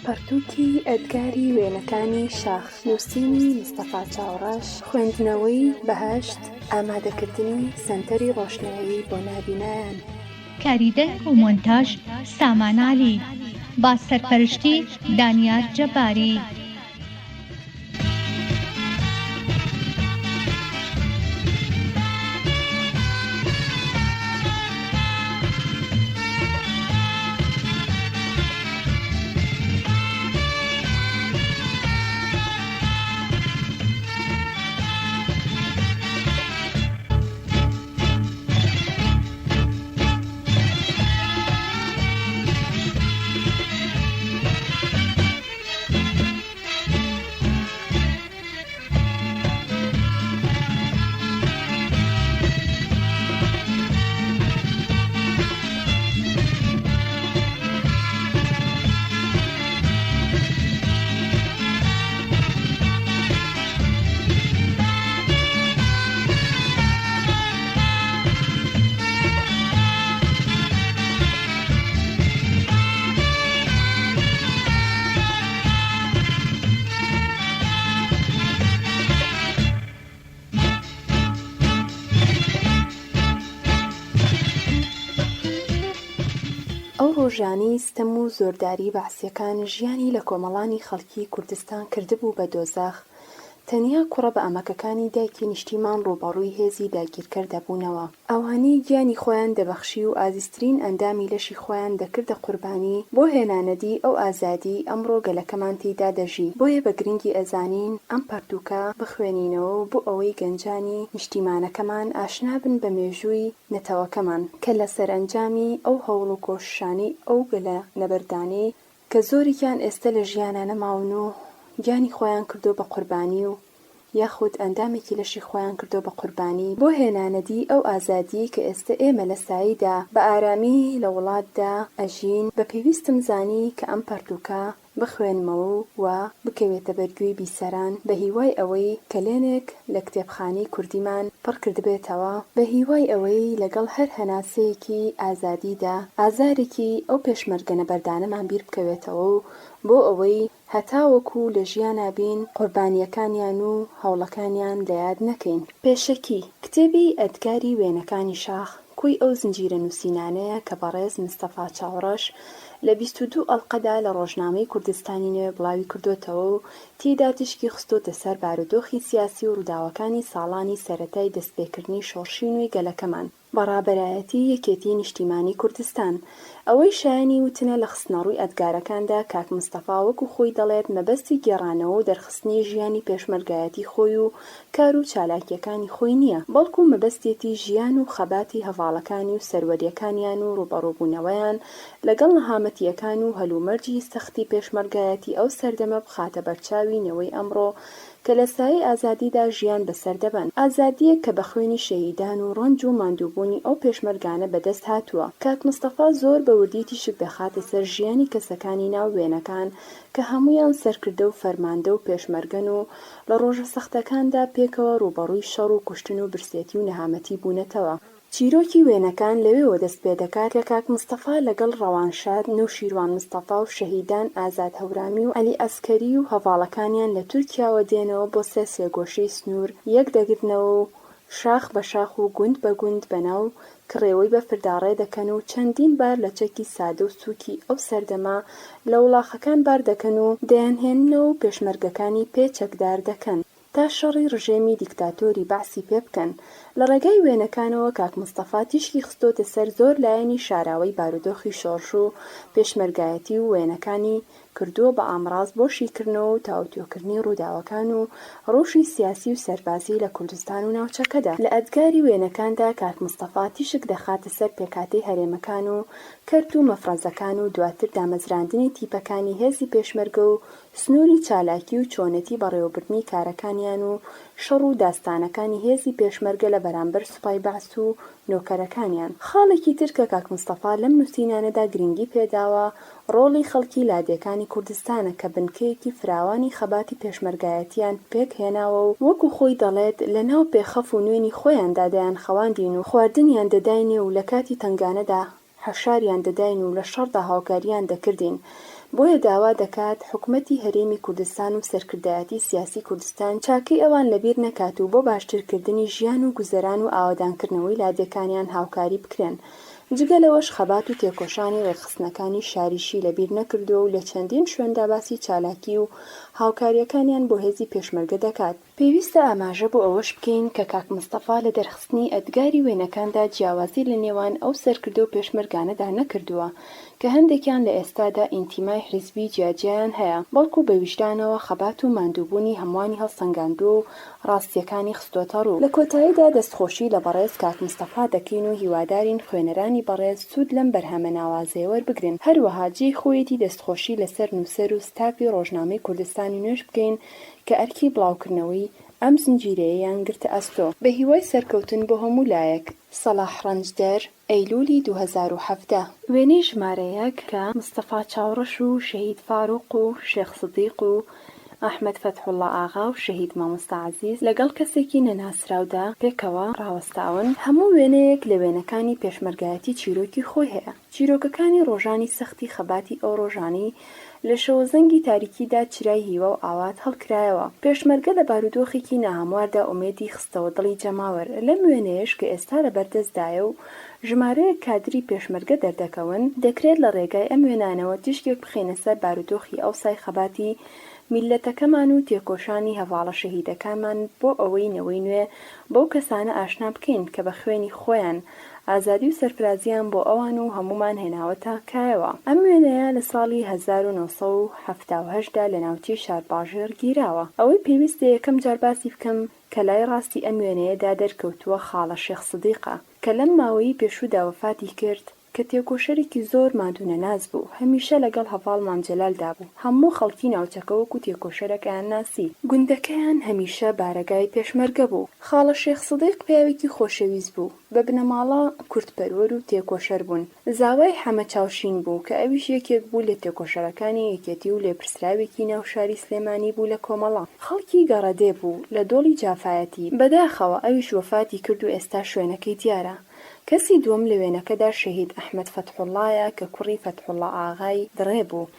پەڕتووکی ئەدگاری وێنەکانی شاخ، نووسینی مستەفا چاوڕەش، خوێندنەوەی بەهەشت، ئامادەکردنی سەنتەری ڕۆشنایی بۆ نابینایان. کاری دەنگ و مۆنتاژ، سامان عەلی. با سەرپەرشتی، دانیار جەباری. ئەو ڕۆژانەی ستەم و زۆرداری بەعسیەکان ژیانی لە کۆمەڵانی خەڵکی کوردستان کردبوو بە دۆزەخ، تەنیا کوڕە بە ئەمەکەکانی دایکی نیشتیمان ڕووبەڕووی هێزی داگیرکەر دەبوونەوە. ئەوانەی گیانی خۆیان دەبەخشی و ئازیزترین ئەندامی لەشی خۆیان دەکردە قوربانی بۆ هێنانەدی ئەو ئازادیەی ئەمڕۆ گەلەکەمان تێیدا دەژی. بۆیە بە گرنگی ئەزانین ئەم پەرتووکە بخوێنینەوە و بۆ ئەوەی گەنجانی نیشتیمانەکەمان ئاشنا بن بە مێژووی نەتەوەکەمان کە لە سەرئەنجامی ئەو هەوڵ و کۆششانەی ئەو گەلە نەبەردانەی کە زۆرێکیان ئێستە لە ژیانا نەماون و گیانی خۆیان کردووە بە قوربانی و یاخود ئەندامێکی لەشی خۆیان کردووە بە قوربانی بۆ هێنانەدی ئەو ئازادیەی کە ئێستە ئێمە لە سایەیدا بە ئارامی لە وڵاتدا ئەژین، بە پێویستم زانی کە ئەم پەرتووکە بخوێنمەوە و بکەوێتە بەر گوێی بیسەران بە هیوای ئەوەی کەلێنێک لە کتێبخانەی کوردیمان پڕ کردبێتەوە، بە هیوای ئەوەی لەگەڵ هەر هەناسەیەکی ئازادیدا ئازارێکی ئەو پێشمەرگە نەبەردانەمان بیر بکەوێتەوە و بۆ ئەوەی هەتاوەکو لە ژیانا بین قوربانییەکانیان و هەوڵەکانیان لە یاد نەکەین. پێشەکی، کتێبی ئەدگاری وێنەکانی شاخ کۆی ئەو زنجیرە نووسینانەیە کە بەڕێز مستەفا چاوڕەش لە 22 ئەڵقەدا لە ڕۆژنامەی کوردستانی نوێ بڵاوی کردۆتەوە و تێیدا تیشکی خستۆتە سەر بارودۆخی سیاسی و ڕووداوەکانی ساڵانی سەرەتای دەستپێکردنی شۆڕشی نوێی گەلەکەمان بە ڕابەرایەتی یەکێتی نیشتیمانی کوردستان. ئەوەی شایەنی وتنە لە خستنەڕووی ئەدگارەکاندا کاک مستەفا وەکو خۆی دەڵێت مەبەستی گێڕانەوە و دەرخستنی ژیانی پێشمەرگایەتی خۆی و کار و چالاکییەکانی خۆی نییە بەڵکو مەبەستیەتی ژیان و خەباتی هەڤاڵەکانی و سەروەرییەکانیان و ڕووبەڕووبوونەوەیان لەگەڵ نەهامەتییەکان و هەلومەرجی سەختی پێشمەرگایەتی ئەو سەردەمە بخاتە بەرچاوی نەوەی ئەمڕۆ کە لە سایەی ئازادیدا ژیان بەسەر دەبەن. ئازادییەک کە بە خوێنی شەهیدان و ڕەنج و ماندووبوونی ئەو پێشمەرگانە بەدەست هاتووە. کاک مستەفا زۆر بە وردی تیشک دەخاتە سەر ژیانی کەسەکانی ناو وێنەکان کە هەموویان سەرکردە و فەرماندە و پێشمەرگەن و لە ڕۆژە سەختەکاندا پێکەوە ڕووبەڕووی شەڕ و کوشتن و برسێتی و نەهامەتی بوونەتەوە. چیرۆکی وێنەکان لەوێوە دەست پێدەکات کە کاک مستەفا لەگەڵ ڕەوانشاد نەوشیروان مستەفا و شەهیدان ئازاد هەورامی و عەلی عەسکەری و هەڤاڵەکانیان لە تورکیاوە دێنەوە بۆ سەر سێگۆشەی سنوور یەک دەگرنەوە و شاخ بە شاخ و گوند بە گوند بەناو کڕێوەی بەفردا ڕێ دەکەن و چەندین بار لە چەکی سادە و سووکی ئەو سەردەمە لە وڵاخەکان بار دەکەن و دەیانهێننەوە و پێشمەرگەکانی پێ چەکدار دەکەن. تا شەڕی ڕژێمی دیکتاتۆری بەعسی پێ بکەن. لە ڕێگای وێنەکانەوە کاک مستەفا تیشکی خستۆتە سەر زۆر لایەنی شاراوەی بارودۆخی شۆڕش و پێشمەرگایەتی و وێنەکانی کردووە بە ئامڕاز بۆ شیکردنەوە و تاوتوێکردنی ڕووداوەکان و ڕەوشی سیاسی و سەربازی لە کوردستان و ناوچەکەدا. لە ئەدگاری وێنەکاندا کاک مستەفا تیشک دەخاتە سەر پێکهاتەی هەرێمەکان و کەرت و مەفرەزەکان و دواتر دامەزراندنی تیپەکانی هێزی پێشمەرگە و سنووری چالاکی و چۆنێتی بەڕێوەبردنی کارەکانیان و شەڕ و داستانەکانی هێزی پێشمەرگە لە بەرامبەر سوپای بەعس و نۆکەرەکانیان. خاڵێکی تر کە کاک مستەفا لەم نووسینانەدا گرنگی پێداوە ڕۆڵی خەڵکی لادێکانی کوردستانە کە بنکەیەکی فراوانی خەباتی پێشمەرگایەتیان پێک هێناوە و وەکو خۆی دەڵێت لە ناو پێخەف و نوێنی خۆیاندا دەیانخەواندین و خواردنیان دەداینێ و لە کاتی تەنگانەدا حەشاریان دەداین و لە شەڕدا هاوکارییان دەکردین. بۆیە داوا دەکات حکومەتی هەرێمی کوردستان و سەرکردایەتی سیاسی کوردستان چاکەی ئەوان لەبیر نەکات و بۆ باشترکردنی ژیان و گوزەران و ئاوەدانکردنەوەی لادێکانیان هاوکاری بکرێن. جگە لەوەش خەبات و تێکۆشانی ڕێکخستنەکانی شاریشی لەبیر نەکردووە و لە چەندین شوێندا باسی چالاکی و هاوکارییەکانیان بۆ هێزی پێشمەرگە دەکات. پێویستە ئاماژە بۆ ئەوەش بکەین کە کاک مستەفا لە دەرخستنی ئەدگاری وێنەکاندا جیاوازی لە نێوان ئەو سەرکردە و پێشمەرگانەدا نەکردووە کە هەندێکیان لە ئێستادا ئینتیمای حیزبی جیاجیایان هەیە، بەڵکو بە ویژدانەوە خەبات و ماندووبوونی هەمووانی هەڵسەنگاندووە و ڕاستییەکانی خستۆتە ڕوو. لە کۆتاییدا دەستخۆشی لە بەڕێز کاک مستەفا دەکەین و هیوادارین خوێنەرانی بەڕێز سوود لەم بەرهەمە ناوازەیە وەربگرن. هەروەها جێی خۆیەتی دەستخۆشی لەسەر نووسەر و ستافی ڕۆژنامەی کوردستانی نوێش بکەین کە ئەرکی بڵاوکردنەوەی ئەم زنجیرەیەیان گرتە ئەستۆ. بە هیوای سەرکەوتن بۆ هەموو لایەک. سەڵاح ڕەنجدەر، ئەیلولی 2017. وێنەی ژمارە یەک کە مستەفا چاوڕەش و شەهید فاروق و شێخ سدیق و ئەحمەد فەتحوڵا ئاغا و شەهید مامۆستا عەزیز لەگەڵ کەسێکی نەناسراودا پێکەوە ڕاوەستاون، هەموو وێنەیەک لە وێنەکانی پێشمەرگایەتی چیرۆکی خۆی هەیە. چیرۆکەکانی ڕۆژانی سەختی خەباتی ئەو ڕۆژانەی لە شەوەزەنگی تاریکیدا چرای هیوا و ئاوات هەڵکرایەوە. پێشمەرگە لە بارودۆخێکی ناهەمواردا ئومێدی خستەوە دڵی جەماوەر. لەم وێنەیەش کە ئێستا لە بەردەستدایە و ژمارەیەک کادری پێشمەرگە دەردەکەون، دەکرێت لە ڕێگای ئەم وێنانەوە تیشکێک بخەینە سەر بارودۆخی ئەوسای خەباتی میللەتەکەمان و تێکۆشانی هەڤاڵە شەهیدەکانمان بۆ ئەوەی نەوەی نوێ بەو کەسانە ئاشنا بکەین کە بە خوێنی خۆیان ئازادی و سەرفرازییان بۆ ئەوان و هەموومان هێناوەتە کایەوە. ئەم وێنەیە لە ساڵی 1978 دا لە ناوچەی شارباژێڕ گیراوە. ئەوەی پێویستە یەکەم جار باسی بکەم کە لای ڕاستی ئەم وێنەیەدا دەرکەوتووە خاڵە شێخ سدیقە کە لەم ماوەیی پێشوودا وەفاتی کرد کە تێکۆشەرێکی زۆر ماندوونەناس بوو، هەمیشە لەگەڵ هەڤاڵ مام جەلال دا بوو، هەموو خەڵکی ناوچەکە وەکو تێکۆشەرێک ئەیانناسی. گوندەکەیان هەمیشە بارەگای پێشمەرگە بوو. خاڵە شێخ سدیق پیاوێکی خۆشەویست بوو، بە بنەماڵە کوردپەروەر و تێکۆشەر بوون. زاوای حەمە چاوشین بوو کە ئەویش یەکێک بوو لە تێکۆشەرەکانی یەکێتی و لێپرسراوێکی ناو شاری سلێمانی بوو لە کۆمەڵە. خەڵکی گەڕەدێ بوو لە دۆڵی جافایەتی. بەداخەوە ئەویش وەفاتی کرد و ئێستا شوێنەکەی دیارە. کەسی دووەم لە وێنەکەدا شەهید ئەحمەد فەتحوڵڵایە کە کوڕی فەتحوڵڵا ئاغای دڕێ بوو.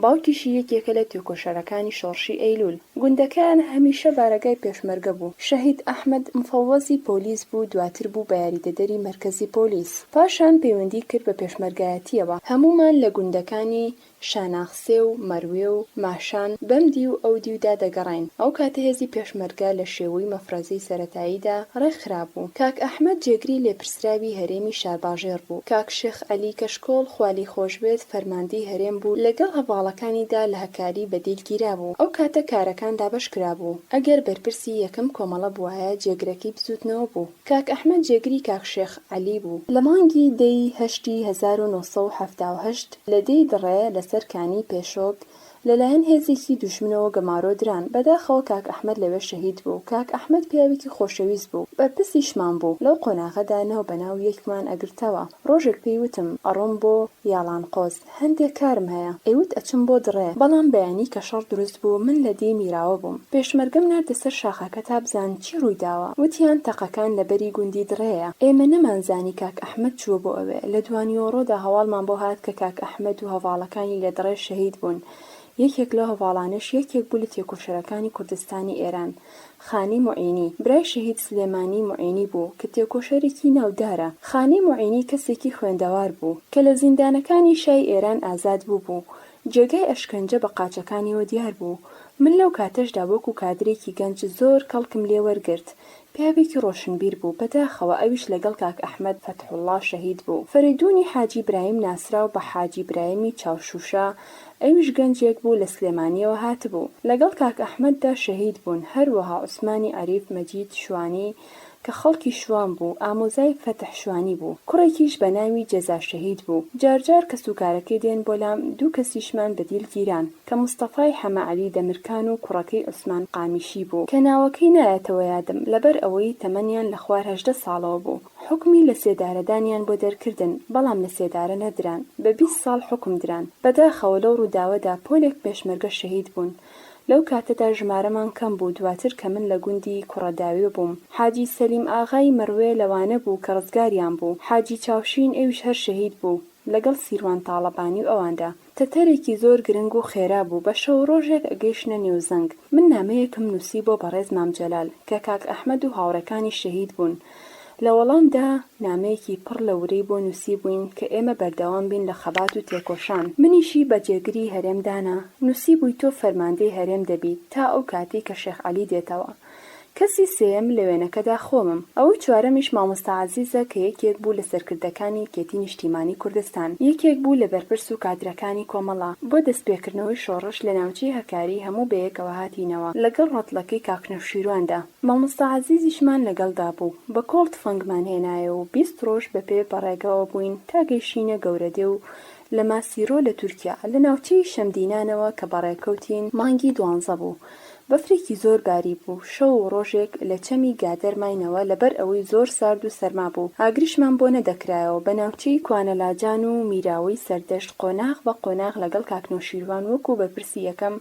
باوکیشی یەکێکە لە تێکۆشەرەکانی شۆڕشی ئەیلوول. گوندەکەیان هەمیشە بارەگای پێشمەرگە بوو. شەهید ئەحمەد مفەوەزی پۆلیس بوو دواتر بوو بە یاریدەدەری مەرکەزی پۆلیس. پاشان پەیوەندی کرد بە پێشمەرگایەتییەوە. هەموومان لە گوندەکانی شاناخسێ و مەروێ و ماشان بەم دیو و ئەو دیودا دەگەڕاین. ئەو کاتە هێزی پێشمەرگە لە شێوەی مەفرەزەی سەرەتاییدا ڕێک خرابوو. کاک ئەحمەد جێگری لێپرسراوی هەرێمی شارباژێڕ بوو. کاک شێخ عەلی کەشکۆڵ خوا لێی خۆش بێت فەرماندەی هەرێم بوو لەگەڵ هەڤاڵەکانیدا لە هەکاری بە دیل گیرابوو. ئەو کاتە کارەکان دابەش کرابوو. ئەگەر بەرپرسی یەکەم کۆمەڵە بوایە جێگرەکەی بزووتنەوە بوو. کاک ئەحمەد جێگری کاک شێخ عەلی بوو. لە مانگی دە ی هەشتی 1978 لە دێی دڕێ لەسەر کانیی پێشۆک لەلایەن هێزێکی دوژمنەوە گەمارۆ دران، بەداخەوە کاک ئەحمەد لەوێ شەهید بوو. کاک ئەحمەد پیاوێکی خۆشەویست بوو، بەرپرسیشمان بوو، لەو قۆناغەدا ناو بە ناو یەکمان ئەگرتەوە. ڕۆژێک پێی وتم ئەڕۆم بۆ یاڵانقۆز، هەندێ کارم هەیە. ئەیوت ئەچم بۆ دڕێ. بەڵام بەیانی کە شەڕ دروست بوو من لە دێی میراوە بووم. پێشمەرگەم ناردە سەر شاخەکە تا بزانن چی ڕووی داوە. وتیان تەقەکان لە بەری گوندی دڕێیە. ئێمە نەمانزانی کاک ئەحمەد چووە بۆ ئەوێ. لە دوانیوەڕۆدا هەواڵمان بۆ هات کە کاک ئەحمەد و هەڤاڵەکانی لە دڕێ شەهید بوون. یەکێک لەو هەڤاڵانەش یەکێک بوو لە تێکۆشەرەکانی کوردستانی ئێران، خانی موعینی، برای شەهید سلێمانی موعینی بوو کە تێکۆشەرێکی ناودارە. خانی موعینی کەسێکی خوێندەوار بوو، کە لە زیندانەکانی شای ئێران ئازاد بووبوو. جێگای ئەشکەنجە بە قاچەکانیەوە دیار بوو. من لەو کاتەشدا وەکوو کادرێکی گەنج زۆر کەڵکم لێ وەرگرت. پیاوێکی ڕۆشنبیر بوو، بەداخەوە ئەویش لەگەڵ کاک ئەحمەد فەتحوڵڵا شەهید بوو. فەرەیدوونی حاجی برایم ناسراو بە حاجی برایمی چاوشووشە، ئەویش گەنجێک بوو لە سلێمانییەوە هاتبوو. لەگەڵ کاک ئەحمەددا شەهید بوون. هەروەها عوسمانی عەریف مەجید شوانی کە خەڵکی شوان بوو، ئامۆزای فەتح شوانی بوو. کوڕێکیش بە ناوی جەزا شەهید بوو. جارجار کەسوکارەکەی دێن بۆ لام، دوو کەسیشمان بە دیل گیران. کە مستەفای حەمە عەلی دەمرکان و کوڕەکەی عوسمان قامیشی بوو، کە ناوەکەی نایەتەوە یادم، لەبەر ئەوەی تەمەنیان لە خوار 18 ساڵەوە بوو، حوکمی لە سێدارەدانیان بۆ دەرکردن، بەڵام لە سێدارە نەدران، بە 20 ساڵ حوکم دران. بەداخەوە لەو ڕووداوەدا پۆلێک پێشمەرگە شەهید بوون. لەو کاتەدا ژمارەمان کەم بوو، دواتر کە من لە گوندی کوڕەداوێ بووم، حاجی سەلیم ئاغای مەروێ لەوانە بوو کە ڕزگاریان بوو، حاجی چاوشین ئەویش هەر شەهید بوو. لەگەڵ سیروان تاڵەبانی و ئەواندا. تەتەرێکی زۆر گرنگ و خێرا بوو، بە شەو و ڕۆژێک ئەگەیشتنە نێوزەنگ. من نامەیەکم نووسی بۆ بەڕێز مام جەلال، کە کاک ئەحمەد و هاوڕێکانی شەهید بوون. لە وەڵامدا نامەیەکی پڕ لە ورەی بۆ نووسیبووین کە ئێمە بەردەوام بین لە خەبات و تێکۆشان. منیشی بە جێگری هەرێم دانا، نووسیبووی تۆ فەرماندەی هەرێم دەبیت تا ئەو کاتەی کە شێخ عەلی دێتەوە. کەسی سێیەم لە وێنەکەدا خۆمم. ئەوەی چوارەمیش مامۆستا عەزیزە کە یەکێک بوو لە سەرکردەکانی یەکێتی نیشتیمانی کوردستان. یەکێک بوو لە بەرپرس و کادرەکانی کۆمەڵە. بۆ دەستپێکردنەوەی شۆڕش لە ناوچەی هەکاری هەموو بەیەکەوە هاتینەوە لەگەڵ ڕەتڵەکەی کاک نەوشیرواندا. مامۆستا عەزیزیشمان لەگەڵدا بوو. بە کۆڵ تفەنگمان هێنایەوە و 20 ڕۆژ بە پێ بە ڕێگەوە بووین تا گەیشتینە گەورەدێ و لە ماسیرۆ لە تورکیا لە ناوچەی شەمدینانەوە کە بەڕێکەوتین مانگی دوانزە بوو. بەفرێکی زۆر باری بوو، شەو و ڕۆژێک لە چەمی گادەر ماینەوە لەبەر ئەوەی زۆر سارد و سەرما بوو، ئاگریشمان بۆ نەدەکرایەوە، بە ناوچەی کوانەلاجان و میراوەی سەردەشت قۆناغ بە قۆناغ لەگەڵ کاک نەوشیروان وەکوو بەرپرسی یەکەم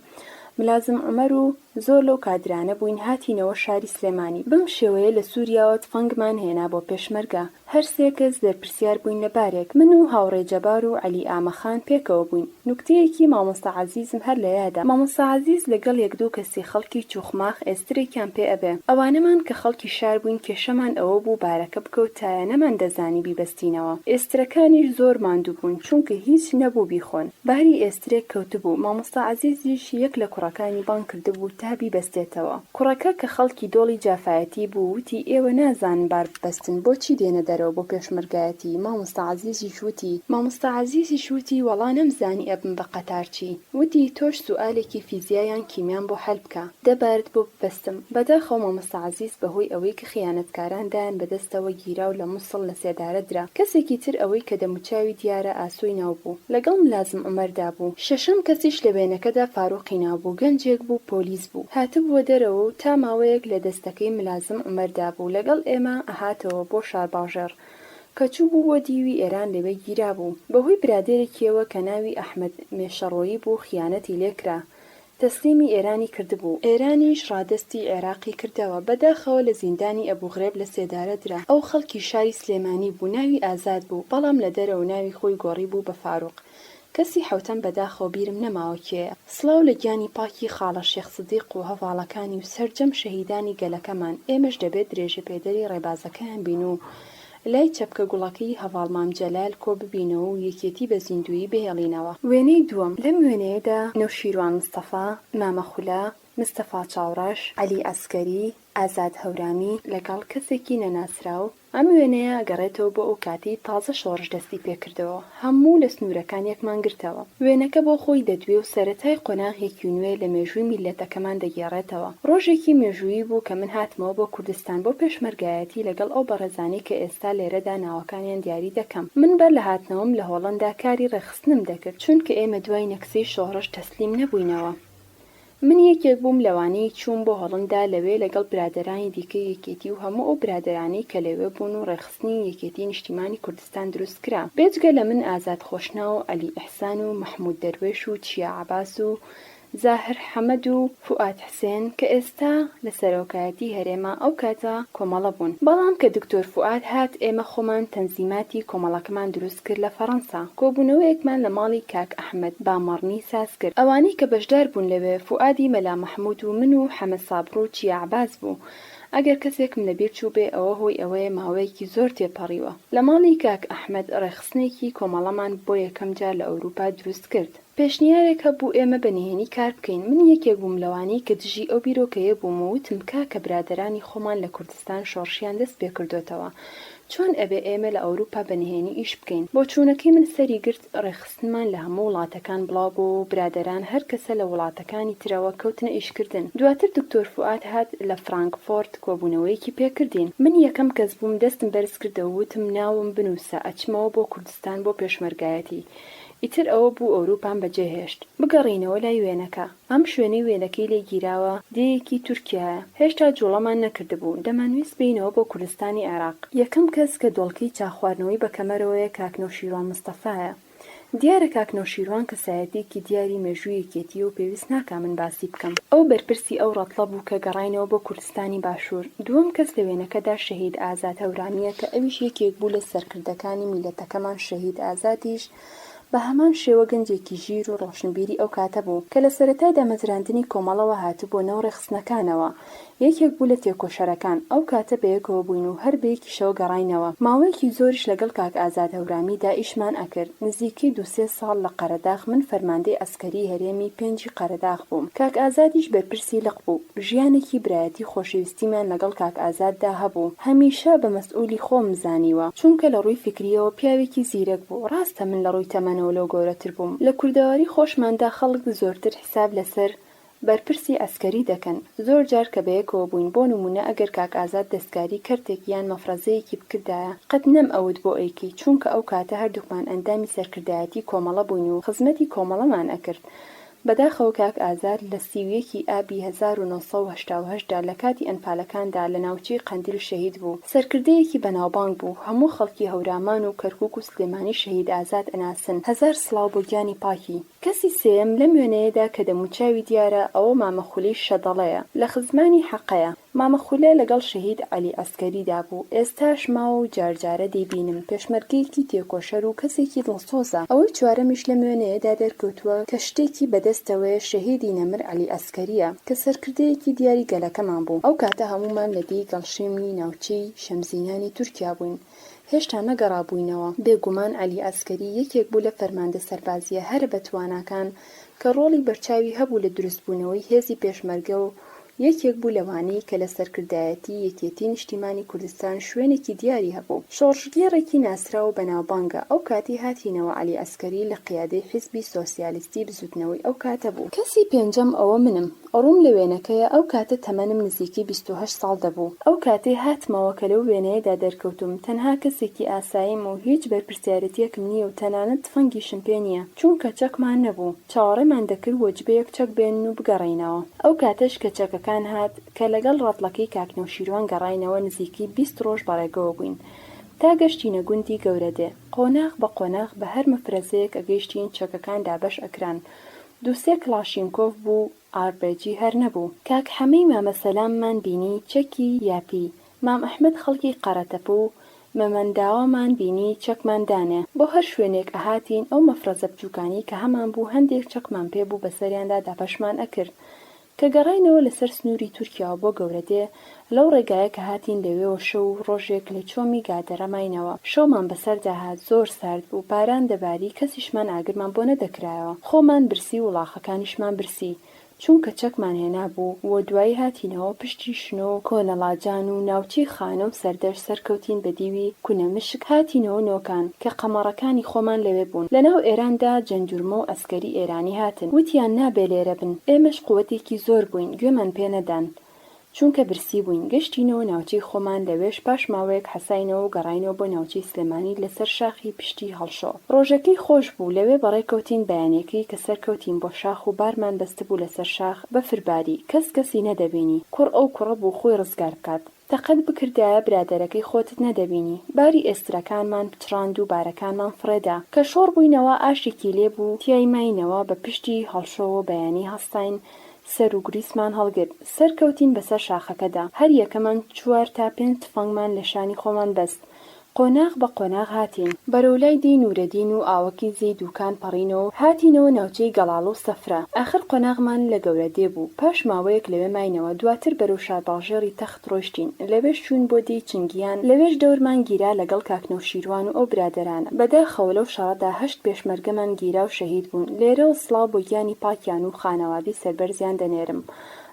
ملازم عومەر و زۆر لەو کادرانە بووین هاتینەوە شاری سلێمانی، بەم شێوەیە لە سوریاوە تفەنگمان هێنا بۆ پێشمەرگە. هەر سێ کەس بەرپرسیار بووین لە بارێک، من و هاوڕێ جەبار و عەلی ئامەخان پێکەوە بووین. نوکتەیەکی مامۆستا عەزیزم هەر لە یادە. مامۆستا عەزیز لەگەڵ یەک دوو کەسی خەڵکی چوخماخ ئێسترێکیان پێ ئەبێ. ئەوانەمان کە خەڵکی شار بووین کێشەمان ئەوە بوو بارەکە بکەوتایە نەماندەزانی بیبەستینەوە. ئێسترەکانیش زۆر ماندوو بوون چونکە هیچ نەبوو بیخۆن. باری ئێسترێک کەوتبوو، مامۆستا عەزیزیش یەک لە کوڕەکانی بانگ کردبوو تا بیبەستێتەوە. کوڕەکە کە خەڵکی دۆڵی جافایەتی بوو وتی ئێوە نازانن بار ببەستن بۆچی دێنە دەرەوە بۆ پێشمەرگایەتی، مامۆستا عەزیزیش وتی، مامۆستا عەزیزیش وتی وەڵا نەمزانی ئەبم بە قەتارچی، وتی تۆش سوئالێکی فیزیا یان کیمیام بۆ حەل بکە دە بارت بۆ ببەستم، بەداخەوە مامۆستا عەزیز بەهۆی ئەوەی کە خیانەتکاران دایان بەدەستەوە گیراو لە موسڵ لە سێدارە درا، کەسێکی تر ئەوەی کە دەموچاوی دیارە ئاسۆی ناو بوو لەگەڵ ملازم عومەردا بوو. شەشەم کەسیش لە وێنەکەدا فاروقی ناو بوو، گەنجێک بوو پۆلیس بوو، هاتبووە دەرەوە و تا ماوەیەک لە دەستەکەی ملازم عومەردا بوو، لەگەڵ ئێمە ئەهاتەوە بۆ شارباژێڕ، کە چووبوو بۆ دیوی ئێران لەوێ گیرابوو، بەهۆی برادەرێکیەوە کە ناوی ئەحمەد مێشەڕۆیی بوو خیانەتی لێکرا، تەسلیمی ئێرانی کردبوو، ئێرانیش ڕادەستی عێراقی کردەوە، بەداخەوە لە زیندانی ئەبوغرێب لە سێدارە درا، ئەو خەڵکی شاری سلێمانی بوو، ناوی ئازاد بوو، بەڵام لە دەرەوە ناوی خۆی گۆڕیبوو بە فاروق. کەسی حەوتەم بەداخەوە بیرم نەماوە کێیە. سڵاو لە گیانی پاکی خاڵە شێخ سدیق و هەڤاڵەکانی و سەرجەم شەهیدانی گەلەکەمان، ئێمەش دەبێت درێژەپێدەری ڕێبازەکەیان بین و لای چەپکە گوڵەکەی هەڤاڵ مام جەلال کۆ ببینەوە و یەکێتی بە زیندوویی بهێڵینەوە. وێنەی دووەم، لەم وێنەیەدا نەوشیروان مستەفا، مامە خولە، مستەفا چاوڕەش، عەلی عەسکەری، ئازاد هەورامی، لەگەڵ کەسێکی نەناسراو، ئەم وێنەیە ئەگەڕێتەوە بۆ ئەو کاتەی تازە شۆڕش دەستی پێکردەوە، هەموو لە سنوورەکان یەکمان گرتەوە. وێنەکە بۆ خۆی دەدوێ و سەرەتای قۆناغێکی نوێ لە مێژووی میللەتەکەمان دەگێڕێتەوە. ڕۆژێکی مێژوویی بوو کە من هاتمەوە بۆ کوردستان بۆ پێشمەرگایەتی لەگەڵ ئەو بەڕێزانەی کە ئێستا لێرەدا ناوەکانیان دیاری دەکەم. من بەر لە هاتنەوەم لە هۆڵەندا کاری ڕێکخستنم دەکرد، چونکە ئێمە دوای نەکسەی شۆڕش تەسلیم نەبووینەوە. من یەکێک بووم لەوانەی چووم بۆ هۆڵندا لەوێ لەگەڵ برادەرانی دیکەی یەکێتی و هەموو ئەو برادەرانەی کە لەوێ بوون و ڕێکخستنی یەکێتی نیشتیمانی کوردستان دروست کرا بێجگە لە من ئازاد خۆشناو و عەلی ئیحسان و مەحمود دەروێش و چیا عەباس و زاهر حەمەد و فوئاد حسێن کە ئێستا لە سەرۆکایەتی هەرێمە ئەو کاتە کۆمەڵە بوون بەڵام کە دکتۆر فوئاد هات ئێمە خۆمان تەنزیماتی کۆمەڵەکەمان دروست کرد لە فەڕەنسا کۆبوونەوەیەکمان لە ماڵی کاک ئەحمەد بامەڕنی ساز کرد ئەوانەی کە بەشدار بوون لەوێ فوئادی مەلا مەحمود و من و حەمە سابڕ و چیا عەباس بوو ئەگەر کەسێکم لە بیر چووبێ ئەوە هۆی ئەوەیە ماوەیەکی زۆر تێپەڕیوە لە ماڵی کاک ئەحمەد ڕێکخستنێکی کۆمەڵەمان بۆ یەکەم جار لە ئەوروپا دروست کرد. پێشنیارێک هەبوو ئێمە بە نهێنی کار بکەین، من یەکێک بووم لەوانەی کە دژی ئەو بیرۆکەیە بووم و وتم کاکە برادەرانی خۆمان لە کوردستان شۆڕشیان دەست پێکردۆتەوە چۆن ئەبێ ئێمە لە ئەوروپا بە نهێنی ئیش بکەین؟ بۆچوونەکەی من سەری گرت، ڕێکخستنمان لە هەموو وڵاتەکان بڵاو بۆوە و برادەران هەر کەسە لە وڵاتەکانی ترەوە کەوتنە ئیشکردن. دواتر دکتۆر فوئاد هات لە فرانکفۆرت کۆبوونەوەیەکی پێکردین. من یەکەم کەس بووم دەستم بەرز کردەوە وتم ناوم بنووسە ئەچمەوە بۆ کوردستان بۆ پێشمەرگایەتی. ئیتر ئەوە بوو ئەوروپام بەجێ هێشت. بگەڕێینەوە لای وێنەکە. ئەم شوێنەی وێنەکەی لێ گیراوە دێیەکی تورکیایە. هێشتا جوڵەمان نەکردبوو. دەمانویست بێینەوە بۆ کوردستانی عێراق. یەکەم کەس کە دۆڵکەی چا خواردنەوەی بە کەمەرەوەیە کاک نەوشیروان مستەفایە. دیارە کاک نەوشیروان کەسایەتیەکی دیاری مێژووی یەکێتیە و پێویست ناکا من باسی بکەم. ئەو بەرپرسی ئەو ڕەتڵە بوو کە گەڕاینەوە بۆ کوردستانی باشوور. دووەم کەس لە وێنەکەدا شەهید ئازاد هەورامیە کە ئەویش یەکێک بوو لە سەرکردەکانی میللەتەکەمان شەهید ئازادیش بە هەمان شێوە گەنجێکی ژیر و ڕۆشنبیری ئەو کاتە بوو کە لە سەرەتای دامەزراندنی کۆمەڵەوە هاتبووە ناو ڕێکخستنەکانەوە یەکێک بوو لە تێکۆشەرەکان، ئەو کاتە بەیەکەوە بووین و هەر بەیەکیشەوە گەڕاینەوە. ماوەیەکی زۆریش لەگەڵ کاک ئازاد هەورامیدا ئیشمان ئەکرد، نزیکەی دوو سێ ساڵ لە قەرەداخ من فەرماندەی عەسکەریی هەرێمی پێنجی قەرەداخ بووم، کاک ئازادیش بەرپرسی لق بوو. ژیانێکی برایەتی خۆشەویستیمان لەگەڵ کاک ئازاددا هەبوو. هەمیشە بە مەسئولی خۆمم زانیوە، چونکە لە ڕووی فیکرییەوە پیاوێکی زیرەک بوو، ڕاستە من لە ڕووی تەمەنەوە لەو گەورەتر بووم. لە کوردەواری خۆشماندا خەڵک زۆرتر حیساب لەسەر بەرپرسی عەسکەری دەکەن. زۆر جار کە بەیەکەوە بووین، بۆ نموونە ئەگەر کاک ئازاد دەستکاری کەرتێک یان مەفرەزەیەکی بکردایە، قەت نەم ئەوت بۆ ئەیکەی، چوونکە ئەو کاتە هەردووکمان ئەندامی سەرکردایەتی کۆمەڵە بووین و خزمەتی کۆمەڵەمان ئەکرد. بەداخەوە کاک ئازاد لە 31 ی ئابی 1988 دا لە کاتی ئەنفالەکاندا لە ناوچەی قەندیل شەهید بوو. سەرکردەیەکی بەناوبانگ بوو، هەموو خەڵکی هەورامان و کەرکووک و سلێمانی شەهید ئازاد ئەناسن. هەزار سڵاو بۆ گیانی پاکی. کەسی سێیەم لەم وێنەیەدا کە دەموچاوی دیارە ئەوە مامە خولەی شەدەڵەیە لە خزمانی حەقەیە. مامە خولە لەگەڵ شەهید عەلی عەسکەریدا بوو، ئێستاش ماوە و جارجارە دەیبینم، پێشمەرگەیەکی تێکۆشەر و کەسێکی دڵسۆزە. ئەوەی چوارەمیش لەم وێنەیەدا دەرکەوتووە کە شتێکی بەدەستەوەیە شەهیدی نەمر عەلی عەسکەرییە کە سەرکردەیەکی دیاری گەلەکەمان بوو. ئەو کاتە هەموومان لە دێی گەڵشێمی ناوچەی شەمزینانی تورکیا بووین. هێشتا نەگەڕابووینەوە. بێ گومان عەلی عەسکەری یەکێک بوو لە فەرماندە سەربازییە هەرە بەتواناکان کە ڕۆڵی بەرچاوی هەبوو لە دروستبوونەوەی هێزی پێشمەرگە و یەکێک بوو لەوانەی کە لە سەرکردایەتی یەکێتی نیشتیمانی کوردستان شوێنێکی دیاری هەبوو. شۆڕشگێڕێکی ناسراو و بەناوبانگە. ئەو کاتەی هاتینەوە عەلی عەسکەری لە قیادەی حیزبی سۆسیالیستی بزووتنەوەی ئەو کاتە بوو. کەسی پێنجەم ئەوە منم. ڕووم لە وێنەکەیە ئەو کاتە تەمەنم نزیکەی 28 ساڵ دەبوو. ئەو کاتەی هاتمەوە کە لەو وێنەیەدا دەرکەوتوم تەنها کەسێکی ئاساییم و هیچ بەرپرسیارێتیەکم نییە و تەنانەت تفەنگیشم پێ نییە چونکە چەکمان نەبوو چاوەڕێمان دەکرد وەجبەیەک چەک بێنن و بگەڕێینەوە. ئەو کاتەش کە چەکەکان هات کە لەگەڵ ڕەتڵەکەی کاک نەوشیروان گەڕاینەوە نزیکەی 20 ڕۆژ بەڕێگەوە بووین تا گەشتینە گوندی گەورەدێ قۆناغ بە قۆناغ بە هەر مەفرەزەیەک ئەگەیشتین چەکەکان دابەش ئەکران دوو سێ کڵاشینکۆف بوو ئاربێجی هەر نەبوو. کاک حەمەی مامە سەلاممان بینی چەکی یاپی مام ئەحمەد خەڵکی قەرەتەپە و مەمەنداوەمان بینی چەکمان دانێ. بۆ هەر شوێنێک ئەهاتین ئەو مەفرەزە بچوکانەی کە هەمان بوو هەندێک چەکمان پێ بوو بەسەریاندا دابەشمان ئەکرد. کە گەڕاینەوە لەسەر سنووری تورکیاوە بۆ گەورەدێ، لەو ڕێگایە کە هاتین لەوێوە شەو و ڕۆژێک لە چۆمی گادەرە ماینەوە. شەومان بەسەردا هات، زۆر سارد بوو، باران دەباری، کەسیشمان ئاگرمان بۆ نەدەکرایەوە. خۆمان برسی و وڵاخەکانیشمان برسی، چونکە چەکمان هێنابوو و دوایی هاتینەوە پشتی شنۆ و کۆنەڵاجان و ناوچەی خانە و سەردەشت سەرکەوتین بە دیوی کونەمشک هاتینەوە نۆکان کە قەمەڕەکانی خۆمان لەوێ بوون. لەناو ئێراندا جەندورمە و عەسکەری ئێرانی هاتن وتیان نابێ لێرە بن. ئێمەش قوەتێکی زۆر بووین گوێمان پێ نەدان. چونکە برسی بووین. گەشتینەوە ناوچەی خۆمان لەوێش پاش ماوەیەک حەساینەوە و گەڕاینەوە بۆ ناوچەی سلێمانی لەسەر شاخی پشتی هەڵشۆ. ڕۆژەکەی خۆش بوو لەوێ بەڕێ کەوتین بەیانیەکەی کە سەرکەوتین بۆ شاخ و بارمان بەستبوو لەسەر شاخ بەفر باری کەس کەسی نەدەبینی کوڕ ئەو کوڕە بوو خۆی ڕزگار بکات. تەقەت بکردایە برادەرەکەی خۆتت نەدەبینی. باری ئێسترەکانمان پچڕاند و بارەکانمان فڕێدا. کە شۆڕ بووینەوە ئاشێکی لێ بوو تیای ماینەوە بە پشتی هەڵشۆوە بەیانی هەستاین سەر و گوریسمان هەڵگرت. سەرکەوتین بەسەر شاخەکەدا. هەر یەکەمان چوار تا پێنج تفەنگمان لە شانی خۆمان بەست. قۆناغ بە قۆناغ هاتین. بەرەو لای دێی نورەدین و ئاوەکی زێی دوکان پەڕینەوە و هاتینەوە ناوچەی گەڵاڵە و سەفرە. ئاخر قۆناغمان لە گەورە دێ بوو. پاش ماوەیەک لەوێ ماینەوە، دواتر بەرەو شارباژێڕی تەخت ڕۆیشتین. لەوێش چووین بۆ دێی چنگیان، لەوێش دەورمان گیرا لەگەڵ کاک نەوشیروان و ئەو برادەرانە. بەداخەوە لەو شەڕەدا هەشت پێشمەرگەمان گیرا و شەهید بوون. لێرەوە سڵاو بۆ گیانی پاکیان و خانەوادەی سەربەرزیان دەنێرم.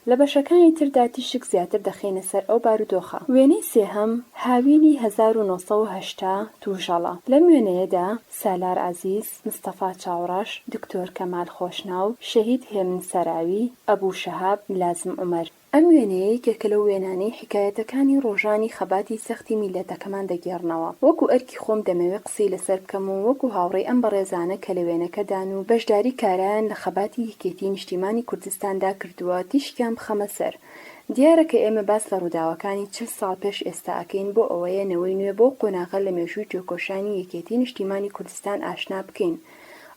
لە بەشەکانی تردا تیشک زیاتر دەخەینە سەر ئەو بارودۆخە. وێنەی سێهەم، هاوینی 1980، توژەڵە. لەم وێنەیەدا سالار عەزیز، مستەفا چاوڕەش، دکتۆر کەمال خۆشناو، شەهید هێمن سەراوی، ئەبو شەهاب، ملازم عومەر. ئەم وێنەیە یەکێکە لەو وێنانەی حیکایەتەکانی ڕۆژانی خەباتی سەختی میللەتەکەمان دەگێڕنەوە. وەکو ئەرکی خۆم دەمەوێ قسەی لەسەر بکەم و وەکو هاوڕێی ئەم بەڕێزانە کە لە وێنەکەدان و بەشداری کارایان لە خەباتی یەکێتی نیشتیمانی کوردستاندا کردووە تیشکیان بخەمە سەر. دیارە کە ئێمە باس لە ڕووداوەکانی 40 ساڵ پێش ئێستا ئەکەین بۆ ئەوەیە نەوەی نوێ بەو قۆناغە لە مێژووی تێکۆشانی یەکێتی نیشتیمانی کوردستان ئاشنا بکەین.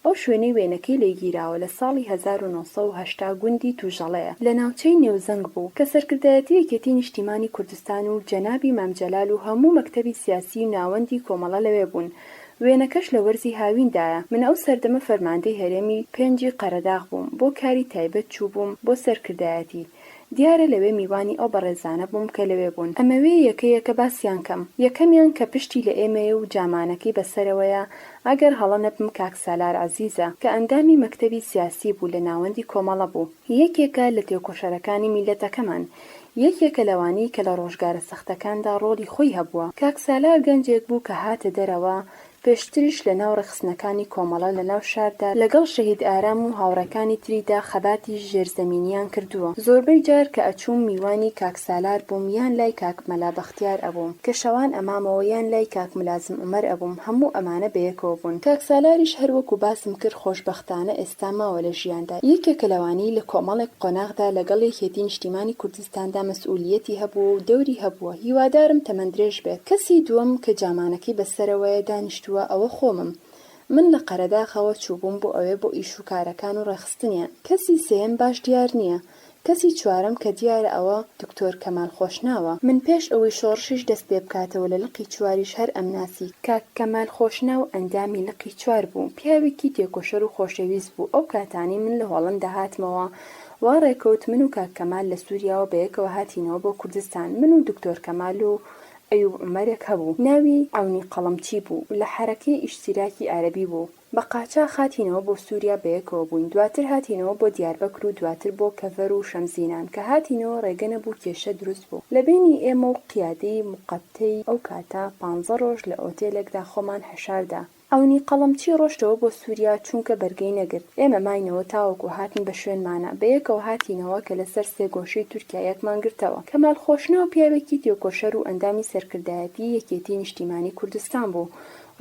ئەو شوێنەی وێنەکەی لێ گیراوە لە ساڵی 1980 گوندی توژەڵەیە لە ناوچەی نێوزەنگ بوو کە سەرکردایەتی یەکێتی نیشتیمانی کوردستان و جەنابی مام جەلال و هەموو مەکتەبی سیاسی و ناوەندی کۆمەڵە لەوێ بوون. وێنەکەش لە وەرزی هاویندایە. من ئەو سەردەمە فەرماندەی هەرێمی پێنجی قەرەداغ بووم بۆ کاری تایبەت چووبووم بۆ سەرکردایەتی. دیارە لەوێ میوانی ئەو بەڕێزانە بووم کە لەوێ بوون. ئەمەوێ یەکە یەکە باسیان کەم. یەکەمیان کە پشتی لە ئێمەیە و جامانەکەی بە سەرەوەیە، ئەگەر هەڵە نەبم کاک سالار عەزیزە، کە ئەندامی مەکتەبی سیاسی بوو لە ناوەندی کۆمەڵە بوو. یەکێکە لە تێکۆشەرەکانی میللەتەکەمان. یەکێکە لەوانەی کە لە ڕۆژگارە سەختەکاندا ڕۆڵی خۆی هەبووە. کاک سالار گەنجێک بوو کە هاتە دەرەوە، پێشتریش لە ناو ڕێکخستنەکانی کۆمەڵە لە ناو شاردا لە گەڵ شەهید ئارام و هاوڕێکانی تریدا خەباتی ژێرزەمینیان کردووە. زۆربەی جار کە ئەچووم میوانی کاک سالار بووم یان لای کاک مەلا بەختیار ئەبووم کە شەوان ئەمامەوە یان لای کاک ملازم عومەر ئەبووم هەموو ئەمانە بەیەکەوە بوون. کاک سالاریش هەر وەکو باسم کرد خۆشبەختانە ئێستا ماوە لە ژیاندا یەکێکە لەوانەی لە کۆمەڵێک قۆناغدا لەگەڵ یەکێتی نیشتیمانی کوردستاندا مەسئولیەتی هەبووە و دەوری هەبووە هیوادارم تەمەن درێژ بێت. کەسی دووەم کە جامانەکەی بەسەرەوەیە دانیشتووە ئەوە خۆمم. من لە قەرەداخەوە چووبووم بۆ ئەوێ بۆ ئیش و کارەکان و ڕێکخستنیان. کەسی سێیەم باش دیار نییە. کەسی چوارەم کە دیارە ئەوە دکتۆر کەمال خۆشناوە. من پێش ئەوەی شۆڕشیش دەست پێ بکاتەوە لە لقی چواریش هەر ئەمناسی. کاک کەمال خۆشناو ئەندامی لقی چوار بوو. پیاوێکی تێکۆشەر و خۆشەویست بوو. ئەو کاتانەی من لە هۆڵەندا هاتمەوە وا ڕێکەوت من و کاک کەمال لە سوریاوە بەیەکەوە هاتینەوە بۆ کوردستان. من و دکتۆر کەمال و ئەیوب عومەرێک هەبوو ناوی عەونی قەڵەمچی بوو لە حەرەکەی ئیشتیراکی عەرەبی بوو. بە قاچاخ هاتینەوە بۆ سوریا بەیەکەوە بووین دواتر هاتینەوە بۆ دیاربەکر و دواتر بۆ کەڤەر و شەمزینان کە هاتینەوە ڕێگە نەبوو کێشە دروست بوو لە بەینی ئێمە و قیادەی موقەتەی ئەو کاتە پانزە ڕۆژ لە ئۆتێلێکدا خۆمان حەشاردا عەونی قەڵەمچی ڕۆشتەوە بۆ سوریا چونکە بەرگەی نەگرت ئێمە ماینەوە تاوەکو هاتن بە شوێنمانا بەیەکەوە هاتینەوە کە لەسەر سێگۆشەی تورکیا یەکمان گرتەوە کەمال خۆشناو پیاوێکی تێکۆشەر و ئەندامی سەرکردایەتی یەکێتی نیشتیمانی کوردستان بوو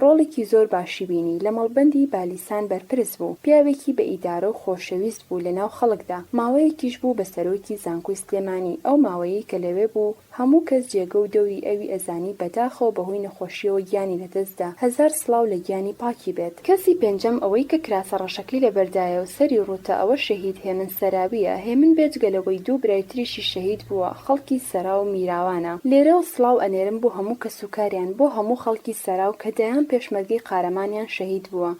ڕۆڵێکی زۆر باشی بینی، لە مەڵبەندی بالیسان بەرپرس بوو، پیاوێکی بە ئیدارە و خۆشەویست بوو لە ناو خەڵکدا، ماوەیەکیش بوو بە سەرۆکی زانکۆی سلێمانی، ئەو ماوەیەی کە لەوێ بوو هەموو کەس جێگە و دەوری ئەوی ئەزانی، بەداخەوە بەهۆی نەخۆشیەوە گیانی لەدەست دا، هەزار سڵاو لە گیانی پاکی بێت. کەسی پێنجەم ئەوەی کە کراسە ڕەشەکەی لەبەردایە و سەری ڕووتە ئەوە شەهید هێمن سەراویە، هێمن بێجگە لەوەی دوو برای تریشی شەهید بووە، خەڵکی سەراو میراوانە. لێرەوە سڵاو ئەنێرم بۆ هەموو کەسوکاریان، بۆ هەموو خەڵکی سەراو کە دەیان پێشمەرگەی قارەمانیان شەهید بووە.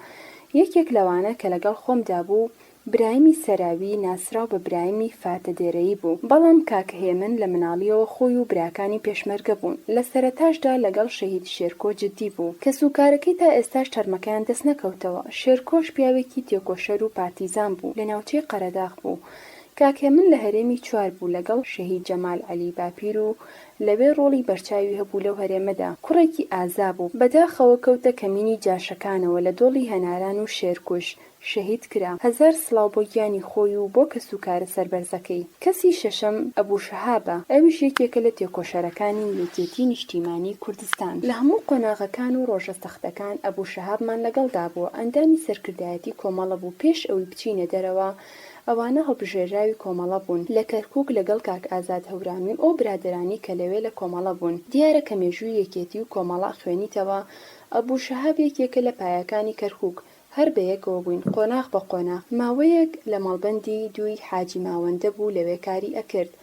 یەکێک لەوانە کە لەگەڵ خۆمدا بوو، برایمی سەراوی ناسراو بە برایمی فاتە دێرەیی بوو. بەڵام کاک هێمن لە مناڵییەوە خۆی و براکانی پێشمەرگە بوون. لە سەرەتاشدا لەگەڵ شەهید شێرکۆ جدی بوو. کەسوکارەکەی تا ئێستاش تەرمەکەیان دەست نەکەوتەوە. شێرکۆش پیاوێکی تێکۆشەر و پارتیزان بوو، لە ناوچەی قەرەداغ بوو. کاک هێمن لە هەرێمی چوار بوو لەگەڵ شەهید جەمال عەلی باپیر و لەوێ ڕۆڵی بەرچاوی هەبوو لەو هەرێمەدا. کوڕێکی ئازا بوو. بەداخەوە کەوتە کەمینی جاشەکانەوە لە دۆڵی هەناران و شێرکوژ شەهید کرا. هەزار سڵاو بۆ گیانی خۆی و بۆ کەسوکارە سەربەرزەکەی. کەسی شەشەم ئەبو شەهابە، ئەویش یەکێکە لە تێکۆشەرەکانی یەکێتی نیشتیمانی کوردستان. لە هەموو قۆناغەکان و ڕۆژە سەختەکان ئەبو شەهابمان لەگەڵدا بووە، ئەندامی سەرکردایەتی کۆمەڵە بوو پێش ئەوی بچینە دەرەوە ئەوانە هەڵبژێرراوی کۆمەڵە بوون لە کەرکوک لەگەڵ کاک ئازاد هەورامی و ئەو برادەرانی کە لەوێ لە کۆمەڵە بوون. دیارە کە مێژووی یەکێتی و کۆمەڵە ئەخوێنیتەوە، ئەبو شەهاب یەکێکە لە پایەکانی کەرکوک، هەر بەیەکەوە بووین قۆناغ بە قۆناغ، ماوەیەک لە مەڵبەندی دووی حاجی ماوەندە بوو لەوێ کاری ئەکرد،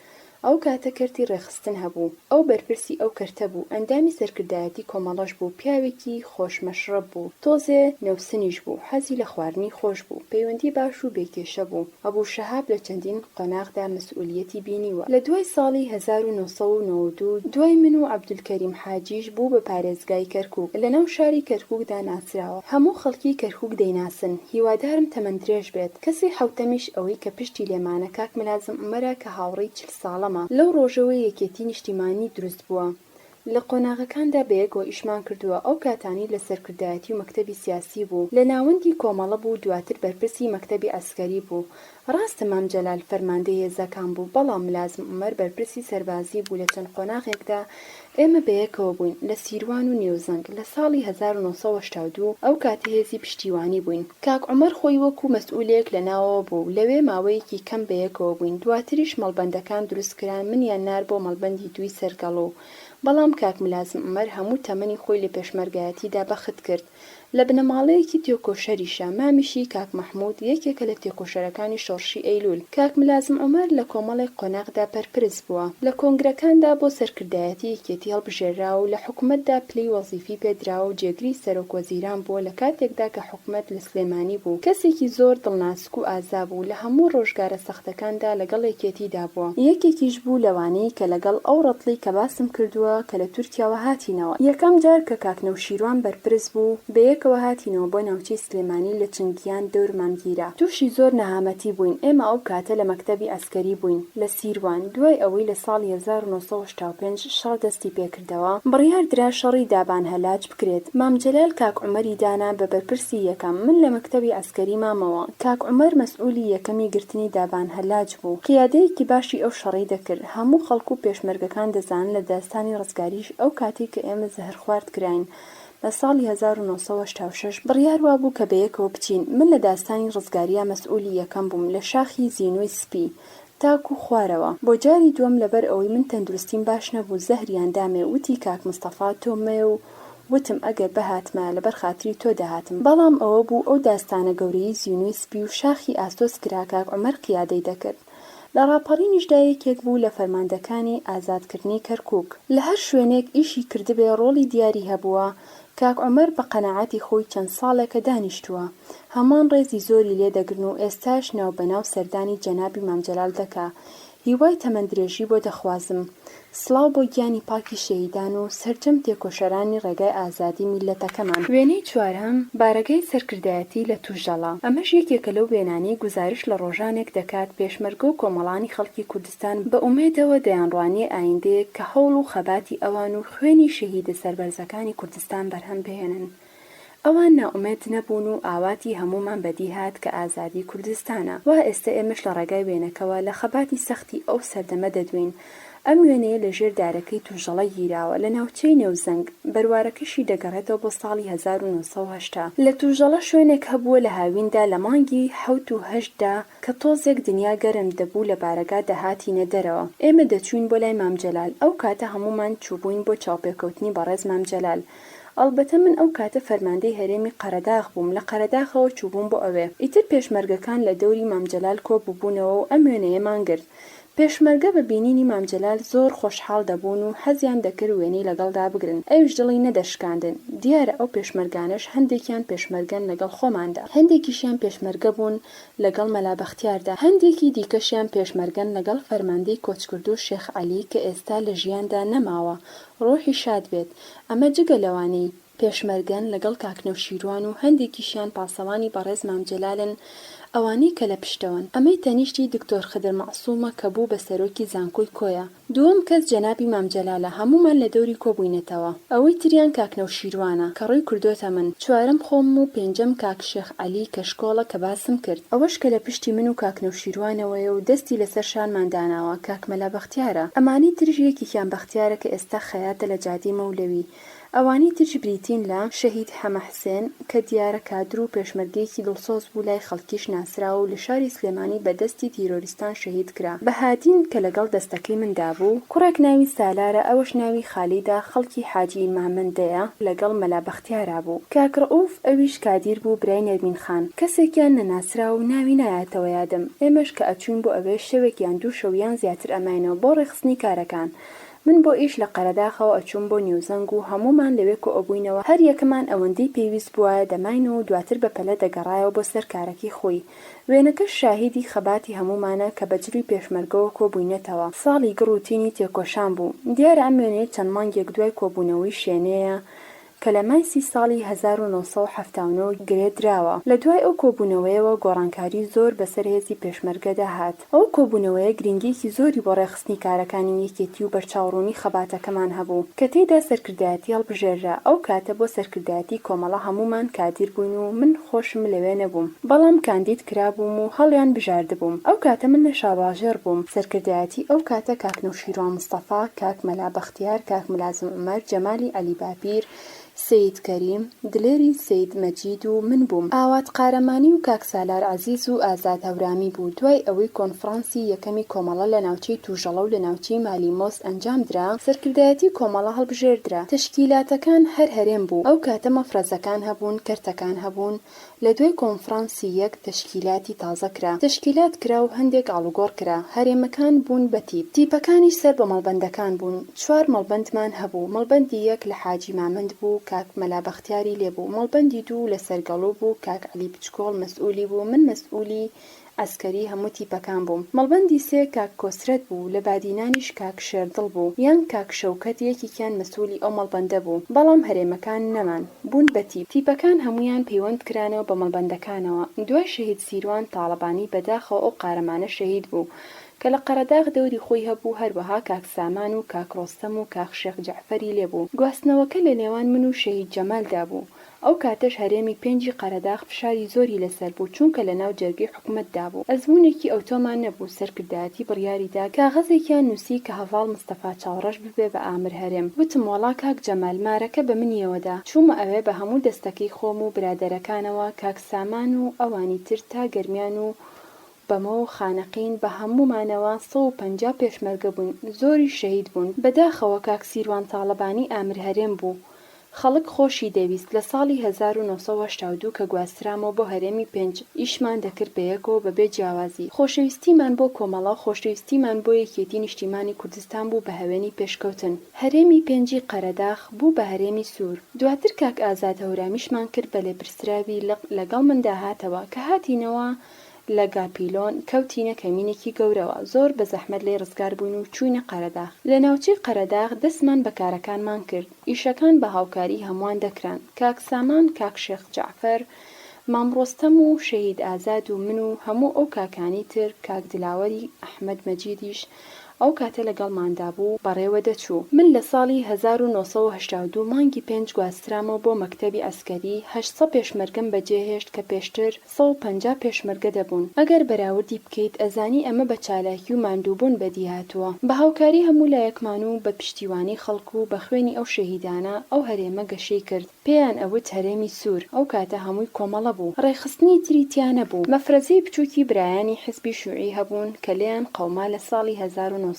ئەو کاتە کەرتی ڕێکخستن هەبوو، ئەو بەرپرسی ئەو کەرتە بوو، ئەندامی سەرکردایەتی کۆمەڵەش بوو، پیاوێکی خۆش مەشڕەب بوو، تۆزێ نەوسنیش بوو، حەزی لە خواردنی خۆش بوو، پەیوەندی باش و بێ کێشە بوو. ئەبو شەهاب لە چەندین قۆناغدا مەسئولیەتی بینیوە. لە دوای ساڵی 1992 دوای من و عەبدولکەریم حاجیش بوو بە پارێزگای کەرکوک. لە ناو شاری کەرکوکدا ناسراوە. هەموو خەڵکی کەرکوک دەیناسن. هیوادارم تەمەن درێژ بێت. کەسی حەوتەمیش ئەوەی کە پشتی لێمانە کاک ملازم عومەرە کە هاوڕێی 40 ساڵەمە. لەو ڕۆژەوەی یەکێتی نیشتیمانی دروست بووە. لە قۆناغەکاندا بەیەکەوە ئیشمان کردووە، ئەو کاتانەی لە سەرکردایەتی و مەکتەبی سیاسی بوو، لە ناوەندی کۆمەڵە بوو، دواتر بەرپرسی مەکتەبی عەسکەری بوو. ڕاستە مام جەلال فەرماندەی هێزەکان بوو، بەڵام ملازم عومەر بەرپرسی سەربازی بوو لە چەند قۆناغێکدا ئێمە بەیەکەوە بووین لە سیروان و نێوزەنگ لە ساڵی 1982 ئەو کاتە هێزی پشتیوانی بووین. کاک عومەر خۆی وەکو مەسئولێک لە ناوەوە بوو، لەوێ ماوەیەکی کەم بەیەکەوە بووین، دواتریش مەڵبەندەکان دروست کران منیان نارد بۆ مەڵبەندی دووی سەرگەڵو، بەڵام کاک ملازم عومەر هەموو تەمەنی خۆی لە پێشمەرگایەتیدا بەخت کرد. لە بنەماڵەیەکی تێکۆشەریشە، مامیشی، کاک مەحموود، یەکێکە لە تێکۆشەرەکانی شۆڕشی ئەیلوول. کاک ملازم عومەر لە کۆمەڵێک قۆناغدا پەرپرس بووە. لە کۆنگرەکاندا بۆ سەرکردایەتی یەکێتی هەڵبژێرراوە و لە حکومەتدا پلەی وەزیفی پێ دراوە و جێگری سەرۆک وەزیران بووە لە کاتێکدا کە حکومەت لە سلێمانی بوو. کەسێکی زۆر دڵناسک و ئازا بوو، لە هەموو ڕۆژگارە سەختەکاندا لەگەڵ یەکێتیدا بووە. یەکێکیش بوو لەوانەی کە لەگەڵ ئەو ڕەتڵی کە باسم کردووە کە لە تورکیاوە هاتینەوە. یەکەم جار کە کاک نەوشیروان بەرپرس بوو، بەیەکەوە هاتینەوە بۆ ناوچەی سلێمانی لە چنگیان دەورمان گیرا. تووشی زۆر نەهامەتی بووین، ئێمە ئەو کاتە لە مەکتەبی عەسکەری بووین لە سیروان، دوای ئەوەی لە ساڵی 1985 شەڕ دەستی پێکردەوە، بڕیار درا شەڕی دابان هەلاج بکرێت، مام جەلال کاک عومەری دانا بە بەرپرسی یەکەم، من لە مەکتەبی عەسکەری مامەوە، کاک عومەر مەسئولی یەکەمی گرتنی دابان هەلاج بوو، قیادەیەکی باشی ئەو شەڕەی دەکرد، هەموو خەڵک و پێشمەرگەکان دەزانن لە داستانی ڕزگاریش ئەو کاتەی کە ئێمە زەهرخوارد کراین لە ساڵی 1986 بڕیار وابوو کە بەیەکەوە بچین، من لە داستانی ڕزگاریا مەسئولی یەکەم بووم لە شاخی زینۆی سپی تاکو خوارەوە، بۆ جاری دووەم لەبەر ئەوەی من تەندروستیم باش نەبوو زەهریان دامێ وتی کاک مستەفا تۆ مەیە و وتم ئەگەر بهاتمایە لەبەر خاتری تۆ دەهاتم بەڵام ئەوە بوو ئەو داستانە گەورەی زینۆی سپی و شاخی ئاسۆس کرا کاک عومەر قیادەی دەکرد لە ڕاپەڕینیشدا یەکێک بوو لە فەرماندەکانی ئازادکردنی کەرکوک. لە هەر شوێنێک ئیشی کردبێ ڕۆڵی دیاری هەبووە، کاک عومەر بە قەناعەتی خۆی چەند ساڵێکە دانیشتووە، هەموان ڕێزی زۆری لێ دەگرن و ئێستاش ناوبەناو سەردانی جەنابی مام جەلال دەکا، هیوای تەمەن درێژی بۆ دەخوازم. سڵاو بۆ گیانی پاکی شەهیدان و سەرجەم تێکۆشەرانی ڕێگای ئازادی میللەتەکەمان. وێنەی چوارەم، بارەگای سەرکردایەتی لە توژەڵە. ئەمەش یەکێکە لەو وێنانەی گوزارشت لە ڕۆژانێک دەکات پێشمەرگە و کۆمەڵانی خەڵکی کوردستان بە ئومێدەوە دەیانڕوانیە ئایندەیەک کە هەوڵ و خەباتی ئەوان و خوێنی شەهیدە سەربەرزەکانی کوردستان بەرهەم بهێنن. ئەوان نائومێد نەبوون و ئاواتی هەموومان بەدی هات کە ئازادی کوردستانە. وا ئێستە ئێمەش لە ڕێگای وێنەکەوە لە خەباتی سەختی ئەو سەردەمە دەدوێین. ئەم وێنەیە لە ژێر دارەکەی توژەڵە گیراوە لە ناوچەی نێوزەنگ، بەروارەکەشی دەگەڕێتەوە بۆ ساڵی 1980. لە توژەڵە شوێنێک هەبووە لە هاویندا لە مانگی حەوت و هەشت دا کە تۆزێک دنیا گەرم دەبوو لە بارەگا دەهاتینە دەرەوە. ئێمە دەچووین بۆ لای مام جەلال. ئەو کاتە هەموومان چووبووین بۆ چاوپێکەوتنی بەڕێز مام جەلال. ئەڵبەتە من ئەو کاتە فەرماندەی هەرێمی قەرەداغ بووم، لە قەرەداخەوە چووبووم بۆ ئەوێ. ئیتر پێشمەرگەکان لە دەوری مام جەلال کۆ بووبوونەوە و ئەم وێنەیەمان گرت. پێشمەرگە بە بینینی مام جەلال زۆر خۆشحاڵ دەبوون و حەزیان دەکرد وێنەی لەگەڵدا بگرن، ئەویش دڵی نەدەشکاندن. دیارە ئەو پێشمەرگانەش هەندێکیان پێشمەرگەن لەگەڵ خۆماندا. هەندێکیشیان پێشمەرگە بوون لەگەڵ مەلا بەختیاردا. هەندێکی دیکەشیان پێشمەرگەن لەگەڵ فەرماندەی کۆچکردوو شێخ عەلی کە ئێستا لە ژیاندا نەماوە، ڕۆحی شاد بێت. ئەمە جگە لەوانەی پێشمەرگەن لەگەڵ کاک نەوشیروان و هەندێکیشیان پاسەوانی بەڕێز مام جەلالن ئەوانەی کە لە پشتەوەن. ئەمەی تەنیشتی دکتۆر خدر مەعسومە کە بوو بە سەرۆکی زانکۆی کۆیە. دووەم کەس جەنابی مام جەلالە هەموومان لە دەوری کۆبووینەتەوە. ئەوەی تریان کاک نەوشیروانە کە ڕووی کردۆتە من. چوارەم خۆمم و پێنجەم کاک شێخ عەلی کەشکۆڵە کە باسم کرد. ئەوەش کە لە پشتی من و کاک نەوشیروانەوەیە و دەستی لەسەر شانمان داناوە کاک مەلا بەختیارە. ئەمانەی تریش یەکێکیان بەختیارە کە ئێستا خەیاتە لە جادەی مەولەوی. ئەوانی تریش بریتین لە، شەهید حەمە حسێن، کە دیارە کادر و پێشمەرگەیەکی دڵسۆز بوو لای خەڵکیش ناسراوە و لە شاری سلێمانی بە دەستی تیرۆریستان شەهید کرا. بەهادین، کە لەگەڵ دەستەکەی مندا بوو. کوڕێک ناوی سالارە ئەوەش ناوی خالیدە خەڵکی حاجی مامەندەیە لەگەڵ مەلا بەختیارا بوو. کاک ڕەئوف، ئەویش کادیر بوو برای نەرمین خان. کەسێکیان نەناسراو و ناوی نایەتەوە یادم. ئێمەش کە ئەچووین بۆ ئەوێ شەوێک یان دوو شەو یان زیاتر ئەماینەوە بۆ ڕێکخستنی کارەکان. من بۆ ئیش لە قەرەداخەوە ئەچووم بۆ نێوزەنگ و هەموومان لەوێ کۆئەبووینەوە هەر یەکەمان ئەوەندەی پێویست بوایە دەماینەوە و دواتر بە پەلە دەگەڕایەوە بۆ سەر کارەکەی خۆی. وێنەکەش شاهیدی خەباتی هەموومانە کە بە جلی پێشمەرگەوە کۆبووینەتەوە. ساڵی گڕ و تینی تێکۆشان بوو. دیارە ئەم وێنەیە چەند مانگێک دوای کۆبوونەوەی شێنێیە کە لە مایسی ساڵی 1979 گرێ دراوە. لە دوای ئەو کۆبوونەوەیەوە گۆڕانکاری زۆر بەسەر هێزی پێشمەرگەدا هات. ئەو کۆبوونەوەیە گرینگییەکی زۆری بۆ ڕێکخستنی کارەکانی یەکێتی و بەرچاوڕوونی خەباتەکەمان هەبوو، کە تێیدا سەرکردایەتی هەڵبژێررا. ئەو کاتە بۆ سەرکردایەتی کۆمەڵە هەموومان کادیر بووین و من خۆشم لەوێ نەبووم، بەڵام کاندید کرابووم و هەڵیان بژاردبووم. ئەو کاتە من لە شاباژێڕ بووم. سەرکردایەتی ئەو کاتە کاک نەوشیروان مستەفا، کاک مەلا بەختیار، کاک ملازم عومەر، جەمالی عەلی باپیر، سەید کەریم، دلێری سەید مەجید و من بووم. ئاوات قارەمانی و کاک سالار عەزیز و ئازاد هەورامی بوو. دوای ئەوەی کۆنفڕانسی یەکەمی کۆمەڵە لە ناوچەی توژەڵە و لە ناوچەی مالیمۆس ئەنجام درا، سەرکردایەتی کۆمەڵە هەڵبژێردرا. تەشکیلاتەکان هەر هەرێم بوو. ئەو کاتە مەفرەزەکان هەبوون، کەرتەکان هەبوون. لە دوای کۆنفڕانسی یەک تەشکیلاتی تازە کرا. تەشکیلات کرا و هەندێک ئاڵوگۆڕ کرا. هەرێمەکان بوون بە تیپ. تیپەکانیش سەر بە مەڵبەندەکان بوون. چوار مەڵبەندمان هەبوو. مەڵبەندی یەک لە حاجی مامەند بوو، کاک مەلا بەختیاری لێ بوو. مەڵبەندی دوو لە سەرگەڵوو بوو، کاک عەلی بچکۆڵ مەسئولی بوو، من مەسئولی عەسکەری هەموو تیپەکان بووم. مەڵبەندی سێ کاک کۆسرەت بوو، لە بادینانیش کاک شێردڵ بوو، یان کاک شەوکەت یەکێکیان مەسئولی ئەو مەڵبەندە بوو. بەڵام هەرێمەکان نەمان. بوون بە تیپ. تیپەکان هەموویان پەیوەند کرانەوە بە مەڵبەندەکانەوە. دوای شەهید سیروان تاڵەبانی بەداخەوە ئەو قارەمانە شەهید بوو کە لە قەرەداغ دەوری خۆی هەبوو هەروەها کاک سامان و کاک ڕۆستەم و کاک شێخ جەعفەری لێ بوو. گواستنەوەکە لە نێوان من و شەهید جەمال دا بوو. ئەو کاتەش هەرێمی پێنجی قەرەداغ فشاری زۆری لەسەر بوو چونکە لە ناو جەرگەی حکومەت دا بوو. ئەزموونێکی ئەوتۆمان نەبوو، سەرکردایەتی بڕیاری دا، کاغەزێکیان نووسی کە هەڤاڵ مستەفا چاوڕەش ببێ بە ئامر هەرێم. وتم وەڵا کاک جەمال مارەکە بە منیەوە دا. چوومە ئەوێ بە هەموو دەستەکەی خۆم و برادەرەکانەوە کاک سامان و ئەوانی تر تا گەرمیان و بەمۆ و خانەقین بە هەموومانەوە 150 پێشمەرگە بووین، زۆریش شەهید بوون. بەداخەوە کاک سیروان تاڵەبانی ئامر هەرێم بوو. خەڵک خۆشی دەویست. لە ساڵی 1982 کە گواسترامەوە بۆ هەرێمی پێنج، ئیشمان دەکرد بەیەکەوە بەبێ جیاوازی. خۆشەویستیمان بۆ کۆمەڵە، خۆشەویستیمان بۆ یەکێتی نیشتیمانی کوردستان بوو بە هەوێنی پێشکەوتن. هەرێمی پێنجی قەرەداخ بوو بە هەرێمی سوور. دواتر کاک ئازاد هەورامیشمان کرد بە لێپرسراوی لق، لەگەڵ مندا هاتەوە. کە هاتینەوە لە گاپیلۆن کەوتینە کەمینێکی گەورەوە، زۆر بە زەحمەت لێی ڕزگار بووین و چووینە قەرەداخ. لە ناوچەی قەرەداخ دەستمان بە کارەکانمان کرد. ئیشەکان بە هاوکاریی هەمووان دەکران. کاک سامان، کاک شێخ جەعفەر، مام ڕۆستەم و شەهید ئازاد و من و هەموو ئەو کاکانەی تر، کاک دلاوەری ئەحمەد مەجیدیش ئەو کاتە لەگەڵماندا بوو، بەڕێوە دەچوو. من لە ساڵی 1982 مانگی پێنج گواسترامەوە بۆ مەکتەبی عەسکەری، 800 پێشمەرگەم بەجێهێشت کە پێشتر 150 پێشمەرگە دەبوون. ئەگەر بەراوردی بکەیت ئەزانی ئەمە بە چالاکی و ماندووبوون بەدی هاتووە. بە هاوکاری هەموو لایەکمان و بە پشتیوانی خەڵک و بە خوێنی ئەو شەهیدانە ئەو هەرێمە گەشەی کرد. پێیان ئەوت هەرێمی سوور. ئەو کاتە هەمووی کۆمەڵە بوو. ڕێکخستنی تری تیا نەبوو. مەفرەزەی بچووکی برایانی حیزبی شوعی هەبوون کە لێیان قەوما لە ساڵی 1979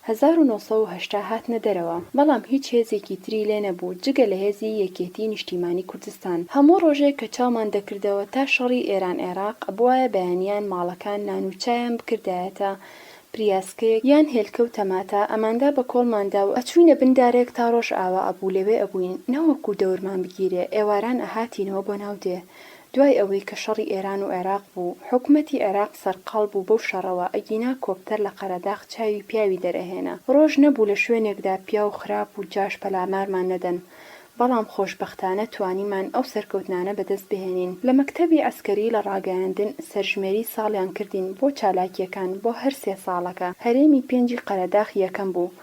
1980 هاتنە دەرەوە، بەڵام هیچ هێزێکی تری لێ نەبوو جگە لە هێزی یەکێتی نیشتیمانی کوردستان. هەموو ڕۆژێک کە چاومان دەکردەوە تا شەڕی ئێران عێراق ئەبوایە بەیانیان ماڵەکان نان و چایان بکردایەتە پریاسکەیەک یان هێلکە و تەماتە ئەماندا بە کۆڵماندا و ئەچووینە بن دارێک تا ڕۆژ ئاوا ئەبوو لەوێ ئەبووین نەوەکوو دەورمان بگیرێ ئێواران ئەهاتینەوە بۆ ناو دێ دوای ئەوەی کە شەڕی ئێران و عێراق بوو، حکومەتی عێراق سەرقاڵ بوو بەو شەڕەوە، ئەگینا کۆپتەر لە قەرەداخ چاوی پیاوی دەرئەهێنا. ڕۆژ نەبوو لە شوێنێکدا پیاو خراپ و جاش پەلامارمان نەدەن، بەڵام خۆشبەختانە توانیمان ئەو سەرکەوتنانە بەدەست بهێنین. لە مەکتەبی عەسکەری لە ڕاگەیاندن سەرژمێری ساڵیان کردین بۆ چالاکییەکان بۆ هەر سێ ساڵەکە، هەرێمی پێنجی قەرەداخ یەکەم بوو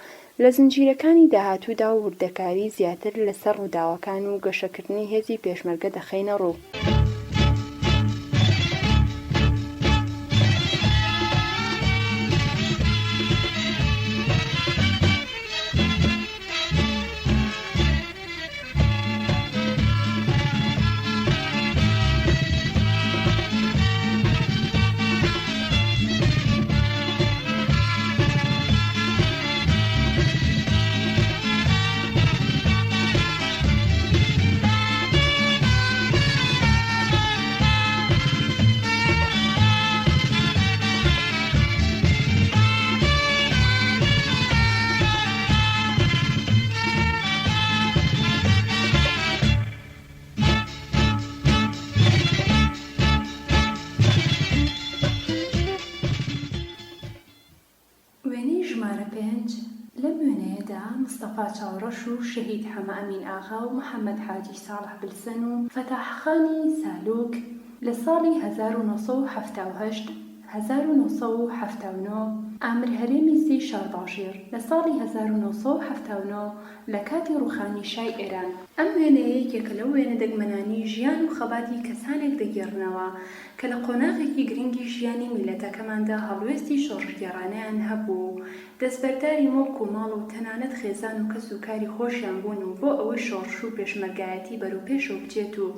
لە زنجیرەکانی داهاتوودا و وردەکاری زیاتر لەسەر ڕووداوەکان و گەشەکردنی هێزی پێشمەرگە دەخەینە ڕوو. وێنەی ژمارە پێنج، لەم وێنەیەدا مستەفا چاوڕەش و شەهید حەمە ئەمین ئاغا و محەمەد حاجی ساڵح بلسەن و فەتاح خانی سالوک لە ساڵی 1978. 1979، ئامر هەرێمی سێی شارباژێڕ، لە ساڵی 1979 لە کاتی ڕووخانی شای ئێران. ئەم وێنەیە یەکێکە لەو وێنە دەگمەنانەی ژیان و خەباتی کەسانێک دەگێڕنەوە کە لە قۆناغێکی گرنگی ژیانی میللەتەکەماندا هەڵوێستی شۆڕشگێڕانەیان هەبووە و دەستبەرداری موڵک و ماڵ و تەنانەت خێزان و کەس و کاری خۆشیان بوون و بۆ ئەوەی شۆڕش و پێشمەرگایەتی بەرەو پێشەوە بچێت و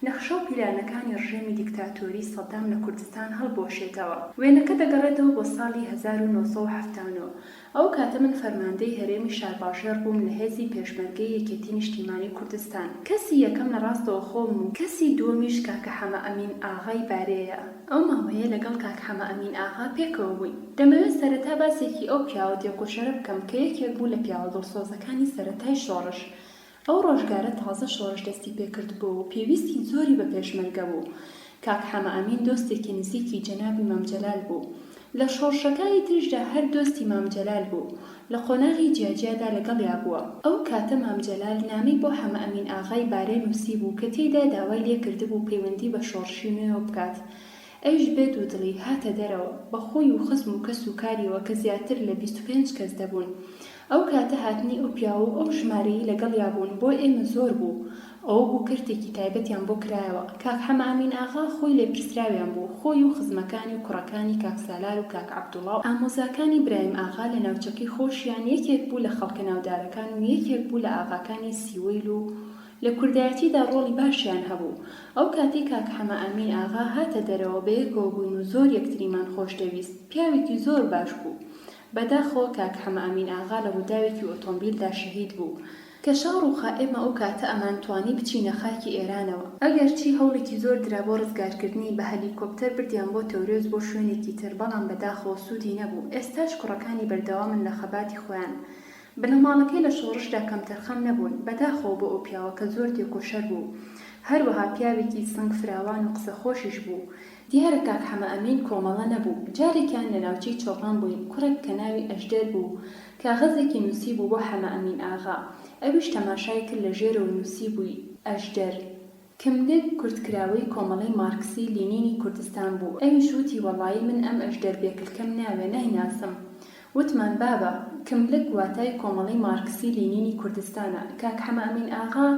نەخشە و پیلانەکانی ڕژێمی دیکتاتۆری سەدام لە کوردستان هەڵبوەشێتەوە. وێنەکە دەگەڕێتەوە بۆ ساڵی 1979. ئەو کاتە من فەرماندەی هەرێمی شارباژێڕ بووم لە هێزی پێشمەرگەی یەکێتی نیشتیمانی کوردستان. کەسی یەکەم لە ڕاستەوە خۆم و کەسی دووەمیش کاکە حەمە ئەمین ئاغای بارێیە. ئەو ماوەیە لەگەڵ کاک حەمە ئەمین ئاغا پێکەوە بووین. دەمەوێت سەرەتا باسێکی ئەو پیاوە تێکۆشەرە بکەم کە یەکێک بوو لە پیاوە دڵسۆزەکانی سەرەتای شۆڕش. ئەو ڕۆژگارە تازە شۆڕش دەستی پێکردبوو و پێویستی زۆری بە پێشمەرگە بوو. کاک حەمە ئەمین دۆستێکی نزیکی جەنابی مام جەلال بوو. لە شۆڕشەکانی تریشدا هەر دۆستی مام جەلال بوو. لە قۆناغی جیاجیادا لەگەڵیا بووە. ئەو کاتە مام جەلال نامەی بۆ حەمە ئەمین ئاغای بارێ نووسیبوو کە تێیدا داوای لێکردبوو پەیوەندی بە شۆڕشی نوێوە بکات. ئەویش بێ دوودڵی هاتە دەرەوە، بە خۆی و خزم و کەس و کاریەوە کە زیاتر لە 25 کەس دەبوون. ئەو کاتە هاتنی ئەو پیاوە و ئەو ژمارەی لەگەڵیا بوون بۆ ئێمە زۆر بوو. ئەوە بوو کەرتێکی تایبەتیان بۆ کرایەوە. کاک حەمەئەمین ئاغا خۆی لێپرسراویان بوو، خۆی و خزمەکانی و کوڕەکانی کاک سالار و کاک عەبدوڵا و ئامۆزاکانی برایم ئاغا لە ناوچەکەی خۆشیان یەکێک بوو لە خەڵکە ناودارەکان و یەکێک بوو لە ئاغاکانی سیوەیل و لە کوردایەتیدا ڕۆڵی باشیان هەبوو. ئەو کاتەی کاک حەمە ئەمین ئاغا هاتە دەرەوە بەیەکەوە بووین و زۆر یەکتریمان خۆش دەویست. پیاوێکی زۆر باش بوو. بەداخەوە کاک حەمە ئەمین ئاغا لە ڕووداوێکی ئۆتۆمبیلدا شەهید بوو. کە شا ڕووخا ئێمە ئەو کاتە ئەمانتوانی بچینە خاکی ئێرانەوە. ئەگەرچی هەوڵێکی زۆر درا بۆ ڕزگارکردنی، بە هەلیکۆپتەر بردیان بۆ تەورێز بۆ شوێنێکی تر، بەڵام بەداخەوە سوودی نەبوو. ئێستاش کوڕەکانی بەردەوامن لە خەباتی خۆیان. بنەماڵەکەی لە شۆڕشدا کەمتەرخەم نەبوون، بەداخەوە بۆ ئەو پیاوە کە زۆر تێکۆشەر بوو. هەروەها پیاوێکی سنگ فراوان و قسە خۆشیش بوو. دیارە کاک حەمە ئەمین کۆمەڵە نەبوو. جارێکیان لە ناوچەی چۆپان بووین، کوڕێک کە ناوی ئەژدەر بوو، کاغەزێکی نووسیبوو بۆ حەمە ئەمین ئاغا. ئەویش تەماشای کرد لە ژێرەوە نووسیبووی، ئەژدەر. کملک کورتکراوەی کۆمەڵەی مارکسی لینینی کوردستان بوو، ئەویش وتی وەڵایی من ئەم ئەژدەر بێکلکەم ناوێ نایناسم. وتمان بابە، کملک واتای کۆمەڵەی مارکسی لینینی کوردستانە، کاک حەمە ئەمین ئاغا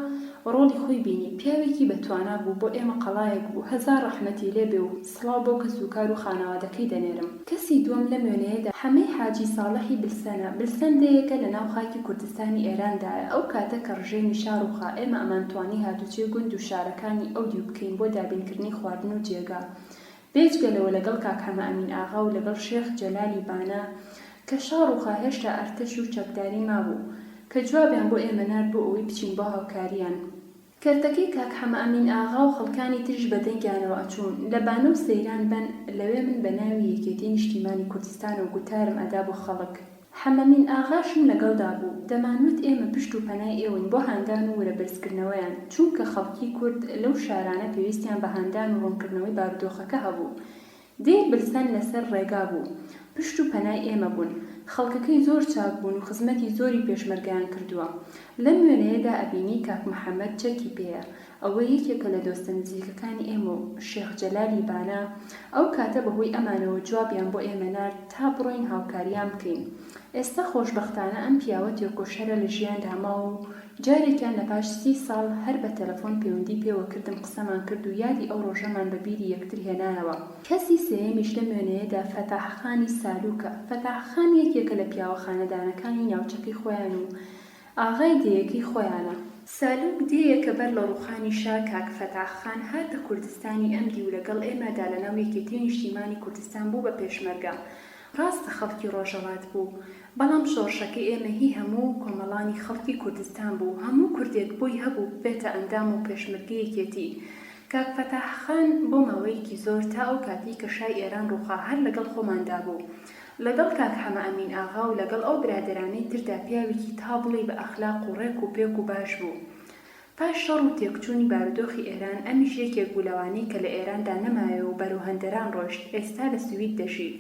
ڕۆڵی خۆی بینی، پیاوێکی بە توانا بوو، بۆ ئێمە قەڵایەک بوو، هەزار ڕەحمەتی لێ بێ و سڵاو بۆ کەس و کار و خانەوادەکەی دەنێرم. کەسی دووەم لەم وێنەیەدا حەمەی حاجی ساڵحی بلسەنە، بلسەن دێیەکە لە ناو خاکی کوردستانی ئێراندایە، ئەو کاتە کە ڕژێمی شا ڕووخا ئێمە ئەمانتوانی هاتوچۆی گوند و شارەکانی ئەو دیو بکەین بۆ دابینکردنی خواردن و جێگا، بێجگە لەوە لەگەڵ کاک حەمە ئەمین ئاغا و لەگەڵ شێخ جەلالی بانە کە شا ڕووخا هێشتا ئەرتەش و چەکداری مابوو کە جوابیان بۆ ئێمە نارد بۆ ئەوەی بچین بۆ هاوکاریان. کەرتەکەی کاک حەمە ئەمین ئاغا و خەڵکانی تریش بە دەنگیانەوە ئەچوون لە بانە و سەیران بەن لەوێ من بە ناوی یەکێتی نیشتیمانی کوردستانەوە گوتارم ئەدا بۆ خەڵک. حەمەمین ئاغاشم لەگەڵدا بوو، دەمانوت ئێمە پشت و پەنای ئێوەین بۆ هاندان و ورە بەرزکردنەوەیان، چونکە خەڵکی کورد لەو شارانە پێویستیان بە هاندان و ڕوونکردنەوەی بارودۆخەکە هەبوو. دێی بلسەن لەسەر ڕێگا بوو. پشت و پەنای ئێمە بوون. خەڵکەکەی زۆر چاک بوون و خزمەتی زۆری پێشمەرگەیان کردووە. لەم وێنەیەدا ئەبینی کاک محەمەد چەکی پێیە. ئەوە یەکێکە لە دۆستە نزیکەکانی ئێمە و شێخ جەلالی بانە، ئەو کاتە بە هۆی ئەمانەوە جوابیان بۆ ئێمە نارد تا بڕۆین هاوکاریان بکەین. ئێستا خۆشبەختانە ئەم پیاوە تێکۆشەرە لە ژیاندا ماوە و جارێکیان لە پاش سی ساڵ هەر بە تەلەفۆن پەیوەندی پێوە کردم قسەمان کرد و یادی ئەو ڕۆژەمان بە بیری یەکتر هێنایەوە. کەسی سێیەمیش لەم وێنەیەدا فەتاح خانی سالوکە. فەتاح خان یەکێکە لە پیاوە خانەدانەکانی ناوچەکەی خۆیان و ئاغای دێیەکەی خۆیانە. سالوک دێیەکە بەر لە ڕووخانی شا کاک فەتاح خان هاتە کوردستانی ئەم دیو لەگەڵ ئێمەدا لەناو یەکێتی نیشتیمانی کوردستان بوو بە پێشمەرگە. ڕاستە خەڵکی ڕۆژەڵات بوو، بەڵام شۆڕشەکەی ئێمە هی هەموو کۆمەڵانی خەڵکی کوردستان بوو، هەموو کوردێک بۆی هەبوو ببێتە ئەندام و پێشمەرگەی یەکێتی. کاک فەتاح خان بۆ ماوەیەکی زۆر تا ئەو کاتەی کە شای ئێران ڕووخا هەر لەگەڵ خۆماندا بوو. لەگەڵ کاک حەمە ئەمین ئاغا و لەگەڵ ئەو برادەرانەی تردا پیاوێکی تا بڵێی بە ئەخلاق و ڕێک و پێک و باش بوو. پاش شەڕ و تێکچوونی بارودۆخی ئێران ئەمیش یەکێک بوو لەوانەی کە لە ئێراندا نەمایەوە و بەرەو هەندەران ڕۆیشت، ئێستا لە سوید دەژی.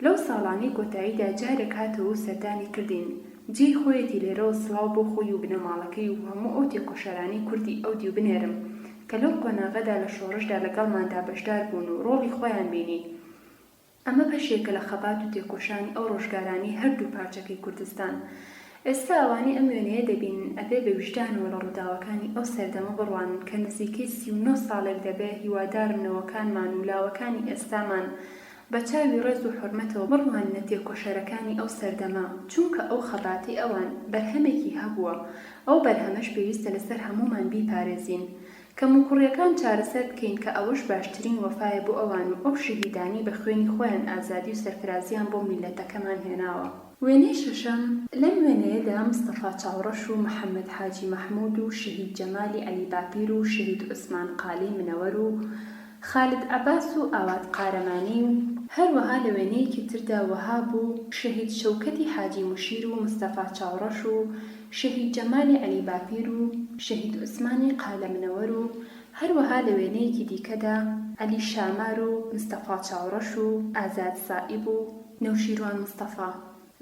لەو ساڵانەی کۆتاییدا جارێک هاتەوە و سەردانی کردین. جێی خۆیەتی لێرەوە سڵاو بۆ خۆی و بنەماڵەکەی و هەموو ئەو تێکۆشەرانەی کوردی ئەو دیو بنێرم کە لەو قۆناغەدا لە شۆڕشدا لەگەڵماندا بەشدار بوون و ڕۆڵی خۆیان بینی. ئەمە بەشێکە لە خەبات و تێکۆشانی ئەو ڕۆژگارانەی هەردوو پارچەکەی کوردستان. ئێستا ئەوانەی ئەم وێنەیە دەبینن ئەبێ بە ویژدانەوە لە ڕووداوەکانی ئەو سەردەمە بڕوانن کە نزیکەی 39 ساڵێک دەبێ هیوادارم نەوەکانمان و لاوەکانی ئێستامان بە چاوی ڕێز و حورمەتەوە بڕواننە تێکۆشەرەکانی ئەو سەردەمە چونکە ئەو خەباتەی ئەوان بەرهەمێکی هەبووە ئەو بەرهەمەش پێویستە لەسەر هەموومان بیپارێزین کەموکوڕیەکان چارەسەر بکەین کە ئەوەش باشترین وەفایە بۆ ئەوان و ئەو شەهیدانەی بە خوێنی خۆیان ئازادی و سەرفرازیان بۆ میللەتەکەمان هێناوە. وێنەی شەشەم، لەم وێنەیەدا مستەفا چاوڕەش و محەمەد حاجی مەحمود و شەهید جەمالی عەلی باپیر و شەهید عوسمان قالەی منەوەر و خالد عەباس و ئاوات قارەمانی و هەروەها لە وێنەیەکی تردا وەهاب و شەهید شەوکەتی حاجی موشیر و مستەفا چاوڕەش و شەهید جەمالی عەلی باپیر و شەهید عوسمانی قالە منەوەر و هەروەها لە وێنەیەکی دیکەدا عەلی شامار و مستەفا چاوڕەش و ئازاد سائیب و نەوشیروان مستەفا.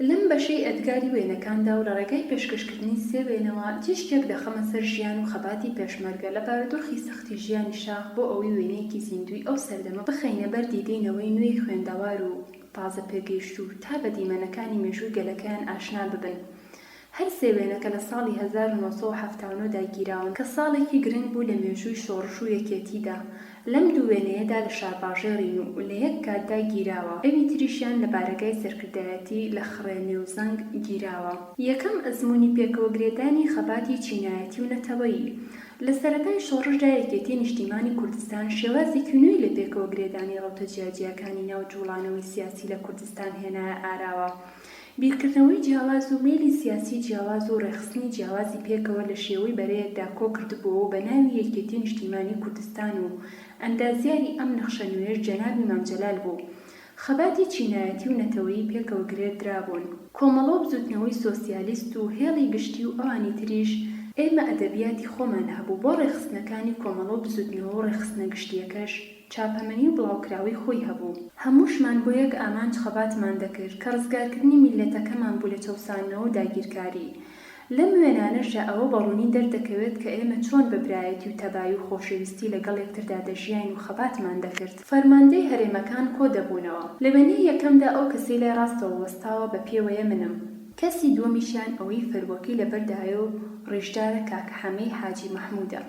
لەم بەشەی ئەدگاری وێنەکاندا و لە ڕێگای پێشکەشکردنی سێ وێنەوە تیشکێک دەخەمە سەر ژیان و خەباتی پێشمەرگە لە بارودۆخی سەختی ژیانی شاخ بۆ ئەوەی وێنەیەکی زیندووی ئەو سەردەمە بخەینە بەر دیدەی نەوەی نوێی خوێندەوار و تازە پێگەیشتوو تا بە دیمەنەکانی مێژووی گەلەکەیان ئاشنا ببن. هەر سێ وێنەکە لە ساڵی 1979 دا گیراون کە ساڵێکی گرنگ بوو لە مێژووی شۆڕش و یەکێتیدا، لەم دوو وێنەیەدا لە شارباژێڕین و لە یەک کاتدا گیراوە، ئەوی تریشیان لە بارەگای سەرکردایەتی لە خڕێ نێوزەنگ گیراوە. یەکەم ئەزموونی پێکەوەگرێدانی خەباتی چینایەتی و نەتەوەیی. لە سەرەتای شۆڕشدا یەکێتی نیشتیمانی کوردستان شێوازێکی نوێی لە پێکەوەگرێدانی ڕەوتە جیاجیاکانی ناو جووڵانەوەی سیاسی لە کوردستان هێنایە ئاراوە. بیرکردنەوەی جیاواز و مەیلی سیاسی جیاواز و ڕێکخستنی جیاوازی پێکەوە لە شێوەی بەرەیەکدا کۆکردبۆوە بە ناوی یەکێتی نیشتیمانی کوردستان و ئەندازیاری ئەم نەخشە نوێیەش جەنابی مام جەلال بوو. خەباتی چینایەتی و نەتەوەیی پێکەوە گرێ درابوون. کۆمەڵە و بزوتنەوەی سۆسیالیست و هێڵی گشتی و ئەوانی تریش، ئێمە ئەدەبیاتی خۆمان هەبوو بۆ ڕێکخستنەکانی کۆمەڵە و بزوتنەوە و ڕێکخستنە گشتییەکەش، چاپەمەنی و بڵاوکراوەی خۆی هەبوو. هەمووشمان بۆ یەک ئامانج خەباتمان دەکرد کە ڕزگارکردنی میللەتەکەمان بوو لە چەوساندنەوە و داگیرکاری. لەم وێنانەشدا ئەوە بە ڕوونی دەردەکەوێت کە ئێمە چۆن بە برایەتی و تەبایی و خۆشەویستی لەگەڵ یەکتردا دەژیاین و خەباتمان دەکرد. فەرماندەی هەرێمەکان کۆ دەبوونەوە. لە وێنەی یەکەمدا ئەو کەسەی لای ڕاستەوە وەستاوە بە پێوەیە منم. کەسی دووەمیشیان ئەوەی فەرووەکەی لەبەردایە و ڕیشدارە کاک حەمەی حاجی مەحموودە.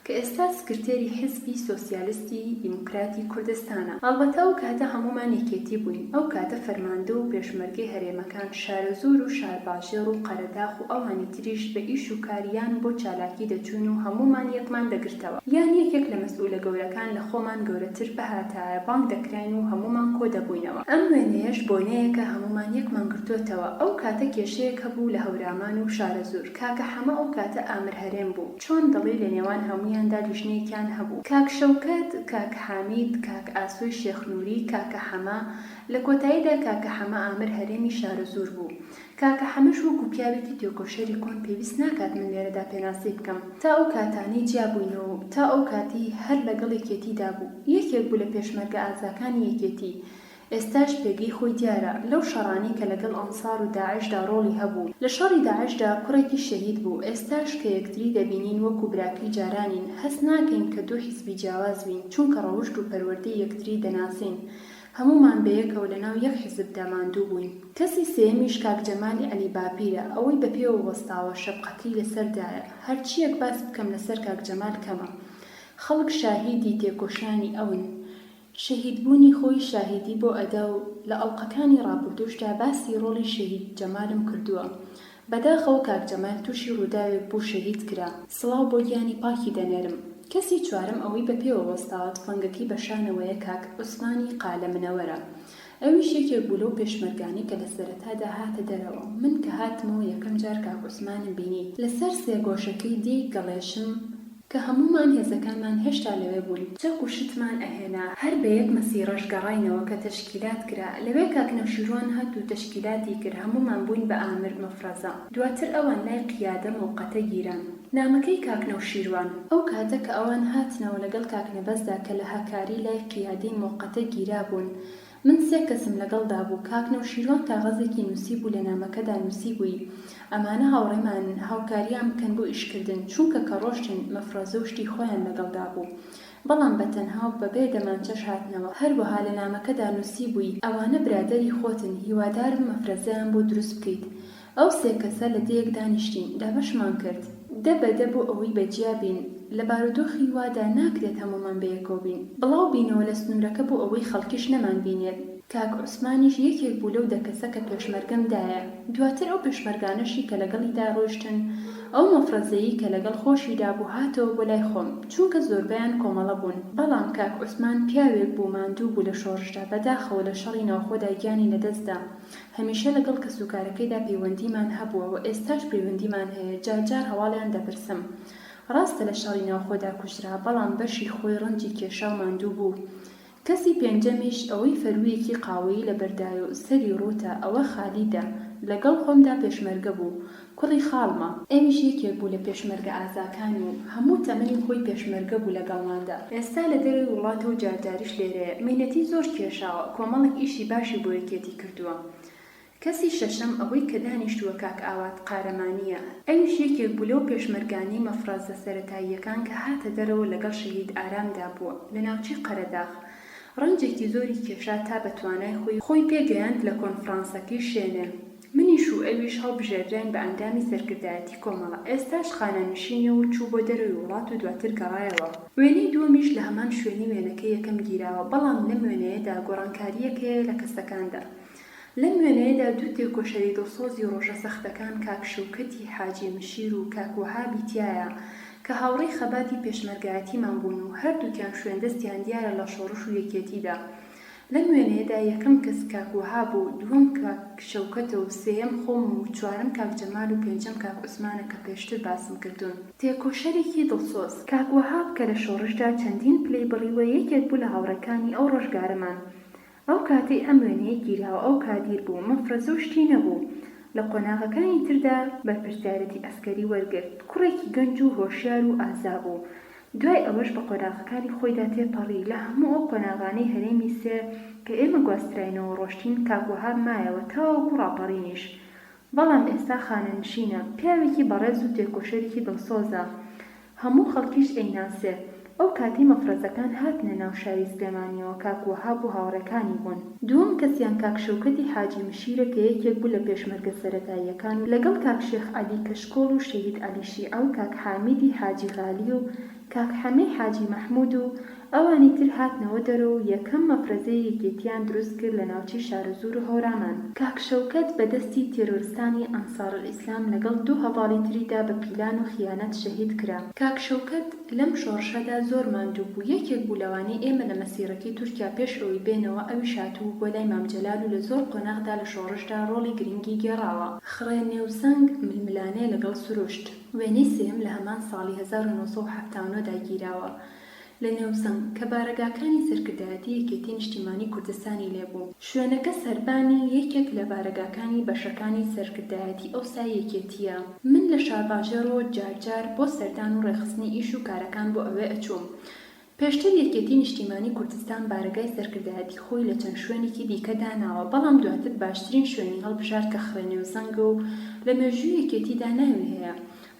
کە ئێستا سکرتێری حیزبی سۆسیالستی دیموکراتی کوردستانە. ئەڵبەتە ئەو کاتە هەموومان یەکێتی بووین، ئەو کاتە فەرماندە و پێشمەرگەی هەرێمەکان، شارەزوور و شارباژێڕ و قەرەداخ و ئەوانی تریش بە ئیش و کار یان بۆ چالاکی دەچووین و هەموومان یەکمان دەگرتەوە. یان یەکێک لە مەسئولە گەورەکان لە خۆمان گەورەتر بهاتایە بانگ دەکراین و هەموومان کۆ دەبووینەوە. ئەم وێنەیەش بۆنەیەکە هەموومان یەکمان گرتۆتەوە. ئەو کاتە کێشەیەک هەبوو لە هەورامان و شارەزوور. کاکە حەمە ئەو کاتە ئامر هەرێم بوو. چۆن دەڵێی لە نێوان هەموویاندا لیژنەیەکیان هەبوو. کاک شەوکەت، کاک حامید، کاک ئاسۆی شێخ نوری، کاکە حەمە، لە کۆتاییدا کاکە حەمە ئامر هەرێمی شارەزوور بوو. کاکە حەمەش وەکو پیاوێکی تێکۆشەری کۆن پێویست ناکات من لێرەدا پێناسەی بکەم. تا ئەو کاتانەی جیا بووینەوە و تا ئەو کاتەی هەر لەگەڵ یەکێتیدا بوو، یەکێک بوو لە پێشمەرگە ئازاکانی یەکێتی. ئێستاش پێگەی خۆی دیارە، لەو شەڕانەی کە لەگەڵ ئەنسار و داعشدا ڕۆڵی هەبوو، لە شەڕی داعشدا کوڕێکی شەهید بوو، ئێستاش کە یەکتری دەبینین وەکو براکەی جارانین، هەست ناکەین کە دوو حیزبی جیاواز بین، چونکە ڕەوشت و پەروەردەی یەکتری دەناسین، هەموومان بەیەکەوە لەناو یەک حیزبدا ماندوو بووین. کەسی سێیەمیش کاک جەمالی عەلی باپیرە، ئەوەی بە پێوە وەستاوە شەپقەکەی لەسەردایە، هەرچییەک باس بکەم لەسەر کاک جەمال کەمە، خەڵک شاهیدی تێکۆشانی ئەون، شەهیدبوونی خۆی شاهیدی بۆ ئەدا و لە ئەڵقەکانی ڕابوردووشدا باسی ڕۆڵی شەهید جەمالم کردووە. بەداخەوە کاک جەمال تووشی ڕووداوێک بوو شەهید کرا. سڵاو بۆ گیانی پاکی دەنێرم. کەسی چوارەم ئەوەی بە پێوە وەستاوە تفەنگەکەی بە شانەوەیە کاک عوسمانی قالە منەوەرە. ئەویش یەکێک بوو لەو پێشمەرگانەی کە لە سەرەتادا هاتە دەرەوە. من کە هاتمەوە یەکەم جار کاک عوسمانم بینی لە سەر سێگۆشەکەی دێی گەڵێشم، کە هەموومان هێزەکانمان هێشتا لەوێ بوون، چەک و شتمان ئەهێنا، هەر بە یەک مەسیڕەش گەڕاینەوە کە تەشکیلات کرا، لەوێ کاک نەوشیروان هات و تەشکیلاتی کرد، هەموومان بووین بە ئامر مەفرەزە، دواتر ئەوان لای قیادە مۆقەتە گیران. نامەکەی کاک نەوشیروان. ئەو کاتە کە ئەوان هاتنەوە لەگەڵ کاک نەبەزدا کە لە هەکاری لای قیادەی مۆقەتە گیرابوون، من سێ کەسم لەگەڵدا بوو، کاک نەوشیروان کاغەزێکی نووسیبوو لە نامەکەدا نووسیبووی، ئەمانە هاوڕێمانن، هاوکارییان بکەن بۆ ئیشکردن، چونکە کە ڕۆشتن، مەفرەزە و شتی خۆیان لەگەڵدا بوو. بەڵام بە تەنها و بەبێ دەمانچەش هاتنەوە. هەروەها لە نامەکەدا نووسیبووی، ئەوانە برادەری خۆتن، هیوادارم مەفرەزەیان بۆ دروست بکەیت. ئەو سێ کەسە لە دێیەک دانیشتین، دابەشمان کرد. دە بە دە بۆ ئەوەی بە جیا بین. لە بارودۆخی وادا ناکرێت هەموومان بەیەکەوە بین. بڵاو بینەوە لە سنوورەکە بۆ ئەوەی خەڵکیش نەمانبینێت. کاک عوسمانیش یەکێک بوو لەو دە کەسە کە پێشمەرگەم دایە. دواتر ئەو پێشمەرگانەشی کە لەگەڵیدا ڕۆیشتن، ئەو مەفرەزەیی کە لەگەڵ خۆشیدا بوو هاتەوە بۆ لای خۆم، چونکە زۆربەیان کۆمەڵە بوون. بەڵام کاک عوسمان پیاوێک بوو ماندوو بوو لە شۆڕشدا، بەداخەوە لە شەڕی ناوخۆدا گیانی لەدەست دا. هەمیشە لەگەڵ کەسوکارەکەیدا پەیوەندیمان هەبووە و ئێستاش پەیوەندیمان هەیە، جار جار هەواڵیان دەپرسم. ڕاستە لە شەڕی ناوخۆدا کوژرا، بەڵام بەشی خۆی ڕەنجی کێشا و ماندوو بوو. کەسی پێنجەمیش ئەوەی فەروویەکی قاوەیی لەبەردایە و سەری ڕووتە، ئەوە خالیدە، لەگەڵ خۆمدا پێشمەرگە بوو، کوڕی خاڵمە. ئەویش یەکێک بوو لە پێشمەرگە ئازاکان و هەموو تەمەنی خۆی پێشمەرگە بوو لەگەڵماندا. ئێستا لە دەرەوەی وڵاتە و جارجاریش لێرەیە. مەینەتی زۆر کێشاوە، کۆمەڵێک ئیشی باشی بۆ یەکێتی کردووە. کەسی شەشەم ئەوەی کە دانیشتووە کاک ئاوات قارەمانییە. ئەویش یەکێک بوو لەو پێشمەرگانەی مەفرەزە سەرەتاییەکان کە هاتە دەرەوە لەگەڵ شەهید ئارامدا بووە لە ناوچەی قەرەداغ. ڕەنجێکی زۆری کێشا تا بە توانای خۆی خۆی پێگەیاند لە کۆنفرانسەکەی شێنێ. منیش و ئەویش هەڵبژێردراین بە ئەندامی سەرکردایەتی کۆمەڵە، ئێستاش خانەنشینە و چوو بۆ دەرەوەی وڵات و دواتر گەڕایەوە. وێنەی دووەمیش لە هەمان شوێنی وێنەکەی یەکەم گیراوە، بەڵام لەم وێنەیەدا گۆڕانکارییەک هەیە لە کەسەکاندا. لەم وێنەیەدا دوو تێکۆشەری دڵسۆزی ڕۆژە سەختەکان کاک شەوکەتی حاجی مشیر و کاک وەهابی تیایە کە هاوڕێی خەباتی پێشمەرگایەتیمان بوون و هەردووکیان شوێندەستیان دیارە لە شۆڕش و یەکێتیدا. لەم وێنەیەدا یەکەم کەس کاک وەهاب و دووەم کاک شەوکەتە و سێیەم خۆمم و چوارەم کاک جەمال و پێنجەم کاک عوسمانە کە پێشتر باسم کردوون. تێکۆشەرێکی دڵسۆز. کاک وەهاب کە لە شۆڕشدا چەندین پلەی بڕیوە یەکێک بوو لە هاوڕێکانی ئەو ڕۆژگارەمان. ئەو کاتەی ئەم وێنەیە گیراوە ئەو کادیر بوو، مەفرەزە و شتی نەبوو. لە قۆناغەکانی تردا بەرپرسیارێتی عەسکەری وەرگرت. کوڕێکی گەنج و هۆشیار و ئازا بوو. دوای ئەوەش بە قۆناغەکانی خۆیدا تێپەڕی، لە هەموو ئەو قۆناغانەی هەرێمی سێ کە ئێمە گواستراینەوە ڕۆشتین کاک وەهاب مایەوە تاوەکو ڕاپەڕینیش. بەڵام ئێستا خانەنشینە، پیاوێکی بەڕێز و تێکۆشەرێکی دڵسۆزە. هەموو خەڵکیش ئەیناسێ. ئەو کاتەی مەفرەزەکان هاتنە ناو شاری سلێمانیەوە کاک وەهاب و هاوڕێکانی بوون. دووەم کەسیان کاک شەوکەتی حاجی مشیرە کە یەکێک بوو لە پێشمەرگە سەرەتاییەکان و لەگەڵ کاک شێخ عەلی کەشکۆڵ و شەهید عەلی شیعە و کاک حامیدی حاجی غالی و کاک حەمەی حاجی مەحمود و ئەوانی تر هاتنەوە دەرەوە و یەکەم مەفرەزەی یەکێتیان دروست کرد لە ناوچەی شارەزوور و هەورامان. کاک شەوکەت بە دەستی تێرۆرستانی ئەنسارالئیسلام لەگەڵ دوو هەڤاڵی تریدا بە پیلان و خیانەت شەهید کرا. کاک شەوکەت لەم شۆڕشەدا زۆر ماندوو بوو، یەکێک بوو لەوانەی ئێمە لە مەسیرەکەی تورکیا پێش ئەوەی بێنەوە ئەویش هاتبوو بۆ لای مام جەلال و لە زۆر قۆناغدا لە شۆڕشدا ڕۆڵی گرنگی گێڕاوە. خڕێ نێوزەنگ ململانێ لەگەڵ سروشت. وێنەی سێیەم لە هەمان ساڵی 1979 دا گیراوە لە نێوزەنگ، کە بارەگاکانی سەرکردایەتی یەکێتی نیشتیمانی کوردستانی لێ بوو. شوێنەکە سەربانی یەکێک لە بارەگاکانی بەشەکانی سەرکردایەتی ئەوسای یەکێتییە. من لە شارباژێڕەوە جار جار بۆ سەردان و ڕێکخستنی ئیش و کارەکان بۆ ئەوێ ئەچووم. پێشتر یەکێتی نیشتیمانی کوردستان بارەگای سەرکردایەتی خۆی لە چەند شوێنێکی دیکە داناوە، بەڵام دواتر باشترین شوێنی هەڵبژارد کە خڕێنێوزەنگە و لە مێژووی یەکێتیدا ناوی هەیە.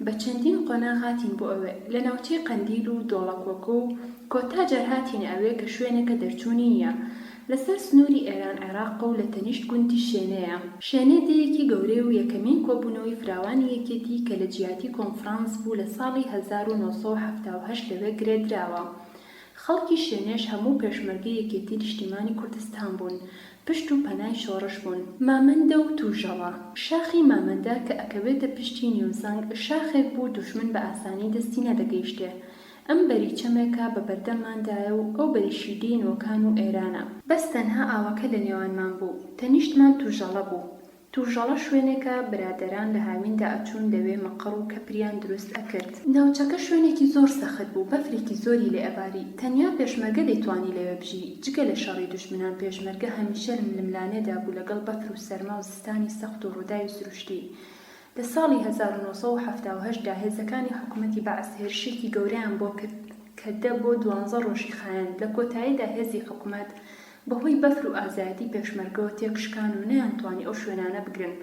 بە چەندین قۆناغ هاتین بۆ ئەوێ، لە ناوچەی قەندیل و دۆڵەکۆکە و کۆتا جار هاتینە ئەوێ کە شوێنێکە دەرچوونی نییە. لەسەر سنووری ئێران عێراقە و لە تەنیشت گوندی شێنێیە. شێنێ دێیەکی گەورەیە و یەکەمین کۆبوونەوەی فراوانی یەکێتی کە لە جیاتی کۆنفرانس بوو لە ساڵی 1978 لەوێ گرێدراوە. خەڵکی شێنێش هەموو پێشمەرگەی یەکێتی نیشتیمانی کوردستان بوون، پشت و پەنای شۆڕش بوون. مامەندە و توژەڵە. شاخی مامەندە کە ئەکەوێتە پشتی نێوزەنگ، شاخێک بوو دوژمن بە ئاسانی دەستی نەدەگەیشتێ. ئەم بەری چەمێکە بە بەردەمماندایە و ئەو بەریشی دێی نۆکان و ئێرانە. بەس تەنها ئاوەکە لە نێوانمان بوو. تەنیشتمان توژەڵە بوو. توژەڵە شوێنێکە برادەران لە هاویندا ئەچوون لەوێ مەقەڕ و کەپریان دروست ئەکرد. ناوچەکە شوێنێکی زۆر سەخت بوو، بەفرێکی زۆری لێ ئەباری. تەنیا پێشمەرگە دەیتوانی لەوێ بژی. جگە لە شەڕی دوژمنان پێشمەرگە هەمیشە لە ململانێدا بوو لەگەڵ بەفر و سەرما و زستانی سەخت و ڕووداوی سروشتی. لە ساڵی 1978 دا هێزەکانی حکومەتی بەعس هێرشێکی گەورەیان بۆ کرد کە دە بۆ دوانزە ڕۆژی خایاند، لە کۆتاییدا هێزی حکومەت بەهۆی بەفر و ئازایەتی پێشمەرگەوە تێکشکان و نەیانتوانی ئەو شوێنانە بگرن،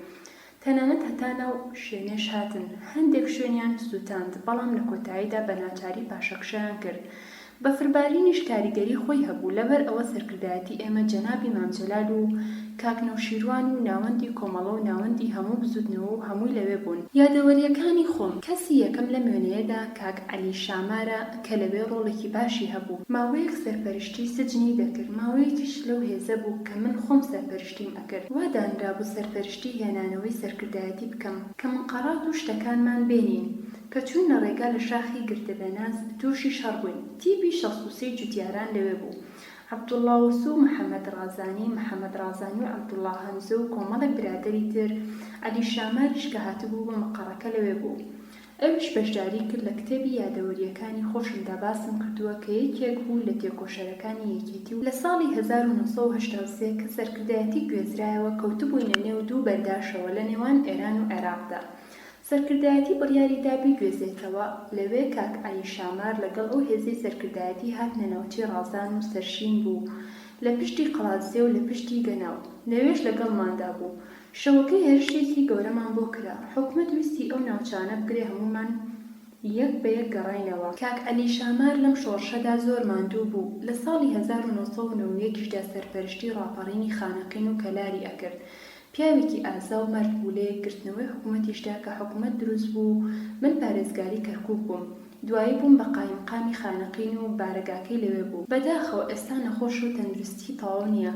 تەنانەت هەتا ناو شێنێش هاتن، هەندێک شوێنیان سووتاند، بەڵام لە کۆتاییدا بە ناچاری پاشەکشەیان کرد. بەفربارینیش کاریگەری خۆی هەبوو، لەبەر ئەوە سەرکردایەتی ئێمە جەنابی مام جەلال و کاک نەوشیروان و ناوەندی کۆمەڵە و ناوەندی هەموو بزوتنەوە و هەمووی لەوێ بوون. یادەوەرییەکانی خۆم، کەسی یەکەم لەم وێنەیەدا کاک عەلی شامارە کە لەوێ ڕۆڵێکی باشی هەبوو، ماوەیەک سەرپەرشتی سجنی دەکرد، ماوەیەکیش لەو هێزە بوو کە من خۆم سەرپەرشتیم ئەکرد، وا دانرابوو سەرپەرشتی هێنانەوەی سەرکردایەتی بکەم کە مقەڕات و شتەکانمان بێنین، کە چووینە ڕێگا لە شاخی گردەبێناز تووشی شەڕ بووین، تیپی 63 جوتیاران لەوێ بوو، عەبدوڵڵا وەسو و محەمەد ڕازانی، محەمەد ڕازانی و عەبدوڵڵا هەمزە و کۆمەڵێک برادەری تر، عەلی شاماریش کە هاتبوو بۆ مقەڕەکە لەوێ بوو. ئەویش بەشداری کرد لە کتێبی یادەوەرییەکانی خۆشمدا باسم کردووە کە یەکێک بوو لە تێکۆشەرەکانی یەکێتی و لە ساڵی 1983 کە سەرکردایەتی گوێزرایەوە کەوتبووینە نێو دوو بەرداشەوە لە نێوان ئێران و عێراقدا سەرکردایەتی بڕیاری دا بیگوێزێتەوە لەوێ کاک عەلی شامار لەگەڵ ئەو هێزەی سەرکردایەتی هاتنە ناوچەی ڕازان و سەرشین بوو لە پشتی قەڵادزێ و لە پشتی گەناو لەوێش لەگەڵماندا بوو شەوەکەی هێرشێکی گەورەمان بۆ کرا حکومەت ویستی ئەو ناوچانە بگرێ هەموومان یەک بە یەک گەڕاینەوە. کاک عەلی شامار لەم شۆڕشەدا زۆر ماندوو بوو لە ساڵی 1991 یشدا سەرپەرشتی ڕاپەڕینی خانەقین و کەلاری ئەکرد پیاوێکی ئازا و مەرد بوو لە یەکگرتنەوەی حکومەتیشدا کە حکومەت دروست بوو من پارێزگاری کەرکوک بووم دوایی بووم بە قایمقامی خانەقین و بارەگاکەی لەوێ بوو بەداخەوە ئێستا نەخۆشە و تەندروستی تەواو نیە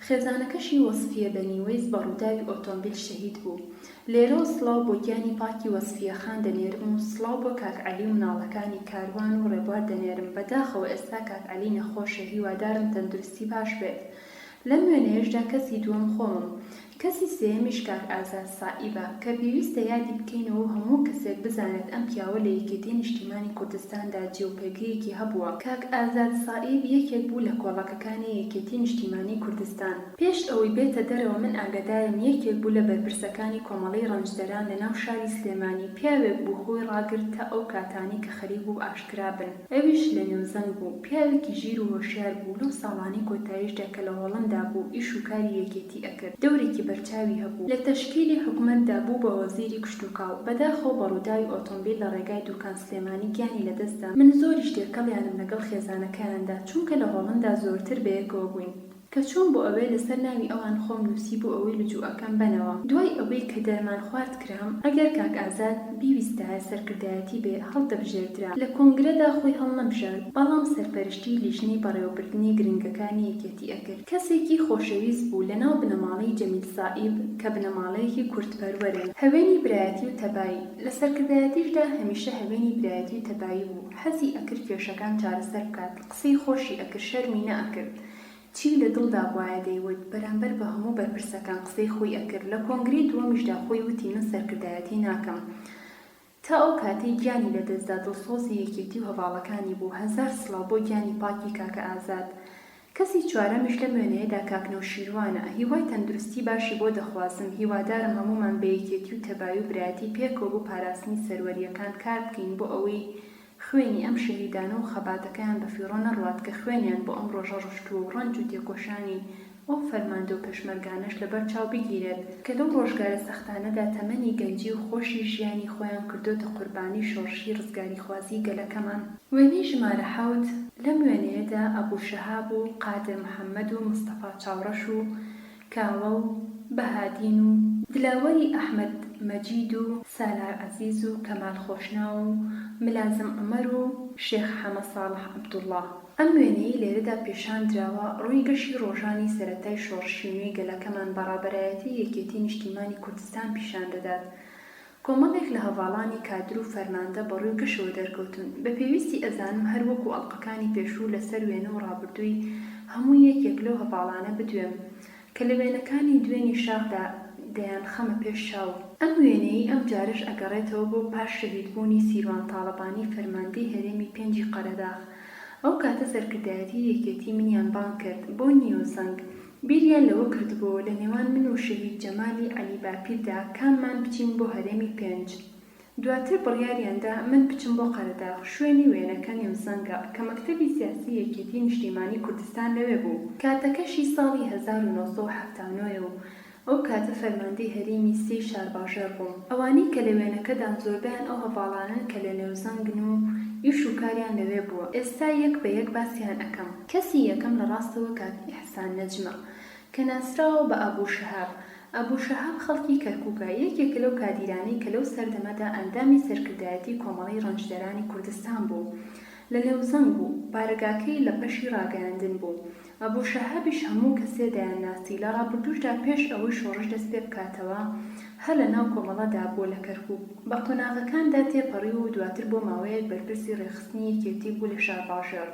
خێزانەکەشی وەسفیە بەنی وەیس بە ڕووداوی ئۆتۆمبیل شەهید بوو لێرەوە سڵاو بۆ گیانی پاکی وەسفیە خان دەنێرم و سڵاو بۆ کاک عەلی و مناڵەکانی کاروان و ڕێبوار دەنێرم بەداخەوە ئێستا کاک عەلی نەخۆشە هیوادارم تەندروستی باش بێت لەم وێنەیەشدا کەسی دووەم خۆمم. کەسی سێیەمیش کاک ئازاد سائیبە، کە پێویستە یادی بکەینەوە و هەموو کەسێک بزانێت ئەم پیاوە لە یەکێتی نیشتیمانی کوردستاندا جێ و پێگەیەکی هەبووە. کاک ئازاد سائیب یەکێک بوو لە کۆڵەکەکانی یەکێتی نیشتیمانی کوردستان. پێش ئەوەی بێتە دەرەوە من ئاگادارم یەکێک بوو لە بەرپرسەکانی کۆمەڵەی ڕەنجدەران لە ناو شاری سلێمانی، پیاوێک بوو خۆی ڕاگرت تا ئەو کاتانەی کە خەریک بوو ئاشکرا بن. ئەویش لە نێوزەنگ بوو. پیاوێکی ژیر و هۆشیار بوو، لەو ساڵانەی کۆتاییشدا کە لە هۆڵەندا بوو ئیش و کاری یەکێتی ئەکرد، دەورێکی بەرچاوی هەبوو. لە تەشکیلی حکومەتدا بوو بە وەزیری کشتوکاڵ. بەداخەوە بە ڕووداوی ئۆتۆمبیل لە ڕێگای دوکان سلێمانی گیانی لە دەست دا. من زۆریش تێکەڵیانم لەگەڵ خێزانەکەیاندا، چونکە لە هۆڵەندا زۆرتر بەیەکەوە بووین. کە چووم بۆ ئەوێ لەسەر ناوی ئەوان خۆم نووسی بۆ ئەوەی لجووئەکەم بەنەوە. دوای ئەوەی کە دەرمان خوارد کرام، ئەگەر کاک ئازاد بیویستایە سەرکردایەتی بێ هەڵدەبژێردرا. لە کۆنگرەدا خۆی هەڵنەبژارد، بەڵام سەرپەرشتی لیژنەی بەڕێوەبردنی گرنگەکانی یەکێتی ئەکرد. کەسێکی خۆشەویست بوو لە ناو بنەماڵەی جەمیل سائیب کە بنەماڵەیەکی کوردپەروەرن. هەوێنی برایەتی و تەبایی. لە سەرکردایەتیشدا هەمیشە هەوێنی برایەتی و تەبایی بوو. حەزی ئەکرد کێشەکان چارەسەر بکات. قسەی خۆشی ئەکرد، شەرمی نەئەکرد. چی لە دڵدا بوایە دەیوت، بەرامبەر بە هەموو بەرپرسەکان قسەی خۆی ئەکرد، لە کۆنگرەی دووەمیشدا خۆی وتی من سەرکردایەتی ناکەم. تا ئەو کاتەی گیانی لە دەستدا دڵسۆزی یەکێتی و هەڤاڵەکانی بوو، هەزار سڵاو بۆ گیانی پاکی کاکە ئازاد. کەسی چوارەمیش لەم وێنەیەدا کاک نەوشیروانە، هیوای تەندروستی باشی بۆ دەخوازم، هیوادارم هەموومان بە یەکێتی و تەبایی و برایەتی پێکەوە بۆ پاراستنی سەروەرییەکان کار بکەین بۆ ئەوەی خوێنی ئەم شەهیدانە و خەباتەکەیان بە فیڕۆ نەڕوات کە خوێنیان بۆ ئەم ڕۆژە ڕشتووە و ڕەنج و تێکۆشانی ئەو فەرماندە و پێشمەرگانەش لەبەر چاو بگیرێت کە لەو ڕۆژگارە سەختانەدا تەمەنی گەنجی و خۆشی ژیانی خۆیان کردۆتە قوربانی شۆڕشی ڕزگاریخوازی گەلەکەمان. وێنەی ژمارە حەوت، لەم وێنەیەدا ئەبو شەهاب و قادر محەمەد و مستەفا چاوڕەش و کاوە و بەهادین و دلاوەری ئەحمەد مەجید و سالار عەزیز و کەمال خۆشناو و ملازم عومەر و شێخ حەمە ساڵح عەبدوڵڵا. ئەم وێنەیەی لێرەدا پێشان دراوە ڕووی گەشی ڕۆژانی سەرەتای شۆڕشی نوێی گەلەکەمان بە ڕابەرایەتی یەکێتی نیشتیمانی کوردستان پیشان دەدات. کۆمەڵێک لە هەڤاڵانی کادر و فەرماندە بە ڕووی گەشەوە دەرکەوتوون. بە پێویستی ئەزانم هەر وەکوو ئەڵقەکانی پێشوو لە سەر وێنە و ڕابردووی هەموو یەکێک لەو هەڤاڵانە بدوێم کە لە وێنەکانی دوێنی شاخدا دەیانخەمە پێش چاو. ئەم وێنەیەی ئەم جارەش ئەگەڕێتەوە بۆ پاش شەهید بوونی سیروان تاڵەبانی فەرماندەی هەرێمی پێنجی قەرەداغ. ئەو کاتە سەرکردایەتی یەکێتی منیان بانگ کرد بۆ نیۆزەنگ بیریان لەوە کردبۆوە لە نێوان من و شەهید جەمالی عەلی باپیردا کاممان بچین بۆ هەرێمی پێنج. دواتر بڕیاریان دا من بچم بۆ قەرەداغ، شوێنی وێنەکە نێوزەنگە، کە مەکتەبی سیاسی یەکێتی نیشتیمانی کوردستان لەوێ بوو. کاتەکەشی ساڵی 1979 ە و. ئەو کاتە فەرماندەی هەرێمی سێی شارباژێڕ بووم. ئەوانەی کە لە وێنەکەدان زۆربەیان ئەو هەڤاڵانەن کە لە نێوزەنگن و ئیش و کاریان لەوێ بووە. ئێستا یەک بە یەک باسیان ئەکەم. کەسی یەکەم لە ڕاستەوە کاک ئیحسان نەجمە، کە ناسراوە بە ئەبو شەهاب. ئەبو شەهاب خەڵکی کەرکوکە، یەکێکە لەو کادیرانەی کە لەو سەردەمەدا ئەندامی سەرکردایەتی کۆمەڵەی ڕەنجدەرانی کوردستان بوو. لە نێوزەنگ بوو، بارەگاکەی لە بەشی ڕاگەیاندن بوو. ئەبو شەهابیش هەموو کەسێ دەیانناسی، لە ڕابردووشدا پێش ئەوەی شۆڕش دەست پێ بکاتەوە هەر لە ناو کۆمەڵەدا بووە لە کەرکوک، بە قۆناغەکاندا تێپەڕیوە و دواتر بۆ ماوەیەک بەرپرسی ڕێکخستنی یەکێتی بوو لە شارباژێڕ.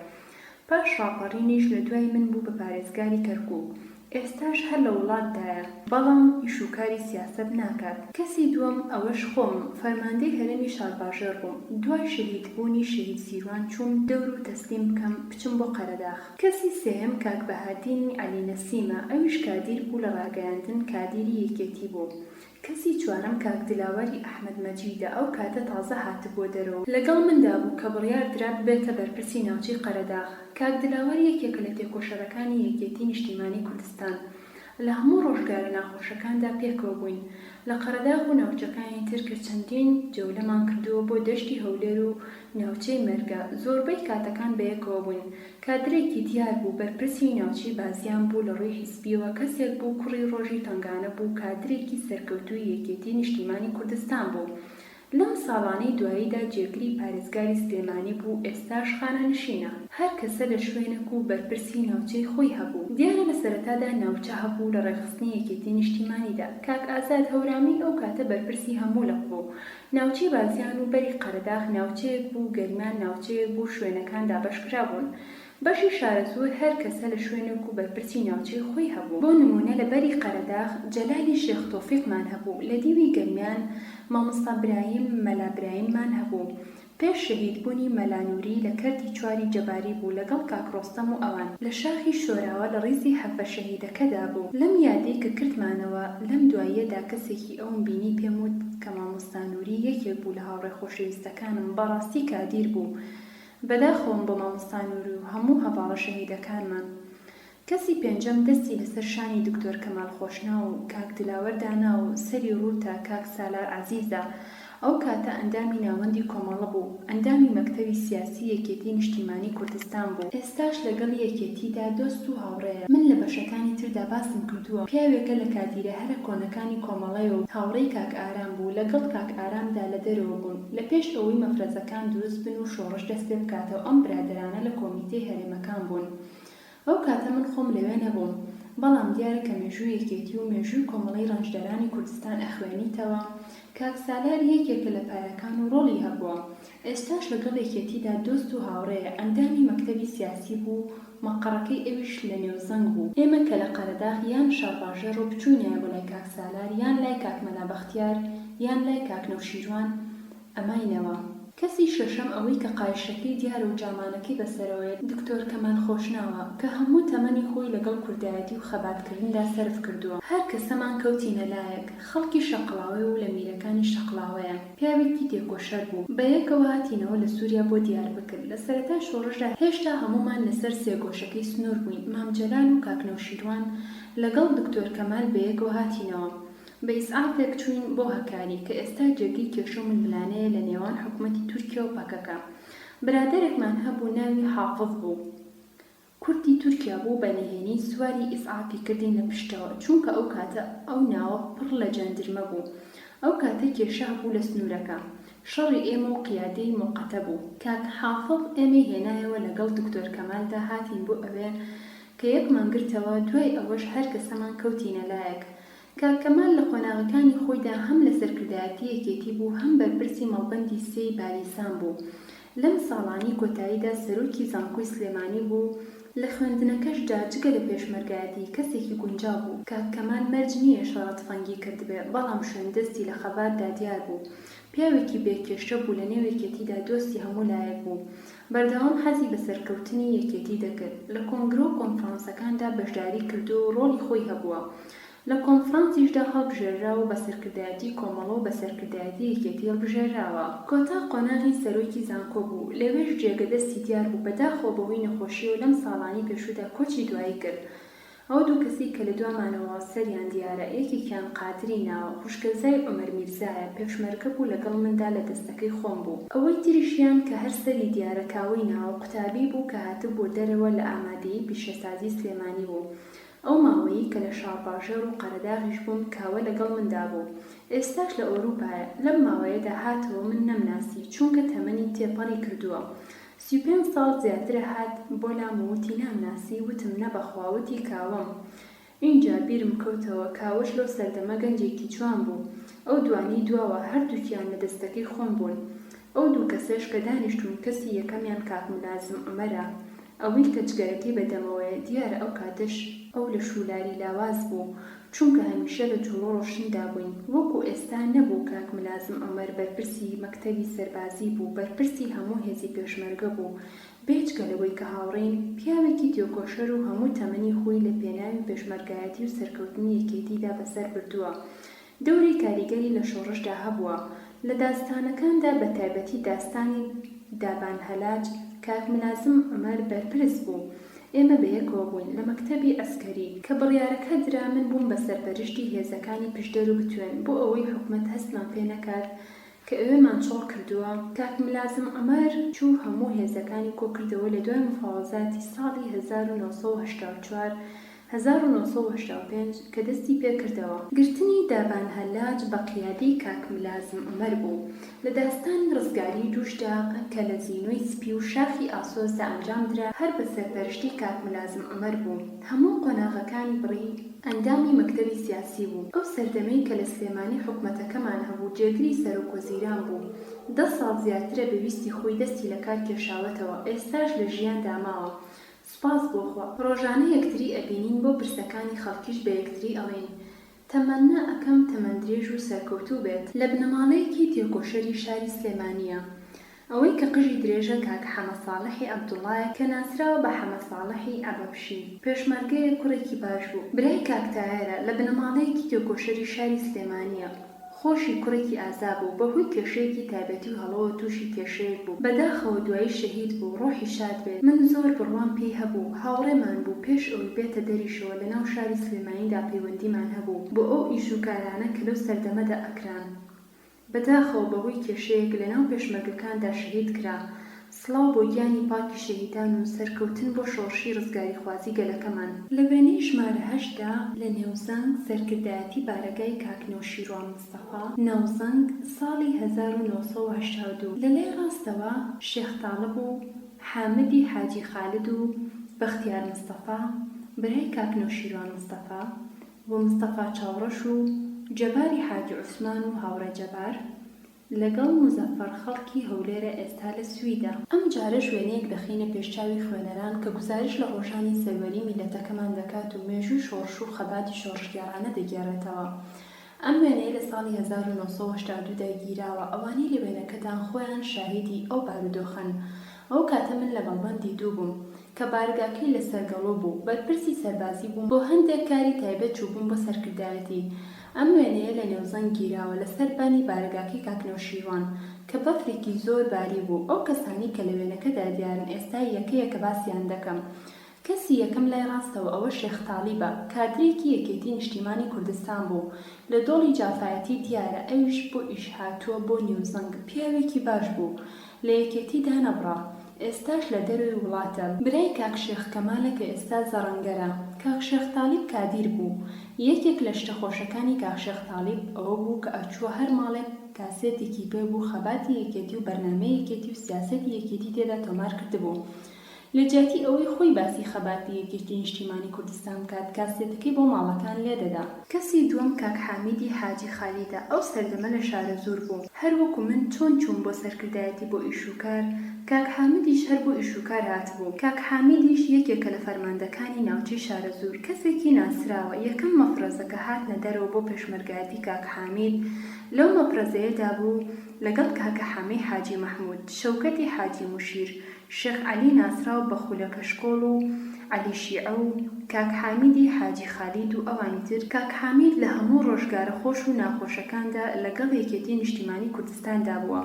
پاش ڕاپەڕینیش لە دوای من بوو بە پارێزگاری کەرکوک. ئێستاش هەر لە وڵاتدایە، بەڵام ئیش و کاری سیاسەت ناکات. کەسی دووەم، ئەوەش خۆمم، فەرماندەی هەرێمی شارباژێڕ بووم. دوای شەهید بوونی شەهید سیروان چووم دەور و تەسلیم بکەم بچم بۆ قەرەداخ. کەسی سێیەم کاک بەهادینی عەلی نەسیمە، ئەویش کادیر بوو لە ڕاگەیاندن، کادیری یەکێتی بوو. کەسی چوارەم کاک دلاوەری ئەحمەد مەجیدە، ئەو کاتە تازە هاتبووە دەرەوە و لەگەڵ مندا بوو کە بڕیار درا ببێتە بەرپرسی ناوچەی قەرەداغ. کاک دلاوەر یەکێکە لە تێکۆشەرەکانی یەکێتی نیشتیمانی کوردستان. لە هەموو ڕۆژگارە ناخۆشەکاندا پێکەوە بووین. لە قەرەداغ و ناوچەکانی تر کە چەندین جەولەمان کردووە بۆ دەشتی هەولێر و ناوچەی مەرگە، زۆربەی کاتەکان بەیەکەوە بووین. کادرێکی دیار بوو، بەرپرسی ناوچەی بازیان بوو لە ڕووی حیزبییەوە کەسێک بوو کوڕی ڕۆژی تەنگانە بوو کادرێکی سەرکەوتووی یەکێتی نیشتیمانی کوردستان بوو لەم ساڵانەی دواییدا جێگری پارێزگاری سلێمانی بوو ئێستاش خانەنشینە. هەر کەسە لە شوێنێک و بەرپرسی ناوچەی خۆی هەبوو. دیارە لە سەرەتادا ناوچە هەبوو لە ڕێکخستنی یەکێتی نیشتیمانیدا. کاک ئازاد هەورامی ئەو کاتە بەرپرسی هەموو لق بوو. ناوچەی بازیان و بەری قەرەداغ ناوچەیەک بوو، گەرمیان ناوچەیەک بوو، شوێنەکان دابەشکرابوون. بەشی شارەزوور هەر کەسە لە شوێنێک و بەرپرسی ناوچەی خۆی هەبوو. بۆ نموونە لە بەری قەرەداغ جەلالی شێخ تۆفیقمان هەبوو، لە دیوی گەرمیان مامۆستا برایم مەلا برایممان هەبوو. پێش شەهید بوونی مەلا نوری لە کەرتی چواری جەباری بوو لەگەڵ کاک ڕۆستەم و ئەوان. لە شاخی شۆراوە لە ڕیزی حەڤە شەهیدەکەدا بوو. لەم یادەی کە کردمانەوە لەم دواییەدا کەسێکی ئەوم بینی پێم وت کە مامۆستا نوری یەکێک بوو لە هاوڕێ خۆشەویستەکانم بەڕاستی کادیر بوو بەداخەوەم بۆ مامۆستا نوری و هەموو هەڤاڵە شەهیدەکانمان. کەسی پێنجەم دەستی لەسەر شانی دکتۆر کەمال خۆشناو و کاک دلاوەر دانا و سەری ڕووتە کاک سالار عەزیزە، ئەو کاتە ئەندامی ناوەندی کۆمەڵە بوو، ئەندامی مەکتەبی سیاسی یەکێتی نیشتیمانی کوردستان بوو، ئێستاش لەگەڵ یەکێتیدا دۆست و هاوڕێیە، من لە بەشەکانی تردا باسم کردووە، پیاوێکە لە کادیرە هەرە کۆنەکانی کۆمەڵەیە و هاوڕێی کاک ئارام بوو، لەگەڵ کاک ئارامدا لە دەرەوە بوون، لە پێش ئەوەی مەفرەزەکان دروست بن و شۆڕش دەست پێ بکاتەوە ئەم برادەرانە لە کۆمیتەی هەرێمەکان بوون. ئەو کاتە من خۆم لەوێ نەبووم، بەڵام دیارە کە مێژووی یەکێتی و مێژووی کۆمەڵەی ڕەنجدەرانی کوردستان ئەخوێنیتەوە، کاک سالار یەکێکە لە پایەکان و ڕۆڵی هەبووە، ئێستاش لەگەڵ یەکێتیدا دۆست و هاوڕێیە، ئەندامی مەکتەبی سیاسی بوو، مەقەڕەکەی ئەویش لە نێوزەنگ بوو، ئێمە کە لە قەرەداغ یان شارباژێڕ و بچووینایە بۆ لای کاک سالار یان لای کاک مەلا بەختیار یان لای کاک نەوشیروان ئەماینەوە. کەسی شەشەم ئەوەی کە قایشەکەی دیارە و جامانەکەی بەسەرەوەیە دکتۆر کەمال خۆشناوە کە هەموو تەمەنی خۆی لەگەڵ کوردایەتی و خەباتکردندا سەرف کردووە. هەر کەسەمان کەوتینە لایەک، خەڵکی شەقڵاوەیە و لە میرەکانی شەقڵاوەیە. پیاوێکی تێکۆشەر بوو. بەیەکەوە هاتینەوە لە سوریا بۆ دیاربەکر. لە سەرەتای شۆڕشدا هێشتا هەموومان لەسەر سێگۆشەکەی سنوور بووین، مام جەلال و کاک نەوشیروان لەگەڵ دکتۆر کەمال بەیەکەوە هاتینەوە. بە ئیسعافێک چووین بۆ هەکاری کە ئێستا جێگەی کێشە و ململانێیە لە نێوان حکومەتی تورکیا و پەکەکە. برادەرێکمان هەبوو ناوی حافز بوو. کوردی تورکیا بوو بە نهێنی سواری ئیسعافی کردین لە پشتەوە چونکە ئەو کاتە ئەو ناوە پڕ لە جەندرمە بوو. ئەو کاتە کێشە هەبوو لە سنوورەکە. شەڕی ئێمە و قیادەی موقتە بوو. کاک حافز ئێمەی هێنایەوە لەگەڵ دکتۆر کەمالدا هاتین بۆ ئەوێ کە یەکمان گرتەوە دوای ئەوەش هەر کەسەمان کەوتینە لایەک. کاک کەمال لە قۆناغەکانی خۆیدا هەم لە سەرکردایەتی یەکێتی بوو هەم بەرپرسی مەڵبەندی سێی بالیسان بوو. لەم ساڵانەی کۆتاییدا سەرۆکی زانکۆی سلێمانی بوو، لە خوێندنەکەشدا جگە لە پێشمەرگایەتی کەسێکی گونجاو بوو. کاک کەمال مەرج نییە شەڕە تفەنگی کردبێ، بەڵام شوێن دەستی لە خەباتدا دیار بوو. پیاوێکی بێ کێشە بوو لە نێو یەکێتیدا دۆستی هەموو لایەک بوو. بەردەوام حەزی بە سەرکەوتنی یەکێتی دەکرد. لە کۆنگرە و کۆنفرانسەکاندا بەشداری کردووە و ڕۆڵی خۆی هەبووە. لە کۆنفرانسیشدا هەڵبژێرراوە و بە سەرکردایەتی کۆمەڵە و بە سەرکردایەتی یەکێتی هەڵبژێرراوە. کۆتا قۆناغی سەرۆکی زانکۆ بوو، لەوێش جێگە دەستی دیار بوو، بەداخەوە بەهۆی نەخۆشییەوە لەم ساڵانەی پێشوودا کۆچی دوایی کرد. ئەو دوو کەسەی کە لە دوامانەوە سەریان دیارە، یەکێکیان قادری ناوە، خوشکەزای عومەر میرزایە، پێشمەرگە بوو لەگەڵ مندا لە دەستەکەی خۆم بوو. ئەوەی تریشیان کە هەر سەری دیارە کاوەی ناوە، قوتابی بوو کە هاتبووە دەرەوە لە ئامادەیی پیشەسازی سلێمانی بوو. ئەو ماوەیەی کە لە شارباژێڕ و قەرەداغیش بووم کاوە لەگەڵ مندا بوو. ئێستاش لە ئەوروپایە. لەم ماوەیەدا هاتەوە من نەمناسی، چونکە تەمەنی تێپەڕی کردووە. 35 ساڵ زیاترە هات بۆ لام و وتی نامناسی، وتم نە بەخوا، وتی کاوەم. ئینجا بیرم کەوتەوە کاوەش لەو سەردەمە گەنجێکی جوان بوو. ئەو دوانەی دواوە هەردووکیان لە دەستەکەی خۆم بوون. ئەو دوو کەسەش کە دانیشتوون کەسی یەکەمیان کاک مولازم عومەرە، ئەوەی کە جگەرەکەی بە دەمەوەیە، دیارە ئەو کاتەش ئەو لە شوولاری لاواز بوو، چونکە هەمیشە لە جووڵە و ڕۆشتندا بووین، وەکوو ئێستا نەبوو، کاک ملازم عومەر بەرپرسی مەکتەبی سەربازی بوو، بەرپرسی هەموو هێزی پێشمەرگە بوو، بێجگە لەوەی کە هاوڕێین، پیاوێکی تێکۆشەر و هەموو تەمەنی خۆی لە پێناوی پێشمەرگایەتی و سەرکەوتنی یەکێتیدا بەسەر بردووە، دەوری کاریگەری لە شۆڕشدا هەبووە. لە داستانەکاندا بە تایبەتی داستانی دابان هەلاج، کاک ملازم عومەر بەرپرس بوو. ئێمە بە یەکەوە بووین لە مەکتەبی عەسکەری. کە بڕیارەکە درا من بووم بە سەرپەرشتی هێزەکانی پشدەر و بتوێن بۆ ئەوەی حکومەت هەستمان پێ نەکات کە ئەوێمان چۆڵ کردووە. کاک ملازم عومەر چوو هەموو هێزەکانی کۆ کردەوە لە دوای مفاوەزاتی ساڵی 1984 1985 کە دەستی پێ کردەوە. گرتنی دابان هەلاج بە قیادەی کاک ملازم عومەر بوو لە داستانی ڕزگاریی دووشدا کە لە زینۆی سپی و شاخی ئاسۆسدا ئەنجام درا هەر بە سەرپەرشتی کاک ملازم عومەر بوو هەموو قۆناغەکانی بڕی ئەندامی مەکتەبی سیاسی بوو ئەو سەردەمەی کە لە سلێمانی حکومەتەکەمان هەبوو جێگری سەرۆک وەزیران بوو دە ساڵ زیاترە بە ویستی خۆی دەستی لە کار کێشاوەتەوە ئێستاش لە ژیاندا ماوە سوپاس بۆ خوا ڕۆژانە یەکتری ئەبینین بۆ پرسەکانی خەڵکیش بە یەکتری ئەڵێین تەمەننا ئەکەم تەمەن درێژ و سەرکەوتوو بێت. لە بنەماڵەیەکی تێکۆشەری شاری سلێمانییە. ئەوەی کە قژی درێژە کاک حەمە ساڵحی عەبدوڵایە کە ناسراوە بە حەمە ساڵحی عەبەبشی. پێشمەرگەیە کوڕێکی باش بوو. برای کاک تایەرە، لە بنەماڵەیەکی تێکۆشەری شاری سلێمانییە. خۆشی کوڕێکی ئازا بوو، بە هۆی کێشەیەکی تایبەتی و هەڵەوە تووشی کێشەیەک بوو، بەداخەوە دوایی شەهید بوو، ڕۆحی شاد بێت، من زۆر بڕوام پێی هەبوو، هاوڕێمان بوو، پێش ئەوەی بێتە دەریشەوە لە ناو شاری سلێمانیدا پەیوەندیمان هەبوو، بۆ ئەو ئیش و کارانە کە لەو سەردەمەدا ئەکران. بەداخەوە بە هۆی کێشەیەک لە ناو پێشمەرگەکاندا شەهید کرا، سڵاو بۆ گیانی پاکی شەهیدان و سەرکەوتن بۆ شۆڕشی ڕزگاریخوازی گەلەکەمان. لە وێنەی ژمارە هەشتدا لە نێوزەنگ سەرکردایەتی بارەگای کاک نەوشیروان مستەفا، ناوزەنگ، ساڵی 1982، لە لای ڕاستەوە شێخ تاڵب و حامدی حاجی خالد و بەختیار مستەفا، برای کاک نەوشیروان مستەفا، و مستەفا چاوڕەش و جەباری حاجی عوسمان و هاوڕێ جەبار، لەگەڵ موزەفەر خەڵکی هەولێرە ئێستا لە سویدە. ئەم جارەش وێنەیەک دەخەینە پێش چاوی خوێنەران کە گوزارش لە ڕۆژانی سەروەری میللەتەکەمان دەکات و مێژووی شۆڕش و خەباتی شۆڕشگێڕانە دەگێڕێتەوە. ئەم وێنەیە لە ساڵی 1982 دا گیراوە، ئەوانەی لە وێنەکەدان خۆیان شاهیدی ئەو بارودۆخەن. ئەو کاتە من لە مەڵبەندی دوو بووم. کە بارگاکەی لە سەرگەڵۆ بوو، بەرپرسی سەربازی بووم، بۆ هەندێک کاری تایبەت چووبووم بۆ سەرکردایەتی. ئەم وێنەیە لە نێوزەنگ گیراوە لە سەر بانی بارەگاکەی کاک نەوشیروان، کە بەفرێکی زۆر باری بوو. ئەو کەسانەی کە لە وێنەکەدا دیارن ئێستا یەکە یەکە باسیان دەکەم. کەسی یەکەم لای ڕاستەوە ئەوە شێخ تاڵیبە، کادرێکی یەکێتی نیشتیمانی کوردستان بوو، لە دۆڵی جافایەتی دیارە، ئەویش بۆ ئیش هاتووە بۆ نێوزەنگ، پیاوێکی باش بوو، لە یەکێتی دانەبڕا. ئێستاش لە دەرۆی وڵاتە. برای کاک شێخ کەمالە کە ئێستا زەڕەنگەرە. کاک شێخ تالیب کادیر بوو. یەکێک لە شتە خۆشەکانی کاک شێخ تالیب ئەوە بوو کە ئەچووە هەر ماڵێک کاسێتێکی پێ بوو خەباتی یەکێتی و بەرنامەی یەکێتی و سیاسەتی یەکێتی تێدا تۆمار کردبوو. لە جیاتی ئەوەی خۆی باسی خەباتی یەکێتی نیشتیمانی کوردستان بکات کاسێتەکەی بۆ ماڵەکان لێدەدا. کەسی دووەم کاک حامیدی حاجی خالیدە، ئەو سەردەمە لە شارەزوور بوو، هەر وەکو من چۆن چووم بۆ سەرکردایەتی بۆ ئیشوکار، کاک حامیدیش هەر بۆ ئیشوکار هاتبوو. کاک حامیدیش یەکێکە لە فەرماندەکانی ناوچەی شارەزوور، کەسێکی ناسراوە، یەکەم مەفرەزە کە هاتنە دەرەوە بۆ پێشمەرگایەتی کاک حامید لەو مەفرەزەیەدا بوو لەگەڵ کاکە حەمەی حاجی مەحمود، شەوکەتی حاجی موشیر، شێخ عەلی ناسراو بە خولە کەشکۆڵ و عەلی شیعە و کاک حامیدی حاجی خالید و ئەوانی تر، کاک حامید لە هەموو ڕۆژگارە خۆش و ناخۆشەکاندا لە گەڵ یەکێتی نیشتیمانی کوردستاندا بووە.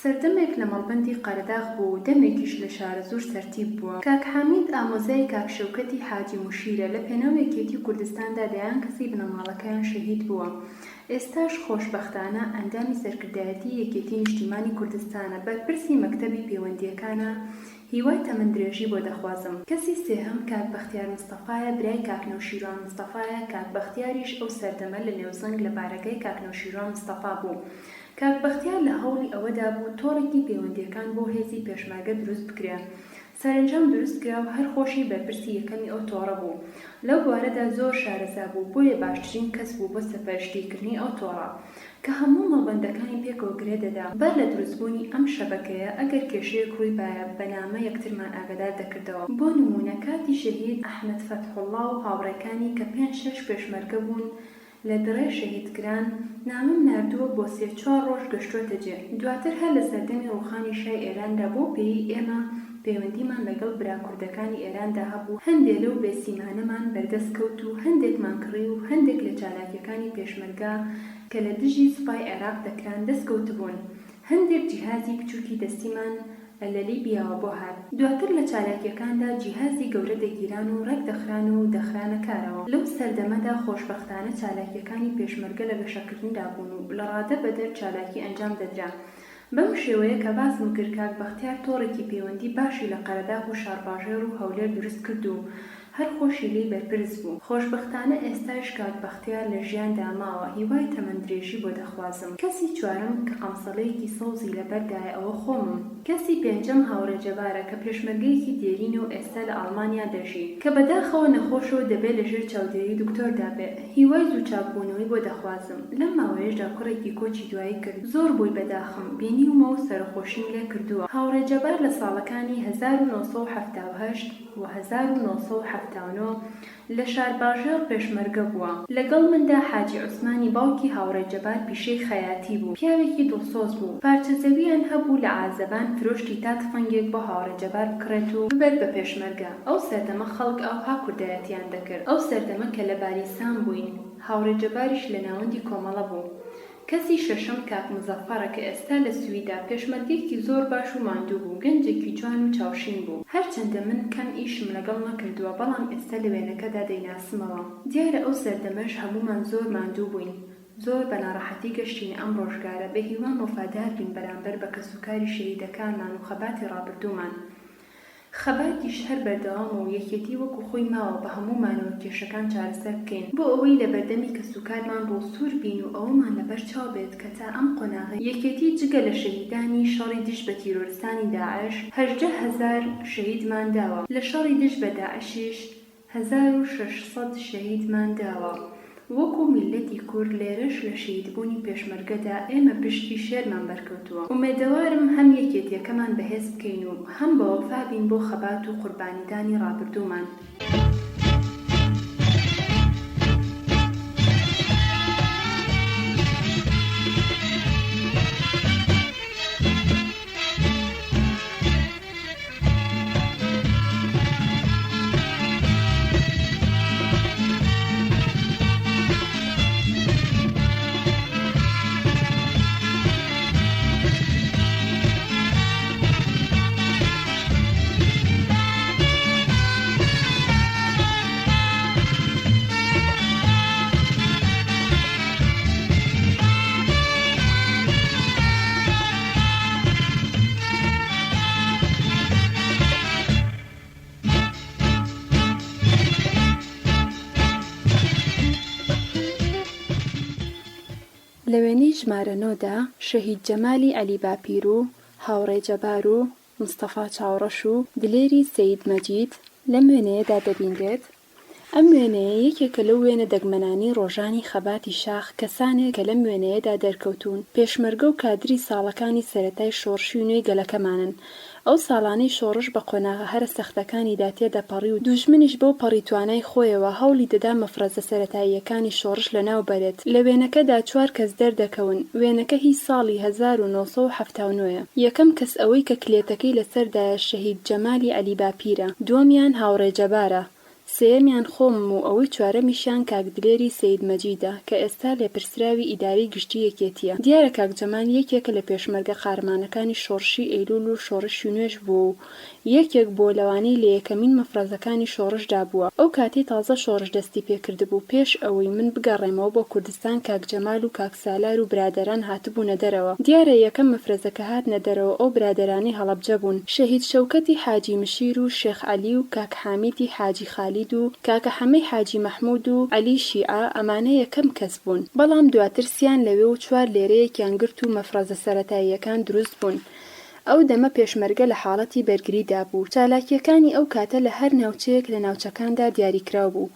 سەردەمێک لە مەڵبەندی قەرەداغ بوو و دەمێکیش لە شارەزوور سەرتیپ بووە. کاک حامید ئامۆزای کاک شەوکەتی حاجی موشیرە، لە پێناو یەکێتی کوردستاندا دەیان کەسی بنەماڵەکەیان شەهید بووە. ئێستاش خۆشبەختانە ئەندامی سەرکردایەتی یەکێتی نیشتیمانی کوردستانە، بەرپرسی مەکتەبی پەیوەندییەکانە، هیوای تەمەن درێژی بۆ دەخوازم. کەسی سێهەم کاک بەختیار مستەفایە برای کاک نەوشیروان مستەفایە، کاک بەختیاریش ئەو سەردەمە لە نێوزەنگ لە بارەگای کاک نەوشیروان مستەفا بوو. کاک بەختیار لە هەوڵی ئەوەدا بوو تۆڕێکی پەیوەندییەکان بۆ هێزی پێشمەرگە دروست بکرێ. سەرەنجام دروست کرا و هەر خۆشی بەرپرسی یەکەمی ئەو تۆڕە بوو. لەو بوارەدا زۆر شارەزا بوو، بۆیە باشترین کەس بوو بۆ سەرپەرشتیکردنی ئەو تۆڕە. کە هەموو مەڵبەندەکانی پێکەوە گرێ دەدا. بەر لە دروستبوونی ئەم شەبەکەیە ئەگەر کێشەیەک ڕووی بایە بە نامە یەکترمان ئاگادار دەکردەوە. بۆ نموونە کاتی شەهید ئەحمەد فەتحوڵڵا و هاوڕێکانی کە پێنج شەش پێشمەرگە بوون لە دڕێ شەهید کران، نامەم ناردووە بۆ سێ چوار ڕۆژ گەشتۆتە جێ. دواتر هەر لە سەردەمی ڕووخانی شای ئێراندا بەو پێیەی ئێمە پەیوەندیمان لەگەڵ برا کوردەکانی ئێراندا هەبوو هەندێ لەو بێسیمانەمان بەردەست کەوت و هەندێکمان کڕی و هەندێک لە چالاکیەکانی پێشمەرگە کە لە دژی سوپای عێراق دەکران دەست کەوتبوون هەندێک جیهازی بچوکی دەستیمان لە لیبیاوە بۆ هات. دواتر لە چالاکیەکاندا جیهازی گەورە دەگیران و ڕێک دەخران و دەخرانە کارەوە. لەو سەردەمەدا خۆشبەختانە چالاکیەکانی پێشمەرگە لە گەشەکردندا بوون و لە ڕادە بەدەر چالاکی ئەنجام دەدرا. بەم شێوەیە کە باسم کرد کاک بەختیار تۆڕێکی پەیوەندی باشی لە قەرەداغ و شارباژێڕ و هەولێر دروست کرد و هەر خۆشی لێی بەرپرس بوو. خۆشبەختانە ئێستایش کاک بەختیار لە ژیاندا ماوە، هیوای تەمەن درێژی بۆ دەخوازم. کەسی چوارەم کە قەمسەڵەیەکی سەوزی لەبەردایە ئەوە خۆمم. کەسی پێنجەم هاوڕێ جەبارە کە پێشمەرگەیەکی دێرینە و ئێستا لە ئاڵمانیا دەژی. کە بەداخەوە نەخۆشە و دەبێ لە ژێر چاودێری دکتۆردا بێ. هیوای زوو چاکبوونەوەی بۆ دەخوازم. لەم ماوەیەشدا کوڕێکی کۆچی دوایی کرد. زۆر بۆی بەداخم. بینیومە و سەرەخۆشیم لێ کردووە. هاوڕێ جەبار لە ساڵەکانی 1978 و 1979 لە شارباژێڕ پێشمەرگە بووە. لەگەڵ مندا حاجی عوسمانی باوکی هاوڕێ جەبار پیشەی خەیاتی بوو. پیاوێکی دڵسۆز بوو. پارچە زەوییان هەبوو لە عازەبان فرۆشتی تا تفەنگێک بۆ هاوڕێ جەبار بکڕێت و ببێت بە پێشمەرگە. ئەو سەردەمە خەڵک ئاوها کوردایەتیان دەکرد. ئەو سەردەمە کە لە بالیسان بووین، هاوڕێ جەباریش لە ناوەندی کۆمەڵە بوو. کەسی شەشەم کاک مزەفەرە کە ئێستا لە سویدە، پێشمەرگەیەکی زۆر باش و ماندوو بوو، گەنجێکی جوان و چاوشین بوو. هەرچەندە من کەم ئیشم لەگەڵ نەکردووە، بەڵام ئێستا لە وێنەکەدا دەیناسمەوە. دیارە ئەو سەردەمەش هەموومان زۆر ماندوو بووین. زۆر بە ناڕەحەتی گەشتینە ئەم ڕۆژگارە، بە هیوام وەفادار بین بەرامبەر بە کەسوکاری شەهیدەکانمان و خەباتی ڕابردوومان. خەباتیش هەر بەردەوامە و یەکێتی وەکو خۆی ماوە بە هەموومانەوە کێشەکان چارەسەر بکەین بۆ ئەوەی لەبەردەمی کەسوکارمان ڕووسوور بین و ئەوەمان لەبەر چاو بێت کە تا ئەم قۆناغەی یەکێتی جگە لە شەهیدانی شەڕی دژ بە تیرۆرستانی داعش 18,000 شەهیدمان داوە لە شەڕی دژ بە داعشیش 1600 شەهیدمان داوە وەکو میللەتی کورد لێرەش لە شەهیدبوونی پێشمەرگەدا ئێمە پشکی شێرمان بەرکەوتووە ئومێدەوارم هەم یەکێتیەکەمان بەهێز بکەین و هەم بەوەفا بین بۆ خەبات و قوربانیدانی ڕابردوومان. لە وێنەی ژمارە نۆ دا شەهید جەمالی عەلی باپیر و هاوڕێ جەبار و مستەفا چاوڕەش و دلێری سەید مەجید لەم وێنەیەدا دەبینرێت، ئەم وێنەیە یەکێکە لەو وێنە دەگمەنانەی ڕۆژانی خەباتی شاخ، کەسانێک کە لەم وێنەیەدا دەرکەوتوون، پێشمەرگە و کادری ساڵەکانی سەرەتای شۆڕشی نوێی گەلەکەمانن. ئەو ساڵانەی شۆڕش بە قۆناغە هەرە سەختەکانیدا تێدەپەڕی و دوژمنیش بەو پەڕی توانای خۆیەوە هەوڵی دەدا مەفرەزە سەرەتاییەکانی شۆڕش لەناو بەرێت. لە وێنەکەدا چوار کەس دەردەکەون، وێنەکە هی ساڵی 1979 ە. یەکەم کەس ئەوەی کە کلێتەکەی لەسەردایە شەهید جەمالی عەلی باپیرە، دووەمیان هاوڕێ جەبارە. سێیەمیان خۆمم و ئەوەی چوارەمیشیان کاک دلێری سەید مەجیدە کە ئێستا لێپرسراوی ئیدارەی گشتی یەکێتییە. دیارە کاک جەمال یەکێکە لە پێشمەرگە قارەمانەکانی شۆڕشی ئەیلول و شۆڕشی نوێش بووە و یەکێک بووە لەوانەی لە یەکەمین مەفرەزەکانی شۆڕشدا بووە. ئەو کاتەی تازە شۆڕش دەستی پێ کردبوو، پێش ئەوەی من بگەڕێمەوە بۆ کوردستان کاک جەمال و کاک سالار و برادەران هاتبوونە دەرەوە. دیارە یەکەم مەفرەزە کە هاتنە دەرەوە ئەو برادەرانەی هەڵەبجە بوون. شەهید شەوکەتی حاجی مشیر و شێخ عەلی و کاک حامیدی حاجی خالید و کاکە حەمەی حاجی مەحموود و عەلی شیعە ئەمانە یەکەم کەس بوون. بەڵام دواتر سیان لەوێ و چوار لێرەیەکیان گرت و مەفرەزە سەرەتاییەکان دروست بوون. ئەو دەمە پێشمەرگە لە حاڵەتی بەرگریدا بوو. چالاکییەکانی ئەو کاتە لە هەر ناوچەیەک لە ناوچەکاندا دیاریکراو بوو.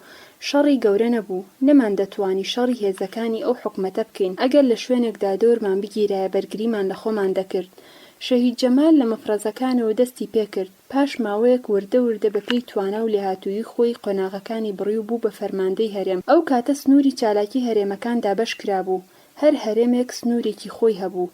شەڕی گەورە نەبوو. نەماندەتوانی شەڕی هێزەکانی ئەو حکومەتە بکەین. ئەگەر لە شوێنێکدا دەورمان بگیرایە بەرگریمان لە خۆمان دەکرد. شەهید جەمال لە مەفرەزەکانەوە دەستی پێکرد. پاش ماوەیەک وردە وردە بە پێی توانا و لێهاتوویی خۆی قۆناغەکانی بڕی و بوو بە فەرماندەی هەرێم. ئەو کاتە سنووری چالاکی هەرێمەکان دابەش کرابوو. هەر هەرێمێک سنوورێکی خۆی هەبوو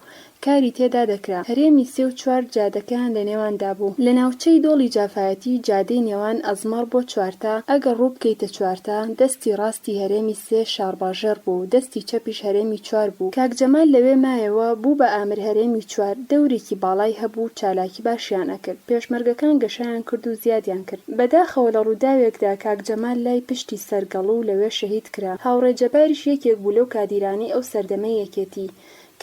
کاری تێدا دەکرا. هەرێمی سێ و چوار جادەکەیان لە نێواندا بوو. لە ناوچەی دۆڵی جافایەتی جادەی نێوان ئەزمەڕ بۆ چوارتا ئەگەر ڕوو بکەیتە چوارتا دەستی ڕاستی هەرێمی سێ شارباژێڕ بوو دەستی چەپیش هەرێمی چوار بوو. کاک جەمال لەوێ مایەوە بوو بە ئامر هەرێمی چوار دەورێکی باڵای هەبوو چالاکی باشیان ئەکرد. پێشمەرگەکان گەشەیان کرد و زیادیان کرد. بەداخەوە لە ڕووداوێکدا کاک جەمال لای پشتی سەرگەڵوو لەوێ شەهید کرا. هاوڕێ جەباریش یەکێک بوو لەو کادیرانەی ئەو سەردەمەی یەکێتی.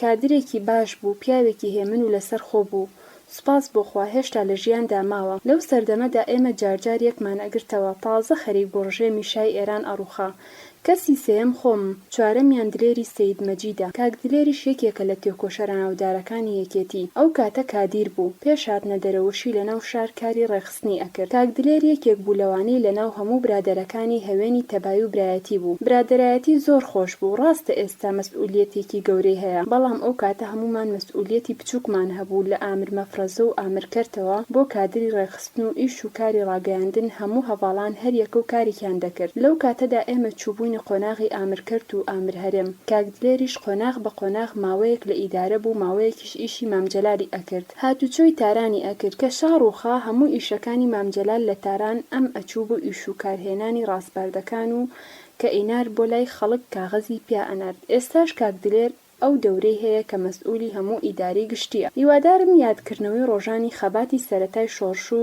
کادرێکی باش بوو، پیاوێکی هێمن و لەسەر خۆ بوو. سوپاس بۆ خوا هێشتا لە ژیاندا ماوە. لەو سەردەمەدا ئێمە جارجار یەکمان ئەگرتەوە. تازە خەریک بوو ڕژێمی شای ئێران ئەڕووخا. کەسی سێیەم خۆمم، چوارەمیان دلێری سەید مەجیدە. کاک دلێریش یەکێکە لە تێکۆشەرە ناودارەکانی یەکێتی. ئەو کاتە کادیر بوو. پێش هاتنە دەرەوەشی لە ناو شار کاری ڕێکخستنی ئەکرد. کاک دلێر یەکێک بوو لەوانەی لە ناو هەموو برادەرەکانی هەوێنی تەبایی و برایەتی بوو. برادەرایەتی زۆر خۆش بوو. ڕاستە ئێستا مەسئولیەتێکی گەورەی هەیە، بەڵام ئەو کاتە هەموومان مەسئولیەتی بچووکمان هەبوو لە ئامر مەفرەزە و ئامر کەرتەوە بۆ کادری ڕێکخستن و ئیش و کاری ڕاگەیاندن هەموو هەڤاڵان هەریەکەو کارێکیان دەکرد لەو کاتەدا ئێمە چووبووینە قۆناغی ئامر کەرت و ئامر هەرێم کاک دلێریش قۆناغ بە قۆناغ ماوەیەک لە ئیدارە بوو ماوەیەکیش ئیشی مام جەلالی ئەکرد هاتوچۆی تارانی ئەکرد کە شا ڕووخا هەموو ئیشەکانی مام جەلال لە تاران ئەم ئەچوو بۆ ئیش و کار هێنانی ڕاسپاردەکان و کە ئەینارد بۆ لای خەڵک کاغەزی پیا ئەنارد ئێستاش کاک دلێر ئەو دەورەی هەیە کە مەسئولی هەموو ئیدارەی گشتییە. هیوادارم یادکردنەوەی ڕۆژانی خەباتی سەرەتای شۆڕش و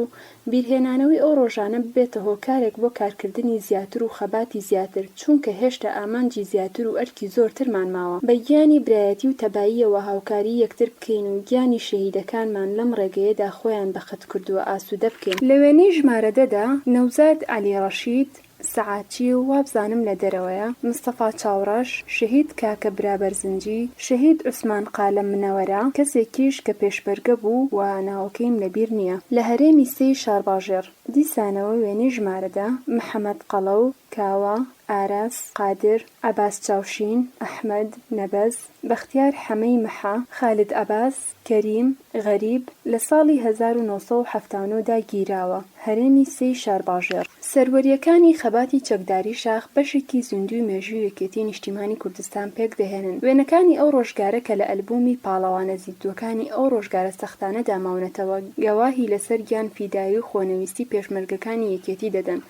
بیرهێنانەوەی ئەو ڕۆژانە ببێتە هۆکارێک بۆ کارکردنی زیاتر و خەباتی زیاتر، چونکە هێشتا ئامانجی زیاتر و ئەرکی زۆرترمان ماوە. بە گیانی برایەتی و تەباییەوە هاوکاریی یەکتر بکەین و گیانی شەهیدەکانمان لەم ڕێگەیەدا خۆیان بەخت کردووە ئاسوودە بکەین. لە وێنەی ژمارە دە دا، نەوزاد عەلی ڕەشید، سەعاتچی و وابزانم لە دەرەوەیە، مستەفا چاوڕەش، شەهید کاکە برا بەرزنجی، شەهید عوسمان قالە منەوەرە، کەسێکیش کە پێشمەرگە بوو و ناوەکەیم لە بیر نییە، لە هەرێمی سێی شارباژێڕ. دیسانەوە وێنەی ژمارە دە، محەمەد قەڵەو، کاوە، ئاراس، قادر، عەباس چاوشین، ئەحمەد، نەبەز، بەختیار حەمەی مەحە، خالد عەباس، کەریم، غەریب، لە ساڵی 1979 دا گیراوە، هەرێمی سێی شارباژێڕ. سەروەرییەکانی خەباتی چەکداری شاخ بەشێکی زیندووی مێژووی یەکێتی نیشتیمانی کوردستان پێکدەهێنن. وێنەکانی ئەو ڕۆژگارە کە لە ئەلبوومی پاڵەوانە زیندووەکانی ئەو ڕۆژگارە سەختانەدا ماونەتەوە گەواهی لەسەر گیان فیدایی و خۆنەویستی پێشمەرگەکانی یەکێتی دەدەن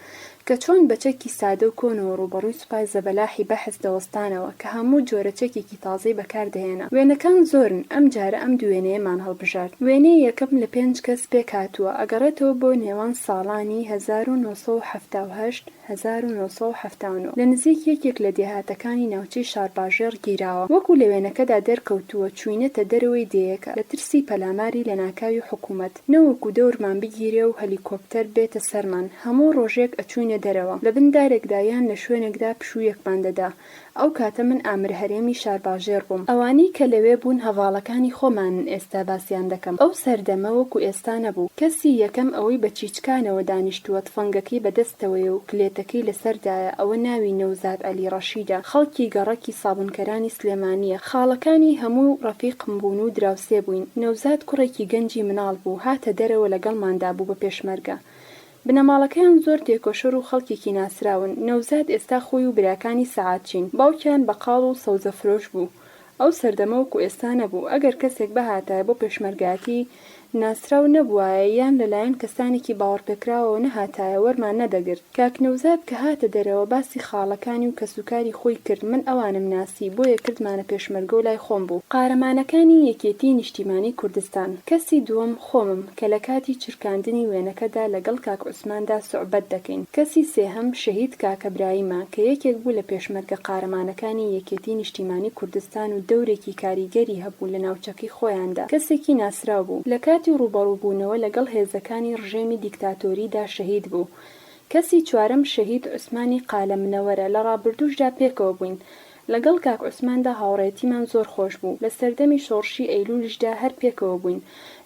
کە چۆن بە چەکی سادە و کۆنەوە ڕووبەڕووی سوپای زەبەلاحی بەحس دەوەستانەوە کە هەموو جۆرە چەکێکی تازەی بەکار دەهێنا. وێنەکان زۆرن، ئەم جارە ئەم دوو وێنەیەمان هەڵبژارد. وێنەی یەکەم لە پێنج کەس پێکهاتووە، ئەگەڕێتەوە بۆ نێوان ساڵانی 1978، 1979 لە نزیک یەکێک لە دێهاتەکانی ناوچەی شارباژێڕ گیراوە. وەکو لە وێنەکەدا دەرکەوتووە چووینەتە دەرەوەی دێیەکە لە ترسی پەلاماری لەناکاوی حکوومەت. نەوەکو دەورمان بگیرێ و هەلیکۆپتەر بێتە سەرمان، هەموو ڕۆژێک ئەچووینە دەرەوە، لە بن دارێکدا یان لە شوێنێکدا پشوویەکمان دەدا. ئەو کاتە من ئامر هەرێمی شارباژێڕ بووم. ئەوانەی کە لەوێ بوون هەڤاڵەکانی خۆمانن ئێستا باسیان دەکەم. ئەو سەردەمە وەکو ئێستا نەبوو. کەسی یەکەم ئەوەی بە چیچکانەوە دانیشتووە تفەنگەکەی بە دەستەوەیە و کلێتەکەی لە سەردایە ئەوە ناوی نەوزاد عەلی ڕەشیدە، خەڵکی گەڕەکی سابونکەرانی سلێمانییە. خاڵەکانی هەموو ڕەفیقم بوون و دراوسێ بووین. نەوزاد کوڕێکی گەنجی مناڵ بوو، هاتە دەرەوە لەگەڵماندا بوو بە پێشمەرگە. بنەماڵەکەیان زۆر تێکۆشەر و خەڵکێکی ناسراون. نەوزاد ئێستا خۆی و براکانی سەعاتچین. باوکیان بەقاڵ و سەوزەفرۆش بوو. ئەو سەردەمە وەکو ئێستا نەبوو. ئەگەر کەسێک بهاتایە بۆ پێشمەرگایەتی، ناسراو نەبوایە یان لە لایەن کەسانێکی باوەڕپێکراوەوە نەهاتایە وەرمان نەدەگرت. کاک نەوزاد کە هاتە دەرەوە باسی خاڵەکانی و کەسوکاری خۆی کرد من ئەوانم ناسی بۆیە کردمانە پێشمەرگە و لای خۆم بوو. قارەمانەکانی یەکێتیی نیشتیمانیی کوردستان. کەسی دووەم خۆمم کە لە کاتی چرکاندنی وێنەکەدا لەگەڵ کاک عوسماندا سوعبەت دەکەین. کەسی سێهەم شەهید کاکە برایمە کە یەکێک بوو لە پێشمەرگە قارەمانەکانی یەکێتیی نیشتیمانیی کوردستان و دەورێکی کاریگەری هەبوو لە ناوچەکەی خۆیاندا. کەسێکی ناسراو بوو. لە کاتی ڕووبەڕووبوونەوە لەگەڵ هێزەکانی ڕژێمی دیکتاتۆریدا شەهید بوو. کەسی چوارەم شەهید عوسمانی قالە منەوەرە، لە ڕابردووشدا پێکەوە بووین. لەگەڵ کاک عوسماندا هاوڕێیەتیمان زۆر خۆش بوو، لە سەردەمی شۆڕشی ئەیلولیشدا هەر پێکەوە بووین.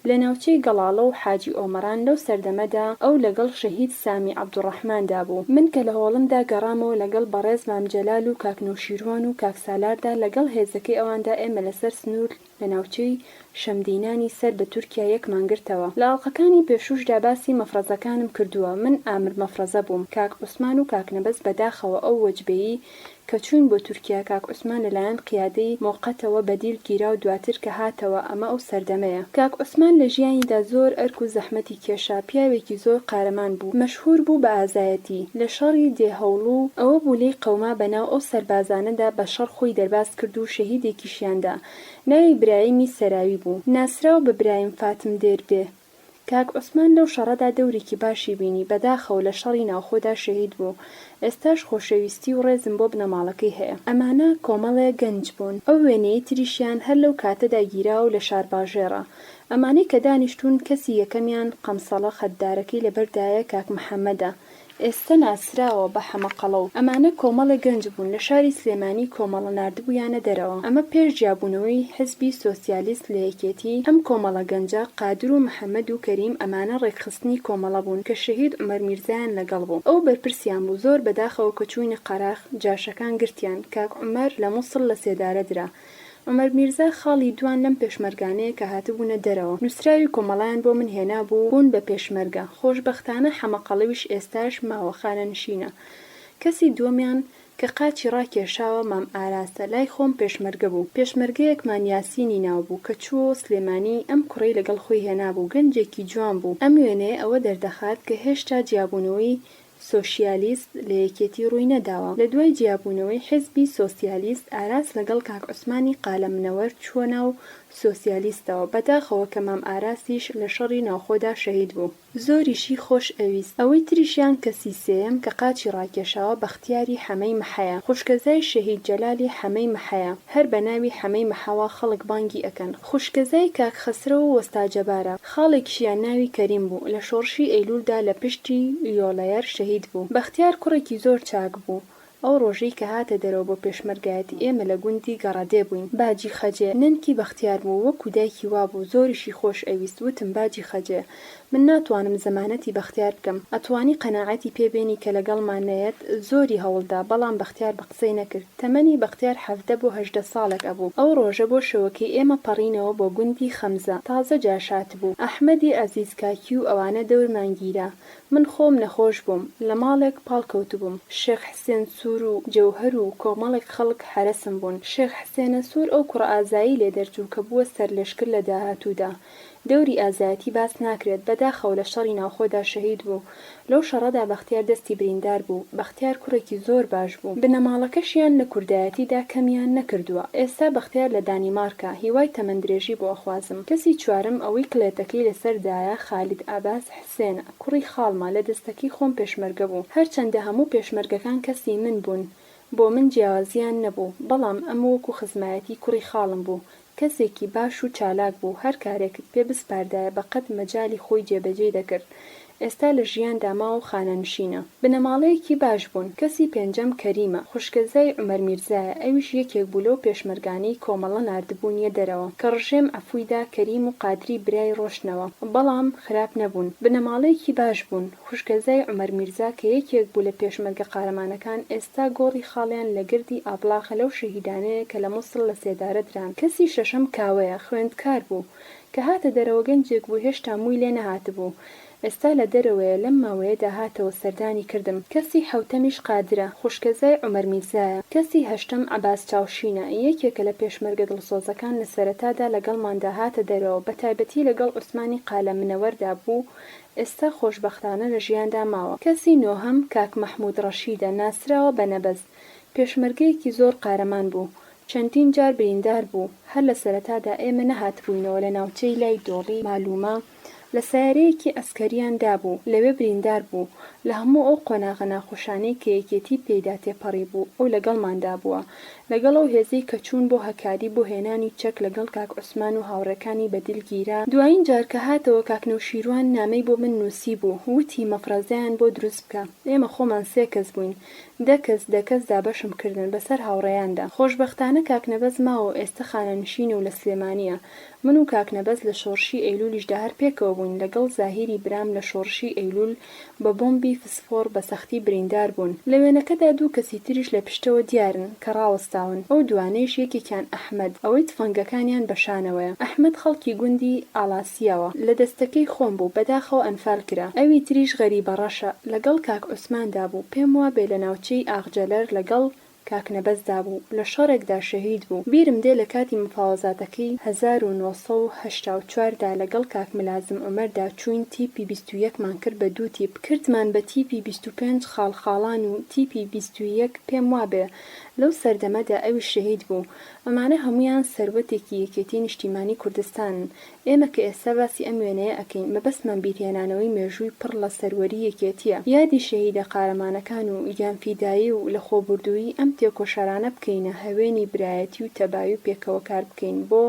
لە ناوچەی گەڵاڵە و حاجی ئۆمەران لەو سەردەمەدا ئەو لەگەڵ شەهید سامی عەبدوڕەحماندا بوو. من کە لە هۆڵندا گەڕامەوە لەگەڵ بەڕێز مام جەلال و کاک نەوشیروان و کاک سالاردا لەگەڵ هێزەکەی ئەواندا ئێمە لەسەر سنوور لە ناوچەی شەمدینانی سەر بە تورکیا یەکمان گرتەوە. لە ئەڵقەکانی پێشووشدا باسی مەفرەزەکانم کردووە، من ئامر مەفرەزە بووم، کاک عوسمان و کاک نەبەز بەداخەوە ئەو وەجبەیەی کە چووین بۆ تورکیا کاک عوسمان لەلایەن قیادەی مۆقەتەوە بە دیل گیرا و دواتر کە هاتەوە ئەمە ئەو سەردەمەیە. کاک عوسمان لە ژیانیدا زۆر ئەرک و زەحمەتی کێشا، پیاوێکی زۆر قارەمان بوو، مەشهوور بوو بە ئازایەتی، لە شەڕی دێهەوڵو ئەوە بوو لێی قەوما بە ناو ئەو سەربازانەدا بە شەڕ خۆی دەرباز کرد و شەهیدێکیشیان دا، ناوی برایمی سەراوی بوو، ناسراو بە برایم فاتم دێربێ. کاک عوسمان لەو شەڕەدا دەورێکی باشی بینی، بەداخەوە لە شەڕی ناوخۆدا شەهید بوو، ئێستاش خۆشەویستی و ڕێزم بۆ بنەماڵەکەی هەیە. ئەمانە کۆمەڵێ گەنج بوون. ئەو وێنەیەی تریشیان هەر لەو کاتەدا گیراوە و لە شارباژێڕە. ئەمانەی کە دانیشتوون کەسی یەکەمیان قەمسەڵە خەتدارەکەی لەبەردایە کاک محەمەدە، ئێستە ناسراوە بە حەمە قەڵەو. ئەمانە کۆمەڵێ گەنج بوون لە شاری سلێمانی کۆمەڵە ناردبوویانە دەرەوە. ئەمە پێش جیابوونەوەی حزبی سۆسیالیست لە یەکێتی، ئەم کۆمەڵە گەنجە، قادر و محەمەد و کەریم ئەمانە ڕێکخستنی کۆمەڵە بوون کە شەهید عومەر میرزایان لەگەڵ بوو. ئەو بەرپرسیان بوو. زۆر بەداخەوە کە چووینە قەراخ، جاشەکان گرتیان. کاک عومەر لە موسڵ لە سێدارە درا. عومەر میرزا خاڵی دوان لەم پێشمەرگانەیە کە هاتبوونە دەرەوە نووسراوی کۆمەڵەیان بۆ من هێنابوو بوون بە پێشمەرگە خۆشبەختانە حەمە قەڵەویش ئێستاش ماوە خانەنشینە کەسی دووەمیان کە قاچی ڕاکێشاوە مام ئاراسە لای خۆم پێشمەرگە بوو پێشمەرگەیەکمان یاسینی ناو بوو کە چووەوە سلێمانی ئەم کوڕەی لەگەڵ خۆی هێنابوو گەنجێکی جوان بوو ئەم وێنەیە ئەوە دەردەخات کە هێشتا جیابوونەوەی سۆشیالیست لە یەکێتی ڕووی نەداوە. لە دوای جیابوونەوەی حیزبی سۆسیالیست ئاراس لەگەڵ کاک عوسمانی قالە منەوەر چووە ناو سۆسیالیستەوە. بەداخەوە کە مام ئاراسیش لە شەڕی ناوخۆدا شەهید بوو. زۆریشی خۆش ئەویست. ئەوەی تریشیان کەسی سێیەم کە قاچی ڕاکێشاوە بەختیاری حەمەی محەیە. خوشکەزای شەهید جەلالی حەمەی محەیە. هەر بە ناوی حەمەی محەوە خەڵک بانگی ئەکەن. خوشکەزای کاک خەسرەو و وەستا جەبارە. خاڵێکیشیان ناوی کەریم بوو، لە شۆڕشی ئەیلوولدا لە پشتی یۆڵەیەر شەهید بوو. بەختیار کوڕێکی زۆر چاک بوو. ئەو ڕۆژەی کە هاتە دەرەوە بۆ پێشمەرگایەتی ئێمە لە گوندی گەڕەدێ بووین. باجی خەجێ، نەنکی بەختیار بوو، وەکوو دایکی وابوو، زۆریشی خۆش ئەویست. وتم باجی خەجێ، من ناتوانم زەمانەتی بەختیار بکەم. ئەتوانی قەناعەتی پێ بێنی کە لەگەڵمان نەیەت؟ زۆری هەوڵ دا، بەڵام بەختیار بە قسەی نەکرد. تەمەنی بەختیار 17 بۆ 18 ساڵێک ئەبوو. ئەو ڕۆژە بۆ شەوەکەی ئێمە پەڕینەوە بۆ گوندی خەمزە. تازە جاش هاتبوو. ئەحمەدی عەزیز کاکی و ئەوانە دەورمان گیرا. من خۆم نەخۆش بووم. لە ماڵێک پاڵ کەوتبووم. شێخ حسێن سوور و جەوهەر و کۆمەڵێک خەڵک حەرەسم بوون. شێخ حسێنە سوور ئەو کوڕە ئازایەی لێ دەرچوو کە بووە سەرلەشکر لە داهاتوودا. دەوری ئازایەتی باس ناکرێت، بەداخەوە لە شەڕی ناوخۆدا شەهید بوو. لەو شەڕەدا بەختیار دەستی بریندار بوو. بەختیار کوڕێکی زۆر باش بوو. بنەماڵەکەشیان لە کوردایەتیدا کەمیان نەکردووە. ئێستا بەختیار لە دانیمارکە. هیوای تەمەندرێژی بۆ ئەخوازم. کەسی چوارەم ئەوەی کلێتەکەی لەسەر دایە خالید عەباس حسێنە. کوڕی خاڵمە. لە دەستەکەی خۆم پێشمەرگە بوو. هەرچەندە هەموو پێشمەرگەکان کەسی من بوون. بۆ من جیاوازیان نەبوو. بەڵام ئەم وەکو خزمایەتی کوڕی خاڵم بوو. کەسێکی باش و چالاک بوو، هەر کارێکت پێ بسپاردایە بە قەد مەجالی خۆی جێبەجێی دەکرد. ئێستا لە ژیاندا ماوە و خانەنشینە. بنەماڵەیەکی باش بوون. کەسی پێنجەم کەریمە، خوشکەزای عومەر میرزایە، ئەویش یەکێک بوو لەو پێشمەرگانەی کۆمەڵە ناردبوونیە دەرەوە. کە ڕژێم عەفووی دا کەریم و قادری برای ڕۆشتنەوە. بەڵام خراپ نەبوون. بنەماڵەیەکی باش بوون. خوشکەزای عومەر میرزا کە یەکێک بوو لە پێشمەرگە قارەمانەکان ئێستا گۆڕی خاڵیان لە گردی ئابڵاخە لەو شەهیدانەیە کە لە موسڵ لە سێدارە دران. کەسی شەشەم کاوەیە، خوێندکار بوو. کە هاتە دەرەوە گەنجێک بوو هێشتا مووی لێ نەهاتبوو. ئێستا لە دەرەوەیە لەم ماوەیەدا هاتەوە سەردانی کردم. کەسی حەوتەمیش قادرە، خوشکەزای عومەر میرزایە. کەسی هەشتەم عەباس چاوشینە، یەکێکە لە پێشمەرگە دڵسۆزەکان لە سەرەتادا لەگەڵماندا هاتە دەرەوە بەتایبەتی لەگەڵ عوسمانی قالە منەوەردا بوو ئێستا خۆشبەختانە لە ژیاندا ماوە. کەسی نۆهەم کاک مەحمود ڕەشیدە، ناسراوە بە نەبەز. پێشمەرگەیەکی زۆر قارەمان بوو. چەندین جار بریندار بوو. هەر لە سەرەتادا ئێمە نەهاتبووینەوە لە ناوچەی لای دۆڵی مالومە لە سەیارەیەکی عەسکەریان دابوو، لەوێ بریندار بوو. لە هەموو ئەو قۆناغە ناخۆشانەی کە یەکێتی پێیدا تێپەڕیبوو، ئەو لەگەڵماندا بووە. لەگەڵ ئەو هێزەی کە چوون بۆ هەکاری بۆ هێنانی چەک لەگەڵ کاک عوسمان و هاوڕێکانی بە دیل گیرا. دوایین جار کە هاتەوە کاک نەوشیروان نامەی بۆ من نووسیبوو، وتی مەفرەزەیان بۆ دروست بکە. ئێمە خۆمان سێ کەس بووین. دە کەس، دە کەس دابەشم کردن بەسەر هاوڕێیاندا. خۆشبەختانە کاک نەبەز ماوە و ئێستە خانەنشینە و لە سلێمانییە. من و کاک نەبەز لە شۆڕشی ئەیلولیشدا هەر پێکەوە بووین، لەگەڵ زاهیری برام لە شۆڕشی ئەیلول بە بۆمبی فسفۆڕ بە سەختی بریندار بوون. لە وێنەکەدا دوو کەسی تریش لە پشتەوە دیارن کە ڕاوەستاون، ئەو دووانەیش یەکێکیان ئەحمەد، ئەوەی تفەنگەکانیان بە شانەوەیە. ئەحمەد خەڵکی گوندی ئالاسیاوە، لە دەستەکەی خۆم بوو، بەداخەوە ئەنفال کرا. ئەوی تریش غەریبە ڕەشە، لەگەڵ کاک عوسماندا بوو، پێم وابێ لە ناوچەی ئاغجەلەر لەگەڵ کاک نەبەز دابوو لە شەڕێکدا شەهید بوو بیرم دێ لە کاتی مفاوەزاتەکەی 1984 دا لەگەڵ کاک ملازم عومەر دا چووین تیپی 21 مان کرد بە دوو تیپ کردمان بە تیپی 25 خاڵ خاڵان و تیپی 21 پێم وابێ لەو سەردەمەدا ئەویش شەهید بوو ئەمانە هەموویان سەروەتێکی یەکێتی نیشتیمانی کوردستانن ئێمە کە ئێستا باسی ئەم وێنەیە ئەکەین مەبەستمان بیرهێنانەوەی مێژووی پڕ ڵە سەروەری یەکێتیە، یادی شەهیدە قارەمانەکان و گیانفیدایی و لەخۆبوردوویی ئەم تێکۆشەرانە بکەینە هەوێنی برایەتی و تەبایی و پێکەوە کار بکەین بۆ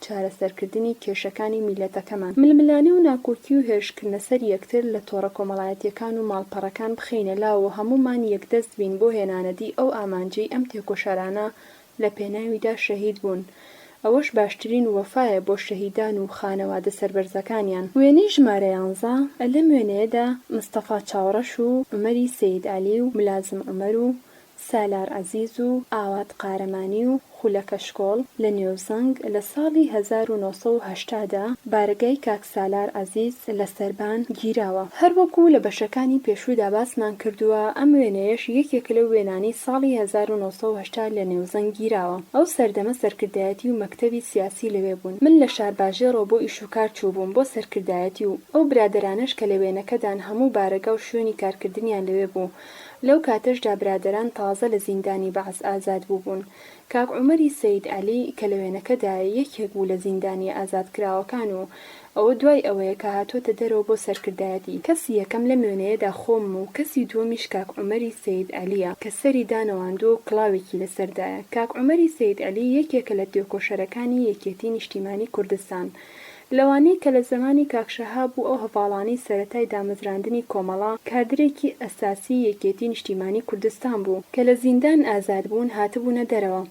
چارەسەرکردنی کێشەکانی میللەتەکەمان. ململانێ و ناکۆکی و هێرشکردنە سەر یەکتر لە تۆڕە کۆمەڵایەتیەکان و ماڵپەڕەکان بخەینە لاوە و هەموومان یەکدەست بین بۆ هێنانەدی ئەو ئامانجەی ئەم تێکۆشەرانە لە پێناویدا شەهید بوون، ئەوەش باشترین وەفایە بۆ شەهیدان و خانەوادە سەربەرزەکانیان. وێنەی ژمارە یانزە، لەم وێنەیەدا مستەفا چاوڕەش و عومەری سەید عەلی و ملازم عومەر و سالار عەزیز و ئاوات قارەمانی و خولە کەشکۆڵ لە نێوزەنگ لە ساڵی 1980 دا بارەگای کاک سالار عەزیز لە سەربان گیراوە. هەروەکو لە بەشەکانی پێشوودا باسمان کردووە، ئەم وێنەیەش یەکێکە لەو وێنانەی ساڵی 1980 لە نێوزەنگ گیراوە. ئەو سەردەمە سەرکردایەتی و مەکتەبی سیاسی لەوێ بوون. من لە شارباژێڕەوە بۆ ئیشوکار چووبووم بۆ سەرکردایەتی و ئەو برادەرانەش کە لە وێنەکەدان هەموو بارەگا و شوێنی کارکردنیان لەوێ بوو. لەو کاتەشدا برادەران تازە لە زیندانی بەعس ئازاد بووبوون. کاک عومەری سەید عەلی کە لە وێنەکەدایە یەکێک بوو لە زیندانییە ئازادکراوەکان و ئەوە دوای ئەوەیە کە هاتۆتە دەرەوە بۆ سەرکردایەتی. کەسی یەکەم لەم وێنەیەدا خۆمم و کەسی دووەمیش کاک عومەری سەید عەلییە کە سەری دانەواندووە و کڵاوێکی لەسەردایە. کاک عومەری سەید عەلی یەکێکە لە تێکۆشەرەکانی یەکێتی نیشتیمانی کوردستان. لەوانەی کە لە زەمانی کاک شەهاب و ئەو هەڤاڵانەی سەرەتای دامەزراندنی کۆمەڵە، کادرێکی ئەساسی یەکێتی نیشتیمانی کوردستان بوو، کە لە زیندان ئازاد بوون هاتبوونە دەرەوە.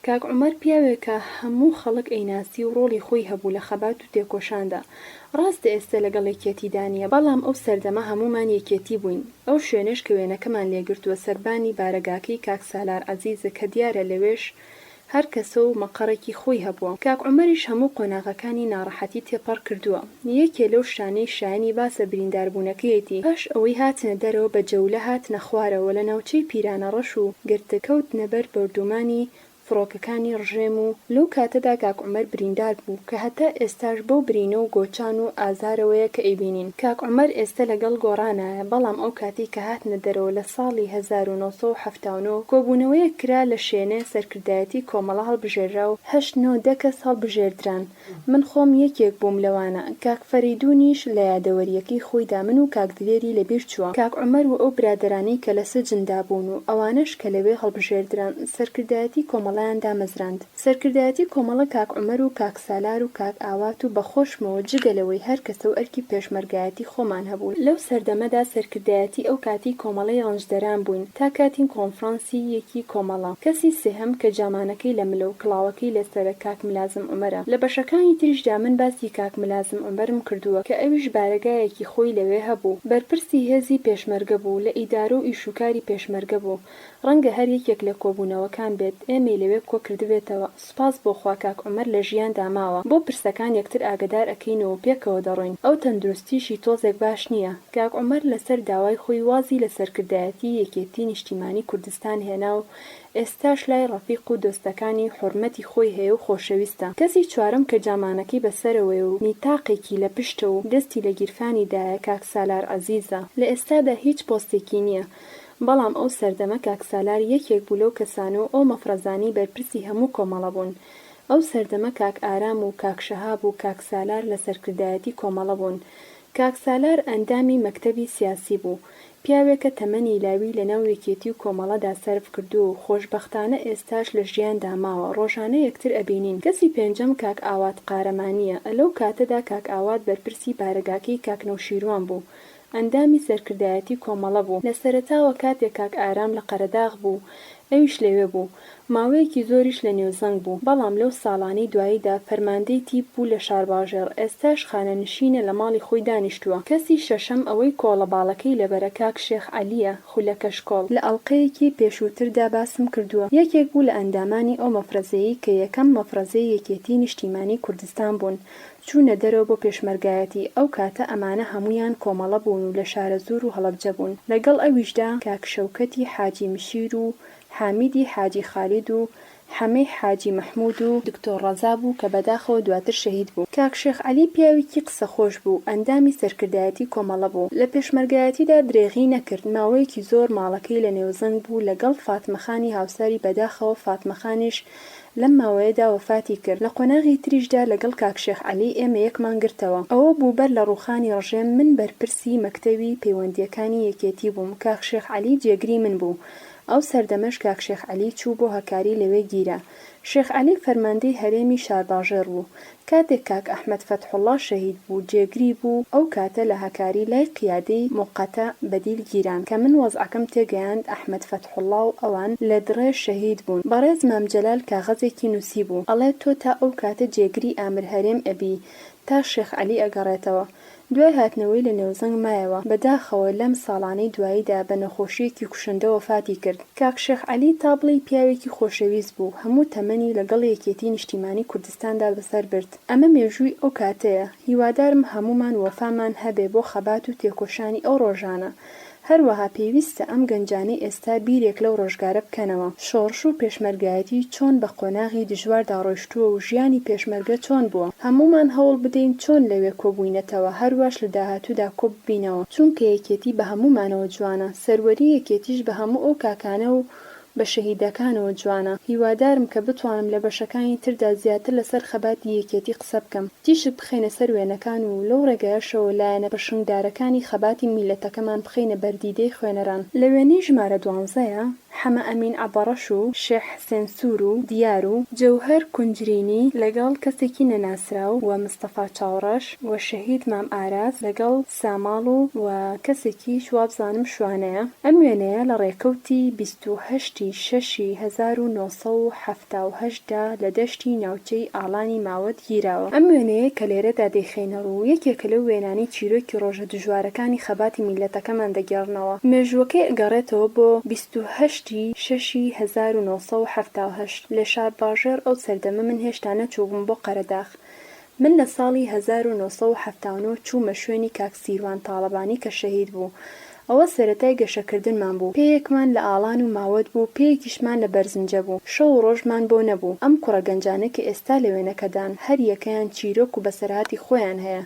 کاک عومەر پیاوێکە هەموو خەڵک ئەیناسی و ڕۆڵی خۆی هەبوو لە خەبات و تێکۆشاندا. ڕاستە ئێستە لەگەڵ یەکێتیدا نییە، بەڵام ئەو سەردەمە هەموومان یەکێتی بووین. ئەو شوێنەش کە وێنەکەمان لێگرتووە سەربانی بارەگاکەی کاک سالار عەزیزە کە دیارە لەوێش هەر کەسە و مەقەڕێکی خۆی هەبووە. کاک عومەریش هەموو قۆناغەکانی ناڕەحەتی تێپەڕ کردووە. یەکێ لەو شتانەی شایەنی باسە برینداربوونەکەیەتی. پاش ئەوەی هاتنە دەرەوە بە جەولە هاتنە خوارەوە لە ناوچەی پیرانەڕەش و گرتک کەوتنە بەر بۆردومانی فڕۆکەکانی ڕژێم و لەو کاتەدا کاک عومەر بریندار بوو کە هەتا ئێستاش بەو برینە و گۆچان و ئازارەوەیە کە ئەیبینین. کاک عومەر ئێستە لەگەڵ گۆڕانایە بەڵام ئەو کاتەی کە هاتنە دەرەوە لە ساڵی 1979 کۆبوونەوەیەک کرا لە شێنێ سەرکردایەتی کۆمەڵە هەڵبژێررا و هەشت نۆ دە کەس هەڵبژێردران من خۆم یەکێک بووم لەوانە کاک فەرەیدوونیش لە یادەوەرییەکەی خۆیدا من و کاک دلێری لە بیر چووە کاک عومەر و ئەو برادەرانەی کە لە سجندا بوون و ئەوانەش کە لەوێ هەڵبژێردران سەرکردایەتی کۆمەڵەیان دامەزراند. سەرکردایەتی کۆمەڵە کاک عومەر و کاک سالار و کاک ئاوات و بە خۆشمەوە جگە لەوەی هەر کەسە و ئەرکی پێشمەرگایەتی خۆمان هەبوو لەو سەردەمەدا سەرکردایەتی ئەو کاتی کۆمەڵەی ڕەنجدەران بووین تا کاتی کۆنفرانسی یەکی کۆمەڵە کەسی سێهەم کە جامانەکەی لە ملە و کڵاوەکەی لەسەرە کاک ملازم عومەرە لە بەشەکانی تریشدا من باسی کاک ملازم عومەرم کردووە کە ئەویش بارەگایەکی خۆی لەوێ هەبوو بەرپرسی هێزی پێشمەرگە بوو لە ئیدارە و ئیشوکاری پێشمەرگە بوو ڕەنگە هەر یەکێک لە کۆبوونەوەکان بێت ئێمەی لەوێ. لەوێ کۆ کردبێتەوە. سوپاس بۆ خوا کاک عومەر لە ژیاندا ماوە. بۆ پرسەکان یەکتر ئاگەدار ئەکەینەوە و پێکەوە دەڕۆین. ئەو تەندروستیشی تۆزێک باش نییە. کاک عومەر لەسەر داوای خۆی وازی لە سەرکردایەتی یەکێتی نیشتیمانی کوردستان هێنا و ئێستاش لای ڕەفیق و دۆستەکانی حورمەتی خۆی هەیە و خۆشەویستە. کەسی چوارەم کە جامانەکەی بەسەرەوەیە و نیتاقێکی لە پشتە و دەستی لە گیرفانی دایە کاک سالار عەزیزە. لە ئێستادا هیچ پۆستێکی نییە، بەڵام ئەو سەردەمە کاک سالار یەکێک بوو لەو کەسانە و ئەو مەفرەزانەی بەرپرسی هەموو کۆمەڵە بوون. ئەو سەردەمە کاک ئارام و کاک شەهاب و کاک سالار لە سەرکردایەتی کۆمەڵە بوون. کاک سالار ئەندامی مەکتەبی سیاسی بوو. پیاوێکە تەمەنی لاوی لە ناو یەکێتی و کۆمەڵەدا سەرف کردووە و خۆشبەختانە ئێستاش لە ژیاندا ماوە، ڕۆژانە یەکتر ئەبینین. کەسی پێنجەم کاک ئاوات قارەمانییە. لەو کاتەدا کاک ئاوات بەرپرسی بارەگاکەی کاک نەوشیروان بوو. ئەندامی سەرکردایەتی کۆمەڵە بوو. لە سەرەتاوە کاتێک کاک ئارام لە قەرەداغ بوو، ئەویش لەوێ بوو. ماوەیەکی زۆریش لە نێوزەنگ بوو. بەڵام لەو ساڵانەی دواییدا فەرماندەی تیپ بوو لە شارباژێڕ، ئێستاش خانەنشینە لە ماڵی خۆی دانیشتووە. کەسی شەشەم ئەوەی کۆڵە باڵەکەی لەبەرە کاک شێخ عەلییە، خولەکەشکۆڵ. لە ئەڵقەیەکی پێشووتردا باسم کردووە. یەکێک بوو لە ئەندامانی ئەو مەفرەزەیەی کە یەکەم مەفرەزەی یەکێتیی نیشتیمانیی کوردستان بوون. چوونە دەرەوە بۆ پێشمەرگایەتی، ئەو کاتە ئەمانە هەموویان کۆمەڵە بوون و لە شارەزوور و هەڵەبجە بوون، لەگەڵ ئەویشدا کاک شەوکەتی حاجی مشیر و حامیدی حاجی خالید و حەمەی حاجی مەحموود و دکتۆر ڕەزا بوو کە بەداخەوە دواتر شەهید بوو. کاک شێخ عەلی پیاوێکی قسەخۆش بوو، ئەندامی سەرکردایەتی کۆمەڵە بوو، لە پێشمەرگایەتیدا درێغی نەکرد، ماوەیەکی زۆر ماڵەکەی لە نێوزەنگ بوو لەگەڵ فاتمەخانی هاوسەری بەداخەوە فاتمەخانیش لەم ماوەیەدا وەفاتی کرد، لە قۆناغی تریشدا لەگەڵ کاک شێخ عەلی ئێمە یەکمان گرتەوە. ئەوە بوو بەر لە ڕووخانی ڕژێم من بەرپرسی مەکتەوی پەیوەندییەکانی یەکێتی بووم، کاک شێخ عەلی جێگری من بوو. ئەو سەردەمەش کاک شێخ عەلی چوو بۆ هەکاری لەوێ گیرا. شێخ عەلی فەرماندەی هەرێمی شارباژێڕ بوو. کاتێک کاک ئەحمەد فەتحوڵڵا شەهید بوو جێگری بوو ئەو کاتە لە هەکاری لای قیادەی موقەتە بە دیل گیران کە من وەزعەکەم تێگەیاند ئەحمەد فەتحوڵڵا و ئەوان لە دڕێ شەهید بوون بەڕێز مام جەلال کاغەزێکی نووسیبوو ئەڵێ تۆ تا ئەو کاتە جێگری ئامر هەرێم ئەبی تا شێخ عەلی ئەگەڕێتەوە دوای هاتنەوەی لە نێوزەنگ مایەوە، بەداخەوە لەم ساڵانەی دواییدا بە نەخۆشییەکی کوشندە وەفاتی کرد. کاک شێخ عەلی تا بڵێی پیاوێکی خۆشەویست بوو، هەموو تەمەنی لەگەڵ یەکێتیی نیشتیمانی کوردستاندا بەسەر برد. ئەمە مێژووی ئەو کاتەیە، هیوادارم هەموومان وەفامان هەبێ بۆ خەبات و تێکۆشانی ئەو ڕۆژانە. هەروەها پێویستە ئەم گەنجانەی ئێستا بیرێک لەو ڕۆژگارە بکەنەوە، شۆڕش و پێشمەرگایەتی چۆن بە قۆناغی دژواردا ڕۆیشتووە و ژیانی پێشمەرگە چۆن بووە. هەموومان هەوڵ بدەین چۆن لەوێ کۆبووینەتەوە هەرواش لە داهاتوودا کۆببینەوە، چونکە یەکێتی بە هەموومانەوە جوانە، سەروەری یەکێتیش بە هەموو ئەو کاکانە و بە شەهیدەکانەوە جوانە. هیوادارم کە بتوانم لە بەشەکانی تردا زیاتر لەسەر خەباتی یەکێتی قسە بکەم، تیشک بخەینە سەر وێنەکان و لەو ڕێگایەشەوە لایەنە پرشنگدارەکانی خەباتی میللەتەکەمان بخەینە بەر دیدەی خوێنەران. لە وێنەی ژمارە دوانزەیە، حەمە ئەمین عەبەڕەش و شێخ حسێن سوور و دیار و جەوهەر کونجرینی لەگەڵ کەسێکی نەناسراو و مستەفا چاوڕەش و شەهید مام ئاراس لەگەڵ ساماڵ و و کەسێکیش وابزانم شوانەیە. ئەم وێنەیە لە ڕێکەوتی 28 ی شەشی 1978 دا لە دەشتی ناوچەی ئاڵانی ماوەت گیراوە. ئەم وێنەیە کە لێرەدا دەیخەینە ڕوو یەکێکە لەو وێنانەی چیرۆکی ڕۆژە دژوارەکانی خەباتی میللەتەکەمان دەگێڕنەوە. مێژووەکەی ئەگەڕێتەوە بۆ 28 ی شەشی 1978 لە شارباژێڕ ئەو سەردەمە من هێشتا نەچووبووم بۆ قەرەداخ من لە ساڵی 1979 چوومە شوێنی کاک سیروان تاڵەبانی کە شەهید بوو. ئەوە سەرەتای گەشەکردنمان بوو. پێیەکمان لە ئاڵان و ماوەت بوو، پێیەکیشمان لە بەرزنجە بوو. شەو و ڕۆژمان بۆ نەبوو. ئەم کوڕە گەنجانەی کە ئێستا لە وێنەکەدان، هەر یەکەیان چیرۆک و بەسەرهاتی خۆیان هەیە.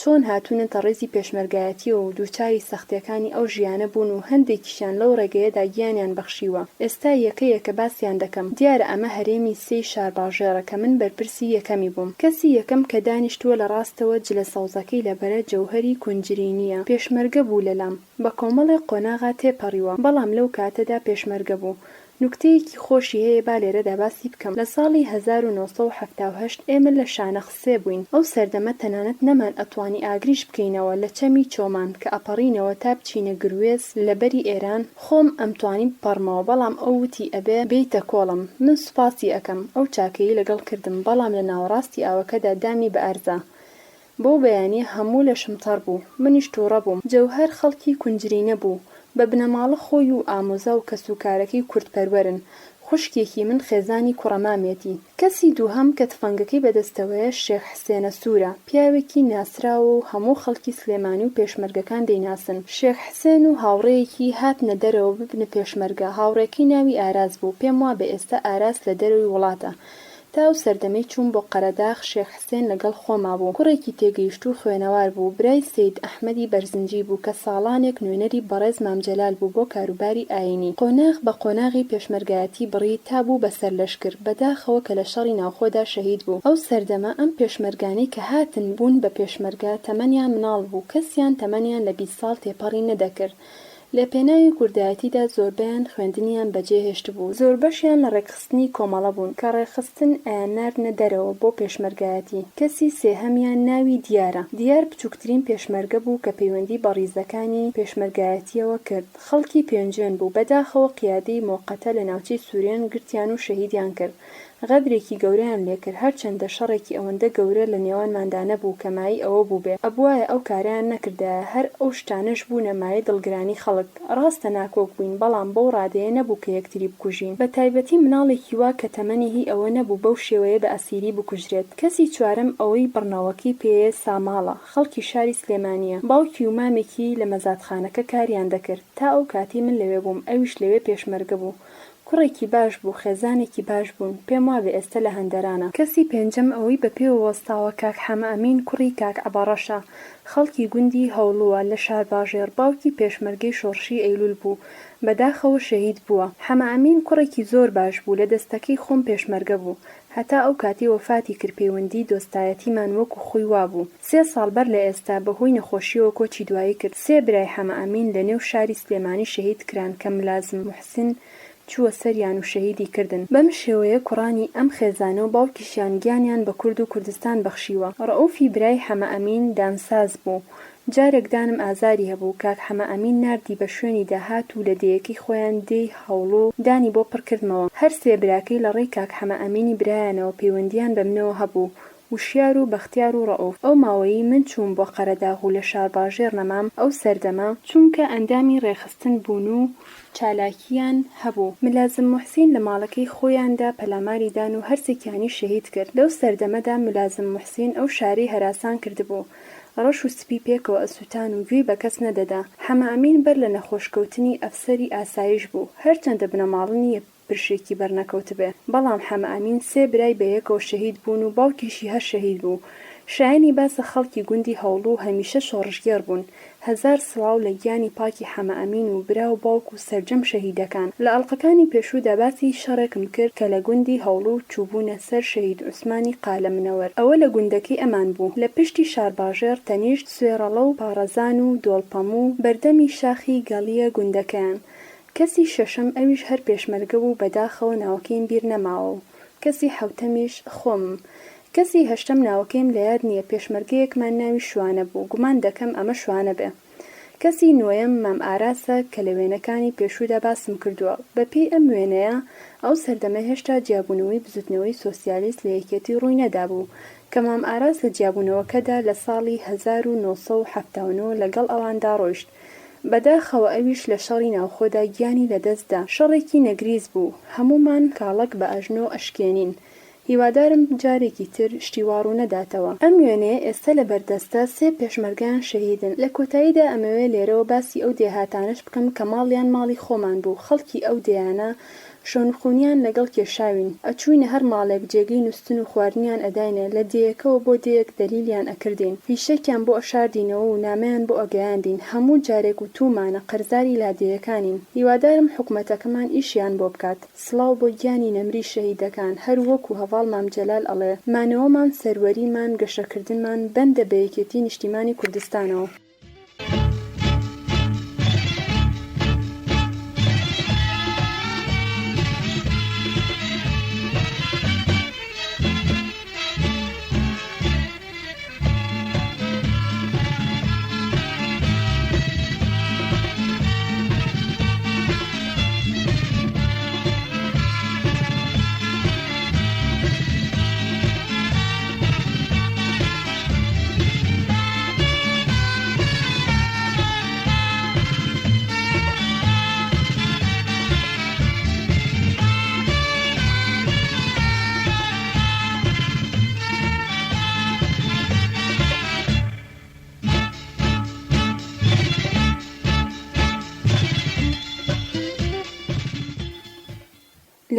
چۆن هاتوونەتە ڕیزی پێشمەرگایەتییەوە و دووچاری سەختییەکانی ئەو ژیانە بوون و هەندێکیشیان لەو ڕێگەیەدا گیانیان بەخشیوە. ئێستا یەکە یەکە باسیان دەکەم. دیارە ئەمە هەرێمی سێی شارباژێڕە کە من بەرپرسی یەکەمی بووم. کەسی یەکەم کە دانیشتووە لە ڕاستەوە جلە سەوزەکەی لەبەرە جەوهەری کونجرینییە. پێشمەرگە بوو لەلام. بە کۆمەڵێک قۆناغا تێپەڕیوە، بەڵام لەو کاتەدا پێشمەرگە بوو. نوکتەیەکی خۆشی هەیە با لێرەدا باسی بکەم. لە ساڵی 1978 ئێمە لە شانەخ سێ بووین. ئەو سەردەمە تەنانەت نەمان ئەتوانی ئاگریش بکەینەوە لە چەمی چۆمان کە ئەپەڕینەوە تا بچینە گروێز لە بەری ئێران، خۆم ئەمتوانی بپەڕمەوە بەڵام ئەو وتی ئەبێ بێیتە کۆڵم. من سوپاسی ئەکەم ئەو چاکەی لەگەڵ کردم بەڵام لە ناوەڕاستی ئاوەکەدا دامی بە ئەرزا. بەو بەیانیە هەموو لەشم تەڕ بوو، منیش توڕە بووم. جەوهەر خەڵکی کونجرینە بوو، بە بنەماڵە خۆی و ئامۆزا و کەسوکارەکەی کوردپەروەرن. خوشکێکی من خێزانی کوڕە مامێتی. کەسی دووهەم کە تفەنگەکەی بەدەستەوەیە شێخ حسێنە سوورە، پیاوێکی ناسراوە و هەموو خەڵکی سلێمانی و پێشمەرگەکان دەیناسن. شێخ حسێن و هاوڕێیەکی هاتنە دەرەوە ببنە پێشمەرگە، هاوڕێکەی ناوی ئاراس بوو، پێم وابێ ئێستا ئاراس لە دەرەوەی وڵاتە. تا ئەو سەردەمەی چووم بۆ قەرەداخ شێخ حسێن لەگەڵ خۆما بوو. کوڕێکی تێگەیشتوو و خوێنەوار بوو. برای سەید ئەحمەدی بەرزنجی بوو کە ساڵانێک نوێنەری بەڕێز مام جەلال بوو بۆ کاروباری ئایینی. قۆناغ بە قۆناغی پێشمەرگایەتی بڕی تا بوو بە سەرلەشکر. بەداخەوە کە لە شەڕی ناوخۆدا شەهید بوو. ئەو سەردەمە ئەم پێشمەرگانەی کە هاتن بوون بە پێشمەرگە تەمەنیان مناڵ بوو کەسیان تەمەنیان لە 20 ساڵ تێپەڕی نەدەکرد. لە پێناوی کوردایەتیدا زۆربەیان خوێندنیان بەجێ هێشتبوو، زۆربەشیان لە ڕێکخستنی کۆمەڵە بوون، کە ڕێکخستن ئەیانناردنە دەرەوە بۆ پێشمەرگایەتی. کەسی سێهەمیان ناوی دیارە. دیار بچووکترین پێشمەرگە بوو کە پەیوەندی بە ڕیزەکانی پێشمەرگایەتییەوە کرد. خەڵکی پێنجوێن بوو. بەداخەوە قیادەی مۆقەتە لە ناوچەی سورێن گرتیان و شەهیدیان کرد. غەدرێکی گەورەیان لێکرد هەرچەندە شەڕێکی ئەوەندە گەورە لە نێوانماندا نەبوو کە مایەی ئەوە بووبێ ئەبوایە ئەو کارەیان نەکردایە هەر ئەو شتانەش بوونە مایەی دڵگرانی خەڵک ڕاستە ناکۆک بووین بەڵام بەو ڕادەیە نەبوو کە یەکتری بکوژین بە تایبەتی مناڵێکی وا کە تەمەنی هی ئەوە نەبوو بەو شێوەیە بە ئەسیری بکوژرێت کەسی چوارەم ئەوەی بڕنەوەکەی پێیە ساماڵە خەڵکی شاری سلێمانیە باوکی و مامێکی لە مەزادخانەکە کاریان دەکرد تا ئەو کاتەی من لەوێ بووم ئەویش لەوێ پێشمەرگە بوو کوڕێکی باش بوو، خێزانێکی باش بوون، پێم وابێ ئێستە لە هەندەرانە. کەسی پێنجەم ئەوەی بە پێوە وەستاوە کاک حەمەئەمین کوڕی کاک عەبەڕەشە، خەڵکی گوندی هەوڵووە لە شارباژێڕ، باوکی پێشمەرگەی شۆڕشی ئەیلوول بوو، بەداخەوە شەهید بووە. حەمەئەمین کوڕێکی زۆر باش بوو، لە دەستەکەی خۆم پێشمەرگە بوو، هەتا ئەو کاتەی وەفاتی کرد پەیوەندیی دۆستایەتیمان وەکو خۆی وابوو. سێ ساڵ بەر لە ئێستا بە هۆی نەخۆشییەوە کۆچی دوایی کرد. سێ برای حەمەئەمین لە نێو شاری سلێمانی شەهید کران کە ملازم موحسین چووە سەریان و شەهیدی کردن. بەم شێوەیە کوڕانی ئەم خێزانە و باوکیشیان گیانیان بە کورد و کوردستان بەخشیوە. ڕەئوفی برای حەمەئەمین دانساز بوو. جارێک دانم ئازاری هەبوو، کاک حەمەئەمین ناردی بە شوێنیدا هات و لە دێیەکەی خۆیان دێی هەوڵو دانی بۆ پڕ کردمەوە. هەر سێ براکەی لە ڕێی کاک حەمەئەمینی برایانەوە پەیوەندییان بە منەوە هەبوو وشیار و بەختیار و ڕەئوف، ئەو ماوەیەی من چووم بۆ قەرەداغ و لە شارباژێڕ نەمام، ئەو سەردەمە، چونکە ئەندامی ڕێکخستن بوون و چالاکییان هەبوو، ملازم موحسین لە ماڵەکەی خۆیاندا پەلاماری دان و هەرسێکیانی شەهید کرد، لەو سەردەمەدا ملازم موحسین ئەو شارەی هەراسان کردبوو، ڕەش و سپی پێکەوە ئەسووتان و گوێی بە کەس نەدەدا. حەمەئەمین بەر لە نەخۆشکەوتنی ئەفسەری ئاسایش بوو، هەرچەندە بنەماڵە نییە، پرشێکی بەرنەکەوتبێ بەڵام حەمە ئەمین سێ برای بەیەکەوە شەهید بوون و باوکیشی هەر شەهید بوو شایەنی باسە خەڵکی گوندی هەوڵو هەمیشە شۆڕشگێڕ بوون هەزار سڵاو لە گیانی پاکی حەمە ئەمین و برا و باوک و سەرجەم شەهیدەکان لە ئەڵقەکانی پێشوودا باسی شەڕێکم کرد کە لە گوندی هەوڵو چووبوونە سەر شەهید عوسمانی قالە منەوەر ئەوە لە گوندەکەی ئەمان بوو لە پشتی شارباژێڕ تەنیشت سوێڕەڵە و پاڕەزان و دۆڵپەموو بەردەمی شاخی گەڵیە گوندەکەیان کەسی شەشەم ئەویش هەر پێشمەرگە بوو بەداخەوە ناوەکەیم بیر نەماوە و کەسی حەوتەمیش خۆمم کەسی هەشتەم ناوەکەیم لەیاد نیە پێشمەرگەیەکمان ناوی شوانە بوو گومان دەکەم ئەمە شوانە بێ کەسی نۆیەم مام ئاراسە کە لە وێنەکانی پێشوودا باسم کردووە بە پێی ئەم وێنەیە ئەو سەردەمە هێشتا جیابوونەوەی بزوتنەوەی سۆسیالیست لە یەکێتی ڕووی نەدابوو کە مام ئاراس لە جیابوونەوەکەدا لە ساڵی 1979 لەگەڵ ئەواندا ڕۆیشت بەداخەوە ئەویش لە شەڕی ناوخۆدا گیانی لەدەست دا. شەڕێکی نەگریس بوو. هەموومان کاڵەک بە ئەژنۆ ئەشکێنین. هیوادارم جارێکی تر شتی وا ڕوو نەداتەوە. ئەم وێنەیە ئێستە لە بەردەستە، سێ پێشمەرگەیان شەهیدن. لە کۆتاییدا ئەمەوێ لێرەوە باسی ئەو دێهاتانەش بکەم کە ماڵیان ماڵی خۆمان بوو، خەڵکی ئەو دێیانە شەونخونیان لەگەڵ کێشاوین. ئەچووینە هەر ماڵێک جێگەی نوستن و خواردنیان ئەداینێ، لە دێیەکەوە بۆ دێیەک دەلیلیان ئەکردین. فیشەکیان بۆ ئەشاردینەوە و نامەیان بۆ ئەگەیاندین. هەموو جارێک وتوومانە قەرزاری لادێیەکانین. هیوادارم حکومەتەکەمان ئیشیان بۆ بکات. سڵاو بۆ گیانی نەمری شەهیدەکان. هەر وەکو هەڤاڵ مام جەلال ئەڵێ، مانەوەمان، سەروەریمان، گەشەکردنمان بەندە بە یەکێتی نیشتیمانی کوردستانەوە.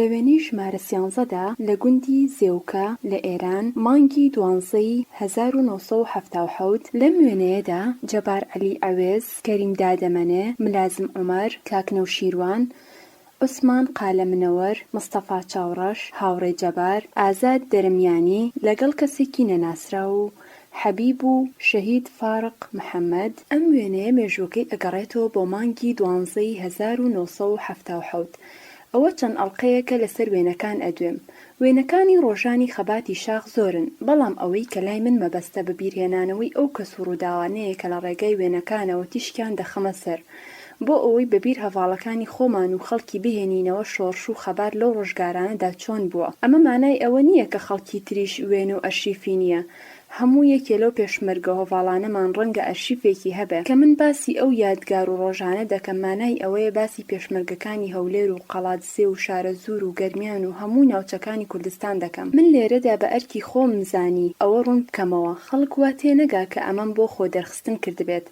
لە وێنەی ژمارە سیانزەدا لە گوندی زێوکە لە ئێران، مانگی دوانزەی 1977، لەم وێنەیەدا جەبار عەلی عەوێز، کەریم دادەمەنێ، ملازم عومەر، کاک نەوشیروان، عوسمان قالە منەوەر، مستەفا چاوڕەش، هاوڕێ جەبار، ئازاد دەرمیانی، لەگەڵ کەسێکی نەناسراو و حەبیب و شەهید فارق محەمەد، ئەم وێنەیە مێژووەکەی ئەگەڕێتەوە بۆ مانگی دوانزەی 1977، ئەوە چەند ئەڵقەیەکە لەسەر وێنەکان ئەدوێم، وێنەکانی ڕۆژانی خەباتی شاخ زۆرن، بەڵام ئەوەی کە لای من مەبەستە بەبیرهێنانەوەی ئەو کەس و ڕووداوانەیە کە لە ڕێگای وێنەکانەوە تیشکیان دەخەمە سەر، بۆ ئەوەی بە بیر هەڤاڵەکانی خۆمان و خەڵکی بهێنینەوە شۆڕش و خەبات لەو ڕۆژگارانەدا چۆن بووە. ئەمە مانای ئەوە نییە کە خەڵکی تریش وێنە و ئەرشیفی نییە، هەموو یەکێ لەو پێشمەرگە هۆڤاڵانەمان ڕەنگە ئەرشیفێکی هەبێ. کە من باسی ئەو یادگار و ڕۆژانە دەکەم مانای ئەوەیە باسی پێشمەرگەکانی هەولێر و قەڵادزێ و شارەزوور و گەرمیان و هەموو ناوچەکانی کوردستان دەکەم. من لێرەدا بە ئەرکی خۆمم زانی ئەوە ڕوون بکەمەوە خەڵک وا تێنەگا کە ئەمەم بۆ خۆ دەرخستن کردبێت.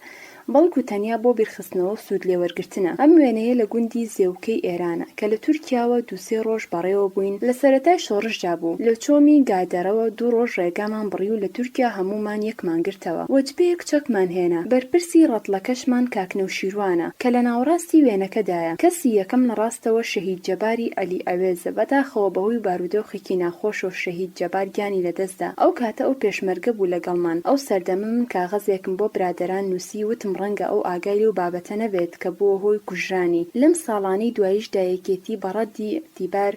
بەڵکو تەنیا بۆ بیرخستنەوە و سوود لێوەرگرتنە. ئەم وێنەیە لە گوندی زێوکەی ئێرانە، کە لە تورکیاوە دوو سێ ڕۆژ بەڕێوە بووین، لە سەرەتای شۆڕشدا بوو، لە چۆمی گادەرەوە دوو ڕۆژ ڕێگامان بڕی و لە تورکیا هەموومان یەکمان گرتەوە. وەجبەیەک چەکمان هێنا. بەرپرسی ڕەتڵەکەشمان کاک نەوشیروانە، کە لە ناوەڕاستی وێنەکەدایە. کەسی یەکەم لە ڕاستەوە شەهید جەباری عەلی عەوێزە، بەداخەوە بەهۆی بارودۆخێکی ناخۆشەوە شەهید جەبار گیانی لەدەست دا. ئەو کاتە ئەو پێشمەرگە بوو لەگەڵمان. ئەو سەردەمە من کاغەزێکم بۆ برادەران نووسی وتم ڕەنگە ئەو ئاگای لەو بابەتە نەبێت کە بووە هۆی کوژرانی. لەم ساڵانەی دواییشدا یەکێتی بە ڕەدی ئیعتیبار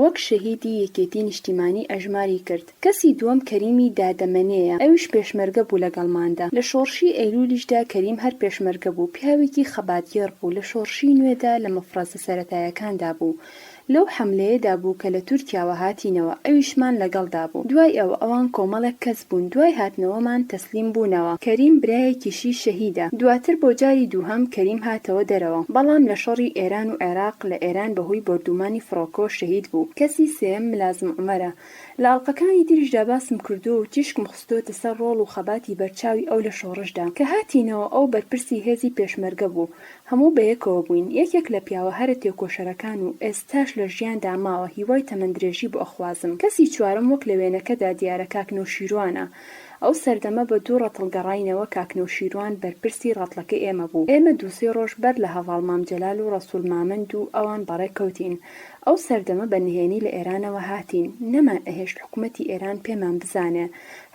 وەک شەهیدی یەکێتی نیشتیمانی ئەژماری کرد. کەسی دووەم کەریمی دادەمەنێیە، ئەویش پێشمەرگە بوو لەگەڵماندا. لە شۆڕشی ئەیلوولیشدا کەریم هەر پێشمەرگە بوو، پیاوێکی خەباتگێڕ بوو، لە شۆڕشی نوێدا لە مەفرەزە سەرەتایەکاندا بوو. لەو حەملەیەدا بوو کە لە تورکیاوە هاتینەوە، ئەویشمان لەگەڵدا بوو. دوای ئەوە ئەوان کۆمەڵێک کەس بوون، دوای هاتنەوەمان تەسلیم بوونەوە. کەریم برایەکیشی شەهیدە. دواتر بۆ جاری دووهەم کەریم هاتەوە دەرەوە، بەڵام لە شەڕی ئێران و عێراق لە ئێران بەهۆی بۆردوومانی فڕۆکەوە شەهید بوو. کەسی سێیەم ملازم عومەرە. لە ئەڵقەکانی تریشدا باسم کردووە و تیشکم خستۆتە سەر ڕۆڵ و خەباتی بەرچاوی ئەو لە شۆڕشدا. کە هاتینەوە ئەو بەرپرسی هێزی پێشمەرگە بوو. هەموو بەیەکەوە بووین، یەکێک لە پیاوە هەرە تێکۆشەرەکان و ئێستاش لە ژیاندا ماوە هیوای تەمەندرێژی بۆ ئەخوازم. کەسی چوارەم وەک لە وێنەکەدا دیارە کاک نەوشیروانە. ئەو سەردەمە بە دوو ڕەتڵ گەڕاینەوە کاک نەوشیروان بەرپرسی ڕەتڵەکەی ئێمە بوو. ئێمە دوو سێ ڕۆژ بەر لە هەڤاڵ مام جەلال و ڕەسوڵ مامەند و ئەوان بەڕێ کەوتین. ئەو سەردەمە بە نهێنی لە ئێرانەوە هاتین. نەمان ئەهێشت حکومەتی ئێران پێمان بزانێ.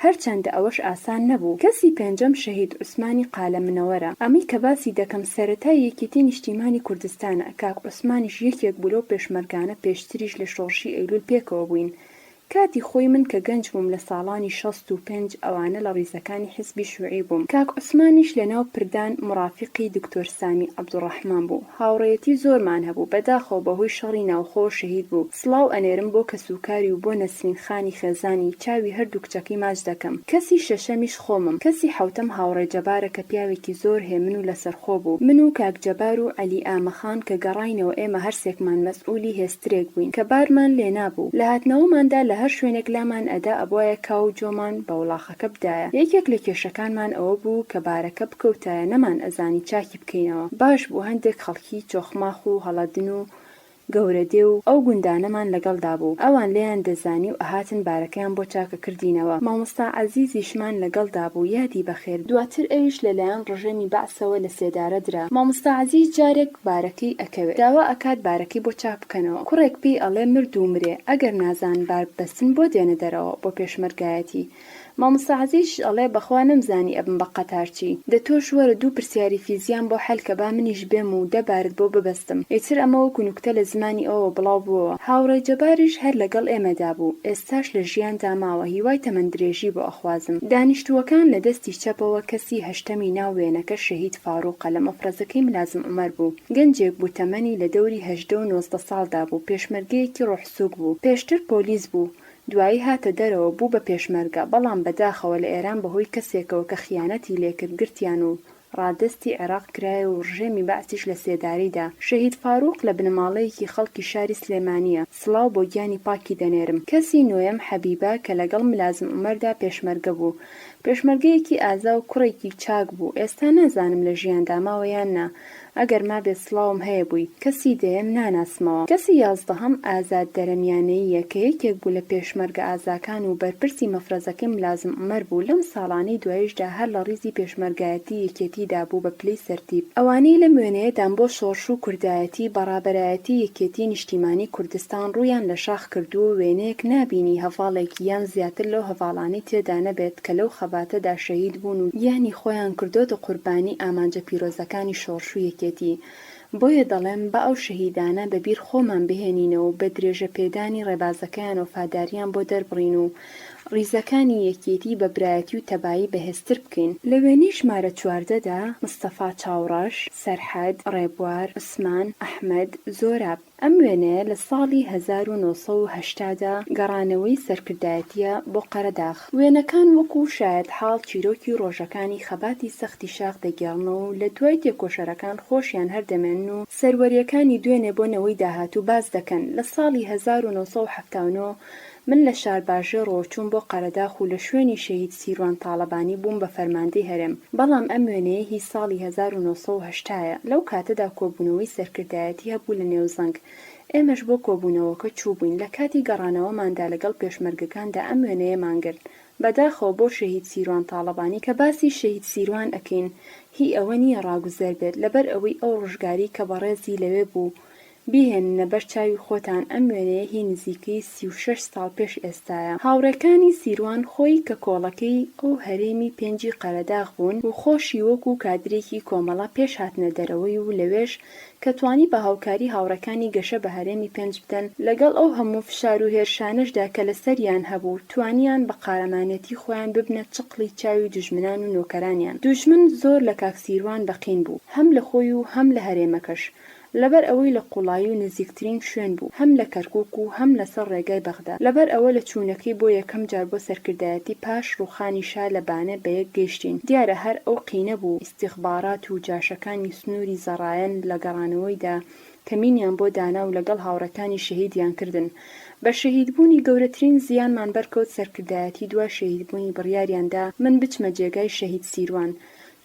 هەرچەندە ئەوەش ئاسان نەبوو. کەسی پێنجەم شەهید عوسمانی قالە منەوەرە. ئەمەی کە باسی دەکەم سەرەتای یەکێتی نیشتیمانی کوردستانە، کاک عوسمانیش یەکێک بوو لەو پێشمەرگانە پێشتریش لە شۆڕشی ئەیلول پێکەوە بووین. کاتی خۆی من کە گەنج بووم لە ساڵانی 65 ئەوانە لە ڕیزەکانی حیزبی شوعی بووم. کاک عوسمانیش لە ناو پردان موڕافیقی دکتۆر سامی عەبدوڕەحمان بوو. هاوڕێیەتی زۆرمان هەبوو، بەداخەوە بەهۆی شەڕی ناوخۆوە شەهید بوو. سڵاو ئەنێرم بۆ کەسوکاری و بۆ نەسرین خانی خێزانی، چاوی هەردوو کچەکەی ماچ دەکەم. کەسی شەشەمیش خۆمم. کەسی حەوتەم هاوڕێ جەبارە کە پیاوێکی زۆر هێمن و لەسەرخۆ بوو. من و کاک جەبار و عەلی ئامەخان کە گەڕاینەوە ئێمە هەرسێکمان مەسئولی هێسترێک بووین کە بارمان لێنابوو. لە هاتنەوەماندا لە هەر شوێنێک لامان ئەدا ئەبوایە کاو و جۆمان بە وڵاخەکە بدایە. یەکێک لە کێشەکانمان ئەوە بوو کە بارەکە بکەوتایە نەمان ئەزانی چاکی بکەینەوە. باش بوو هەندێک خەڵکی چۆخماخ و هەڵەدن و گەورەدێ و ئەو گوندانەمان لەگەڵدا بوو، ئەوان لێیان دەزانی و ئەهاتن بارەکەیان بۆ چاکەکردینەوە. مامۆستا عەزیزیشمان لەگەڵدا بوو، یادی بەخێر، دواتر ئەویش لە لایەن ڕژێمی بەعسەوە لە سێدارە درا. مامۆستا عەزیز جارێک بارەکەی ئەکەوێ، داوا ئەکات بارەکەی بۆ چاک بکەنەوە. کوڕێک پێی ئەڵێ مرد و مرێ، ئەگەر نازانن بار ببەستن بۆ دێنە دەرەوە بۆ پێشمەرگایەتی؟ مامۆستا عەزیزیش ئەڵێ بەخوا نەمزانی ئەبم بە قەتارچی، دە تۆش وەرە دوو پرسیاری فیزیام بۆ حەل کە با منیش بێم و دە بارت بۆ ببەستم. ئیتر ئەمە وەکو نوکتە لە زمانی ئەوەوە بڵاو بووەوە. هاوڕێ جەباریش هەر لەگەڵ ئێمەدا بوو، ئێستاش لە ژیاندا ماوە، هیوای تەمەن درێژی بۆ ئەخوازم. دانیشتووەکان لە دەستی چەپەوە کەسی هەشتەمی ناو وێنەکە شەهید فاروقە لە مەفرەزەکەی ملازم عومەر بوو. گەنجێک بوو تەمەنی لە دەوری 18 و 19 ساڵدا بوو، پێشمەرگەیەکی ڕۆحسووک بوو. پێشتر پۆلیس بوو. دوایی هاتە دەرەوە بوو بە پێشمەرگە، بەڵام بەداخەوە لە ئێران بەهۆی کەسێکەوە کە خیانەتی لێکرد گرتیان و ڕادەستی عێراق کرایەوە و ڕژێمی بەعسیش لە سێدارەی دا. شەهید فاروق لە بنەماڵەیەکی خەڵکی شاری سلێمانییە، سڵاو بۆ گیانی پاکی دەنێرم. کەسی نۆیەم حەبیبە کە لەگەڵ ملازم عومەردا پێشمەرگە بوو. پێشمەرگەیەکی ئازا و کوڕێکی چاک بوو، ئێستا نازانم لە ژیاندا ماوە یان نا. ئەگەر مابێت سڵاوم هەیە بووی. کەسی دەیەم ناناسمەوە. کەسی یازدەهەم ئازاد دەرەمیانەییە کە یەکێک بوو لە پێشمەرگە ئازاکان و بەرپرسی مەفرەزەکەی ملازم عومەر بوو لەم ساڵانەی دواییشدا هەر لە ڕیزی پێشمەرگایەتی یەکێتیدا بوو بە پلەی سەرتیپ. ئەوانەی لەم وێنەیەدان بۆ شۆڕش و کوردایەتی بە ڕابەرایەتی یەکێتی نیشتیمانی کوردستان ڕوویان لە شاخ کردووە و وێنەیەک نابینی هەڤاڵێک یان زیاتر لەو هەڤاڵانەی تێدا نەبێت کە لەو خەباتەدا شەهید بوون و گیانی خۆیان کردۆتە قوربانی ئامانجە پیرۆزەکانی شۆڕش و یەکێتی. بۆیە دەڵێم با ئەو شەهیدانە بە بیر خۆمان بهێنینەوە و بە درێژە پێدانی ڕێبازەکەیان وەفاداریان بۆ دەربڕین و ڕیزەکانی یەکێتی بە برایەتی و تەبایی بەهێزتر بکەین. لە وێنەی ژمارە 14 دا، مستەفا چاوڕەش، سەرحەد، ڕێبوار، عوسمان، ئەحمەد، زۆراب. ئەم وێنەیە لە ساڵی 1980 دا گەڕانەوەی سەرکردایەتییە بۆ قەرەداغ. وێنەکان وەکو شایەتحاڵ چیرۆکی ڕۆژەکانی خەباتی سەختی شاخ دەگێڕنەوە و لە دوای تێکۆشەرەکان خۆشیان هەر دەمێنن و سەروەرییەکانی دوێنێ بۆ نەوەی داهاتوو باس دەکەن. لە ساڵی 1979 من لە شارباژێڕەوە چووم بۆ قەرەداخ و لە شوێنی شەهید سیروان تاڵەبانی بووم بە فەرماندەی هەرێم، بەڵام ئەم وێنەیە هی ساڵی 1980 یە، لەو کاتەدا کۆبوونەوەی سەرکردایەتی هەبوو لە نێوزەنگ، ئێمەش بۆ کۆبوونەوەکە چووبووین، لە کاتی گەڕانەوەماندا لەگەڵ پێشمەرگەکاندا ئەم وێنەیەمان گرت، بەداخەوە بۆ شەهید سیروان تاڵەبانی، کە باسی شەهید سیروان ئەکەین هی ئەوە نییە ڕاگوزەر بێت، لەبەر ئەوەی ئەو ڕۆژگاری کە بەڕێزی لەوێ بوو بیهێننە بەر چاوی خۆتان ئەم وێنەیە هی نزیکەی 36 ساڵ پێش ئێستایە. هاوڕێکانی سیروان خۆی کە کۆڵەکەی ئەو هەرێمی پێنجی قەرەداغ بوون و خۆشی وەکو کادرێکی کۆمەڵە پێش هاتنە دەرەوەی و لەوێش کە توانی بە هاوکاری هاوڕێکانی گەشە بە هەرێمی پێنج بدەن لەگەڵ ئەو هەموو فشار و هێرشانەشدا کە لەسەریان هەبوو توانیان بە قارەمانێتی خۆیان ببنە چقڵی چاوی دوژمنان و نۆکەرانیان. دوژمن زۆر لە کاک سیروان بەقین بوو هەم لە خۆی و هەم لە هەرێمەکەش لەبەر ئەوەی لە قوڵایی و نزیکترین شوێن بوو هەم لە کەرکوک و هەم لەسەر ڕێگای بەغدا، لەبەر ئەوە لە چوونەکەی بۆ یەکەم جار بۆ سەرکردایەتی پاش ڕووخانی شا لە بانە بەیەک گەیشتین، دیارە هەر ئەو قینە بوو ئیستیخبارات و جاشەکانی سنووری زەڕایەن لە گەڕانەوەیدا کەمینیان بۆ دانا و لەگەڵ هاوڕێکانی شەهیدیان کردن. بە شەهیدبوونی گەورەترین زیانمان بەرکەوت سەرکردایەتی دوای شەهیدبوونی بڕیاریان دا من بچمە جێگای شەهید سیروان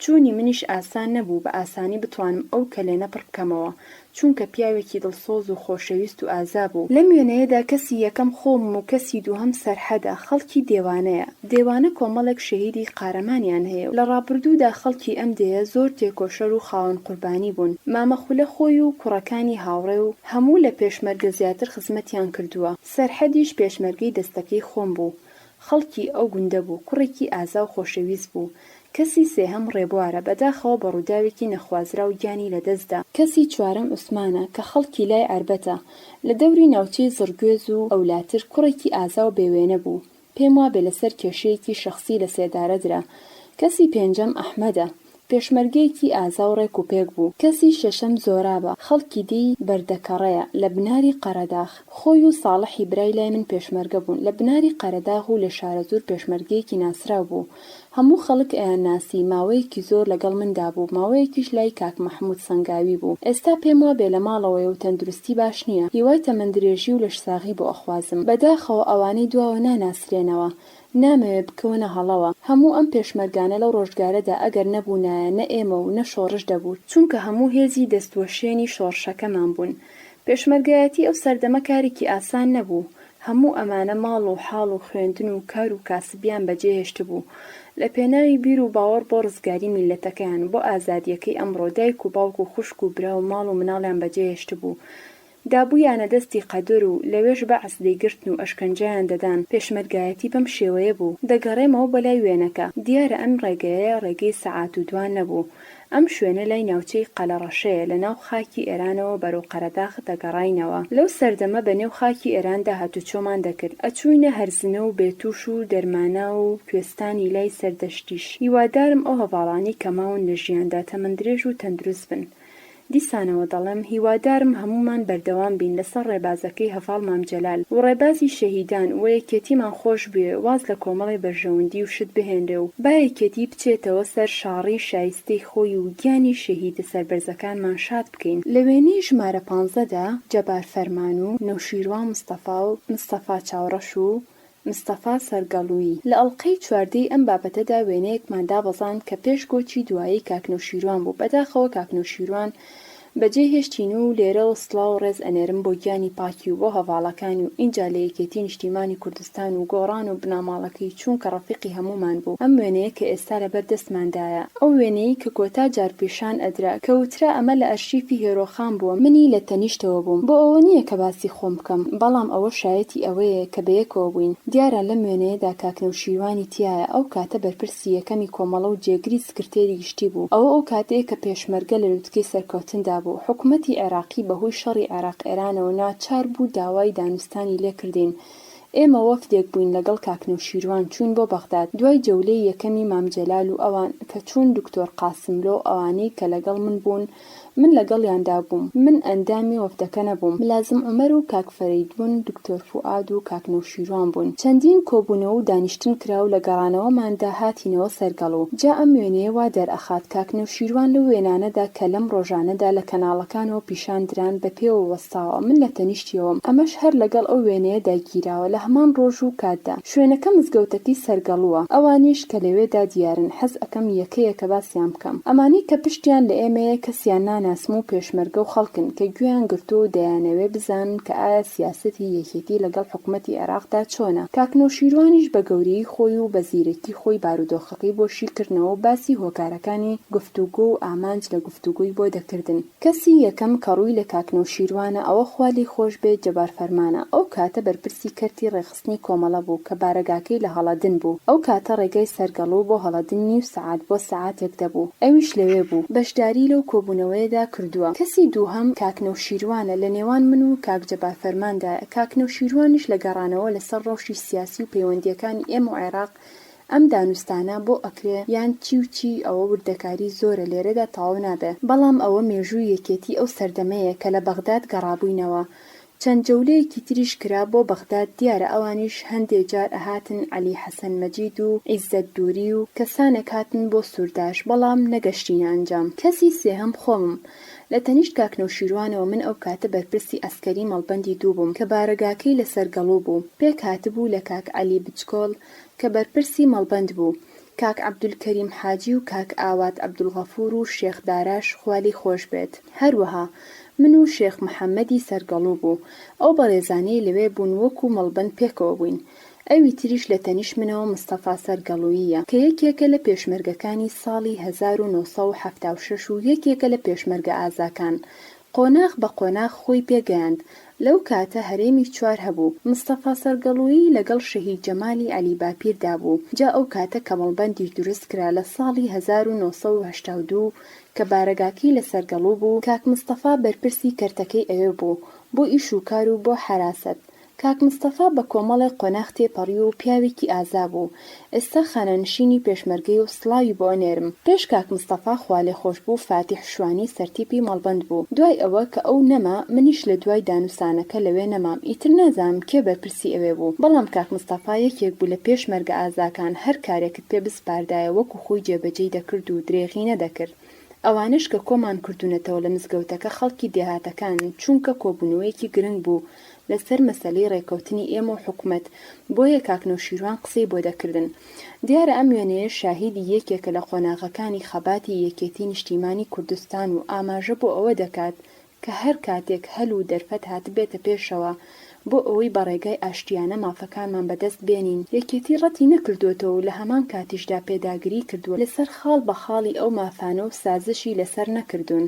چوونی منیش ئاسان نەبوو بە ئاسانی بتوانم ئەو کەلێنە پڕ بکەمەوە، چونکە پیاوێکی دڵسۆز و خۆشەویست و ئازا بوو. لەم وێنەیەدا کەسی یەکەم خۆمم و کەسی دووهەم سەرحەدە، خەڵکی دێوانەیە. دێوانە کۆمەڵێک شەهیدی قارەمانیان هەیە و لە ڕابردوودا خەڵکی ئەم دێیە زۆر تێکۆشەر و خاوەن قوربانی بوون. مامە خولە خۆی و کوڕەکانی هاوڕێ و هەموو لە پێشمەرگە زیاتر خزمەتیان کردووە. سەرحەدیش پێشمەرگەی دەستەکەی خۆم بوو. خەڵکی ئەو گوندە بوو، کوڕێکی ئازا و خۆشەویست بوو. کەسی سێهەم ڕێبوارە، بەداخەوە بە ڕووداوێکی نەخوازراو گیانی لەدەست دا. کەسی چوارەم عوسمانە، کە خەڵکی لای عەربەتە، لە دەوری ناوچەی زڕگوێز و ئەولاتر، کوڕێکی ئازا و بێ وێنە بوو. پێم وابێ لەسەر کێشەیەکی شەخسی لە سێدارە درا. کەسی پێنجەم ئەحمەدە. پێشمەرگەیەکی ئازا و ڕێک و پێک بوو. کەسی شەشەم زۆرابە، خەڵکی دێی بەردەکەڕەیە، لە بناری قەرەداخ. خۆی و ساڵحی برای لای من پێشمەرگە بوون. لە بناری قەرەداغ و لە شارەزوور پێشمەرگەیەکی ناسراو بوو. هەموو خەڵک ئەیانناسی، ماوەیەکی زۆر لەگەڵ مندا بوو، ماوەیەکیش لای کاک مەحموود سەنگاوی بوو. ئێستا پێم وابێ لە ماڵەوەیە و تەندروستی باش نییە. هیوای تەمەندرێژی و لەشساغی بۆ ئەخوازم. بەداخەوە ئەوانەی دواوە ناناسرێنەوە. نامەوێ بکەونە هەڵەوە. هەموو ئەم پێشمەرگانە لەو ڕۆژگارەدا ئەگەر نەبوونایە نە ئێمە و نە شۆڕش دەبوو، چونکە هەموو هێزی دەستوەشێنی شۆڕشەکەمان بوون. پێشمەرگایەتی ئەو سەردەمە کارێکی ئاسان نەبوو. هەموو ئەمانە ماڵ و حاڵ و خوێندن و کار و کاسبیان بەجێ هێشتبوو. لە پێناوی بیر و باوەڕ بۆ ڕزگاری میللەتەکەیان، بۆ ئازادییەکەی ئەمڕۆ دایک و باوک و خوشک و برا و ماڵ و مناڵیان بەجێ هێشتبوو. دابوویانە دەستی قەدر و لەوێش بەعس دەیگرتن و ئەشکەنجەیان دەدان، پێشمەرگایەتی بەم شێوەیە بوو. دەگەڕێمەوە بۆ لای وێنەکە. دیارە ئەم ڕێگەیە ڕێگەی سەعات و دوان نەبوو. ئەم شوێنە لای ناوچەی قەلەڕەشەیە لە ناو خاکی ئێرانەوە بەرەو قەرەداغ دەگەڕاینەوە. لەو سەردەمە بە نێو خاکی ئێراندا هاتوچۆمان دەکرد. ئەچووینە هەرزنە و بێتووش و دەرماناو و کوێستانی لای سەردەشتیش. هیوادارم ئەو هەڤاڵانەی کە ماون لە ژیاندا تەمەندرێژ و تەندروست بن. دیسانەوە دەڵێم هیوادارم هەموومان بەردەوام بین لەسەر ڕێبازەکەی هەڤاڵ مام جەلال و ڕێبازی شەهیدان و یەکێتیمان خۆش بوێ واز لە کۆمەڵێ بەرژەوەندی و شت بهێنرێ و با یەکێتی بچێتەوە سەر شاڕی شایستەی خۆی و گیانی شەهیدە سەربەرزەکانمان شاد بکەین. لە وێنەی ژمارە پانزەدا جەبار فەرمان و نەوشیروان مستەفا و مستەفا چاوڕەش و. مستەفا سەرگەڵوویی. لە ئەڵقەی چواردەی ئەم بابەتەدا وێنەیەکمان دابەزاند کە پێش کۆچی دوایی کاک نەوشیروان بوو، بەداخەوە کاک نەوشیروان بەجێی هێشتین و لێرەوە سڵاو و ڕێز ئەنێرم بۆ گیانی پاکی و بۆ هەڤاڵەکانی و ئینجا لە یەکێتی نیشتیمانی کوردستان و گۆڕان و بناماڵەکەی چوونکە ڕەفیقی هەموومان بوو ئەم وێنەیە کە ئێستا لەبەر دەستماندایە ئەو وێنەیەی کە کۆتا جار پیشان ئەدرا کە وترا ئەمە لە ئەرشیفی هێرۆخان بووە منی لە تەنیشتەوە بووم بۆ ئەوە نییە کە باسی خۆم بکەم بەڵام ئەوە شایەتی ئەوەیە کە بەیەکەوە بووین دیارە لەم وێنەیەدا کاک نەوشیروانی تیایە ئەو کاتە بەرپرسی یەکەمی کۆمەڵە و جێگری سکرتێری گشتی بوو ئەوە ئەو کاتەیە کە پێشمەرگە لە لوتکەی سەرکەوتندا بوو حکومەتی عێراقی بەهۆی شەڕی عێراق ئێرانەوە ناچار بوو داوای دانوستانی لێکردین ئێمە وەفدێک بووین لەگەڵ کاک نەوشیروان چووین بۆ بەغداد دوای جەولەی یەکەمی مام جەلال و ئەوان کە چوون دکتۆر قاسملۆ ئەوانەی کە لەگەڵ من بوون من لەگەڵیاندا بووم، من ئەندامی وەفدەکە نەبووم، ملازم عومەر و کاک فەرەیدون، دکتۆر فوئاد و کاک نەوشیروان بوون. چەندین کۆبوونەوە و دانیشتن کرا و لە گەڕانەوەماندا هاتینەوە سەرگەڵوو. جا ئەم وێنەیە وا دەرئەخات کاک نەوشیروان لەو وێنانەدا کە لەم ڕۆژانەدا لە کەناڵەکانەوە پیشان دران بە پێوە وەستاوە، من لە تەنیشتیەوەم. ئەمەش هەر لەگەڵ ئەو وێنەیەدا گیراوە لە هەمان ڕۆژ و کاتدا. شوێنەکە مزگەوتەکەی سەرگەڵووە. ئەوانیش کە لەوێدا دیارن حەز ئەکەم یەکە یەکە باسیان بکەم. ئەمانەی کە پشتیان لە ئێمەیە کەسیان ناناسم و پێشمەرگە و خەڵکن کە گوێیان گرتووە و دەیانەوێ بزانن کە ئایا سیاسەتی یەکێتی لەگەڵ حکومەتی عێراقدا چۆنە. کاک نەوشیروانیش بە گەورەیی خۆی و بە زیرەکی خۆی بارودۆخەکەی بۆ شی کردنەوە و باسی هۆکارەکانی گفتوگۆ و ئامانج لە گفتوگۆی بۆ دەکردن. کەسی یەکەم کە ڕووی لە کاک نەوشیروانە ئەوە خوا لێی خۆش بێت جەبار فەرمانە ئەو کاتە بەرپرسی کەرتی ڕێکخستنی کۆمەڵە بوو کە بارەگاکەی لە هەڵەدن بوو ئەو کاتە ڕێگای سەرگەڵوو بۆ هەڵەدن نیو سەعات بۆ سەعاتێک دەبوو ئەویش لەوێ بوو بەشداری لەو کۆبوونەوەیەدا کردووە کەسی دووهەم کاک نەوشیروانە لە نێوان من و کاک جەبار فەرماندایە کاک نەوشیروانیش لە گەڕانەوە لەسەر ڕەوشی سیاسی و پەیوەندییەکانی ئێمە و عێراق ئەم دانوستانە بۆ ئەکرێ یان چی و چی ئەوە وردەکاری زۆرە لێرەدا تەواو نابێ بەڵام ئەوە مێژووی یەکێتی ئەو سەردەمەیە کە لە بەغداد گەڕابووینەوە چەند جەولەیەکی تریش کرا بۆ بەغداد دیارە ئەوانیش هەندێ جار ئەهاتن عەلی حەسەن مەجید و عیزەت دوری و کەسانێک هاتن بۆ سورداش بەڵام نەگەشتینە ئەنجام. کەسی سێهەم خۆمم لە تەنیشت کاک نەوشیروانەوە من ئەو کاتە بەرپرسی عەسکەری مەڵبەندی دوو بووم کە بارەگاکەی لە سەرگەڵوو بوو پێک هاتبوو لە کاک عەلی بچکۆل کە بەرپرسی مەڵبەند بوو، کاک عەبدولکەریم حاجی و کاک ئاوات عەبدولغەفور و شێخ داراش خوا لێی خۆش بێت، هەروەها من و شێخ محەمەدی سەرگەڵوو بوو، ئەو بەڕێزانەی لەوێ بوون وەکو مەڵبەند پێکەوە بووین، ئەوی تریش لە تەنیشت منەوە مستەفا سەرگەڵووییە کە یەکێکە لە پێشمەرگەکانی ساڵی 1976 و یەکێکە لە پێشمەرگە ئازاکان، قۆناغ بە قۆناغ خۆی پێ گەیاند، لەو کاتە هەرێمی چوار هەبوو، مستەفا سەرگەڵوویی لەگەڵ شەهید جەمالی عەلی باپیردا بوو، جا ئەو کاتە کە مەڵبەندیش دروست کرا لە ساڵی 1982 کە بارەگاکەی لە سەرگەڵوو بوو، کاک مستەفا بەرپرسی کەرتەکەی ئەوێ بوو بۆ ئیش و کار و بۆ حەراسەت، کاک مستەفا بە کۆمەڵێک قۆناغ تێپەڕی و پیاوێکی ئازا بوو، ئێستا خانەنشینی پێشمەرگەیە و سڵاوی بۆ ئەنێرم. پێش کاک مستەفا خوالێخۆشبوو فاتیح شوانی سەرتیپی مەڵبەند بوو. دوای ئەوە کە ئەو نەما منیش لە دوای دانوسانەکە لەوێ نەمام ئیتر نازانم کێ بەرپرسی ئەوێ بوو بەڵام کاک مستەفا یەکێک بوو لە پێشمەرگە ئازاکان هەر کارێکت پێ بسپاردایە وەکو خۆی جێبەجێی دەکرد و درێغی نەدەکرد. ئەوانەش کە کۆمان کردوونەتەوە لە مزگەوتەکە خەڵکی دێهاتەکانن چوونکە کۆبوونەوەیەکی گرنگ بوو لە سەر مەسەلەی ڕێکەوتنی ئێمە و حکومەت بۆیە کاک نەوشیروان قسەی بۆ دەکردن. دیارە ئەم وێنەیە شاهیدی یەکێکە لە قۆناغەکانی خەباتی یەکێتی نیشتیمانی کوردستان و ئاماژە بۆ ئەوە دەکات کە هەر کاتێک هەل و دەرفەت هاتبێتە پێشەوە بۆ ئەوەی بە ڕێگای ئاشتیانە مافەکانمان بەدەست بێنین، یەکێتی ڕەتی نەکردۆتەوە و لە هەمان کاتیشدا پێداگری کردووە لەسەر خاڵ بە خاڵی ئەو مافانە و سازشی لەسەر نەکردوون.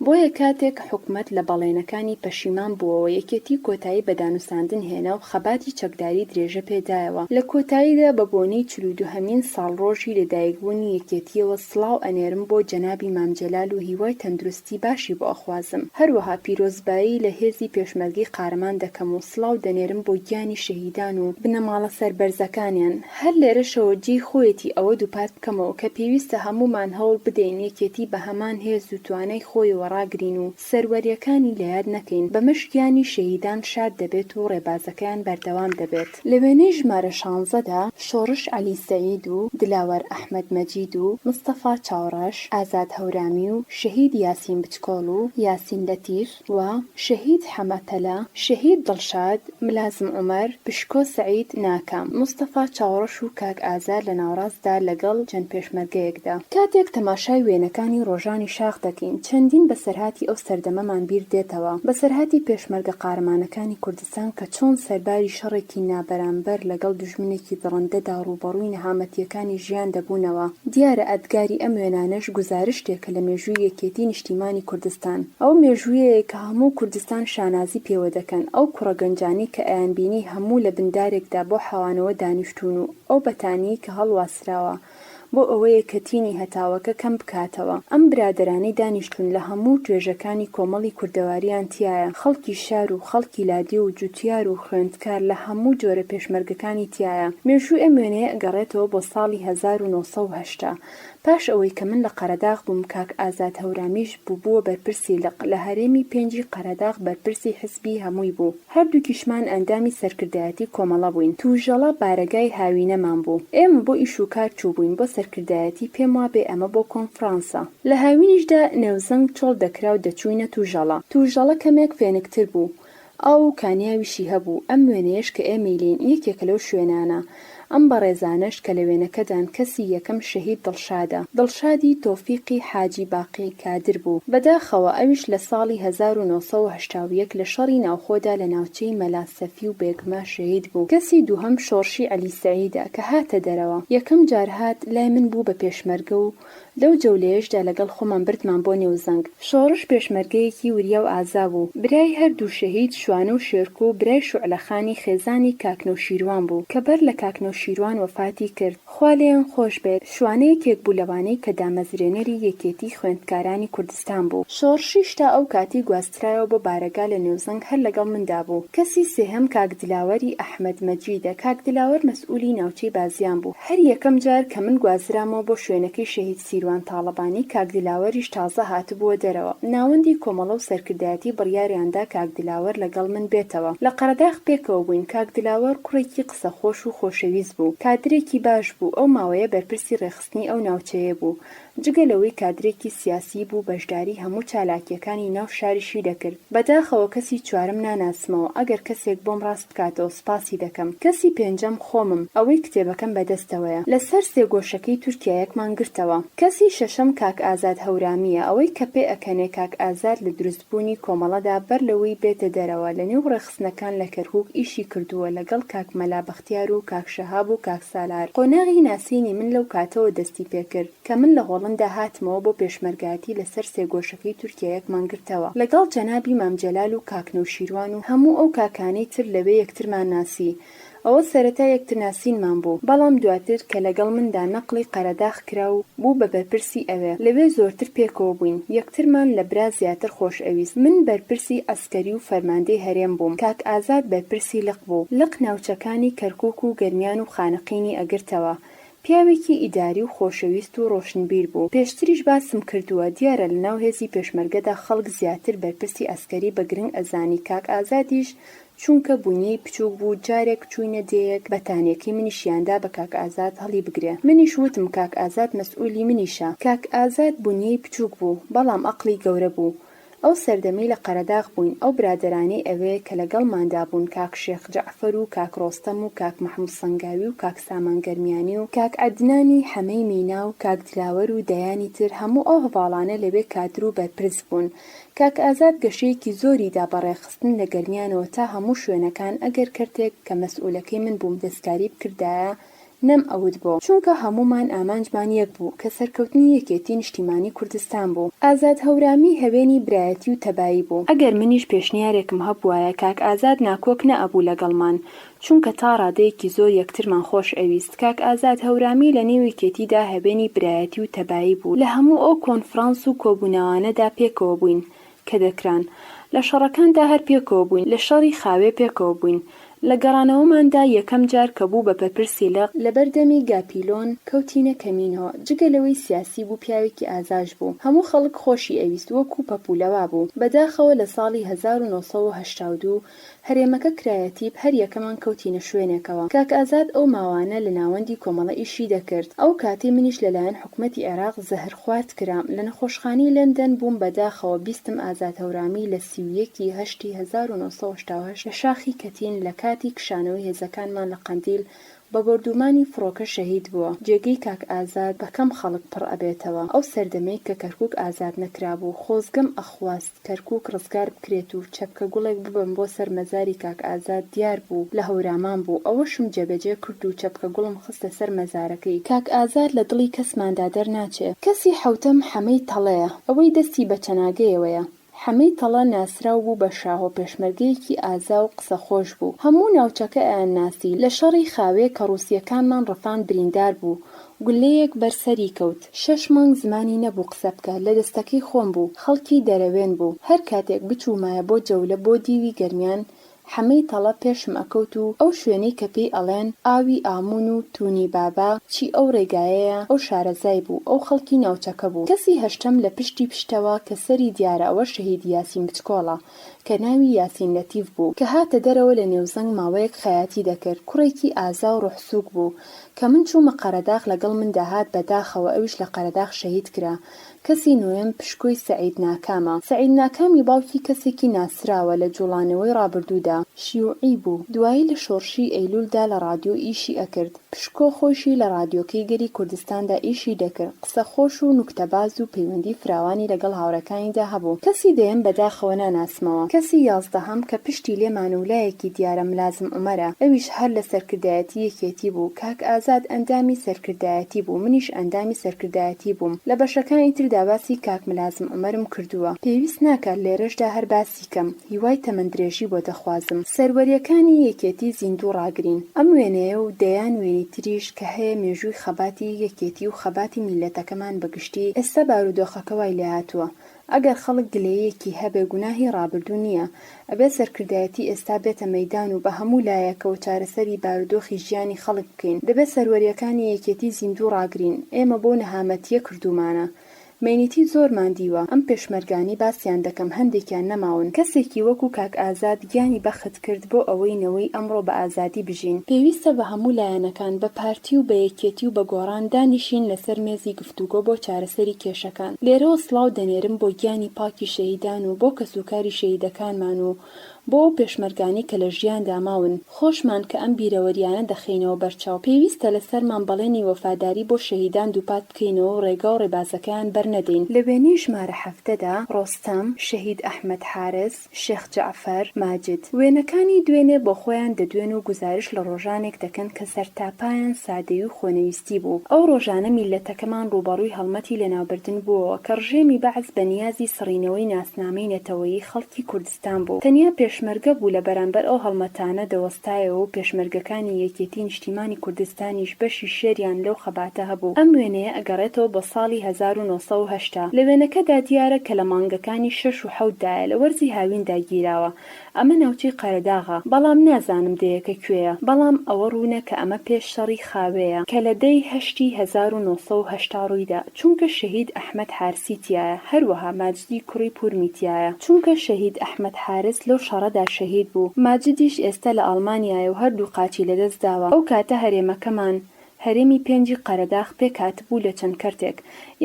بۆیە کاتێک حکومەت لە بەڵێنەکانی پەشیمان بووەوە یەکێتی کۆتایی بە دانوساندن هێنا و خەباتی چەکداری درێژە پێ دایەوە. لە کۆتاییدا بە بۆنەی 42هەمین ساڵڕۆژی لەدایکبوونی یەکێتییەوە سڵاو ئەنێرم بۆ جەنابی مام جەلال و هیوای تەندروستی باشی بۆ ئەخوازم. هەروەها پیرۆزبایی لە هێزی پێشمەرگەی قارەمان دەکەم و سڵاو دەنێرم بۆ گیانی شەهیدان و بنەماڵە سەربەرزەکانیان. هەر لێرەشەوە جێی خۆیەتی ئەوە دووپات بکەمەوە کە پێویستە هەموومان هەوڵ بدەین یەکێتی بە هەمان هێز و توانای خۆیەوە. ڕاگرین و سەروەریەکانی لە یاد نەکەین، بەمەش گیانی شەهیدان شاد دەبێت و ڕێبازەکەیان بەردەوام دەبێت. لە وێنەی ژمارە شانزەدا شۆڕش عەلی سەعید و دلاوەر ئەحمەد مەجید و مستەفا چاوڕەش، ئازاد هەورامی و شەهید یاسین بچکۆڵ و یاسین لەتیف و شەهید حەمە تەلە، شەهید دڵشاد، ملازم عومەر، پشکۆ سەعید، ناکام، مستەفا چاوڕەش و کاک ئازار لە ناوەڕاستدا لەگەڵ چەند پێشمەرگەیەکدا. کاتێک تەماشای وێنەکانی ڕۆژانی شاخ دەکەین، چەندین بەسەرهاتی ئەو سەردەمەمان بیر دێتەوە، بەسەرهاتی پێشمەرگە قارەمانەکانی کوردستان کە چۆن سەرباری شەڕێکی نابەرامبەر لەگەڵ دوژمنێکی دڕندەدا ڕووبەڕووی نەهامەتییەکانی ژیان دەبوونەوە. دیارە ئەدگاری ئەم وێنانەش گوزارشتێکە لە مێژووی یەکێتی نیشتیمانی کوردستان. ئەو مێژوویەیە کە هەموو کوردستان شانازی پێوە دەکەن، ئەو کوڕە گەنجانەی کە ئەیانبینی هەموو لە بن دارێکدا بۆ حەوانەوە دانیشتوون و ئەو بەتانییەی کە هەڵواسراوە بۆ ئەوەیە کە تینی هەتاوەکە کەم بکاتەوە. ئەم برادەرانەی دانیشتوون لە هەموو توێژەکانی کۆمەڵی کوردەواریان تیایە، خەڵکی شار و خەڵکی لادێ و جوتیار و خوێندکار لە هەموو جۆرە پێشمەرگەکانی تیایە. مێژووی ئەم وێنەیە ئەگەڕێتەوە بۆ ساڵی 1980. پاش ئەوەی کە من لە قەرەداغ بووم کاک ئازاد هەورامیش بووبووە بەرپرسی لق لە هەرێمی پێنجی قەرەداغ بەرپرسی حزبی هەمووی بوو. هەردووکیشمان ئەندامی سەرکردایەتی کۆمەڵە بووین. تووژەڵە بارەگای هاوینەمان بوو. ئێمە بۆ ئیش و کار چووبووین بۆ سەرکردایەتی پێم وابێ ئەمە بۆ کۆنفرانسە. لە هاوینیشدا نێوزەنگ چۆڵ دەکرا و دەچووینە تووژەڵە. تووژەڵە کەمێک فێنکتر بوو. ئاو و کانیاویشی هەبوو، ئەم وێنەیەش کە ئێمەی لێین یەکێکە لەو شوێنانە. ئەم بەڕێزانەش کە لە وێنەکەدان کەسی یەکەم شەهید دڵشادە. دڵشادی تۆفیقی حاجی باقی کادر بوو. بەداخەوە ئەویش لە ساڵی 1981 لە شەڕی ناوخۆدا لە ناوچەی مەلا سەفی و بێگمە شەهید بوو. کەسی دووهەم شۆڕشی عەلی سەعیدە کە هاتە دەرەوە. یەکەم جار هات لای من بوو بە پێشمەرگە و لەو جەولەیەشدا لەگەڵ خۆمان بردمان بۆ نێوزەنگ. شۆڕش پێشمەرگەیەکی وریا و ئازا بوو. برای هەر دوو شەهید شوانە و شێرکۆ و برای شوعلە خانی خێزانی کاک نەوشیروان بوو کە بەر لە کاک نەوشیروان وەفاتی کرد. خوا لێیان خۆش بێت. شوانە یەکێک بوو لەوانەی کە دامەزرێنەری یەکێتیی خوێندکارانی کوردستان بوو. شۆڕشیش تا ئەو کاتەی گواسترایەوە بۆ بارەگا لە نێوزەنگ هەر لەگەڵ مندا بوو. کەسی سێهەم کاک دلاوەری ئەحمەد مەجیدە. کاک دلاوەر مەسئولی ناوچەی بازیان بوو. هەر یەکەم جار کە من گوازرامەوە بۆ شوێنەکەی شەهید سیروان تاڵەبانی، کاک دلاوەریش تازە هاتبووە دەرەوە. ناوەندی کۆمەڵە و سەرکردایەتی بڕیاریان دا کاک دلاوەر لەگەڵ من بێتەوە. لە قەرەداخ پێکەوە بووین. کاک دلاوەر کوڕێکی قسەخۆش و خۆشەویست بوو. کادرێکی باش بوو. ئەو ماوەیە بەرپرسی ڕێکخستنی ئەو ناوچەیە بوو. جگە لەوەی کادرێکی سیاسی بوو بەشداری هەموو چالاکیەکانی ناو شاریشی دەکرد. بەداخەوە کەسی چوارم ناناسمەوە ئەگەر کەسێک بۆم ڕاست بکاتەوە سوپاسی دەکەم. کەسی پێنجەم خۆمم ئەوەی کتێبەکەم بەدەستەوەیە. لەسەر سێگۆشەکەی تورکیا یەکمان گرتەوە. کەسی شەشەم کاک ئازاد هەورامییە ئەوەی کە پێئەکەنێ کاک ئازاد لە دروست بوونی کۆمەڵەدا بەر لەوەی بێتە دەرەوە لە نێو ڕێکخستنەکان لە کەرکوک ئیشی کردووە لەگەڵ کاک مەلا بەختیار و کاک شەهاب و کاک سالار. قۆناغی ناسینی من لەو کاتەوە دەستی پێکرد کە من لە هۆڵندا هاتمەوە بۆ پێشمەرگایەتی لە سەر سێگۆشەکەی تورکیا یەکمان گرتەوە لەگەڵ جەنابی مام جەلال و کاک نەوشیروان و هەموو ئەو کاکانەی تر لەوێ یەکترمان ناسی ئەوە سەرەتا یەکترناسینمان بوو، بەڵام دواتر کە لەگەڵ مندا نەقڵی قەرەداخ کرا و بوو بە بەرپرسی ئەوێ، لەوێ زۆرتر پێکەوە بووین، یەکترمان لە برا زیاتر خۆش ئەویست. من بەرپرسی عەسکەری و فەرماندەی هەرێم بووم، کاک ئازاد بەرپرسی لق بوو. لق ناوچەکانی کەرکووک و گەرمیان و خانەقینی ئەگرتەوە. پیاوێکی ئیداری و خۆشەویست و ڕۆشنبیر بوو. پێشتریش باسم کردووە، دیارە لە ناو هێزی پێشمەرگەدا خەڵک زیاتر بەرپرسی عەسکەری بە گرنگ ئەزانی، کاک ئازادیش چونکە بونیەی بچوک بوو جارێک چوینە دێیەک بەتانیەکەی منیشیان دا بە کاک ئازاد هەڵی بگرێ منیش وتم کاک ئازاد مەسئولی منیشە کاک ئازاد بونیەی بچوک بوو بەڵام ئەقڵی گەورە بوو ئەو سەردەمەی لە قەرەداغ بووین ئەو برادەرانەی ئەوێ کە لەگەڵماندا بوون کاک شێخ جەعفەر و کاک ڕۆستەم و کاک مەحمود سەنگاوی و کاک سامان گەرمیانی و کاک عەدنانی حەمەی مینا و کاک دلاوەر و دەیانی تر هەموو ئەو هەڤاڵانە لەوێ کادر و بەرپرس بوون کاک ئازاد گەشەیەکی زۆری دا بە ڕێکخستن لە گەرمیانەوە تا هەموو شوێنەکان ئەگەر کەرتێک کە مەسئولەکەی من بووم دەستکاری بکردایە نەم ئەوت بۆ چونکە هەموومان ئامانجمان یەک بوو کە سەرکەوتنی یەکێتی نیشتیمانی کوردستان بوو. ئازاد هەورامی هەوێنی برایەتی و تەبایی بوو. ئەگەر منیش پێشنیارێکم هەبوایە کاک ئازاد ناکۆک نەئەبوو لەگەڵمان چونکە تا ڕادەیەکی زۆر یەکترمان خۆش ئەویست. کاک ئازاد هەورامی لە نێو یەکێتیدا هەوێنی برایەتی و تەبایی بوو. لە هەموو ئەو کۆنفرانس و کۆبوونەوانەدا پێکەوە بووین کە دەکران. لە شەڕەکاندا هەر پێکەوە بووین. لە شەڕی خاوێ پێکەوە بووین. لە گەڕانەوەماندا یەکەم جار کە بوو بە پەرپرسی لق، لەبەر دەمی گاپیلۆن کەوتینە کەمینەوە، جگە لەوەی سیاسی بوو پیاوێکی ئازاش بوو، هەموو خەڵک خۆشی ئەویست وەکوو پەپوولە وابوو، بەداخەوە لە ساڵی 1982 هەرێمەکە کرایە تیپ هەر یەکەمان کەوتینە شوێنێکەوە. کاک ئازاد ئەو ماوانە لە ناوەندی کۆمەڵە ئیشی دەکرد. ئەو کاتەی منیش لە لایەن حکومەتی عێراق زەهر خوارد کرام. لە نەخۆشخانەی لەندەن بووم بە داخەوە بیستم ئازاد هەورامی لە 31 ی هەشتی 1988 لە شاخی کەتین لە کاتی کشانەوەی هێزەکانمان لە قەندیل بە بۆردومانی فڕۆکە شەهید بووە. جێگەی کاک ئازاد بە کەم خەڵک پڕ ئەبێتەوە. ئەو سەردەمەی کە کەرکوک ئازاد نەکرابوو خۆزگەم ئەخواست کەرکوک ڕزگار بکرێت و چەپکە گوڵێک ببەم بۆ سەر مەزاری کاک ئازاد دیار بوو لە هەورامان بوو ئەوەشم جێبەجێ کرد و چەپکە گوڵم خستە سەر مەزارەکەی کاک ئازاد لە دڵی کەسماندا دەرناچێ. کەسی حەوتەم حەمەی تەڵەیە ئەوەی دەستی بە چەناگەیەوەیە. حەمەی تەڵە ناسراو بوو بە شاهۆ پێشمەرگەیەکی ئازا و قسە خۆش بوو هەموو ناوچەکە ئەیانناسی لە شەڕی خاوێ کە ڕووسیەکانمان ڕفاند بریندار بوو گوللەیەک بەر سەری کەوت شەش مانگ زمانی نەبوو قسە بکا لە دەستەکەی خۆم بوو خەڵکی دەرەوێن بوو هەر کاتێک بچوومایە بۆ جەولە بۆ دیوی گەرمیان حەمەی تەڵە پێشم ئەکەوت و ئەو شوێنەی کە پێی ئەڵێن ئاوی ئاموون و توونی بابا چی ئەو ڕێگایەیە ئەو شارەزای بوو ئەو خەڵکی ناوچەکە بوو کەسی هەشتەم لە پشتی پشتەوە کە سەری دیارە ئەوە شەهید یاسین بچکۆڵە کە ناوی یاسین لەتیف بوو کە هاتە دەرەوە لە نێوزەنگ ماوەیەک خەیاتی دەکرد کوڕێکی ئازا و ڕۆح سووک بوو کە من چوومە قەرەداغ لەگەڵ مندا هات بە داخەوە ئەویش لە قەرەداغ شەهید کرا کەسی نۆیەم پشکۆی سەعید ناکامە. سەعید ناکامی باوکی کەسێکی ناسراوە لە جوڵانەوەی ڕابردوودا، شیوعی بوو، دوایی لە شۆڕشی ئەیلولدا لە ڕادیۆ ئیشی ئەکرد، پشکۆ خۆیشی لە ڕادیۆکەی گەلی کوردستاندا ئیشی دەکرد، قسە خۆش و نوکتەباز و پەیوەندی فراوانی لەگەڵ هاوڕێکانیدا هەبوو. کەسی دەیەم بەداخەوە ناناسمەوە. کەسی یازدەهەم کە پشتی لێمانە و لایەکی دیارە ملازم عومەرە، ئەویش هەر لە سەرکردایەتی یەکێتی بوو، کاک ئازاد ئەندامی سەرکردایەتی بوو، منیش ئەندامی سەرکردایەتی بووم. لە بەشەکانی تردا باسی کاک ملازم عومەرم کردووە، پێویست ناکات لێرەشدا هەر باسی کەم، هیوای تەمەن درێژی بۆ دەخوازم. سەروەریەکانی یەکێتی زیندوو ڕاگرین. ئەم وێنەیە و دەیان وێنەی تریش کە هەیە مێژووی خەباتی یەکێتی و خەباتی میللەتەکەمان بە گشتی، ئێستا بارودۆخەکە وای لێهاتووە ئەگەر خەڵک گلەییەکی هەبێ گوناهی ڕابردوو نییە، ئەبێ سەرکردایەتی ئێستا بێتە مەیدان و بە هەموو لایەکەوە چارەسەری بارودۆخی ژیانی خەڵک بکەین، دەبێ سەروەرییەکانی یەکێتی زیندوو ڕاگرین، ئێمە بەو نەهامەتییە کردوومانە. مەینەتی زۆرمان دیوە، ئەم پێشمەرگانەی باسیان دەکەم هەندێکیان نەماون، کەسێکی وەکو کاک ئازاد گیانی بەخت کرد بۆ ئەوەی نەوەی ئەمڕۆ بە ئازادی بژین. پێویستە بە هەموو لایەنەکان، بە پارتی و بە یەکێتی و بە گۆڕان دانیشین لەسەر مێزی گفتوگۆ بۆ چارەسەری کێشەکان. لێرەوە سڵاو دەنێرم بۆ گیانی پاکی شەهیدان و بۆ کەسوکاری شەهیدەکانمان و بۆ ئەو پێشمەرگانەی کە لە ژیاندا ماون. خۆشمان کە ئەم بیرەوەریانە دەخەینەوە بەرچاو، پێویستە لەسەرمان بەڵێنی وەفاداری بۆ شەهیدان دووپات بکەینەوە و ڕێگا و ڕێبازەکەیان بەرنەدەین. لە وێنەی ژمارە 17 دا، ڕۆستەم، شەهید ئەحمەد حارس، شێخ جەعفەر، ماجد. وێنەکانی دوێنێ بۆ خۆیان دەدوێن و گوزارش لە ڕۆژانێک دەکەن کە سەرتاپایان سادەیی و خۆنەویستی بوو. ئەو ڕۆژانە میللەتەکەمان ڕووبەڕووی هەڵمەتی لەناوبردن بووەوە کە ڕژێمی بەعس بە نیازی سڕینەوەی ناسنامەی نەتەوەیی خەڵکی کوردستان بوو. تەنیا پێشمەرگە بوو لە بەرامبەر ئەو هەڵمەتانە دەوەستایەوە و پێشمەرگەکانی یەکێتی نیشتیمانی کوردستانیش بەشی شێریان لەو خەباتە هەبوو. ئەم وێنەیە ئەگەڕێتەوە بۆ ساڵی 1980. لە وێنەکەدا دیارە کە لە مانگەکانی شەش و حەوت دایە لە وەرزی هاویندا گیراوە. ئەمە ناوچەی قەرەداغە. بەڵام نازانم دێیەکە کوێیە. بەڵام ئەوە ڕوونە کە ئەمە پێش شەڕی خاوێیە کە لە دە ی هەشتی 1980 ڕوویدا. چونکە شەهید ئەحمەد حارسی تیایە. هەروەها ماجدی کوڕی پورمی تیایە. چونکە شەهید ئەحمەد حارس لەو شەڕەدا شەهید بوو. ماجدیش ئێستا لە ئاڵمانیایە و هەردوو قاچی لەدەست داوە. ئەو کاتە هەرێمەکەمان، هەرێمی پێنجی قەرەداخ پێکهاتبوو لە چەند کەرتێک.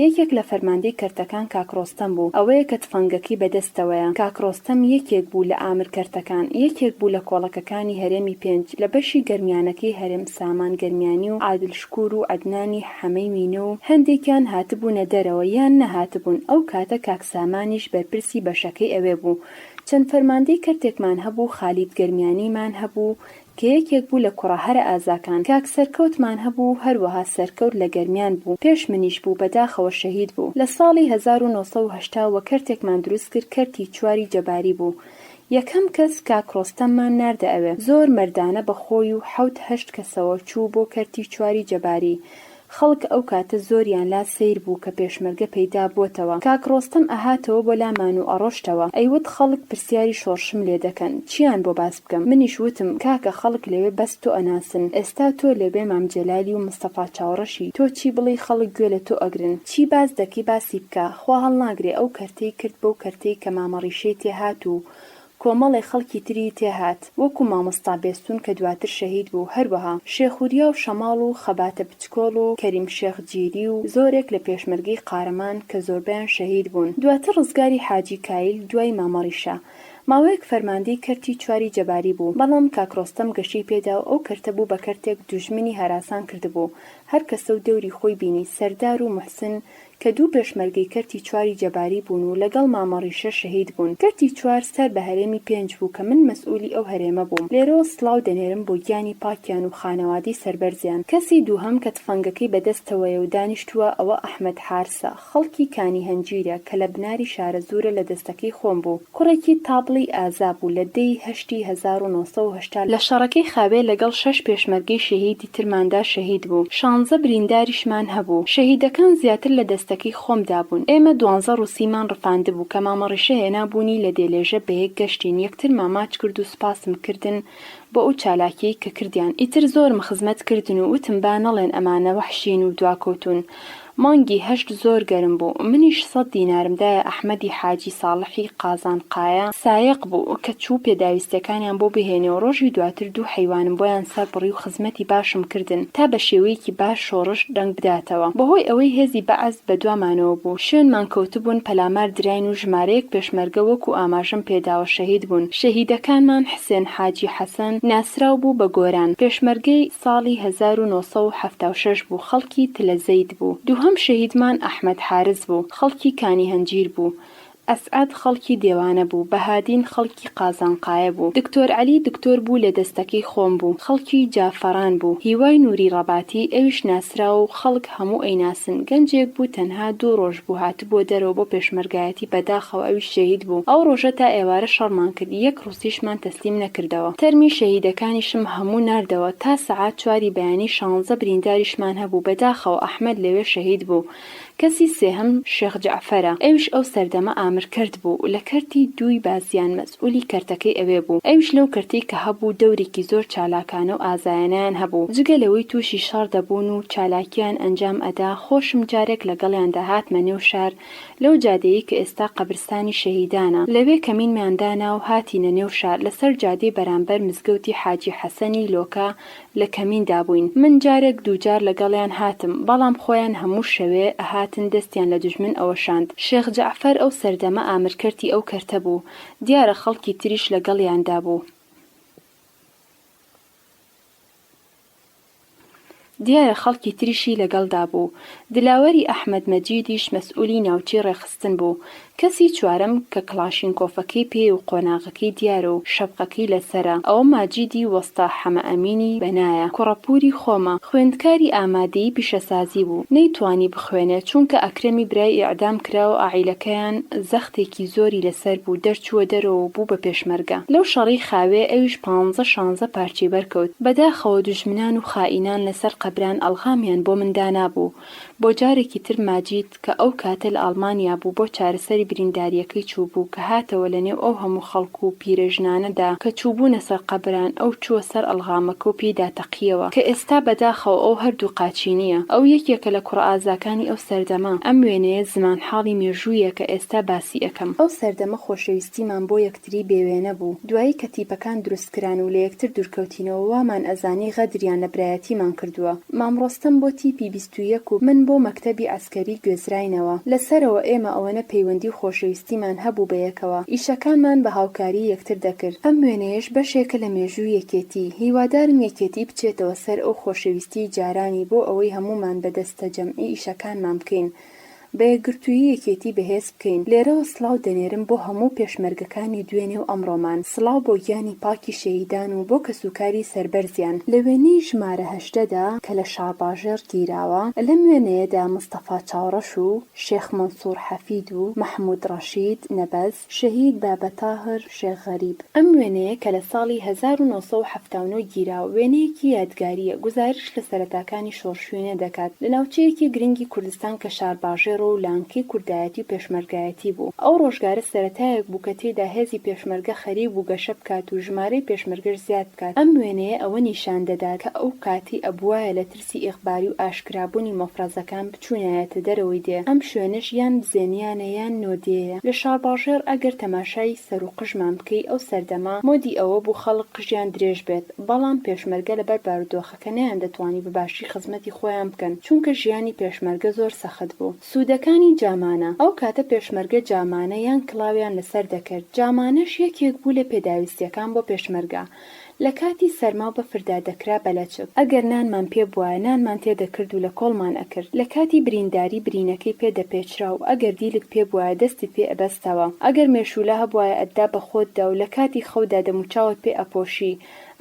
یەکێک لە فەرماندەی کەرتەکان کاک ڕۆستەم بوو. ئەوەیە کە تفەنگەکەی بە دەستەوەیە. کاک ڕۆستەم یەکێک بوو لە ئامر کەرتەکان. یەکێک بوو لە کۆڵەکەکانی هەرێمی پێنج. لە بەشی گەرمیانەکەی هەرێم سامان گەرمیانی و عادل شکور و عەدنانی حەمەی مینۆ و هەندێکیان هاتبوونە دەرەوە یان نەهاتبوون. ئەو کاتە کاک سامانیش بەرپرسی بەشەکەی ئەوێ بوو. چەند فەرماندەی کەرتێکمان هەبوو، خالید گەرمیانیمان هەبوو کە یەکێک بوو لە کوڕە هەرە ئازاکان، کاک سەرکەوتمان هەبوو، هەروەها سەرکەوت لە گەرمیان بوو، پێش منیش بوو، بەداخەوە شەهید بوو. لە ساڵی 1980 وە کەرتێکمان دروست کرد کەرتی چواری جەباری بوو، یەکەم کەس کاک ڕۆستەممان ناردە ئەوێ، زۆر مەردانە بە خۆی و حەوت هەشت کەسەوە چوو بۆ کەرتی چواری جەباری. خەڵک ئەو کاتە زۆریان لا سەیر بوو کە پێشمەرگە پەیدا بۆتەوە. کاک ڕۆستەم ئەهاتەوە بۆ لامان و ئەڕۆشتەوە. ئەیوت خەڵک پرسیاری شۆڕشم لێ دەکەن. چیان بۆ باس بکەم؟ منیش وتم کاکە خەڵک لەوێ بەس تۆ ئەناسن. ئێستا تۆ لەوێ مام جەلالی و مستەفا چاوڕەشی. تۆ چی بڵێی خەڵک گوێ لە تۆ ئەگرن. چی باس دەکەی باسی بکە. خوا هەڵناگرێ ئەو کەرتەی کرد بەو کەرتەی کە مامە ڕیشەی تێ هات و کۆمەڵێ خەڵکی تری تێ هات وەکو مامۆستا بێستون کە دواتر شەهید بوو هەروەها شێخ وریا و شەماڵ و خەباتە بچکۆڵ و کەریم شێخ جیری و زۆرێک لە پێشمەرگەی قارەمان کە زۆربەیان شەهید بوون دواتر ڕزگاری حاجی کایل دوای مامە ڕیشە ماوەیەک فەرماندەی کەرتی چواری جەباری بوو بەڵام کاک ڕۆستەم گەشەی پێدا و ئەو کەرتە بوو بە کەرتێک دوژمنی هەراسان کردبوو هەر کەسە و دەوری خۆی بینی سەردار و موحسن کە دوو پێشمەرگەی کەرتی چواری جەباری بوون و لەگەڵ مامە ڕیشە شەهید بوون. کەرتی چوار سەر بە هەرێمی پێنج بوو کە من مەسئولی ئەو هەرێمە بووم. لێرەوە سڵاو دەنێرم بۆ گیانی پاکیان و خانەوادەی سەربەرزیان. کەسی دووهەم کە تفەنگەکەی بە دەستەوەیە و دانیشتووە ئەوە ئەحمەد حارسە، خەڵکی کانی هەنجیرە کە لە بناری شارەزوورە لە دەستەکەی خۆم بوو. کوڕێکی تابڵی ئازا بوو لە دە ی هەشتی 1980 لە شەڕەکەی خاوێ لەگەڵ شەش پێشمەرگەی شەهیدی ترماندا شەهید بوو. شانزە برینداریشمان هەبوو. شەهیدەکان زیاتر لە دەستەکەی خۆمدا بوون. ئێمە دوانزە ڕووسیمان ڕفاندبوو کە مامە ڕیشە هێنابوونی لە دێلێژە بەیەک گەشتین یەکترمان ماچ کرد و سوپاسم کردن بۆ ئەو چالاکیەی کە کردیان. ئیتر زۆرم خزمەت کردن و وتم با نەڵێن ئەمانە وەحشین و دواکەوتوون. مانگی هەشت زۆر گەرم بوو، منیش سەت دینارم دایە ئەحمەدی حاجی ساڵحی قازان قایە، سایەق بوو، کە چوو پێداویستیەکانیان بۆ بهێنێ و ڕۆژی دواتر دوو حەیوانم بۆیان سەر بڕی و خزمەتی باشم کردن تا بە شێوەیەکی باش شۆڕش دەنگ بداتەوە. بەهۆی ئەوەی هێزی بەعس بە دوامانەوە بوو، شوێنمان کەوتبوون پەلامار دراین و ژمارەیەک پێشمەرگە وەکو ئاماژەم پێداوە شەهید بوون. شەهیدەکانمان حسێن حاجی حەسەن، ناسراو بوو بە گۆران، پێشمەرگەی ساڵی 1976 بوو، خەڵکی تلەزەید بوو. دووهەم شەهیدمان ئەحمەد حارس بوو، خەڵکی کانی هەنجیر بوو. ئەسعەد خەڵکی دێوانە بوو. بەهادین خەڵکی قازانقایە بوو. دکتۆر عەلی دکتۆر بوو لە دەستەکەی خۆم بوو. خەڵکی جافەڕان بوو. هیوای نوری ڕەباتی، ئەویش ناسراوە و خەڵک هەموو ئەیناسن. گەنجێک بوو تەنها دوو ڕۆژ بوو هاتبووە دەرەوە بۆ پێشمەرگایەتی بەداخەوە ئەویش شەهید بوو. ئەو ڕۆژە تا ئێوارە شەڕمان کرد. یەک ڕوسیشمان تەسلیم نەکردەوە. تەرمی شەهیدەکانیشم هەموو ناردەوە تا سەعات چواری بەیانی شانزە برینداریشمان هەبوو بەداخەوە ئەحمەد لەوێ شەهید بوو کەسی سێهەم شێخ جەعفەرە ئەویش ئەو سەردەمە ئامر کەرت بوو لە کەرتی دووی بازیان مەسئولی کەرتەکەی ئەوێ بوو ئەویش لەو کەرتەی کە هەبوو دەورێکی زۆر چالاکانە و ئازایانەیان هەبوو جگە لەوەی تووشی شەڕ دەبوون و چالاکیان ئەنجام ئەدا خۆشم جارێک لەگەڵیاندا هاتمە نێو شار لەو جادەیەی کە ئێستا قەبرستانی شەهیدانە، لەوێ کەمینمان دانا و هاتینە نێو شار، لەسەر جادەی بەرامبەر مزگەوتی حاجی حەسەنی لۆکە لە کەمیندا بووین. من جارێک دووجار لەگەڵیان هاتم، بەڵام خۆیان هەموو شەوێ ئەهاتن دەستیان لە دوژمن ئەوەشاند. شێخ جەعفەر ئەو سەردەمە ئامرکەرتی ئەو کەرتە بوو. دیارە خەڵکی تریش لەگەڵیاندا بوو. دیارە خەڵکی تریشی لەگەڵدا بوو. دلاوەری ئەحمەد مەجیدیش مەسئولی ناوچەی ڕێکخستن بوو. کەسی چوارەم کە کڵاشینکۆفەکەی پێیە و قۆناغەکەی دیارە و شەپقەکەی لەسەرە، ئەوە ماجیدی وەستا حەمەئەمینی بەنایە، کوڕە پووری خۆمە. خوێندکاری ئامادەیی پیشەسازی بوو. نەیتوانی بخوێنێ، چونکە ئەکرەمی برای ئیعدام کرا و عائیلەکەیان زەختێکی زۆری لەسەر بوو، دەرچووە دەرەوە و بوو بە پێشمەرگە. لەو شەڕەی خاوێ ئەویش پانزە شانزە پارچەی بەر کەوت. بەداخەوە دوژمنان و خائینان لەسەر قەبران ئەڵغامیان بۆ من دانابوو. بۆ جارێکی تر ماجید کە ئەو کاتە لە ئاڵمانیا بوو بۆ چارەسەری بریندارییەکەی چووبوو کە هاتەوە لە نێو ئەو هەموو خەڵک و پیرەژنانەدا کە چووبوونە سەر قەبران ئەو چووە سەر ئەڵغامەکە و پێیدا تەقییەوە کە ئێستا بەداخەوە ئەو هەردوو قاچی نییە. ئەو یەکێکە لە کوڕە ئازاکانی ئەو سەردەمە. ئەم وێنەیە زمانحاڵی مێژوویە کە ئێستا باسی ئەکەم. ئەو سەردەمە خۆشەویستیمان بۆ یەکتری بێ وێنە بوو. دوایی کە تیپەکان دروست کران و لە یەکتر دوورکەوتینەوە وامان ئەزانی غەدریان لە برایەتیمان کردووە. مام ڕۆستەم بۆ تیپی 21 و من بۆ مەکتەبی عەسکەری گوێزراینەوە. لە سەرەوە ئێمە ئەوەنە پەیوەندی و خۆشەویستیمان هەبوو بە یەکەوە. ئیشەکانمان بە هاوکاری یەکتر دەکرد. ئەم وێنەیەش بەشێکە لە مێژووی یەکێتی. هیوادارم یەکێتی بچێتەوە سەر ئەو خۆشەویستیەی جارانی بۆ ئەوەی هەموومان بە دەستەجەمعی ئیشەکانمان بکەین. بە یەکگرتوویی یەکێتی بەهێز بکەین. لێرەوە سڵاو دەنێرم بۆ هەموو پێشمەرگەکانی دوێنێ و ئەمڕۆمان، سڵاو بۆ گیانی پاکی شەهیدان و بۆ کەسوکاری سەربەرزیان. لە وێنەی ژمارە 18 دا کە لە شارباژێڕ گیراوە، لەم وێنەیەدا مستەفا چاوڕەش و شێخ مەنسوڕ حەفید و مەحمود ڕەشید نەبەز، شەهید بابەتاهر شێخ غەریب. ئەم وێنەیە کە لە ساڵی 1979 گیراوە، وێنەیەکی یادگارییە، گوزارش لە سەرەتاکانی شۆڕشی وێنە دەکات، لە ناوچەیەکی گرنگی کوردستان کە شارباژێڕ و لانکەی کوردایەتی و پێشمەرگایەتی بوو. ئەو ڕۆژگارە سەرەتایەک بوو کە تێیدا هێزی پێشمەرگە خەریک بوو گەشە بکات و ژمارەی پێشمەرگەش زیاد بکات. ئەم وێنەیە ئەوە نیشان دەدات کە ئەو کاتەی ئەبوایە لە ترسی ئیخباری و ئاشکرابوونی مەفرەزەکان بچوونایەتە دەرەوەی دێ، ئەم شوێنەش یان بزێنیانە یان نۆدێیە. لە شارباژێڕ ئەگەر تەماشای سەر و قژمان بکەی ئەو سەردەمە مۆدی ئەوە بوو خەڵک قژیان درێژ بێت، بەڵام پێشمەرگە لەبەر بارودۆخەکە نەیاندەتوانی بە باشی خزمەتی خۆیان بکەن، چونکە ژیانی پێشمەرگە زۆر سەخت بوو. سوودەکانی جامانە، ئەو کاتە پێشمەرگە جامانە یان کڵاویان لەسەر دەکرد، جامانەش یەکێک بوو لە پێداویستیەکان بۆ پێشمەرگە، لە کاتی سەرما و بەفردا دەکرا بە لەچک. ئەگەر نانمان پێ بوایە نانمان تێ دەکرد و لە کۆڵمان ئەکرد. لە کاتی برینداری برینەکەی پێ دەپێچرا و ئەگەر دیلت پێ بوایە دەستت پێ ئەبەستەوە. ئەگەر مێشوولە هەبوایە ئەتدا بە خۆتدا و لە کاتی خەودا دەموچاوت پێ ئەپۆشی.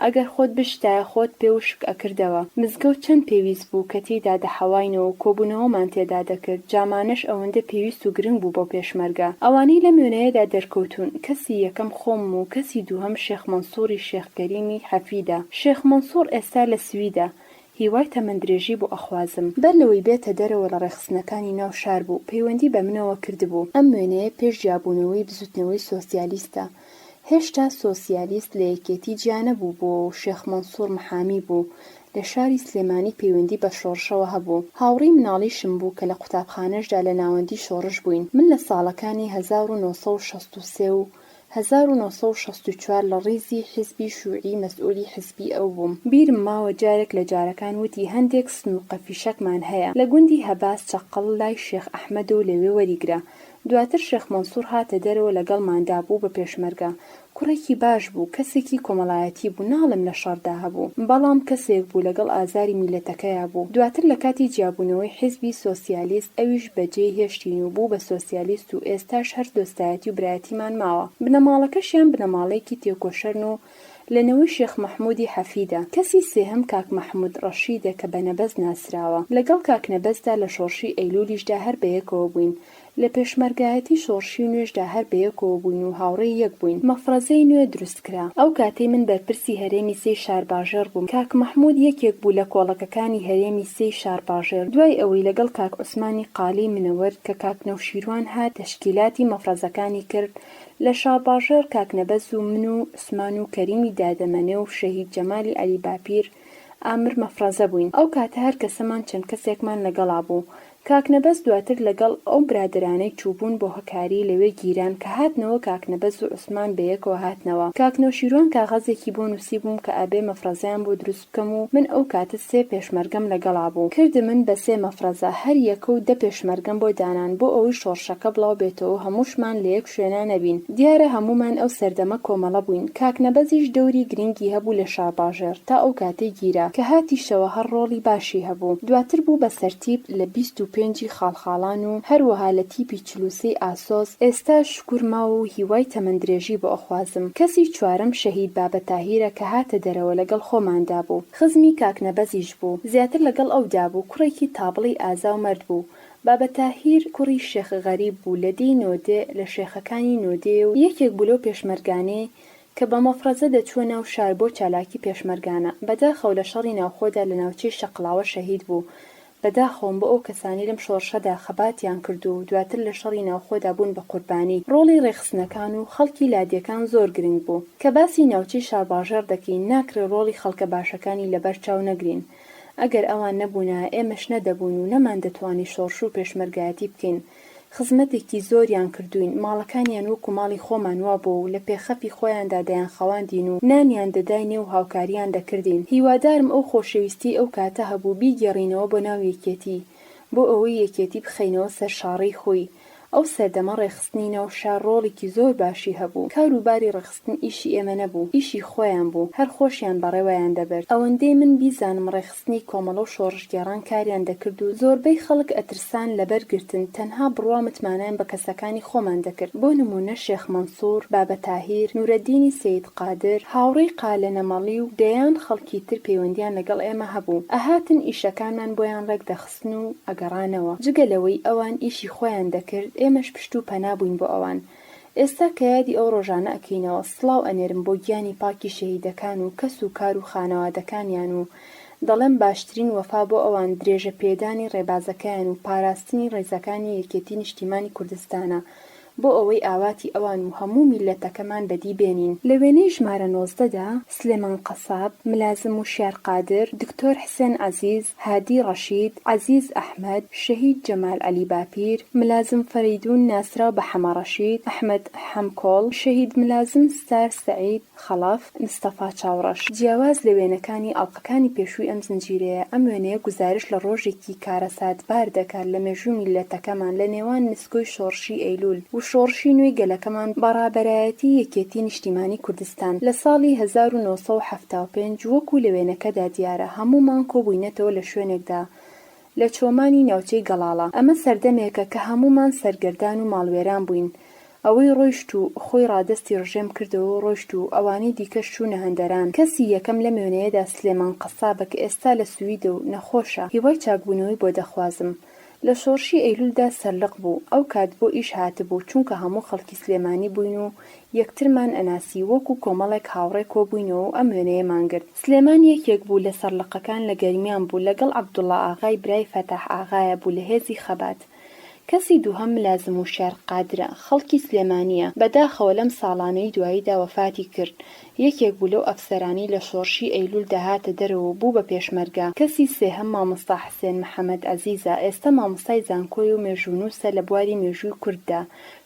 ئەگەر خۆت بشتایە خۆت پێ وشک ئەکردەوە. مزگەوت چەند پێویست بوو کە تێیدا دەحەواینەوە و کۆبوونەوەمان تێدا دەکرد، جامانەش ئەوەندە پێویست و گرنگ بوو بۆ پێشمەرگە. ئەوانەی لەم وێنەیەدا دەرکەوتوون، کەسی یەکەم خۆمم و کەسی دووهەم شێخ مەنسووری شێخ کەریمی حەفیدە. شێخ مەنسووڕ ئێستا لە سویدە. هیوای تەمەندرێژی بۆ ئەخوازم. بەر لەوەی بێتە دەرەوە لە ڕێکخستنەکانی ناو شار بوو، پەیوەندی بە منەوە کردبوو. ئەم وێنەیە پێش جیابوونەوەی بزووتنەوەی سۆسیالیستە. هێشتا سۆسیالیست لە یەکێتی جیا نەبووبووەوە و شێخ مەنسوڕ محامی بوو، لە شاری سلێمانی پەیوەندی بە شۆڕشەوە هەبوو. هاوڕێی مناڵیشم بوو کە لە قوتابخانەشدا لە ناوەندی شۆڕش بووین. من لە ساڵەکانی 1963 و 1964 لە ڕیزی حیزبی شوعی مەسئولی حیزبی ئەو بووم. بیرم ماوە جارێک لە جارەکان وتی هەندێک سنووقە فیشەکمان هەیە لە گوندی هەباز چەقەڵ لای شێخ ئەحمەدە و لەوێ وەریگرە. دواتر شێخ مەنسوڕ هاتە دەرەوە لەگەڵماندا بوو بە پێشمەرگە. کوڕێکی باش بوو، کەسێکی کۆمەڵایەتی بوو، ناڵێم لە شەڕدا هەبوو، بەڵام کەسێک بوو لەگەڵ ئازاری میللەتەکەیا بوو. دواتر لە کاتی جیابوونەوەی حیزبی سۆسیالیست ئەویش بەجێی هێشتین و بوو بە سۆسیالیست و ئێستاش هەر دۆستایەتی و برایەتیمان ماوە. بنەماڵەکەشیان بنەماڵەیەکی تێکۆشەرن و لە نەوەی شێخ مەحموودی حەفیدە. کەسی سێهەم کاک مەحموود ڕەشیدە کە بە نەبەز ناسراوە. لەگەڵ کاک نەبەزدا لە شۆڕشی ئەیلوولیشدا هەر بەیەکەوە بووین. لە پێشمەرگایەتی شۆڕشی نوێشدا هەر بەیەکەوە بووین و هاوڕێی یەک بووین. مەفرەزەی نوێ دروست کرا. ئەو کاتەی من بەرپرسی هەرێمی سێی شارباژێڕ بووم، کاک مەحموود یەکێک بوو لە کۆڵەکەکانی هەرێمی سێی شارباژێڕ. دوای ئەوەی لەگەڵ کاک عوسمانی قالی منەوەر کە کاک نەوشیروان هات تەشکیلاتی مەفرەزەکانی کرد لە شارباژێڕ کاک نەبەز و من و عوسمان و کەریمی دادەمەنێ و شەهید جەمالی عەلی باپیر ئامر مەفرەزە بووین. ئەو کاتە هەر کەسەمان چەند کەسێکمان لەگەڵا بوو. کاک نەبەز دواتر لەگەڵ ئەو برادەرانەی چووبوون بۆ هەکاری لەوێ گیران کە هاتنەوە کاک نەبەز و عوسمان بەیەکەوە هاتنەوە کاک نەوشیروان کاغەزێکی بۆ نووسیبووم کە ئەبێ مەفرەزەیان بۆ دروست بکەم و من ئەو کاتە سێ پێشمەرگەم لەگەڵا بوو کردمن بە سێ مەفرەزە هەر یەکە و دە پێشمەرگەم بۆ دانان بۆ ئەوەی شۆڕشەکە بڵاو بێتەوە و هەمووشمان لە یەک شوێنا نەبین دیارە هەموومان ئەو سەردەمە کۆمەڵە بووین کاک نەبەزیش دەوری گرینگی هەبوو لە شارباژێڕ تا ئەو کاتەی گیرا کە هاتیشەوە هەر ڕۆڵی باشی هەبوو دواتر بوو بە سەرتیپ لە 25 ی خاڵخاڵان و هەروەها لە تیپی 43 ی ئاسۆس ئێستاش شکور ماوە و هیوای تەمەن درێژی بۆ ئەخوازم. کەسی چوارەم شەهید بابە تاهیرە کە هاتە دەرەوە لەگەڵ خۆماندا بوو. خزمی کاک نەبەزیش بوو. زیاتر لەگەڵ ئەودا بوو. کوڕێکی تابڵێی ئازا و مەرد بوو. بابە تاهیر کوڕی شێخ غەریب بوو لە دێی نۆدێ لە شێخەکانی نۆدێیە و یەکێک بوو لەو پێشمەرگانەی کە بە مەفرەزە دەچووە ناو شار بۆ چالاکی پێشمەرگانە. بەداخەوە لە شەڕی ناوخۆدا لە ناوچەی شەقڵاوە شەهید بوو. بەداخەوەم بۆ ئەو کەسانەی لەم شۆڕشەدا خەباتیان کرد و دواتر لە شەڕی ناوخۆدا بوون بە قوربانی. ڕۆڵی ڕێکخستنەکان و خەڵکی لادێکان زۆر گرنگ بوو. کە باسی ناوچەی شارباژێڕ دەکەین ناکرێ ڕۆڵی خەڵکە باشەکانی لەبەر چاو نەگرین. ئەگەر ئەوان نەبوونایە ئێمەش نەدەبووین و نەماندەتوانی شۆڕش و پێشمەرگایەتی بکەین. خزمەتێکی زۆریان کردووین، ماڵەکانیان وەکو ماڵی خۆمان وابووە و لە پێخەفی خۆیاندا دەیانخەواندین و نانیان دەداینێ و هاوکارییان دەکردین. هیوادارم ئەو خۆشەویستیەی ئەو کاتە هەبوو بیگێڕینەوە بۆ ناو یەکێتی، بۆ ئەوەی یەکێتی بخەینەوە سەر شاڕێی خۆی. ئەو سەردەمە ڕێکخستنی ناو شار ڕۆڵێکی زۆر باشی هەبوو. کار و باری ڕێکخستن ئیشی ئێمە نەبوو، ئیشی خۆیان بوو، هەر خۆشیان بەڕێوەیان دەبرد. ئەوەندەی من بیزانم ڕێکخستنی کۆمەڵە و شۆڕشگێڕان کاریان دەکرد و زۆربەی خەڵک ئەترسان لەبەر گرتن، تەنها بڕوا متمانەیان بە کەسەکانی خۆمان دەکرد. بۆ نموونە شێخ مەنسوور، بابە تاهیر، نوورەدینی سەید قادر، هاوڕێی قالە نەمەڵی و دەیان خەڵکی تر پەیوەندیان لەگەڵ ئێمە هەبوو. ئەهاتن ئیشەکانمان بۆیان ڕێک دەخستن و ئەگەڕانەوە. جگە لەوەی ئەوان ئیشی خۆیان دەکرد، ئێمەش پشت و پەنا بووین بۆ ئەوان. ئێستا کە یادی ئەو ڕۆژانە ئەکەینەوە، سڵاو ئەنێرم بۆ گیانی پاکی شەهیدەکان و کەس و کار و خانەوادەکانیان و دەڵێم باشترین وەفا بۆ ئەوان درێژە پێدانی ڕێبازەکەیان و پاراستنی ڕیزەکانی یەکێتی نیشتیمانی کوردستانە بۆ ئەوەی ئاواتی ئەوان و هەموو میللەتەکەمان بەدی بێنین. لە وێنەی ژمارە 19 دا، سلێمان قەساب، ملازم وشیار قادر، دکتۆر حسێن عەزیز، هادی ڕەشید، عەزیز ئەحمەد، شەهید جەمال عەلی باپیر، ملازم فەرەیدوون ناسراو بە حەمە ڕەشید، ئەحمەد حەمکۆڵ، شەهید ملازم ستار سەعید خەڵەف، مستەفا چاوڕەش. جیاواز لە وێنەکانی ئەڵقەکانی پێشووی ئەم زنجیرەیە، ئەم وێنەیە گوزارشت لە ڕۆژێکی کارەساتبار دەکات لە مێژووی میللەتەکەمان لە نێوان نسکۆی شۆڕشی ئەیلوول و شۆڕشی نوێی گەلەکەمان بە ڕابەرایەتی یەکێتی نیشتیمانی کوردستان لە ساڵی 1975 وەکو لە وێنەکەدا دیارە هەموومان کۆبووینەتەوە لە شوێنێکدا لە چۆمانی ناوچەی گەڵاڵە. ئەمە سەردەمێکە کە هەموومان سەرگەردان و ماڵوێران بووین. ئەوەی ڕۆیشت و خۆی ڕادەستی ڕژێم کردەوە و ڕۆیشت و ئەوانەی دیکەش چوونە هەندەران. کەسی یەکەم لەم وێنەیەدا سلێمان قەسابە کە ئێستا لە سویدە و نەخۆشە. هیوای چاکبوونەوەی بۆ دەخوازم. لە شۆڕشی ئەیلولدا سەرلق بوو. ئەو کات بۆ ئیش هاتبوو، چونکە هەموو خەڵکی سلێمانی بووین و یەکترمان ئەناسی، وەکو کۆمەڵێک هاوڕێ کۆبووینەوە و ئەم وێنەیەمان گرت. سلێمان یەکێک بوو لە سەرلقەکان لە گەرمیان بوو لەگەڵ عەبدوڵا ئاغای برای فەتاح ئاغایە بوو لە هێزی خەبات. کەسی دووهەم ملازم وشیار قادرە، خەڵکی سلێمانییە، بەداخەوە لەم ساڵانەی دواییدا وەفاتی کرد، یەکێک بوو لەو ئەفسەرانەی لە شۆڕشی ئەیلولدا هاتە دەرەوە و بوو بە پێشمەرگە. کەسی سێهەم مامۆستا حسێن محەمەد عەزیزە، ئێستا مامۆستای زانکۆیە و مێژوونووسە لە بواری مێژووی کورددا،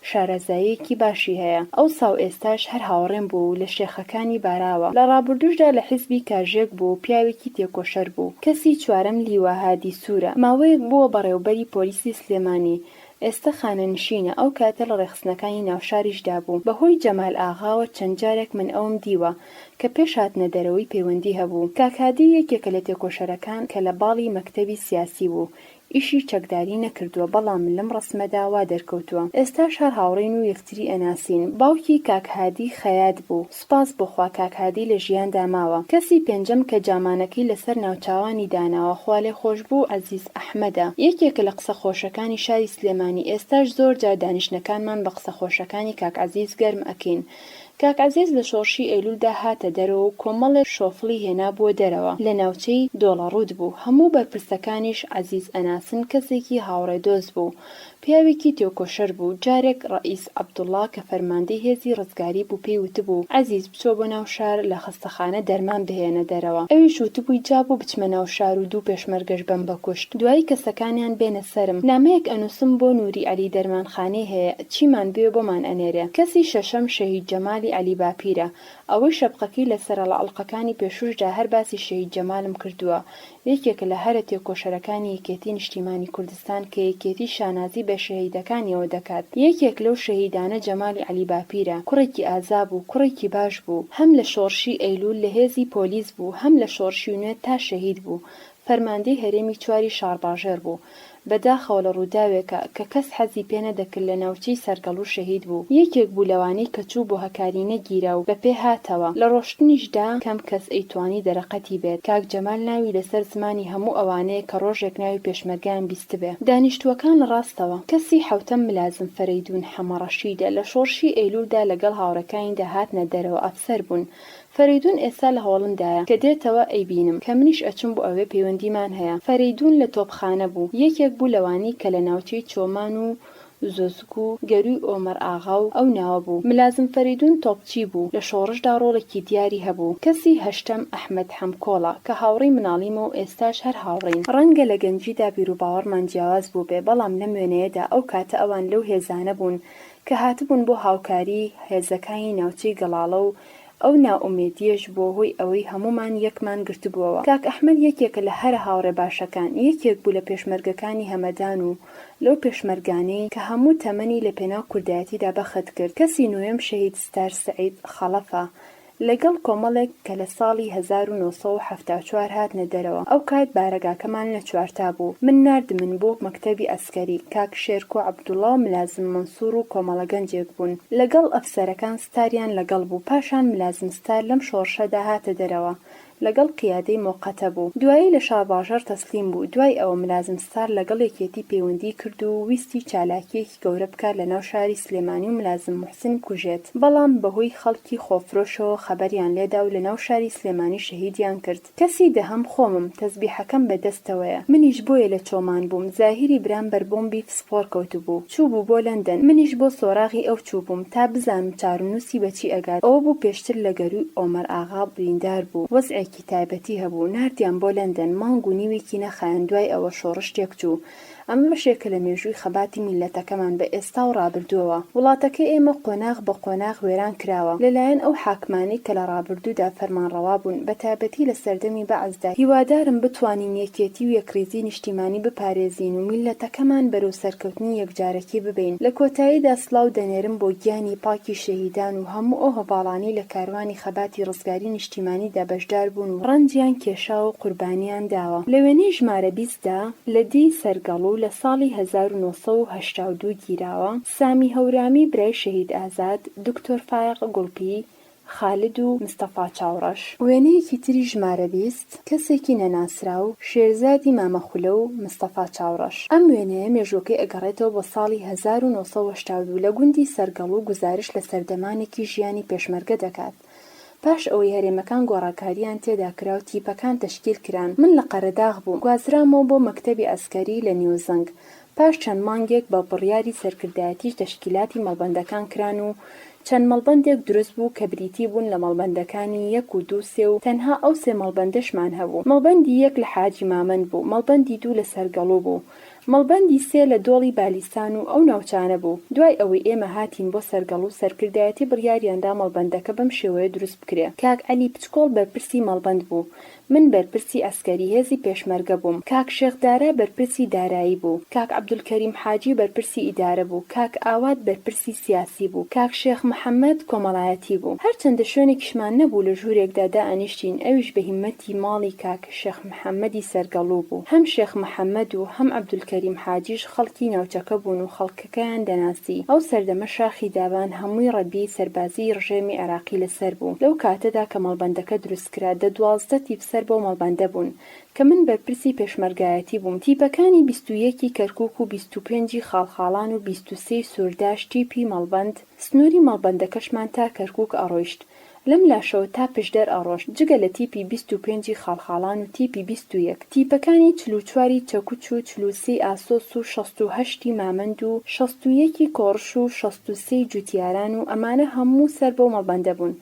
شارەزاییەکی باشی هەیە. ئەوسا و ئێستاش هەر هاوڕێم بووە و لە شێخەکانی باراوە. لە ڕابردووشدا لە حیزبی کاژێک بووە و پیاوێکی تێکۆشەر بوو. کەسی چوارەم لیوا هادی سوورە. ماوەیەک بووە بەڕێوبەری پۆلیسی سلێمانی. ئێستە خانەنشینە. ئەو کاتە لە ڕێکخستنەکانی ناوشاریشدا بوو. بە هۆی جەمال ئاغاوە چەند جارێک من ئەوم دیوە کە پێش هاتنە دەرەوەی پەیوەندی هەبوو. کاک هادی یەکێکە لە تێکۆشەرەکان کە لە باڵی مەکتەبی سیاسی بوو. ئیشی چەکداری نەکردووە بەڵام لەم ڕەسمەدا وا دەرکەوتووە. ئێستاش هەر هاوڕێین و یەکتری ئەناسین. باوکی کاک هادی خەیات بوو. سوپاس بۆ خوا کاک هادی لە ژیاندا ماوە. کەسی پێنجەم کە جامانەکەی لەسەر ناوچاوانی داناوە خوالێخۆشبوو عەزیز ئەحمەدە. یەکێکە لە قسە خۆشەکانی شاری سلێمانی ئێستاش زۆر جار دانیشتنەکانمان بە قسە خۆشەکانی کاک عەزیز گەرم ئەکەین. کاک عەزیز لە شۆڕشی ئەیلولدا هاتە دەرەوە و کۆمەڵێک شۆفڵی هێنابووە دەرەوە، لە ناوچەی دۆڵەڕووت بوو، هەموو بەرپرسەکانیش عەزیز ئەناسن، کەسێکی هاوڕێ دۆست بوو، پیاوێکی تێکۆشەر بوو، جارێک ڕەئیس عەبدوڵڵا کە فەرماندەی هێزی ڕزگاری بوو پێی وتبوو، عەزیز بچۆ بۆ ناو شار لە خەستەخانە دەرمان بهێنە دەرەوە، ئەویش وتبووی جا بۆ بچمە ناو شار و دوو پێشمەرگەش بەم بە کوشت، دوایی کەسەکانیان بێنە سەرم، نامەیەک ئەنووسم بۆ نوری عەلی دەرمانخانەی هەیە، چیمان بوێ بۆمان ئەنێرێ. کەسی شەشەم شەهید جەمالی عەلی باپیرە. ئەوەی شەپقەکەی لەسەرە لە ئەڵقەکانی پێشووشدا هەر باسی شەهید جەمالم کردووە. یەکێکە لە هەرە تێکۆشەرەکانی یەکێتی نیشتیمانی کوردستان کە یەکێتی شانازی بە شەهیدەکانیەوە دەکات. یەکێک لەو شەهیدانە جەمالی عەلی باپیرە. کوڕێکی ئازا بوو، کوڕێکی باش بوو. هەم لە شۆڕشی ئەیلوول لە هێزی پۆلیس بوو، هەم لە شۆڕشی نوێ تا شەهید بوو. فەرماندەی هەرێمی چواری شارباژێڕ بوو. بەداخەوە لە ڕووداوێکا کە کەس حەزی پێ نەدەکرد لە ناوچەی سەرگەڵوو شەهید بوو. یەکێک بوو لەوانەی کە چوو بۆ هەکاری نەگیرا و بە پێ هاتەوە. لە ڕۆشتنیشدا کەم کەس ئەیتوانی دەرەقەتی بێت. کاک جەمال ناوی لە سەر زمانی هەموو ئەوانەیە کە ڕۆژێک ناوی پێشمەرگەیان بیستبێ. دانیشتووەکان لە ڕاستەوە. کەسی حەوتەم ملازم فەرەیدوون حەمەڕەشیدە. لە شۆڕشی ئەیلوولدا لەگەڵ هاوڕێکانیدا هاتنە دەرەوە، ئەفسەر بوون. فەرەیدون ئێستا لە هۆڵندایە، کە دێتەوە ئەیبینم، کە منیش ئەچم بۆ ئەوێ پەیوەندیمان هەیە. فەرەیدون لە تۆپخانە بوو، یەکێک بوو لەوانەی کە لە ناوچەی چۆمان و زۆزک و گەرووی ئۆمەرئاغا و ئەو ناوە بوو. ملازم فەرەیدون تۆپچی بوو، لە شۆڕشدا ڕۆڵێکی دیاری هەبوو. کەسی هەشتەم ئەحمەد حەمکۆڵە، کە هاوڕێی مناڵیمە و ئێستاش هەر هاوڕێین. ڕەنگە لە گەنجیدا بیروباوەڕمان جیاواز بووبێ، بەڵام لەم وێنەیەدا ئەو کاتە ئەوان لەو هێزانە بوون کە هاتبوون بۆ هاوکاریی هێزەکانی ناوچەی گەڵاڵە و. ئەو نائومێدییەش بووە هۆی ئەوەی هەموومان یەکمان گرتبووەوە. کاک ئەحمەد یەکێکە لە هەرە هاوڕێ باشەکان، یەکێک بوو لە پێشمەرگەکانی هەمەدان و لەو پێشمەرگانەی کە هەموو تەمەنی لە پێناو کوردایەتیدا بەخت کرد. کەسی نۆیەم شەهید ستار سەعید خەڵەفە، لەگەڵ کۆمەڵێک کە لە ساڵی 1974 هاتنە دەرەوە، ئەوکات بارەگاکەمان لە چوارتا بوو، من ناردمن بۆ مەکتەبی عەسکەری، کاک شێرکۆ عەبدوڵا و ملازم مەنسوڕ و کۆمەڵە گەنجێک بوون، لەگەڵ ئەفسەرەکان ستاریان لەگەڵ بوو، پاشان ملازم ستار لەم شۆڕشەدا هاتە دەرەوە، لەگەڵ قیادەی مۆقەتە بوو. دوایی لە شارباژێڕ تەسلیم بوو. دوای ئەوە ملازم ستار لەگەڵ یەکێتی پەیوەندی کرد و ویستی چالاکییەکی گەورە بکات لەناو شاری سلێمانی و ملازم موحسن بکوژێت، بەڵام بەهۆی خەڵکی خۆفرۆشەوە خەبەریان لێدا و لەناو شاری سلێمانی شەهیدیان کرد. کەسی دەهەم خۆمم، تەزبیحەکەم بە دەستەوەیە. منیش بۆیە لە چۆمان بووم. زاهیری برام بەر بۆمبی فسفۆڕ کەوتبوو. چووبوو بۆ لەندەن. منیش بۆ سۆراغی ئەو چووبووم تا بزانم چارەنووسی بە چی ئەگات. ئەوە بوو پێشتر لە گەرووی ئۆمەر ئاغا بریندار بوو. وەزعێکی تایبەتی هەبوو. ناردیان بۆ لەندەن. مانگ و نیوێکی نەخایاند دوای ئەوە شۆڕش تێکچوو. ئەمە بەشێکە لە مێژووی خەباتی میللەتەکەمان بە ئێستا و ڕابردووەوە. وڵاتەکەی ئێمە قۆناغ بە قۆناغ وێران کراوە لە لایەن ئەو حاکمانەی کە لە ڕابردوودا فەرمانڕەوا بوون، بە تایبەتی لە سەردەمی بەعسدا. هیوادارم بتوانین یەکێتی و یەکڕیزی نیشتیمانی بپارێزین و میللەتەکەمان بەرەو سەرکەوتنی یەکجارەکی ببەین. لە کۆتاییدا سڵاو دەنێرم بۆ گیانی پاکی شەهیدان و هەموو ئەو هەڤاڵانەی لە کاروانی خەباتی ڕزگاری نیشتیمانیدا بەشدار بوون و ڕەنجیان کێشاوە و قوربانیان داوە. لە وێنەی ژمارە 20 دا لە دێی سەرگەڵوو لە ساڵی 1982 گیراوە، سامی هەورامی برای شەهید ئازاد، دکتۆر فایەق گوڵپی، خالد و مستەفا چاوڕەش. وێنەیەکی تری ژمارە 20، کەسێکی نەناسراو، شێرزادی مامە خولە و مستەفا چاوڕەش. ئەم وێنەیە مێژووەکەی ئەگەڕێتەوە بۆ ساڵی 1982 لە گوندی سەرگەڵوو گوزارش لە سەردەمانێکی ژیانی پێشمەرگە دەکات. پاش ئەوەی هەرێمەکان گۆڕانکارییان تێدا کرا و تیپەکان تەشکیل کران، من لە قەرەداغ بووم، گوازرامەوە بۆ مەکتەبی عەسکەری لە نیوزەنگ. پاش چەند مانگێک بە بڕیاری سەرکردایەتیش تەشکیلاتی مەڵبەندەکان کران و چەند مەڵبەندێک دروست بوو کە بریتی بوون لە مەڵبەندەکانی یەک و دوو سێ و تەنها ئەو سێ مەڵبەندەشمان هەبوو. مەڵبەندی یەک لە حاجی مامەند بوو، مەڵبەندی دوو لە سەرگەڵوو بوو. مەڵبەندی سێ لە دۆڵی بالیسان و ئەو ناوچانە بوو. دوای ئەوەی ئێمە هاتین بۆ سەرگەڵوو سەرکردایەتی بڕیاریان دا مەڵبەندەکە بەم شێوەیە دروست بکرێ. کاک عەلی پچکۆڵ بەرپرسی مەڵبەند بوو. من بەرپرسی عەسکەری هێزی پێشمەرگە بووم. کاک شێخ دارا بەرپرسی دارایی بوو. کاک عەبدولکەریم حاجی بەرپرسی ئیدارە بوو. کاک ئاوات بەرپرسی سیاسی بوو. کاک شێخ محەمەد کۆمەڵایەتی بوو. هەرچەندە شوێنێکیشمان نەبوو لە ژوورێکدا دائەنیشتین ئەویش بە هیممەتی ماڵی کاک شێخ محەمەدی سەرگەڵوو بوو. هەم شێخ محەمەد و هەم عەبدولکەریم حاجیش خەڵکی ناوچەکە بوون و خەڵکەکەیان دەناسی. ئەو سەردەمە شاخی دابان هەمووی ڕەبیەی سەربازیی ڕژێمی عێراقی لە سەر بوو. لەو کاتەدا کە مەڵبەندەکە دروست کرا، دە 12 تیپ سەر بەو مەڵبەندە بوون. کە من بەرپرسی پێشمەرگایەتی بووم. تیپەکانی 21 ی کەرکووک و 25 ی خاڵخاڵان و 23 ی سوورداش تیپی مەڵبەند، سنووری مەڵبەندەکەشمان تا کەرکووک ئەڕۆیشت. لەم لاشەوە تا پشدەر ئەڕۆشت، جگە لە تیپی 25 ی خاڵخاڵان و تیپی 21، تیپەکانی 44 ی چەکوچ و 43 ی ئاسۆس و 68 ی مامەند و 61 ی کۆڕش و 63 ی جوتیاران و ئەمانە هەموو سەر بەو مەڵبەندە بوون.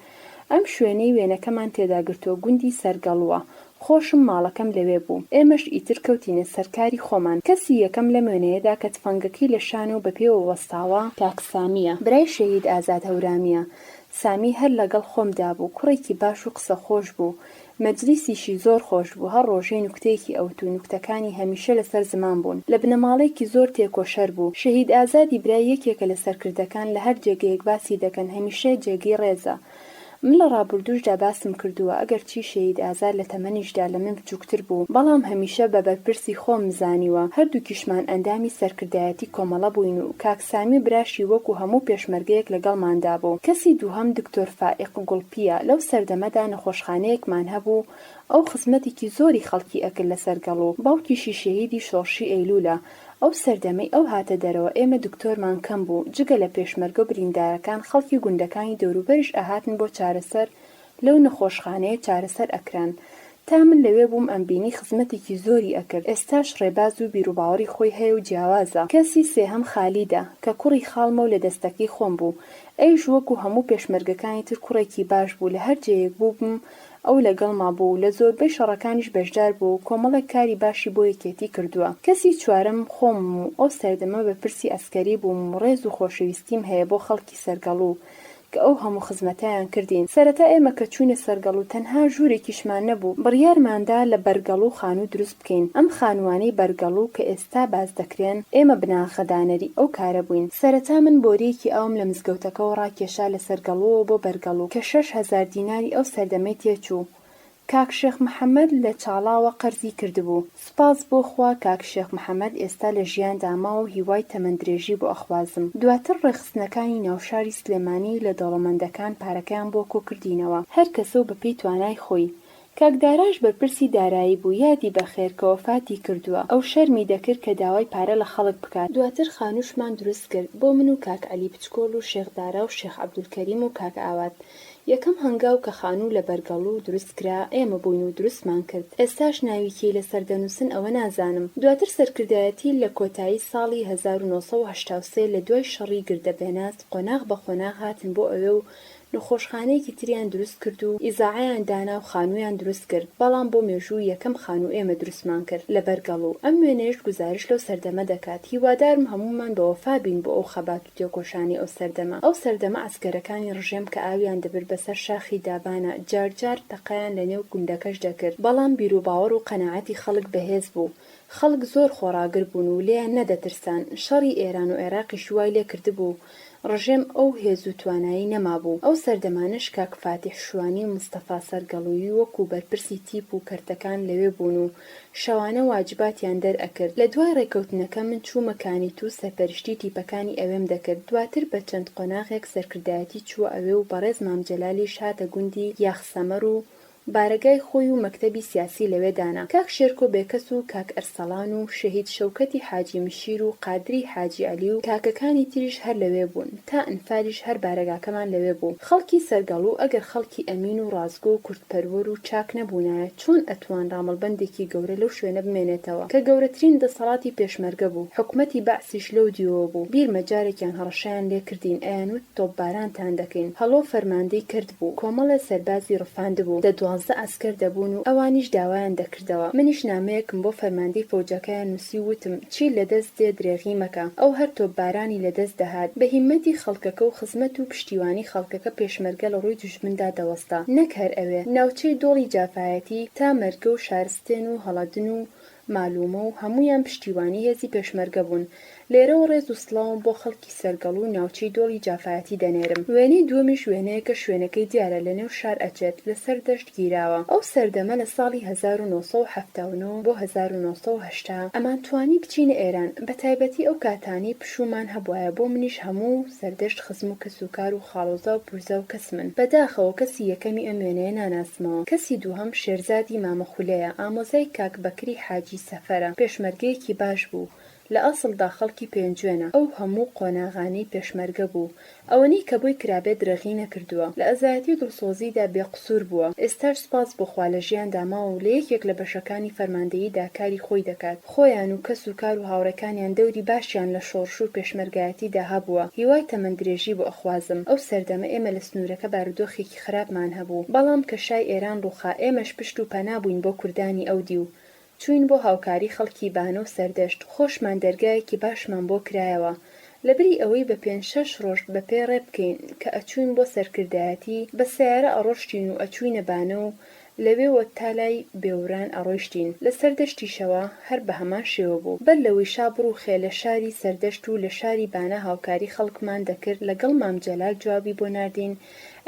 ئەم شوێنەی وێنەکەمان تێدا گرتووە گوندی سەرگەڵووە، خۆشم ماڵەکەم لەوێ بوو. ئێمەش ئیتر کەوتینە سەر کاری خۆمان. کەسی یەکەم لەم وێنەیەدا کە تفەنگەکەی لە شانە و بە پێوە وەستاوە، کاک سامییە، برای شەهید ئازاد هەورامییە، سامی هەر لەگەڵ خۆمدا بوو، کوڕێکی باش و قسەخۆش بوو، مەجلیسیشی زۆر خۆش بوو، هەر ڕۆژەی نوکتەیەکی ئەوت و نوکتەکانی هەمیشە لەسەر زمان بوون. لە بنەماڵەیەکی زۆر تێکۆشەر بوو. شەهید ئازادی برای یەکێکە لە سەرکردەکان، لە هەر جێگەیەک باسی دەکەن هەمیشە جێگەی ڕێزە. من لە ڕابوردووشدا باسم کردووە ئەگەر چی شەهید ئازاد لە تەمەنیشدا لە من بچووکتر بوو، بەڵام هەمیشە بە بەرپرسی خۆمم زانیوە، هەردووکیشمان ئەندامی سەرکردایەتی کۆمەڵە بووین و کاک سامی براشی وەکو هەموو پێشمەرگەیەک لەگەڵماندا بوو. کەسی دووهەم دکتۆر فائیق گوڵپییە، لەو سەردەمەدا نەخۆشخانەیەکمان هەبوو، ئەو خزمەتێکی زۆری خەڵکی ئەکرد لە سەرگەڵوو، باوکیشی شەهیدی شۆڕشی ئەیلوولە، ئەو سەردەمەی ئەو هاتە دەرەوە ئێمە دکتۆرمان کەم بوو، جگە لە پێشمەرگە و بریندارەکان خەڵکی گوندەکانی دەوروبەریش ئەهاتن بۆ چارەسەر لەو نەخۆشخانەیە چارەسەر ئەکران. تا من لەوێ بووم ئەمبینی خزمەتێکی زۆری ئەکرد، ئێستاش ڕێباز و بیروباوەڕی خۆی هەیە و جیاوازە. کەسی سێهەم خالیدە، کە کوڕی خاڵمە و لە دەستەکەی خۆم بوو. ئەویش وەکو هەموو پێشمەرگەکانی تر کوڕێکی باش بوو، لە هەر جێیەک بووبم ئەو لەگەڵما بوو و لە زۆربەی شەڕەکانیش بەشدار بووە و کۆمەڵێک کاری باشی بۆ یەکێتی کردووە. کەسی چوارەم خۆمم و ئەو سەردەمە بەرپرسی عەسکەری بووم و ڕێز و خۆشەویستیم هەیە بۆ خەڵکی سەرگەڵوو. کە ئەو هەموو خزمەتەیان کردین. سەرەتا ئێمە کە چووینە سەرگەڵوو تەنها ژوورێکیشمان نەبوو، بڕیارمان دا لە بەرگەڵوو خانوو دروست بکەین. ئەم خانووانەی بەرگەڵوو کە ئێستا باس دەکرێن، ئێمە بناغەدانەری ئەو کارە بووین. سەرەتا من بۆرییەکی ئاوم لە مزگەوتەکەوە ڕاکێشا لە سەرگەڵووەوە بۆ بەرگەڵوو کە 6000 دیناری ئەو سەردەمەی تێچوو. کاک شێخ محەمەد لە چاڵاوە قەرزی کردبوو. سوپاس بۆ خوا کاک شێخ محەمەد ئێستا لە ژیاندا ماوە و هیوای تەمەن درێژی بۆ ئەخوازم. دواتر ڕێکخستنەکانی ناوشاری سلێمانی لە دەوڵەمەندەکان پارەکەیان بۆ کۆکردینەوە. هەر کەسە و بەپێی توانای خۆی. کاک داراش بەرپرسی دارایی بوو، یادی بەخێر کە وەفاتی کردووە. ئەو شەرمی دەکرد کە داوای پارە لە خەڵک بکات. دواتر خانووشمان دروست کرد بۆ من و کاک عەلی بچکۆل و شێخ دارا و شێخ عەبدولکەریم و کاک ئاوات. یەکەم هەنگاو کە خانوو لە بەرگەڵوو دروست کرا ئێمە بووین و دروستمان کرد، ئێستاش ناوی کێی لەسەر دەنووسن ئەوە نازانم. دواتر سەرکردایەتی لە کۆتایی ساڵی 1983 لە دوای شەڕی گردەبێناز قۆناغ بە قۆناغ هاتن بۆ ئەوێ و نەخۆشخانەیەکی تریان دروست کرد و ئیزاعەیان دانا و خانوویان دروست کرد، بەڵام بۆ مێژوو یەکەم خانوو ئێمە دروستمان کرد لە بەرگەڵوو، ئەم وێنەیەش گوزارش لەو سەردەمە دەکات، هیوادارم هەموومان بە وەفا بین بۆ ئەو خەبات و تێکۆشانی ئەو سەردەمە. ئەو سەردەمە عەسکەرەکانی ڕژێم کە ئاویان دەبرد بەسەر شاخی دابانا جار جار تەقەیان لە نێو گوندەکەش دەکرد، بەڵام بیروباوەڕ و قەناعەتی خەڵک بەهێز بوو. خەڵک زۆر خۆڕاگر بوون و لێیان نەدەترسان. شەڕی ئێران و عێراقیش وای لێ کردبوو ڕژێم ئەو هێز و توانایەی نەمابوو. ئەو سەردەمانەش کاک فاتیح شوانی و مستەفا سەرگەڵوویی وەکوو بەرپرسی تیپ و کەرتەکان لەوێ بوون و شەوانە واجباتیان دەر ئەکرد. لە دوای ڕێکەوتنەکە من چوومە کانیتو سەرپەرشتی تیپەکانی ئەوێم دەکرد. دواتر بە چەند قۆناغێک سەرکردایەتی چووە ئەوێ و بەڕێز مام جەلالیش هاتە گوندی یاخسەمەر و بارەگای خۆی و مەکتەبی سیاسی لەوێ دانا. کاک شێرکۆ بێکەس و کاک ئەرسەڵان و شەهید شەوکەتی حاجی مشیر و قادری حاجی عەلی و کاکەکانی تریش هەر لەوێ بوون. تا ئەنفالیش هەر بارەگاکەمان لەوێ بوو. خەڵکی سەرگەڵوو ئەگەر خەڵکی ئەمین و ڕاستگۆ و کوردپەروەر و چاک نەبوونایە چۆن ئەتوانرا مەڵبەندێکی گەورە لەو شوێنە بمێنێتەوە کە گەورەترین دەسەڵاتی پێشمەرگە بوو، حکومەتی بەعسیش لەو دیوەوە بوو، بیرمە جارێکیان هەڕەشەیان لێ کردین ئەیانوت تۆپبارانتان دەکەین، هەڵۆ فەرماندەی کەرت بوو، کۆمەڵێ سەربازی ڕفاندبوو، دە دوانزە عەسکەر دەبوون و ئەوانیش داوایان دەکردەوە، منیش نامەیەکم بۆ فەرماندەی فەوجەکەیان نووسی و وتم چی لە دەست دێ درێغی مەکە، ئەو هەر تۆپبارانی لە دەست دەهات، بە هیممەتی خەڵکەکە و خزمەت و پشتیوانی خەڵکەکە پێشمەرگە لە ڕووی دوژمندا دەوەستا، نەک هەر ئەوێ، ناوچەی دۆڵی جافایەتی تا مەرگە و شارستێن و هەڵەدن و مالومە و هەموویان پشتیوانی هێزی پێشمەرگە بوون. لێرەوە ڕێز و سڵاوم بۆ خەڵکی سەرگەڵو و ناوچەی دۆڵی جافایەتی دەنێرم. وێنەی دووەمیش وێنەیەکە شوێنەکەی دیارە لە نێو شار ئەچێت، لە سەردەشت گیراوە. ئەو سەردەمە لە ساڵی 1979 بۆ 1980 ئەمانتوانی بچینە ئێران، بە تایبەتی ئەو کاتانەی پشوومان هەبوایە بۆ منیش هەموو سەردەشت خزم و کەسوکار و خاڵۆزا و پورزا و کەسمن. بەداخەوە کەسی یەکەمی ئەم وێنەیە ناناسمەوە. کەسی دووهەم شێرزادی مامە خولەیە، ئامۆزای کاک بەکری حاجی سەفەرە، پێشمەرگەیەکی باش بوو. لە ئەسڵدا خەڵکی پێنجوێنە. ئەو هەموو قۆناغانەی پێشمەرگە بوو. ئەوەنەی کە بۆی کرابێت درێغی نەکردووە. لە ئازایەتی و دڵسۆزیدا بێ قسوور بووە. ئێستاش سوپاس بۆ خوا لە ژیاندا ماوە و لە یەکێک لە بەشەکانی فەرماندەییدا کاری خۆی دەکات. خۆیان و کەس و کار و هاوڕێکانیان دەوری باشیان لە شۆڕش و پێشمەرگایەتیدا هەبووە، هیوای تەمەن درێژی بۆ ئەخوازم، ئەو سەردەمە ئێمە لە سنوورەکە بارودۆخێکی خراپمان هەبوو، بەڵام کە شای ئێران ڕووخا ئێمەش پشت و پەنا بووین بۆ کوردانی ئەو دیو، چووین بۆ هاوکاری خەڵکی بانە و سەردەشت، خۆشمان دەرگایەکی باشمان بۆ کرایەوە، لەبری ئەوەی بە پێنج شەش ڕۆژ بە پێ ڕێ بکەین کە ئەچووین بۆ سەرکردایەتی، بە سەیارە ئەڕۆشتین و ئەچووینە بانە و لەوێوە تا لای بێوران ئەڕۆیشتین، لە سەردەشتیشەوە هەر بە هەمان شێوە بوو. بەر لەوەی شا بڕووخێ لە شاری سەردەشت و لە شاری بانە هاوکاری خەڵکمان دەکرد لەگەڵ مام جەلال جوابی بۆ ناردین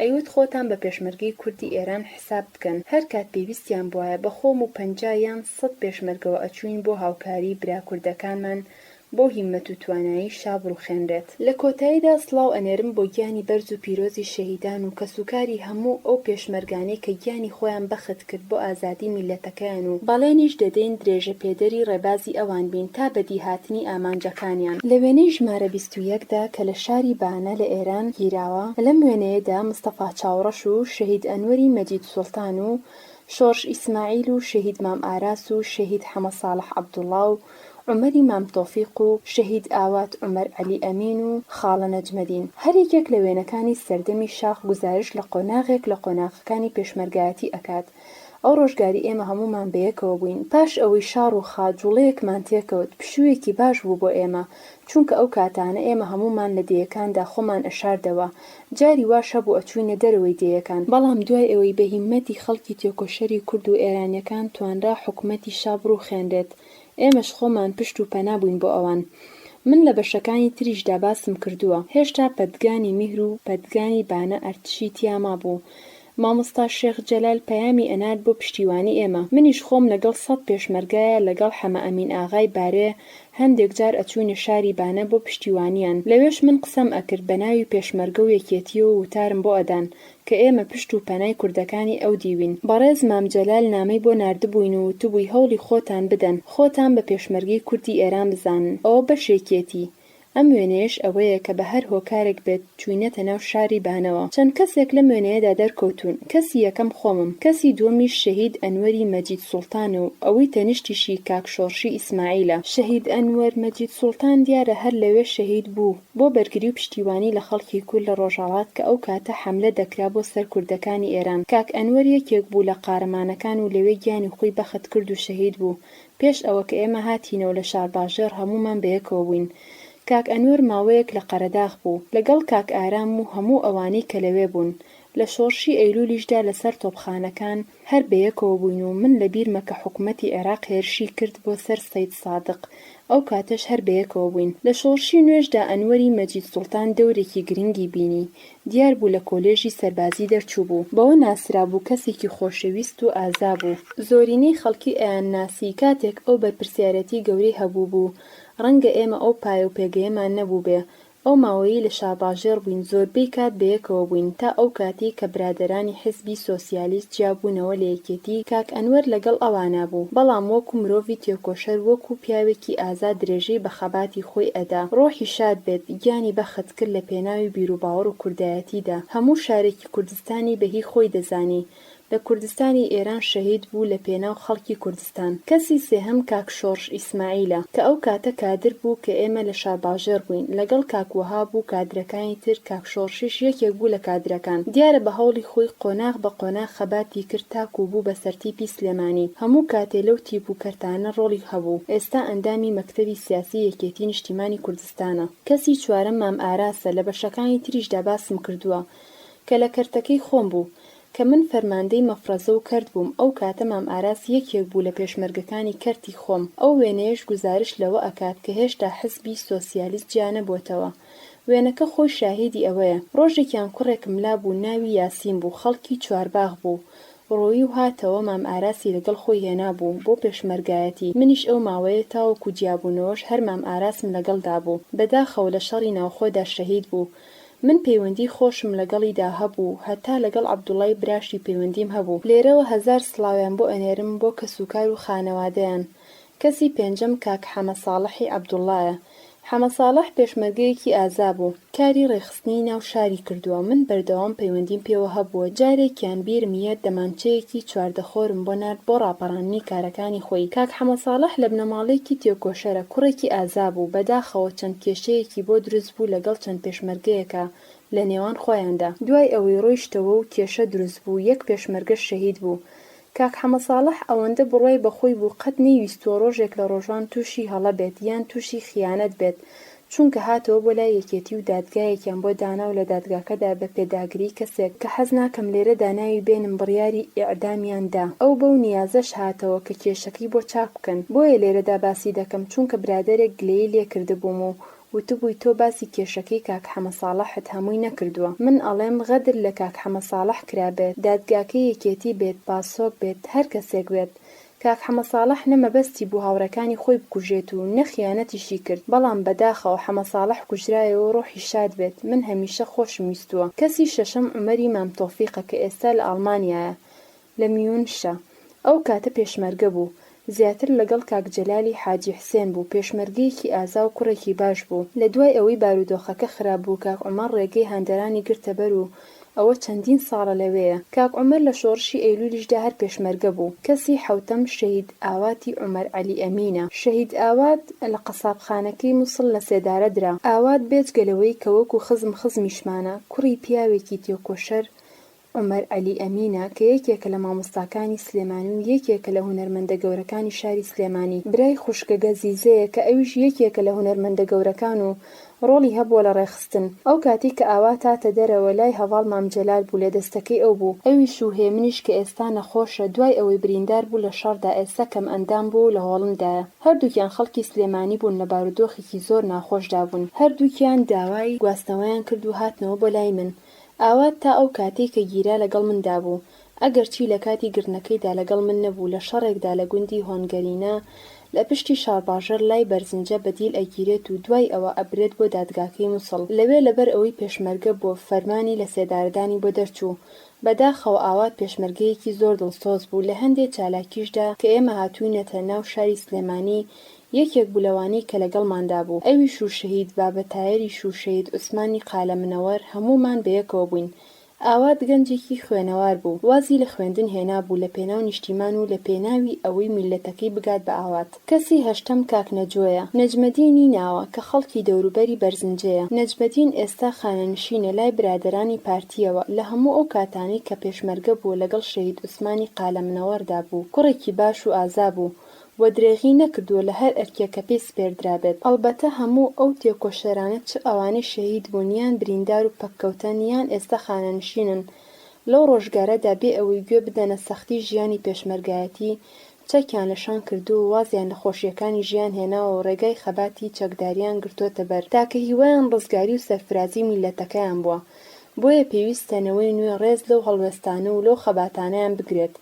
ئەیوت خۆتان بە پێشمەرگەی کوردی ئێران حساب بکەن هەر کات پێویستیان بوایە بە خۆم و 50 یان سەد پێشمەرگەوە ئەچووین بۆ هاوکاری برا کوردەکانمان بەو هیممەت و توانایەی شا بڕوخێنرێت. لە کۆتاییدا سڵاو ئەنێرم بۆ گیانی بەرز و پیرۆزی شەهیدان و کەسوکاری هەموو ئەو پێشمەرگانەی کە گیانی خۆیان بەخت کرد بۆ ئازادی میللەتەکەیان و بەڵێنیش دەدەین درێژە پێدەری ڕێبازی ئەوان بین تا بەدیهاتنی ئامانجەکانیان. لە وێنەی ژمارە 21 دا کە لە شاری بانە لە ئێران گیراوە، لەم وێنەیەدا مستەفا چاوڕەش و شەهید ئەنوەری مەجید سوڵتان و شۆڕش ئیسماعیل و شەهید مام ئاراس و شەهید حەمە ساڵح عەبدوڵا و عومەری مام تۆفیق و شەهید ئاوات عومەر عەلی ئەمین و خاڵە نەجمەدین. هەر یەکێک لە وێنەکانی سەردەمی شاخ گوزارش لە قۆناغێک لە قۆناغەکانی پێشمەرگایەتی ئەکات. ئەو ڕۆژگاری ئێمە هەموومان بەیەکەوە بووین. پاش ئەوەی شا ڕووخا، جوڵەیەکمان تێکەوت، پشوویەکی باش بوو بۆ ئێمە، چونکە ئەو کاتانە ئێمە هەموومان لە دێیەکاندا خۆمان ئەشاردەوە، جاری واش هەبوو ئەچووینە دەرەوەی دێیەکان. بەڵام دوای ئەوەی بە هیممەتی خەڵکی تێکۆشەری کورد و ئێرانیەکان توانرا حکومەتی شا بڕووخێنرێت، ئێمەش خۆمان پشت و پەنا بووین بۆ ئەوان. من لە بەشەکانی تریشدا باسم کردووە، هێشتا پەدگانی میهر و پەدگانی بانە ئەرتشی تیا مابوو. مامۆستا شێخ جەلال پەیامی ئەنارد بۆ پشتیوانی ئێمە. منیش خۆم لەگەڵ سەد پێشمەرگایە لەگەڵ حەمە ئەمین ئاغای بارێ هەندێک جار ئەچووینە شاری بانە بۆ پشتیوانیان. لەوێش من قسەم ئەکرد بە ناوی پێشمەرگە و یەکێتییەوە وتارم بۆ ئەدان کە ئێمە پشت و پەنای کوردەکانی ئەو دیوین. بەڕێز مام جەلال نامەی بۆ ناردبووین و وتبووی هەوڵی خۆتان بدەن، خۆتان بە پێشمەرگەی کوردی ئێران بزانن. ئەوە بەشێکیەتی. ئەم وێنەیەش ئەوەیە کە بە هەر هۆکارێک بێت چووینەتە ناو شاری بانەوە. چەند کەسێک لەم وێنەیەدا دەرکەوتوون. کەسی یەکەم خۆمم. کەسی دووەمیش شەهید ئەنوەری مەجید سوڵتانە و ئەوەی تەنیشتیشی کاک شۆڕشی ئیسماعیلە. شەهید ئەنوەر مەجید سوڵتان دیارە هەر لەوێ شەهید بوو. بۆ بەرگری و پشتیوانی لە خەڵکی کورد لە ڕۆژهەڵات کە ئەو کاتە حەملە دەکرا بۆ سەر کوردەکانی ئێران. کاک ئەنوەر یەکێک بوو لە قارەمانەکان و لەوێ گیانی خۆی بەخت کرد و شەهید بوو. پێش ئەوە کە ئێمە هاتینەوە لە شارباژێڕ هەموومان بەیەکەوە بووین. کاک ئەنوەر ماوەیەک لە قەرەداخ بوو. لەگەڵ کاک ئارام و هەموو ئەوانەی کە لەوێ بوون. لە شۆڕشی ئەیلوولیشدا لە سەر تۆپخانەکان هەر بەیەکەوە بووین و من لە بیرمە کە حکومەتی عێراق هێرشی کرد بۆ سەر سەید سادق ئەو کاتەش هەر بەیەکەوە بووین. لە شۆڕشی نوێشدا ئەنوەری مەجید سوڵتان دەورێکی گرنگی بینی. دیار بوو لە کۆلێژی سەربازی دەرچووبوو. بەوە ناسرابوو کەسێکی خۆشەویست و ئازا بوو. زۆرینەی خەڵکی ئەیانناسی. کاتێک ئەو بەرپرسیارێتی گەورەی هەبووبوو، ڕەنگە ئێمە ئەو پایە و پێگەیەمان نەبووبێ. ئەو ماوەیەی لە شارباژێڕ بووین زۆربەی کات بەیەکەوە بووین تا ئەو کاتەی کە برادەرانی حیزبی سۆسیالیست جیابوونەوە لە یەکێتی کاک ئەنوەر لەگەڵ ئەوانا بوو بەڵام وەکو مرۆڤی تێکۆشەر وەکو پیاوێکی ئازا درێژەی بە خەباتی خۆی ئەدا ڕۆحی شاد بێت گیانی بەخت کرد لە پێناوی بیروباوەڕ و کوردایەتیدا هەموو شارێکی کوردستانی بە هی خۆی دەزانی لە کوردستانی ئێران شەهید بوو لە پێناو خەڵکی کوردستان. کەسی سێهەم کاک شۆڕش ئیسماعیلە کە ئەو کاتە کادر بوو کە ئێمە لە شارباژێڕ بووین لەگەڵ کاک وەهاب و کادرەکانی تر کاک شۆڕشیش یەکێک بوو لە کادرەکان دیارە بە هەوڵی خۆی قۆناغ بە قۆناغ خەباتی کرد تاکوو بوو بە سەرتیپی سلێمانی هەموو کاتێ لەو تیپ و کەرتانە ڕۆڵی هەبوو ئێستا ئەندامی مەکتەبی سیاسی یەکێتی نیشتیمانی کوردستانە. کەسی چوارەم مام ئاراسە لە بەشەکانی تریشدا باسم کردووە کە لە کەرتەکەی خۆم بوو کە من فەرماندەی مەفرەزە و کەرت بووم ئەو کاتە مام ئاراس یەکێک بوو لە پێشمەرگەکانی کەرتی خۆم ئەو وێنەیەش گوزارشت لەوە ئەکات کە هێشتا حزبی سۆسیالیست جیا نەبۆتەوە وێنەکە خۆی شاهیدی ئەوەیە ڕۆژێکیان کوڕێکم لابوو ناوی یاسین بوو خەڵکی چوارباخ بوو ڕۆیی و هاتەوە مام ئاراسی لەگەڵ خۆی هێنابوو بۆ پێشمەرگایەتی منیش ئەو ماوەیە تاوەکو جیابوونەوەش هەر مام ئاراسم لەگەڵدا بوو بەداخەوە لە شەڕی ناوخۆدا شەهید بوو من پەیوەندی خۆشم لەگەڵیدا هەبوو هەتا لەگەڵ عەبدوڵای براشی پەیوەندیم هەبوو لێرەوە هەزار سڵاویان بۆ ئەنێرم بۆ کەسوکار و خانەوادەیان کەسی پێنجەم کاک حەمە ساڵحی عەبدوڵایە حەمە ساڵح پێشمەرگەیەکی ئازا بوو کاری ڕێکخستنی ناو شاری کردووە من بەردەوام پەیوەندیم پێوە هەبووە جارێکیان بیرم یەت دەمانچەیەکی چواردەخۆرم بۆ نارد بۆ ڕاپەڕاندنی کارەکانی خۆی کاک حەمە ساڵح لە بنەماڵەیەکی تێکۆشەرە کوڕێکی ئازا بوو بەداخەوە چەند کێشەیەکی بۆ دروست بوو لەگەڵ چەند پێشمەرگەیەکا لە نێوان خۆیاندا دوای ئەوەی ڕۆیشتەوە و کێشە دروست بوو یەک پێشمەرگەش شەهید بوو کاک حەمەساڵح ئەوەندە بڕوای بە خۆی بوو قەت نەیویستووە ڕۆژێک لە ڕۆژان تووشی هەڵە بێت یان تووشی خیانەت بێت چونکە هاتەوە بۆ لای یەکێتی و دادگایەکیان بۆ دانا و لە دادگاکەدا بە پێداگری کەسێک کە حەز ناکەم لێرەدا ناوی بێنم بڕیاری ئیعدامیان دا ئەو بەو نیازەش هاتەوە کە کێشەکەی بۆ چاک بکەن بۆیە لێرەدا باسی دەکەم چونکە برادەرێک گلەیی لێ کردبووم و وتبووی تۆ باسی کێشەکەی کاک حەمە ساڵحت هەمووی نەکردووە من ئەڵێم غەدر لە کاک حەمە ساڵح کرابێت دادگاکەی یەکێتی بێت پاسۆک بێت هەر کەسێک بێت کاک حەمە ساڵح نە مەبەستی بوو هاوڕێکانی خۆی بکوژێت و نە خیانەتیشی کرد بەڵام بەداخەوە حەمە ساڵح کوژرایەوە ڕۆحی شاد بێت من هەمیشە خۆشم ویستووە کەسی شەشەم عومەری مام تۆفیقە کە ئێستا لە ئاڵمانیایە لە میونشە. ئەو کاتە پێشمەرگە بوو. زیاتر لەگەڵ کاک جەلالی حاجی حسێن بوو، پێشمەرگەیەکی ئازا و کوڕێکی باش بوو. لە دوای ئەوەی بارودۆخەکە خراپ بوو کاک عومەر ڕێگەی هەندەرانی گرتە بەر و ئەوە چەندین ساڵە لەوێیە. کاک عومەر لە شۆڕشی ئەیلولیشدا هەر پێشمەرگە بوو. کەسی حەوتەم شەهید ئاواتی عومەر عەلی ئەمینە. شەهید ئاوات لە قەسابخانەکەی موسڵ لە سێدارە درا. ئاوات بێجگە لەوەی کە وەکو خزم خزمیشمانە، کوڕی پیاوێکی تێکۆشەر. عومەر عەلی ئەمینە کە یەکێکە لە مامۆستاکانی سلێمانی و یەکێکە لە هونەرمەندە گەورەکانی شاری سلێمانی، برای خوشکە گەزیزەیە کە ئەویش یەکێکە لە هونەرمەندە گەورەکان و ڕۆڵی هەبووە لە ڕێکخستن. ئەو کاتەی کە ئاوات هاتە دەرەوە لای هەڤاڵ مام جەلال بوو لە دەستەکەی ئەو بوو، ئەویش و هێمنیش کە ئێستا نەخۆشە دوای ئەوەی بریندار بوو لە شەڕدا ئێستا کەمئەندام بووە و لە هۆڵندایە. هەردووکیان خەڵکی سلێمانی بوون لە بارودۆخێکی زۆر ناخۆشدا بوون. هەردووکیان داوای گواستنەوەیان کرد و هاتنەوە بۆ لای من. ئاوات تا ئەو کاتەی کە گیرا لەگەڵ مندا بوو، ئەگەرچی لە کاتی گرتنەکەیدا لەگەڵ من نەبوو، لە شەڕێکدا لە گوندی هۆنگەرینە لە پشتی شارباژێڕ لای بەرزنجە بە دیل ئەگیرێت و دوای ئەوە ئەبرێت بۆ دادگاکەی موسڵ. لەوێ لەبەر ئەوەی پێشمەرگە بووە فەرمانی لە سێدارەدانی بۆ دەرچوو. بەداخەوە ئاوات پێشمەرگەیەکی زۆر دڵسۆز بوو، لە هەندێ چالاکیشدا کە ئێمە هاتووینەتە ناو شاری سلێمانی یەکێک بوو لەوانەی کە لەگەڵماندا بوو، ئەویش و شەهید بابە تایەریش و شەهید عوسمانی قالە منەوەر هەموومان بەیەکەوە بووین. ئاوات گەنجێکی خوێنەوار بوو، وازی لە خوێندن هێنابوو لە پێناو نیشتیمان و لە پێناوی ئەوەی میللەتەکەی بگات بە ئاوات. کەسی هەشتەم کاک نەجۆیە، نەجمەدینی ناوە، کە خەڵکی دەوروبەری بەرزنجەیە. نەجمەدین ئێستا خانەنشینە لای برادەرانی پارتییەوە، لە هەموو ئەو کاتانەی کە پێشمەرگە بووە لەگەڵ شەهید عوسمانی قالە منەوەردا بوو، کوڕێکی باش و ئازا بوو، و درێغی نەکردووە لە هەر ئەرکێک کە پێی سپێردرابێت. ئەڵبەتە هەموو ئەو تێکۆشەرانە چ ئەوانەی شەهید بوون یان بریندار و پەککەوتەن یان ئێستا خانەنشینن لەو ڕۆژگارەدا بێ ئەوەی گوێ بدەنە سەختی ژیانی پێشمەرگایەتی چەکیان لە شان کردووە و وازیان لە خۆشییەکانی ژیان هێناوە و ڕێگای خەباتی چەکداریان گرتۆتە بەر تاکە هیوایان ڕزگاری و سەرفرازی میللەتەکەیان بووە بۆیە پێویستە نەوەی نوێ ڕێز لەو هەڵوێستانە و لەو خەباتانەیان بگرێت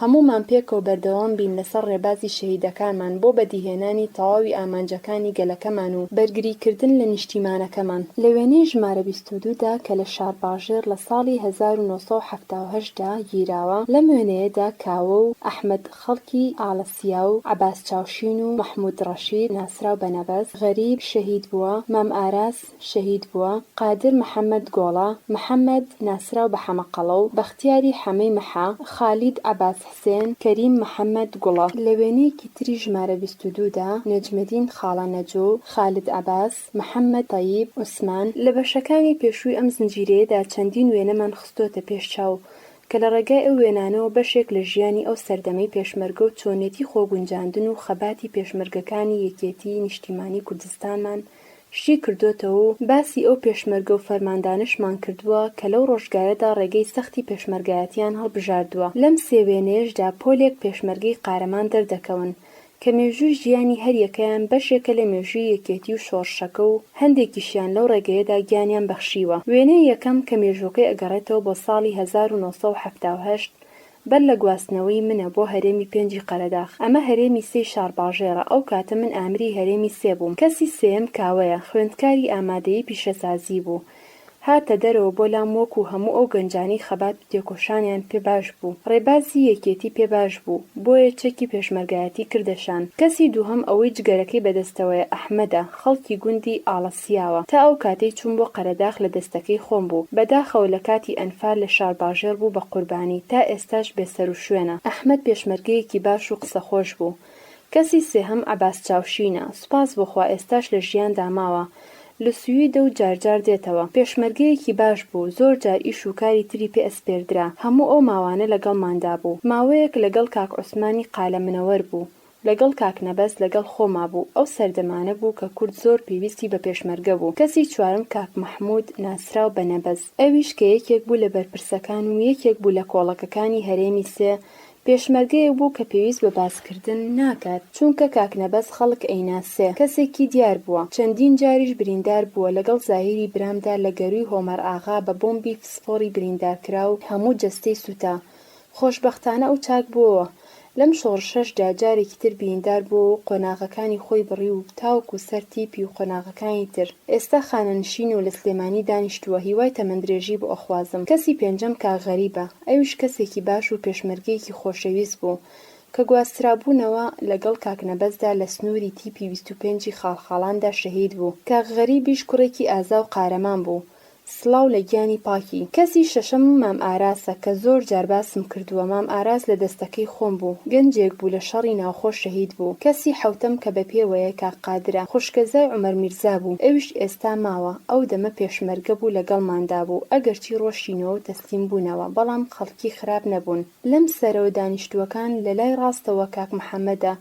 هەموومان پێکەوە بەردەوام بین لەسەر ڕێبازی شەهیدەکانمان بۆ بەدیهێنانی تەواوی ئامانجەکانی گەلەکەمان و بەرگریکردن لە نیشتیمانەکەمان. لە وێنەی ژمارە 22 دا کە لە شارباژێڕ لە ساڵی 1978 دا گیراوە، لەم وێنەیەدا کاوە و ئەحمەد خەڵکی ئاڵەسیا و عەباس چاوشین و مەحمود ڕەشید ناسراو بە نەبەز غەریب شەهید بووە، مام ئاراس، شەهید بووە، قادر محەمەد گۆڵە، محەمەد، ناسراو بە حەمە قەڵەو، بەختیاری حەمەی مەحە، خالید عەباس حسێن، کەریم محەمەد گوڵە. لە وێنەیەکی تری ژمارە 22 دا، نەجمەدین خاڵە نەجۆ، خالد عەباس، محەمەد تەیب عوسمان. لە بەشەکانی پێشووی ئەم زنجیرەیەدا چەندین وێنەمان خستۆتە پێش چاو کە لە ڕێگای ئەو وێنانەوە بەشێک لە ژیانی ئەو سەردەمەی پێشمەرگە و چۆنێتی خۆگونجاندن و خەباتی پێشمەرگەکانی یەکێتیی نیشتیمانیی کوردستانمان شی کردۆتەوە و باسی ئەو پێشمەرگە و فەرماندانەشمان کردووە کە لەو ڕۆژگارەدا ڕێگەی سەختی پێشمەرگایەتیان هەڵبژاردووە. لەم سێ وێنەیەشدا پۆلێک پێشمەرگەی قارەمان دەردەکەون کە مێژووی ژیانی هەریەکەیان بەشێکە لە مێژووی یەکێتی و شۆڕشەکە و هەندێکیشیان لەو ڕێگەیەدا گیانیان بەخشیوە. وێنەی یەکەم کە مێژووەکەی ئەگەڕێتەوە بۆ ساڵی 1978 بەر لە گواستنەوەی منە بۆ هەرێمی پێنجی قەرەداخ، ئەمە هەرێمی سێی شارباژێڕە، ئەو کاتە من ئامری هەرێمی سێ بووم، کەسی سێیەم کاوەیە، خوێندکاری ئامادەیی پیشەسازی بوو، هاتە دەرەوە بۆ لام وەکو هەموو ئەو گەنجانەی خەبات و تێکۆشانیان پێ باش بوو، ڕێبازی یەکێتی پێ باش بوو، بۆیە چەکی پێشمەرگایەتی کردە شان. کەسی دووهەم ئەوەی جگەرەکەی بەدەستەوەیە ئەحمەدە، خەڵکی گوندی ئاڵەسیاوە، تا ئەو کاتەی چووم بۆ قەرەداخ لە دەستەکەی خۆم بوو، بەداخەوە لە کاتی ئەنفال لە شارباژێڕ بوو بە قوربانی، تا ئێستاش بێسەروشوێنە. ئەحمەد پێشمەرگەیەکی باش و قسەخۆش بوو. کەسی سێهەم عەباس چاوشینە، سوپاس بۆ خوا ئێستاش لە ژیاندا ماوە، لە سویدە و جارجار دێتەوە. پێشمەرگەیەکی باش بوو، زۆر جار ئیش و کاری تری پێ ئەسپێردرا، هەموو ئەو ماوانە لەگەڵماندا بوو. ماوەیەک لەگەڵ کاک عوسمانی قالە منەوەر بوو، لەگەڵ کاک نەبەز لەگەڵ خۆما بوو، ئەو سەردەمانە بوو کە کورد زۆر پێویستی بە پێشمەرگە بوو. کەسی چوارەم کاک مەحموود ناسراو بە نەبەز، ئەویش کە یەکێک بوو لە بەرپرسەکان و یەکێک بوو لە کۆڵەکەکانی هەرێمی سێ، پێشمەرگەیەک بوو کە پێویست بە باسکردن ناکات، چونکە کاک نەبەز خەڵک ئەیناسێ، کەسێکی دیار بووە، چەندین جاریش بریندار بووە، لەگەڵ زاهیری برامدا لە گەرووی هۆمەرئاغا بە بۆمبی فسفۆڕی بریندار کرا و هەموو جەستەی سووتا، خۆشبەختانە ئەو چاک بووەوە. لەم شۆڕشەشدا جارێکی تر بریندار بووەوە و قۆناغەکانی خۆی بڕی و تاوەکو سەر تیپی و قۆناغەکانی تر. ئێستا خانەنشینە و لە سلێمانی دانیشتووە، هیوای تەمەندرێژی بۆ ئەخوازم. کەسی پێنجەم کاک غەریبە. ئەویش کەسێکی باش و پێشمەرگەیەکی خۆشەویست بوو. کە گواسترابوونەوە لەگەڵ کاک نەبەزدا لە سنووری تیپی 25 ی خاڵخاڵاندا شەهید بوو. کاک غەریبیش کوڕێکی ئازا و قارەمان بوو. سڵاو لە گیانی پاکی. کەسی شەشەمم مام ئاراسە کە زۆر جار باسم کردووە مام ئاراس لە دەستەکەی خۆم بوو گەنجێک بوو لە شەڕی ناوخۆ شەهید بوو کەسی حەوتەم کە بە پێوەیە کاک قادرە خوشکەزای عومەر میرزا بوو ئەویش ئێستا ماوە ئەو دەمە پێشمەرگە بوو لەگەڵماندا بوو ئەگەرچی ڕۆشتینەوە و تەسلیم بوونەوە بەڵام خەڵکی خراپ نەبوون. لەم سەرەوە دانیشتووەکان لە لای ڕاستەوە کاک محەمەدە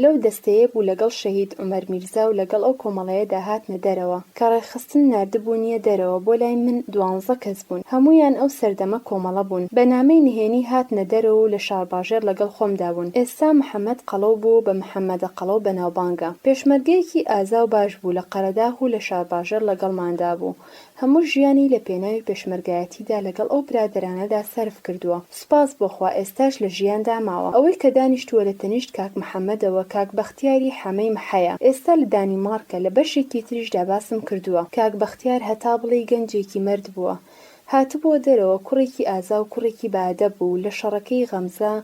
لەو دەستەیە بوو لەگەڵ شەهید عومەر میرزا و لەگەڵ ئەو کۆمەڵەیەدا هاتنە دەرەوە کە ڕێکخستن ناردبوونیە دەرەوە بۆ لای من دوانزە کەس بوون هەموویان ئەو سەردەمە کۆمەڵە بوون بە نامەی نهێنی هاتنە دەرەوە و لە شارباژێڕ لەگەڵ خۆمدا بوون ئێستا محەمەد قەڵەو بووە و بە محەمەدە قەڵەو بەناوبانگە پێشمەرگەیەکی ئازا و باش بوو لە قەرەداغ و لە شارباژێڕ لەگەڵماندا بوو هەموو ژیانی لە پێناوی پێشمەرگایەتیدا لەگەڵ ئەو برادەرانەدا سەرف کردووە. سوپاس بۆ خوا ئێستاش لە ژیاندا ماوە. ئەوەی کە دانیشتووە لە تەنیشت کاک محەمەدەوە کاک بەختیاری حەمەی محەیە. ئێستا لە دانیمارکە، لە بەشێکی تریشدا باسم کردووە. کاک بەختیار هەتا بڵێی گەنجێکی مەرد بووە. هاتبووە دەرەوە، کوڕێکی ئازا و کوڕێکی بە ئەدەب بوو، لە شەڕەکەی غەمزە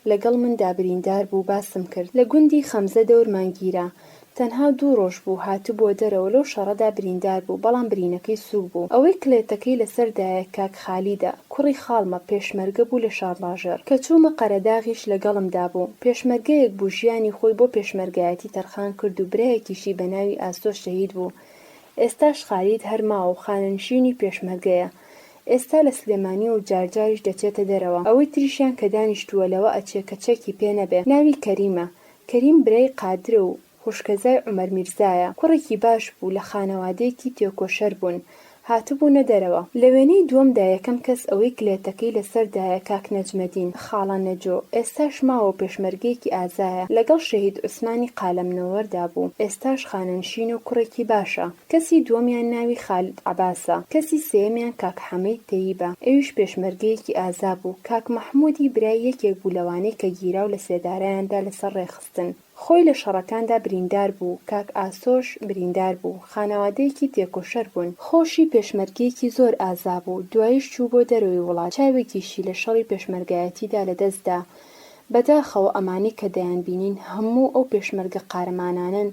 لەگەڵ مندا بریندار بوو، باسم کرد. لە گوندی خەمزە دەورمان گیرا. تەنها دوو ڕۆژ بوو هاتبووە دەرەوە لەو شەڕەدا بریندار بوو بەڵام برینەکەی سووک بوو ئەوەی کلێتەکەی لەسەر دایە کاک خالیدە کوڕی خاڵمە پێشمەرگە بوو لە شارباژێڕ کە چوومە قەرەداغیش لەگەڵمدا بوو پێشمەرگەیەک بوو ژیانی خۆی بۆ پێشمەرگایەتی تەرخان کرد و برایەکیشی بە ناوی ئاسۆ شەهید بوو ئێستاش خالید هەر ماوە و خانەنشینی پێشمەرگەیە ئێستا لە سلێمانیە و جارجاریش دەچێتە دەرەوە ئەوەی تریشیان کە دانیشتووە لەوە ئەچێ کە چەکی پێ نەبێ ناوی کەریمە کەریم برای قادرە و خوشکەزای عومەر میرزایە، کوڕێکی باش بوو، لە خانەوادەیەکی تێکۆشەر بوون، هاتبوونە دەرەوە. لە وێنەی دووەمدا یەکەم کەس ئەوەی کلێتەکەی لەسەردایە کاک نەجمەدین، خاڵە نەجۆ، ئێستاش ماوە و پێشمەرگەیەکی ئازایە، لەگەڵ شەهید عوسمانی قالەمنەوەردا بوو، ئێستاش خانەنشینە و کوڕێکی باشە. کەسی دووەمیان ناوی خالد عەباسە، کەسی سێیەمیان کاک حەمەی تەیبە، ئەویش پێشمەرگەیەکی ئازا بوو، کاک مەحموودی برای یەکێک بوو لەوانەی کە گیرا و لە سێدارەیان دا لەسەر ڕێکخستن. خۆی لە شەڕەکاندا بریندار بوو، کاک ئاسۆش بریندار بوو، خانەوادەیەکی تێکۆشەر بوون. خۆشی پێشمەرگەیەکی زۆر ئازا بوو، دواییش چوو بۆ دەرەوەی وڵات، چاوێکیشی لە شەڕی پێشمەرگایەتیدا لە دەست دا. بەداخەوە ئەمانەی کە دەیانبینین هەموو ئەو پێشمەرگە قارەمانانەن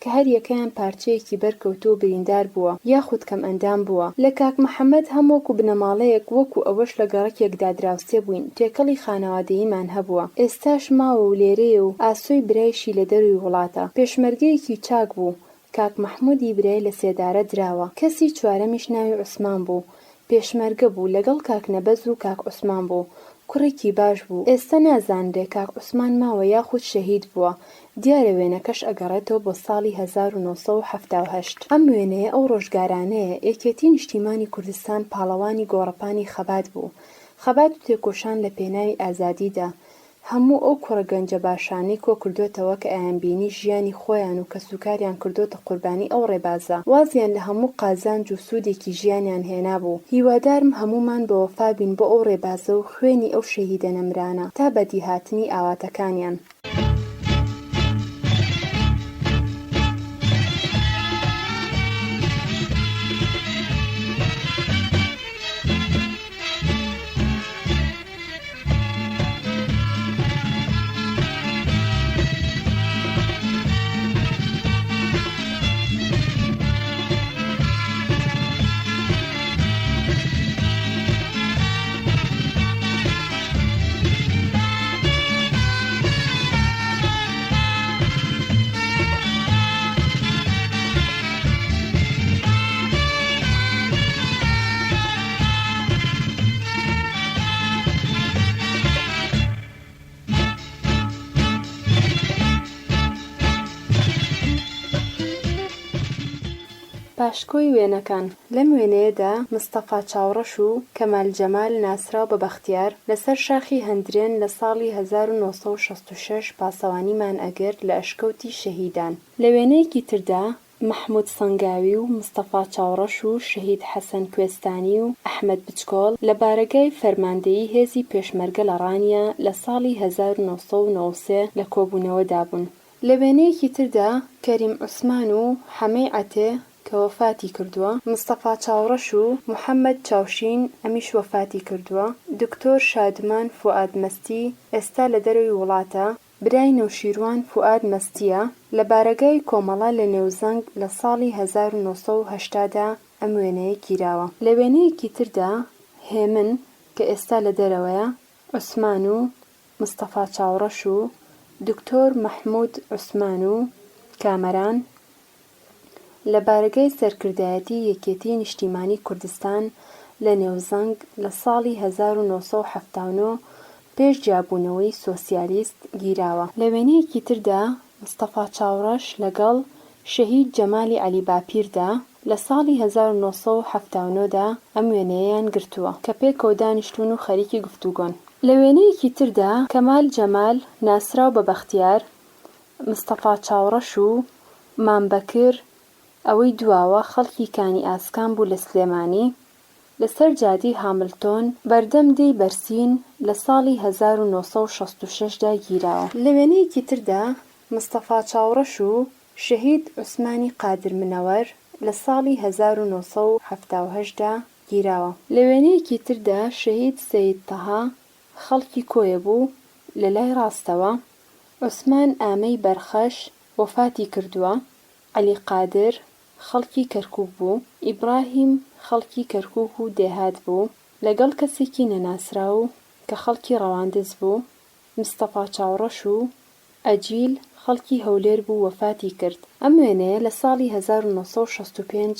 کە هەر یەکەیان پارچەیەکی بەر کەوتووە و بریندار بووە یاخود کەمئەندام بووە. لە کاک محەمەد هەم وەکو بنەماڵەیەک وەکو ئەوەش لە گەڕەکێکدا دراوسێ بووین تێکەڵی خانەوادەییمان هەبووە. ئێستاش ماوە و لێرەیە و ئاسۆی برایشی لە دەروی وڵاتە. پێشمەرگەیەکی چاک بوو. کاک مەحمودی برای لە سێدارە دراوە. کەسی چوارەمیش ناوی عوسمان بوو. پێشمەرگە بوو، لەگەڵ کاک نەبەز و کاک عوسمان بوو. کوڕێکی باش بوو. ئێستە نازانرێ کاک عوسمان ماوە یاخود شەهید بووە. دیارە وێنەکەش ئەگەڕێتەوە بۆ ساڵی 1978. ئەم وێنەیە ئەو ڕۆژگارانەیە یەکێتی نیشتیمانی کوردستان پاڵەوانی گۆڕەپانی خەبات بوو. خەبات و تێکۆشان لە پێناوی ئازادیدا. هەموو ئەو کوڕە گەنجە باشانەی کۆکردۆتەوە کە ئەیانبینی ژیانی خۆیان و کەسوکاریان کردۆتە قوربانی ئەو ڕێبازە، وازیان لە هەموو قازانج و سوودێکی ژیانیان هێنابوو. هیوادارم هەموومان بە وەفا بین بۆ ئەو ڕێبازە و خوێنی ئەو شەهیدە نەمرانە تا بەدیهاتنی ئاواتەکانیان. پاشکۆی وێنەکان، لەم وێنەیەدا مستەفا چاوڕەش و کەمال جەمال ناسراو بە بەختیار لەسەر شاخی هەندرێن لە ساڵی 1966 پاسەوانیمان ئەگرت لە ئەشکەوتی شەهیدان. لە وێنەیەکی تردا مەحمود سەنگاوی و مستەفا چاوڕەش و شەهید حەسەن کوێستانی و ئەحمەد بچکۆڵ لە بارەگای فەرماندەیی هێزی پێشمەرگە لە ڕانیە لە ساڵی 1993 لە کۆبوونەوەدا بوون. لە وێنەیەکی تردا کەریم عوسمان و حەمەی عەتێ کە وەفاتی کردووە، مستەفا چاوڕەش و محەمەد چاوشین ئەمیش وەفاتی کردووە، دکتۆر شادمان فوئاد مەستی ئێستا لە دەرەوەی وڵاتە. برای نەوشیروان فوئاد مەستییە، لە بارەگای کۆمەڵە لە نێوزەنگ لە ساڵی 1980 دا ئەم وێنەیە گیراوە. لە وێنەیەکی تردا هێمن کە ئێستا لە دەرەوەیە، عوسمان و مستەفا چاوڕەش و دکتۆر مەحمود عوسمان و کامەران لە بارەگای سەرکردایەتی یەکێتی نیشتیمانی کوردستان لە نێوزەنگ لە ساڵی 1979 پێش جیابوونەوەی سۆسیالیست گیراوە. لە وێنەیەکی تردا مستەفا چاوڕەش لەگەڵ شەهید جەمالی عەلی باپیردا لە ساڵی 1979 دا ئەم وێنەیەیان گرتووە کە پێکەوە دانیشتوون و خەریکی گفتوگۆن. لە وێنەیەکی تردا کەمال جەمال ناسراو بە بەختیار، مستەفا چاوڕەش و مام بەکر ئەوەی دواوە خەڵکی کانی ئاسکان بوو لە سلێمانی، لەسەر جادەی هاملتۆن بەردەم دێی بەرسین لە ساڵی 1966 دا گیراوە. لە وێنەیەکی تردا مستەفا چاوڕەش و شەهید عوسمانی قادر منەوەر لە ساڵی 1978 دا گیراوە. لە وێنەیەکی تردا شەهید سەید تەها خەڵکی کۆیە بوو، لە لای ڕاستەوە، عوسمان ئامەی بەرخەش وەفاتی کردووە، عەلی قادر خەڵکی کەرکوک بوو، ئیبڕاهیم خەڵکی کەرکوک و دێهات بوو، لەگەڵ کەسێکی نەناسراو کە خەڵکی ڕەواندز بوو، مستەفا چاوڕەش و ئەجیل خەڵکی هەولێر بوو وەفاتی کرد. ئەم وێنەیە لە ساڵی 1965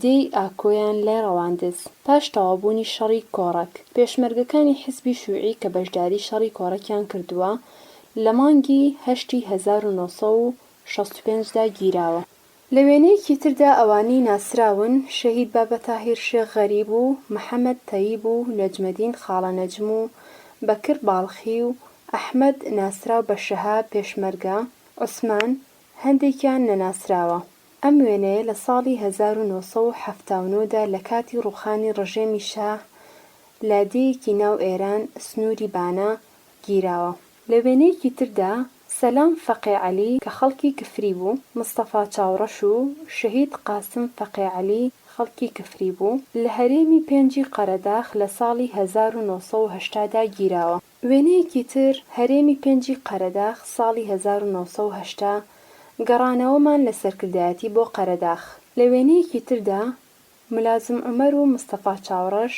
دێی ئاکۆیان لای ڕەواندز، پاش تەواوبوونی شەڕی کۆڕەک، پێشمەرگەکانی حیزبی شووعی کە بەشداری شەڕی کۆڕەکیان کردووە، لە مانگی هەشتی 1965 دا گیراوە. لە وێنەیەکی تردا ئەوانەی ناسراون، شەهید بابەتاهیر شێخ غەریب و محەمەد تەیب و نەجمەدین خاڵە نەجم و بەکر باڵخی و ئەحمەد ناسراو بە شەهاب پێشمەرگە، عوسمان، هەندێکیان نەناسراوە. ئەم وێنەیە لە ساڵی 1979 دا لە کاتی ڕووخانی ڕژێمی شاه لە دێیەکی ناو ئێران، سنووری بانە، گیراوە. لە وێنەیەکی تردا سەلام فەقێ عەلی کە خەڵکی کفری بوو، مستەفا چاوڕەش و شەهید قاسم فەقێ عەلی خەڵکی کفری بوو، لە هەرێمی پێنجی قەرەداخ لە ساڵی 1980 دا گیراوە. وێنەیەکی تر هەرێمی پێنجی قەرەداخ ساڵی 1980 گەڕانەوەمان لە سەرکردایەتی بۆ قەرەداخ. لە وێنەیەکی تردا ملازم عومەر و مستەفا چاوڕەش،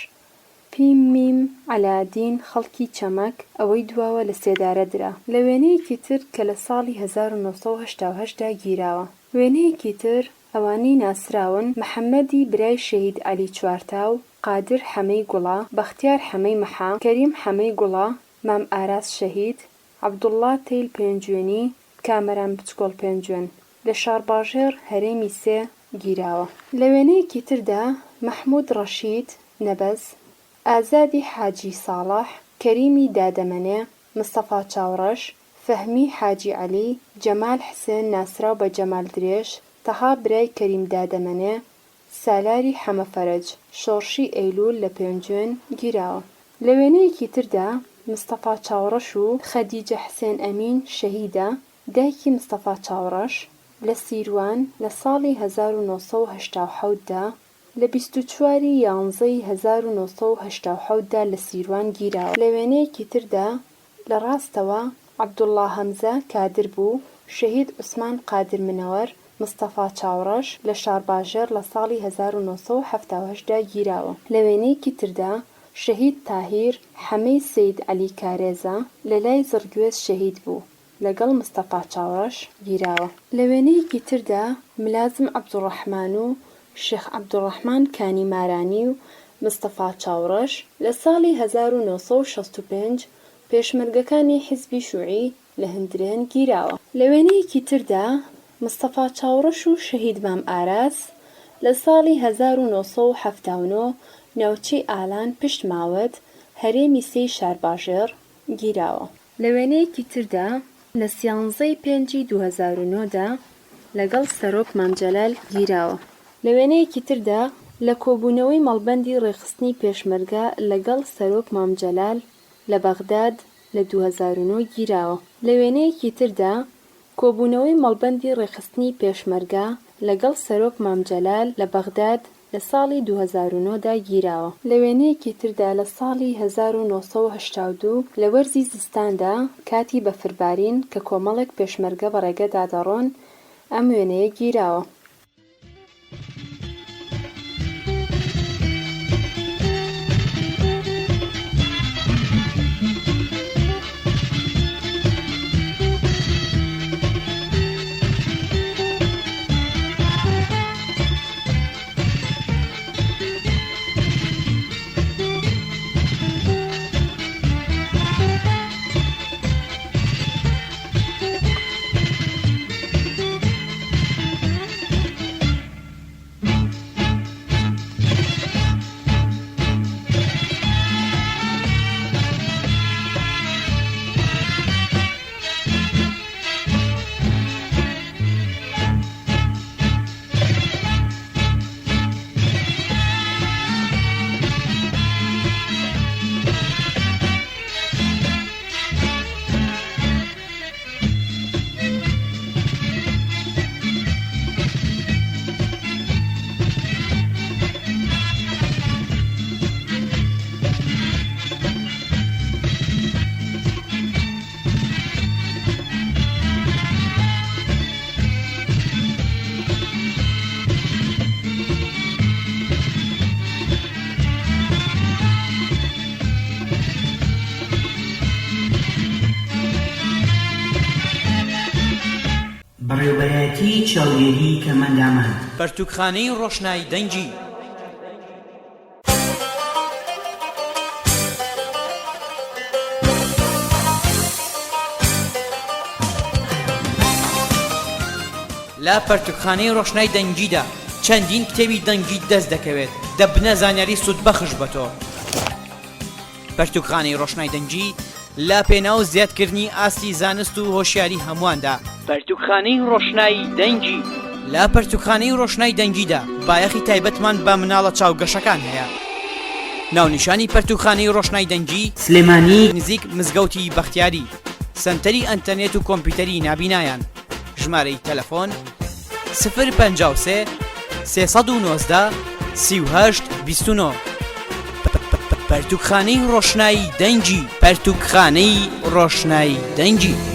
پیم میم عەلادین خەڵکی چەمەک، ئەوەی دواوە لە سێدارە درا. لە وێنەیەکی تر کە لە ساڵی 1988 دا گیراوە. وێنەیەکی تر ئەوانەی ناسراون، محەمەدی برای شەهید عەلی چوارتاو، قادر حەمەی گوڵە، بەختیار حەمەی مەحا، کەریم حەمەی گوڵە، مام ئاراس شەهید، عەبدوڵڵا تەیل پێنجوێنی، کامەران بچکۆڵ پێنجوێن، لە شارباژێڕ هەرێمی سێ گیراوە. لە وێنەیەکی تردا مەحمود ڕەشید نەبەز، ئازادی حاجی ساڵح، کەریمی دادەمەنێ، مستەفا چاوڕەش، فەهمی حاجی عەلی، جەمال حسێن ناسراو بە جەمال درێژ، تەها برای کەریم دادەمەنێ، سالاری حەمە فەرەج، شۆڕشی ئەیلوول لە پێنجوێن گیراوە. لە وێنەیەکی تردا مستەفا چاوڕەش و خەدیجە حسێن ئەمین شەهیدە، دایکی مستەفا چاوڕەش، لە سیروان لە ساڵی 1987 دا لە 24 ی یانزەی 1987 دا لە سیروان گیراوە. لە وێنەیەکی تردا لە ڕاستەوە عەبدوڵڵا هەمزە کادر بوو، شەهید عوسمان قادر منەوەر، مستەفا چاوڕەش، لە شارباژێڕ لە ساڵی 1978 دا گیراوە. لە وێنەیەکی تردا شەهید تاهیر حەمەی سەید عەلی کارێزە لە لای زڕگوێز شەهید بوو، لەگەڵ مستەفا چاوڕەش گیراوە. لە وێنەیەکی تردا ملازم عەبدولڕەحمان و شێخ عەبدولڕەحمان کانی مارانی و مستەفا چاوڕەش لە ساڵی 1965 پێشمەرگەکانی حیزبی شوعی لە هندرێن گیراوە. لە وێنەیەکی تردا مستەفا چاوڕەش و شەهید مام ئاراس لە ساڵی 1979 ناوچەی ئالان پشت ماوەت هەرێمی سێی شارباژێڕ گیراوە. لە وێنەیەکی تردا لە سیانزەی پێنجی 2009 دا لەگەڵ سەرۆک مام جەلال گیراوە. لە وێنەیەکی تردا لە کۆبوونەوەی مەڵبەندی ڕێکخستنی پێشمەرگە لەگەڵ سەرۆک مام جەلال لە بەغداد لە 2009 گیراوە. لە وێنەیەکی تردا کۆبوونەوەی مەڵبەندی ڕێکخستنی پێشمەرگە لەگەڵ سەرۆک مام جەلال لە بەغداد. لە ساڵی 2009 دا گیراوە. لە وێنەیەکی تردا لە ساڵی 1982 لە وەرزی زستاندا کاتی بەفربارین کە کۆمەڵێک پێشمەرگە بە ڕێگەدا دەڕۆن ئەم وێنەیە گیراوە. بەڕێوەبەرایەتیی چاودێریی کەمئەندامان. پەرتووکخانەی ڕۆشنای دەنگی. لە پەرتوکخانەی ڕۆشنای دەنگیدا چەندین کتێبی دەنگیت دەست دەکەوێت دەبنە زانیاری سوودبەخش بە تۆ. پەرتوکخانەی ڕۆشنای دەنگی لە پێناو زیادکردنی ئاستی زانست و هۆشیاری هەموواندا. پەرتوکخانەی ڕۆشنای دەنگی. لە پەرتوکخانەی ڕۆشنای دەنگیدا بایەخی تایبەتمان بە مناڵە چاوگەشەکان هەیە. ناونیشانی پەرتوکخانەی ڕۆشنای دەنگی. سلێمانی. نزیک مزگەوتی بەختیاری. سەنتەری ئەنتەرنێت و کۆمپیوتەری نابینایان. ژمارەی تەلەفۆن، سفر 53 319 38 29 پەرتوکخانەی ڕۆشنایی دەنگی پەرتوکخانەی ڕۆشنایی دەنگی.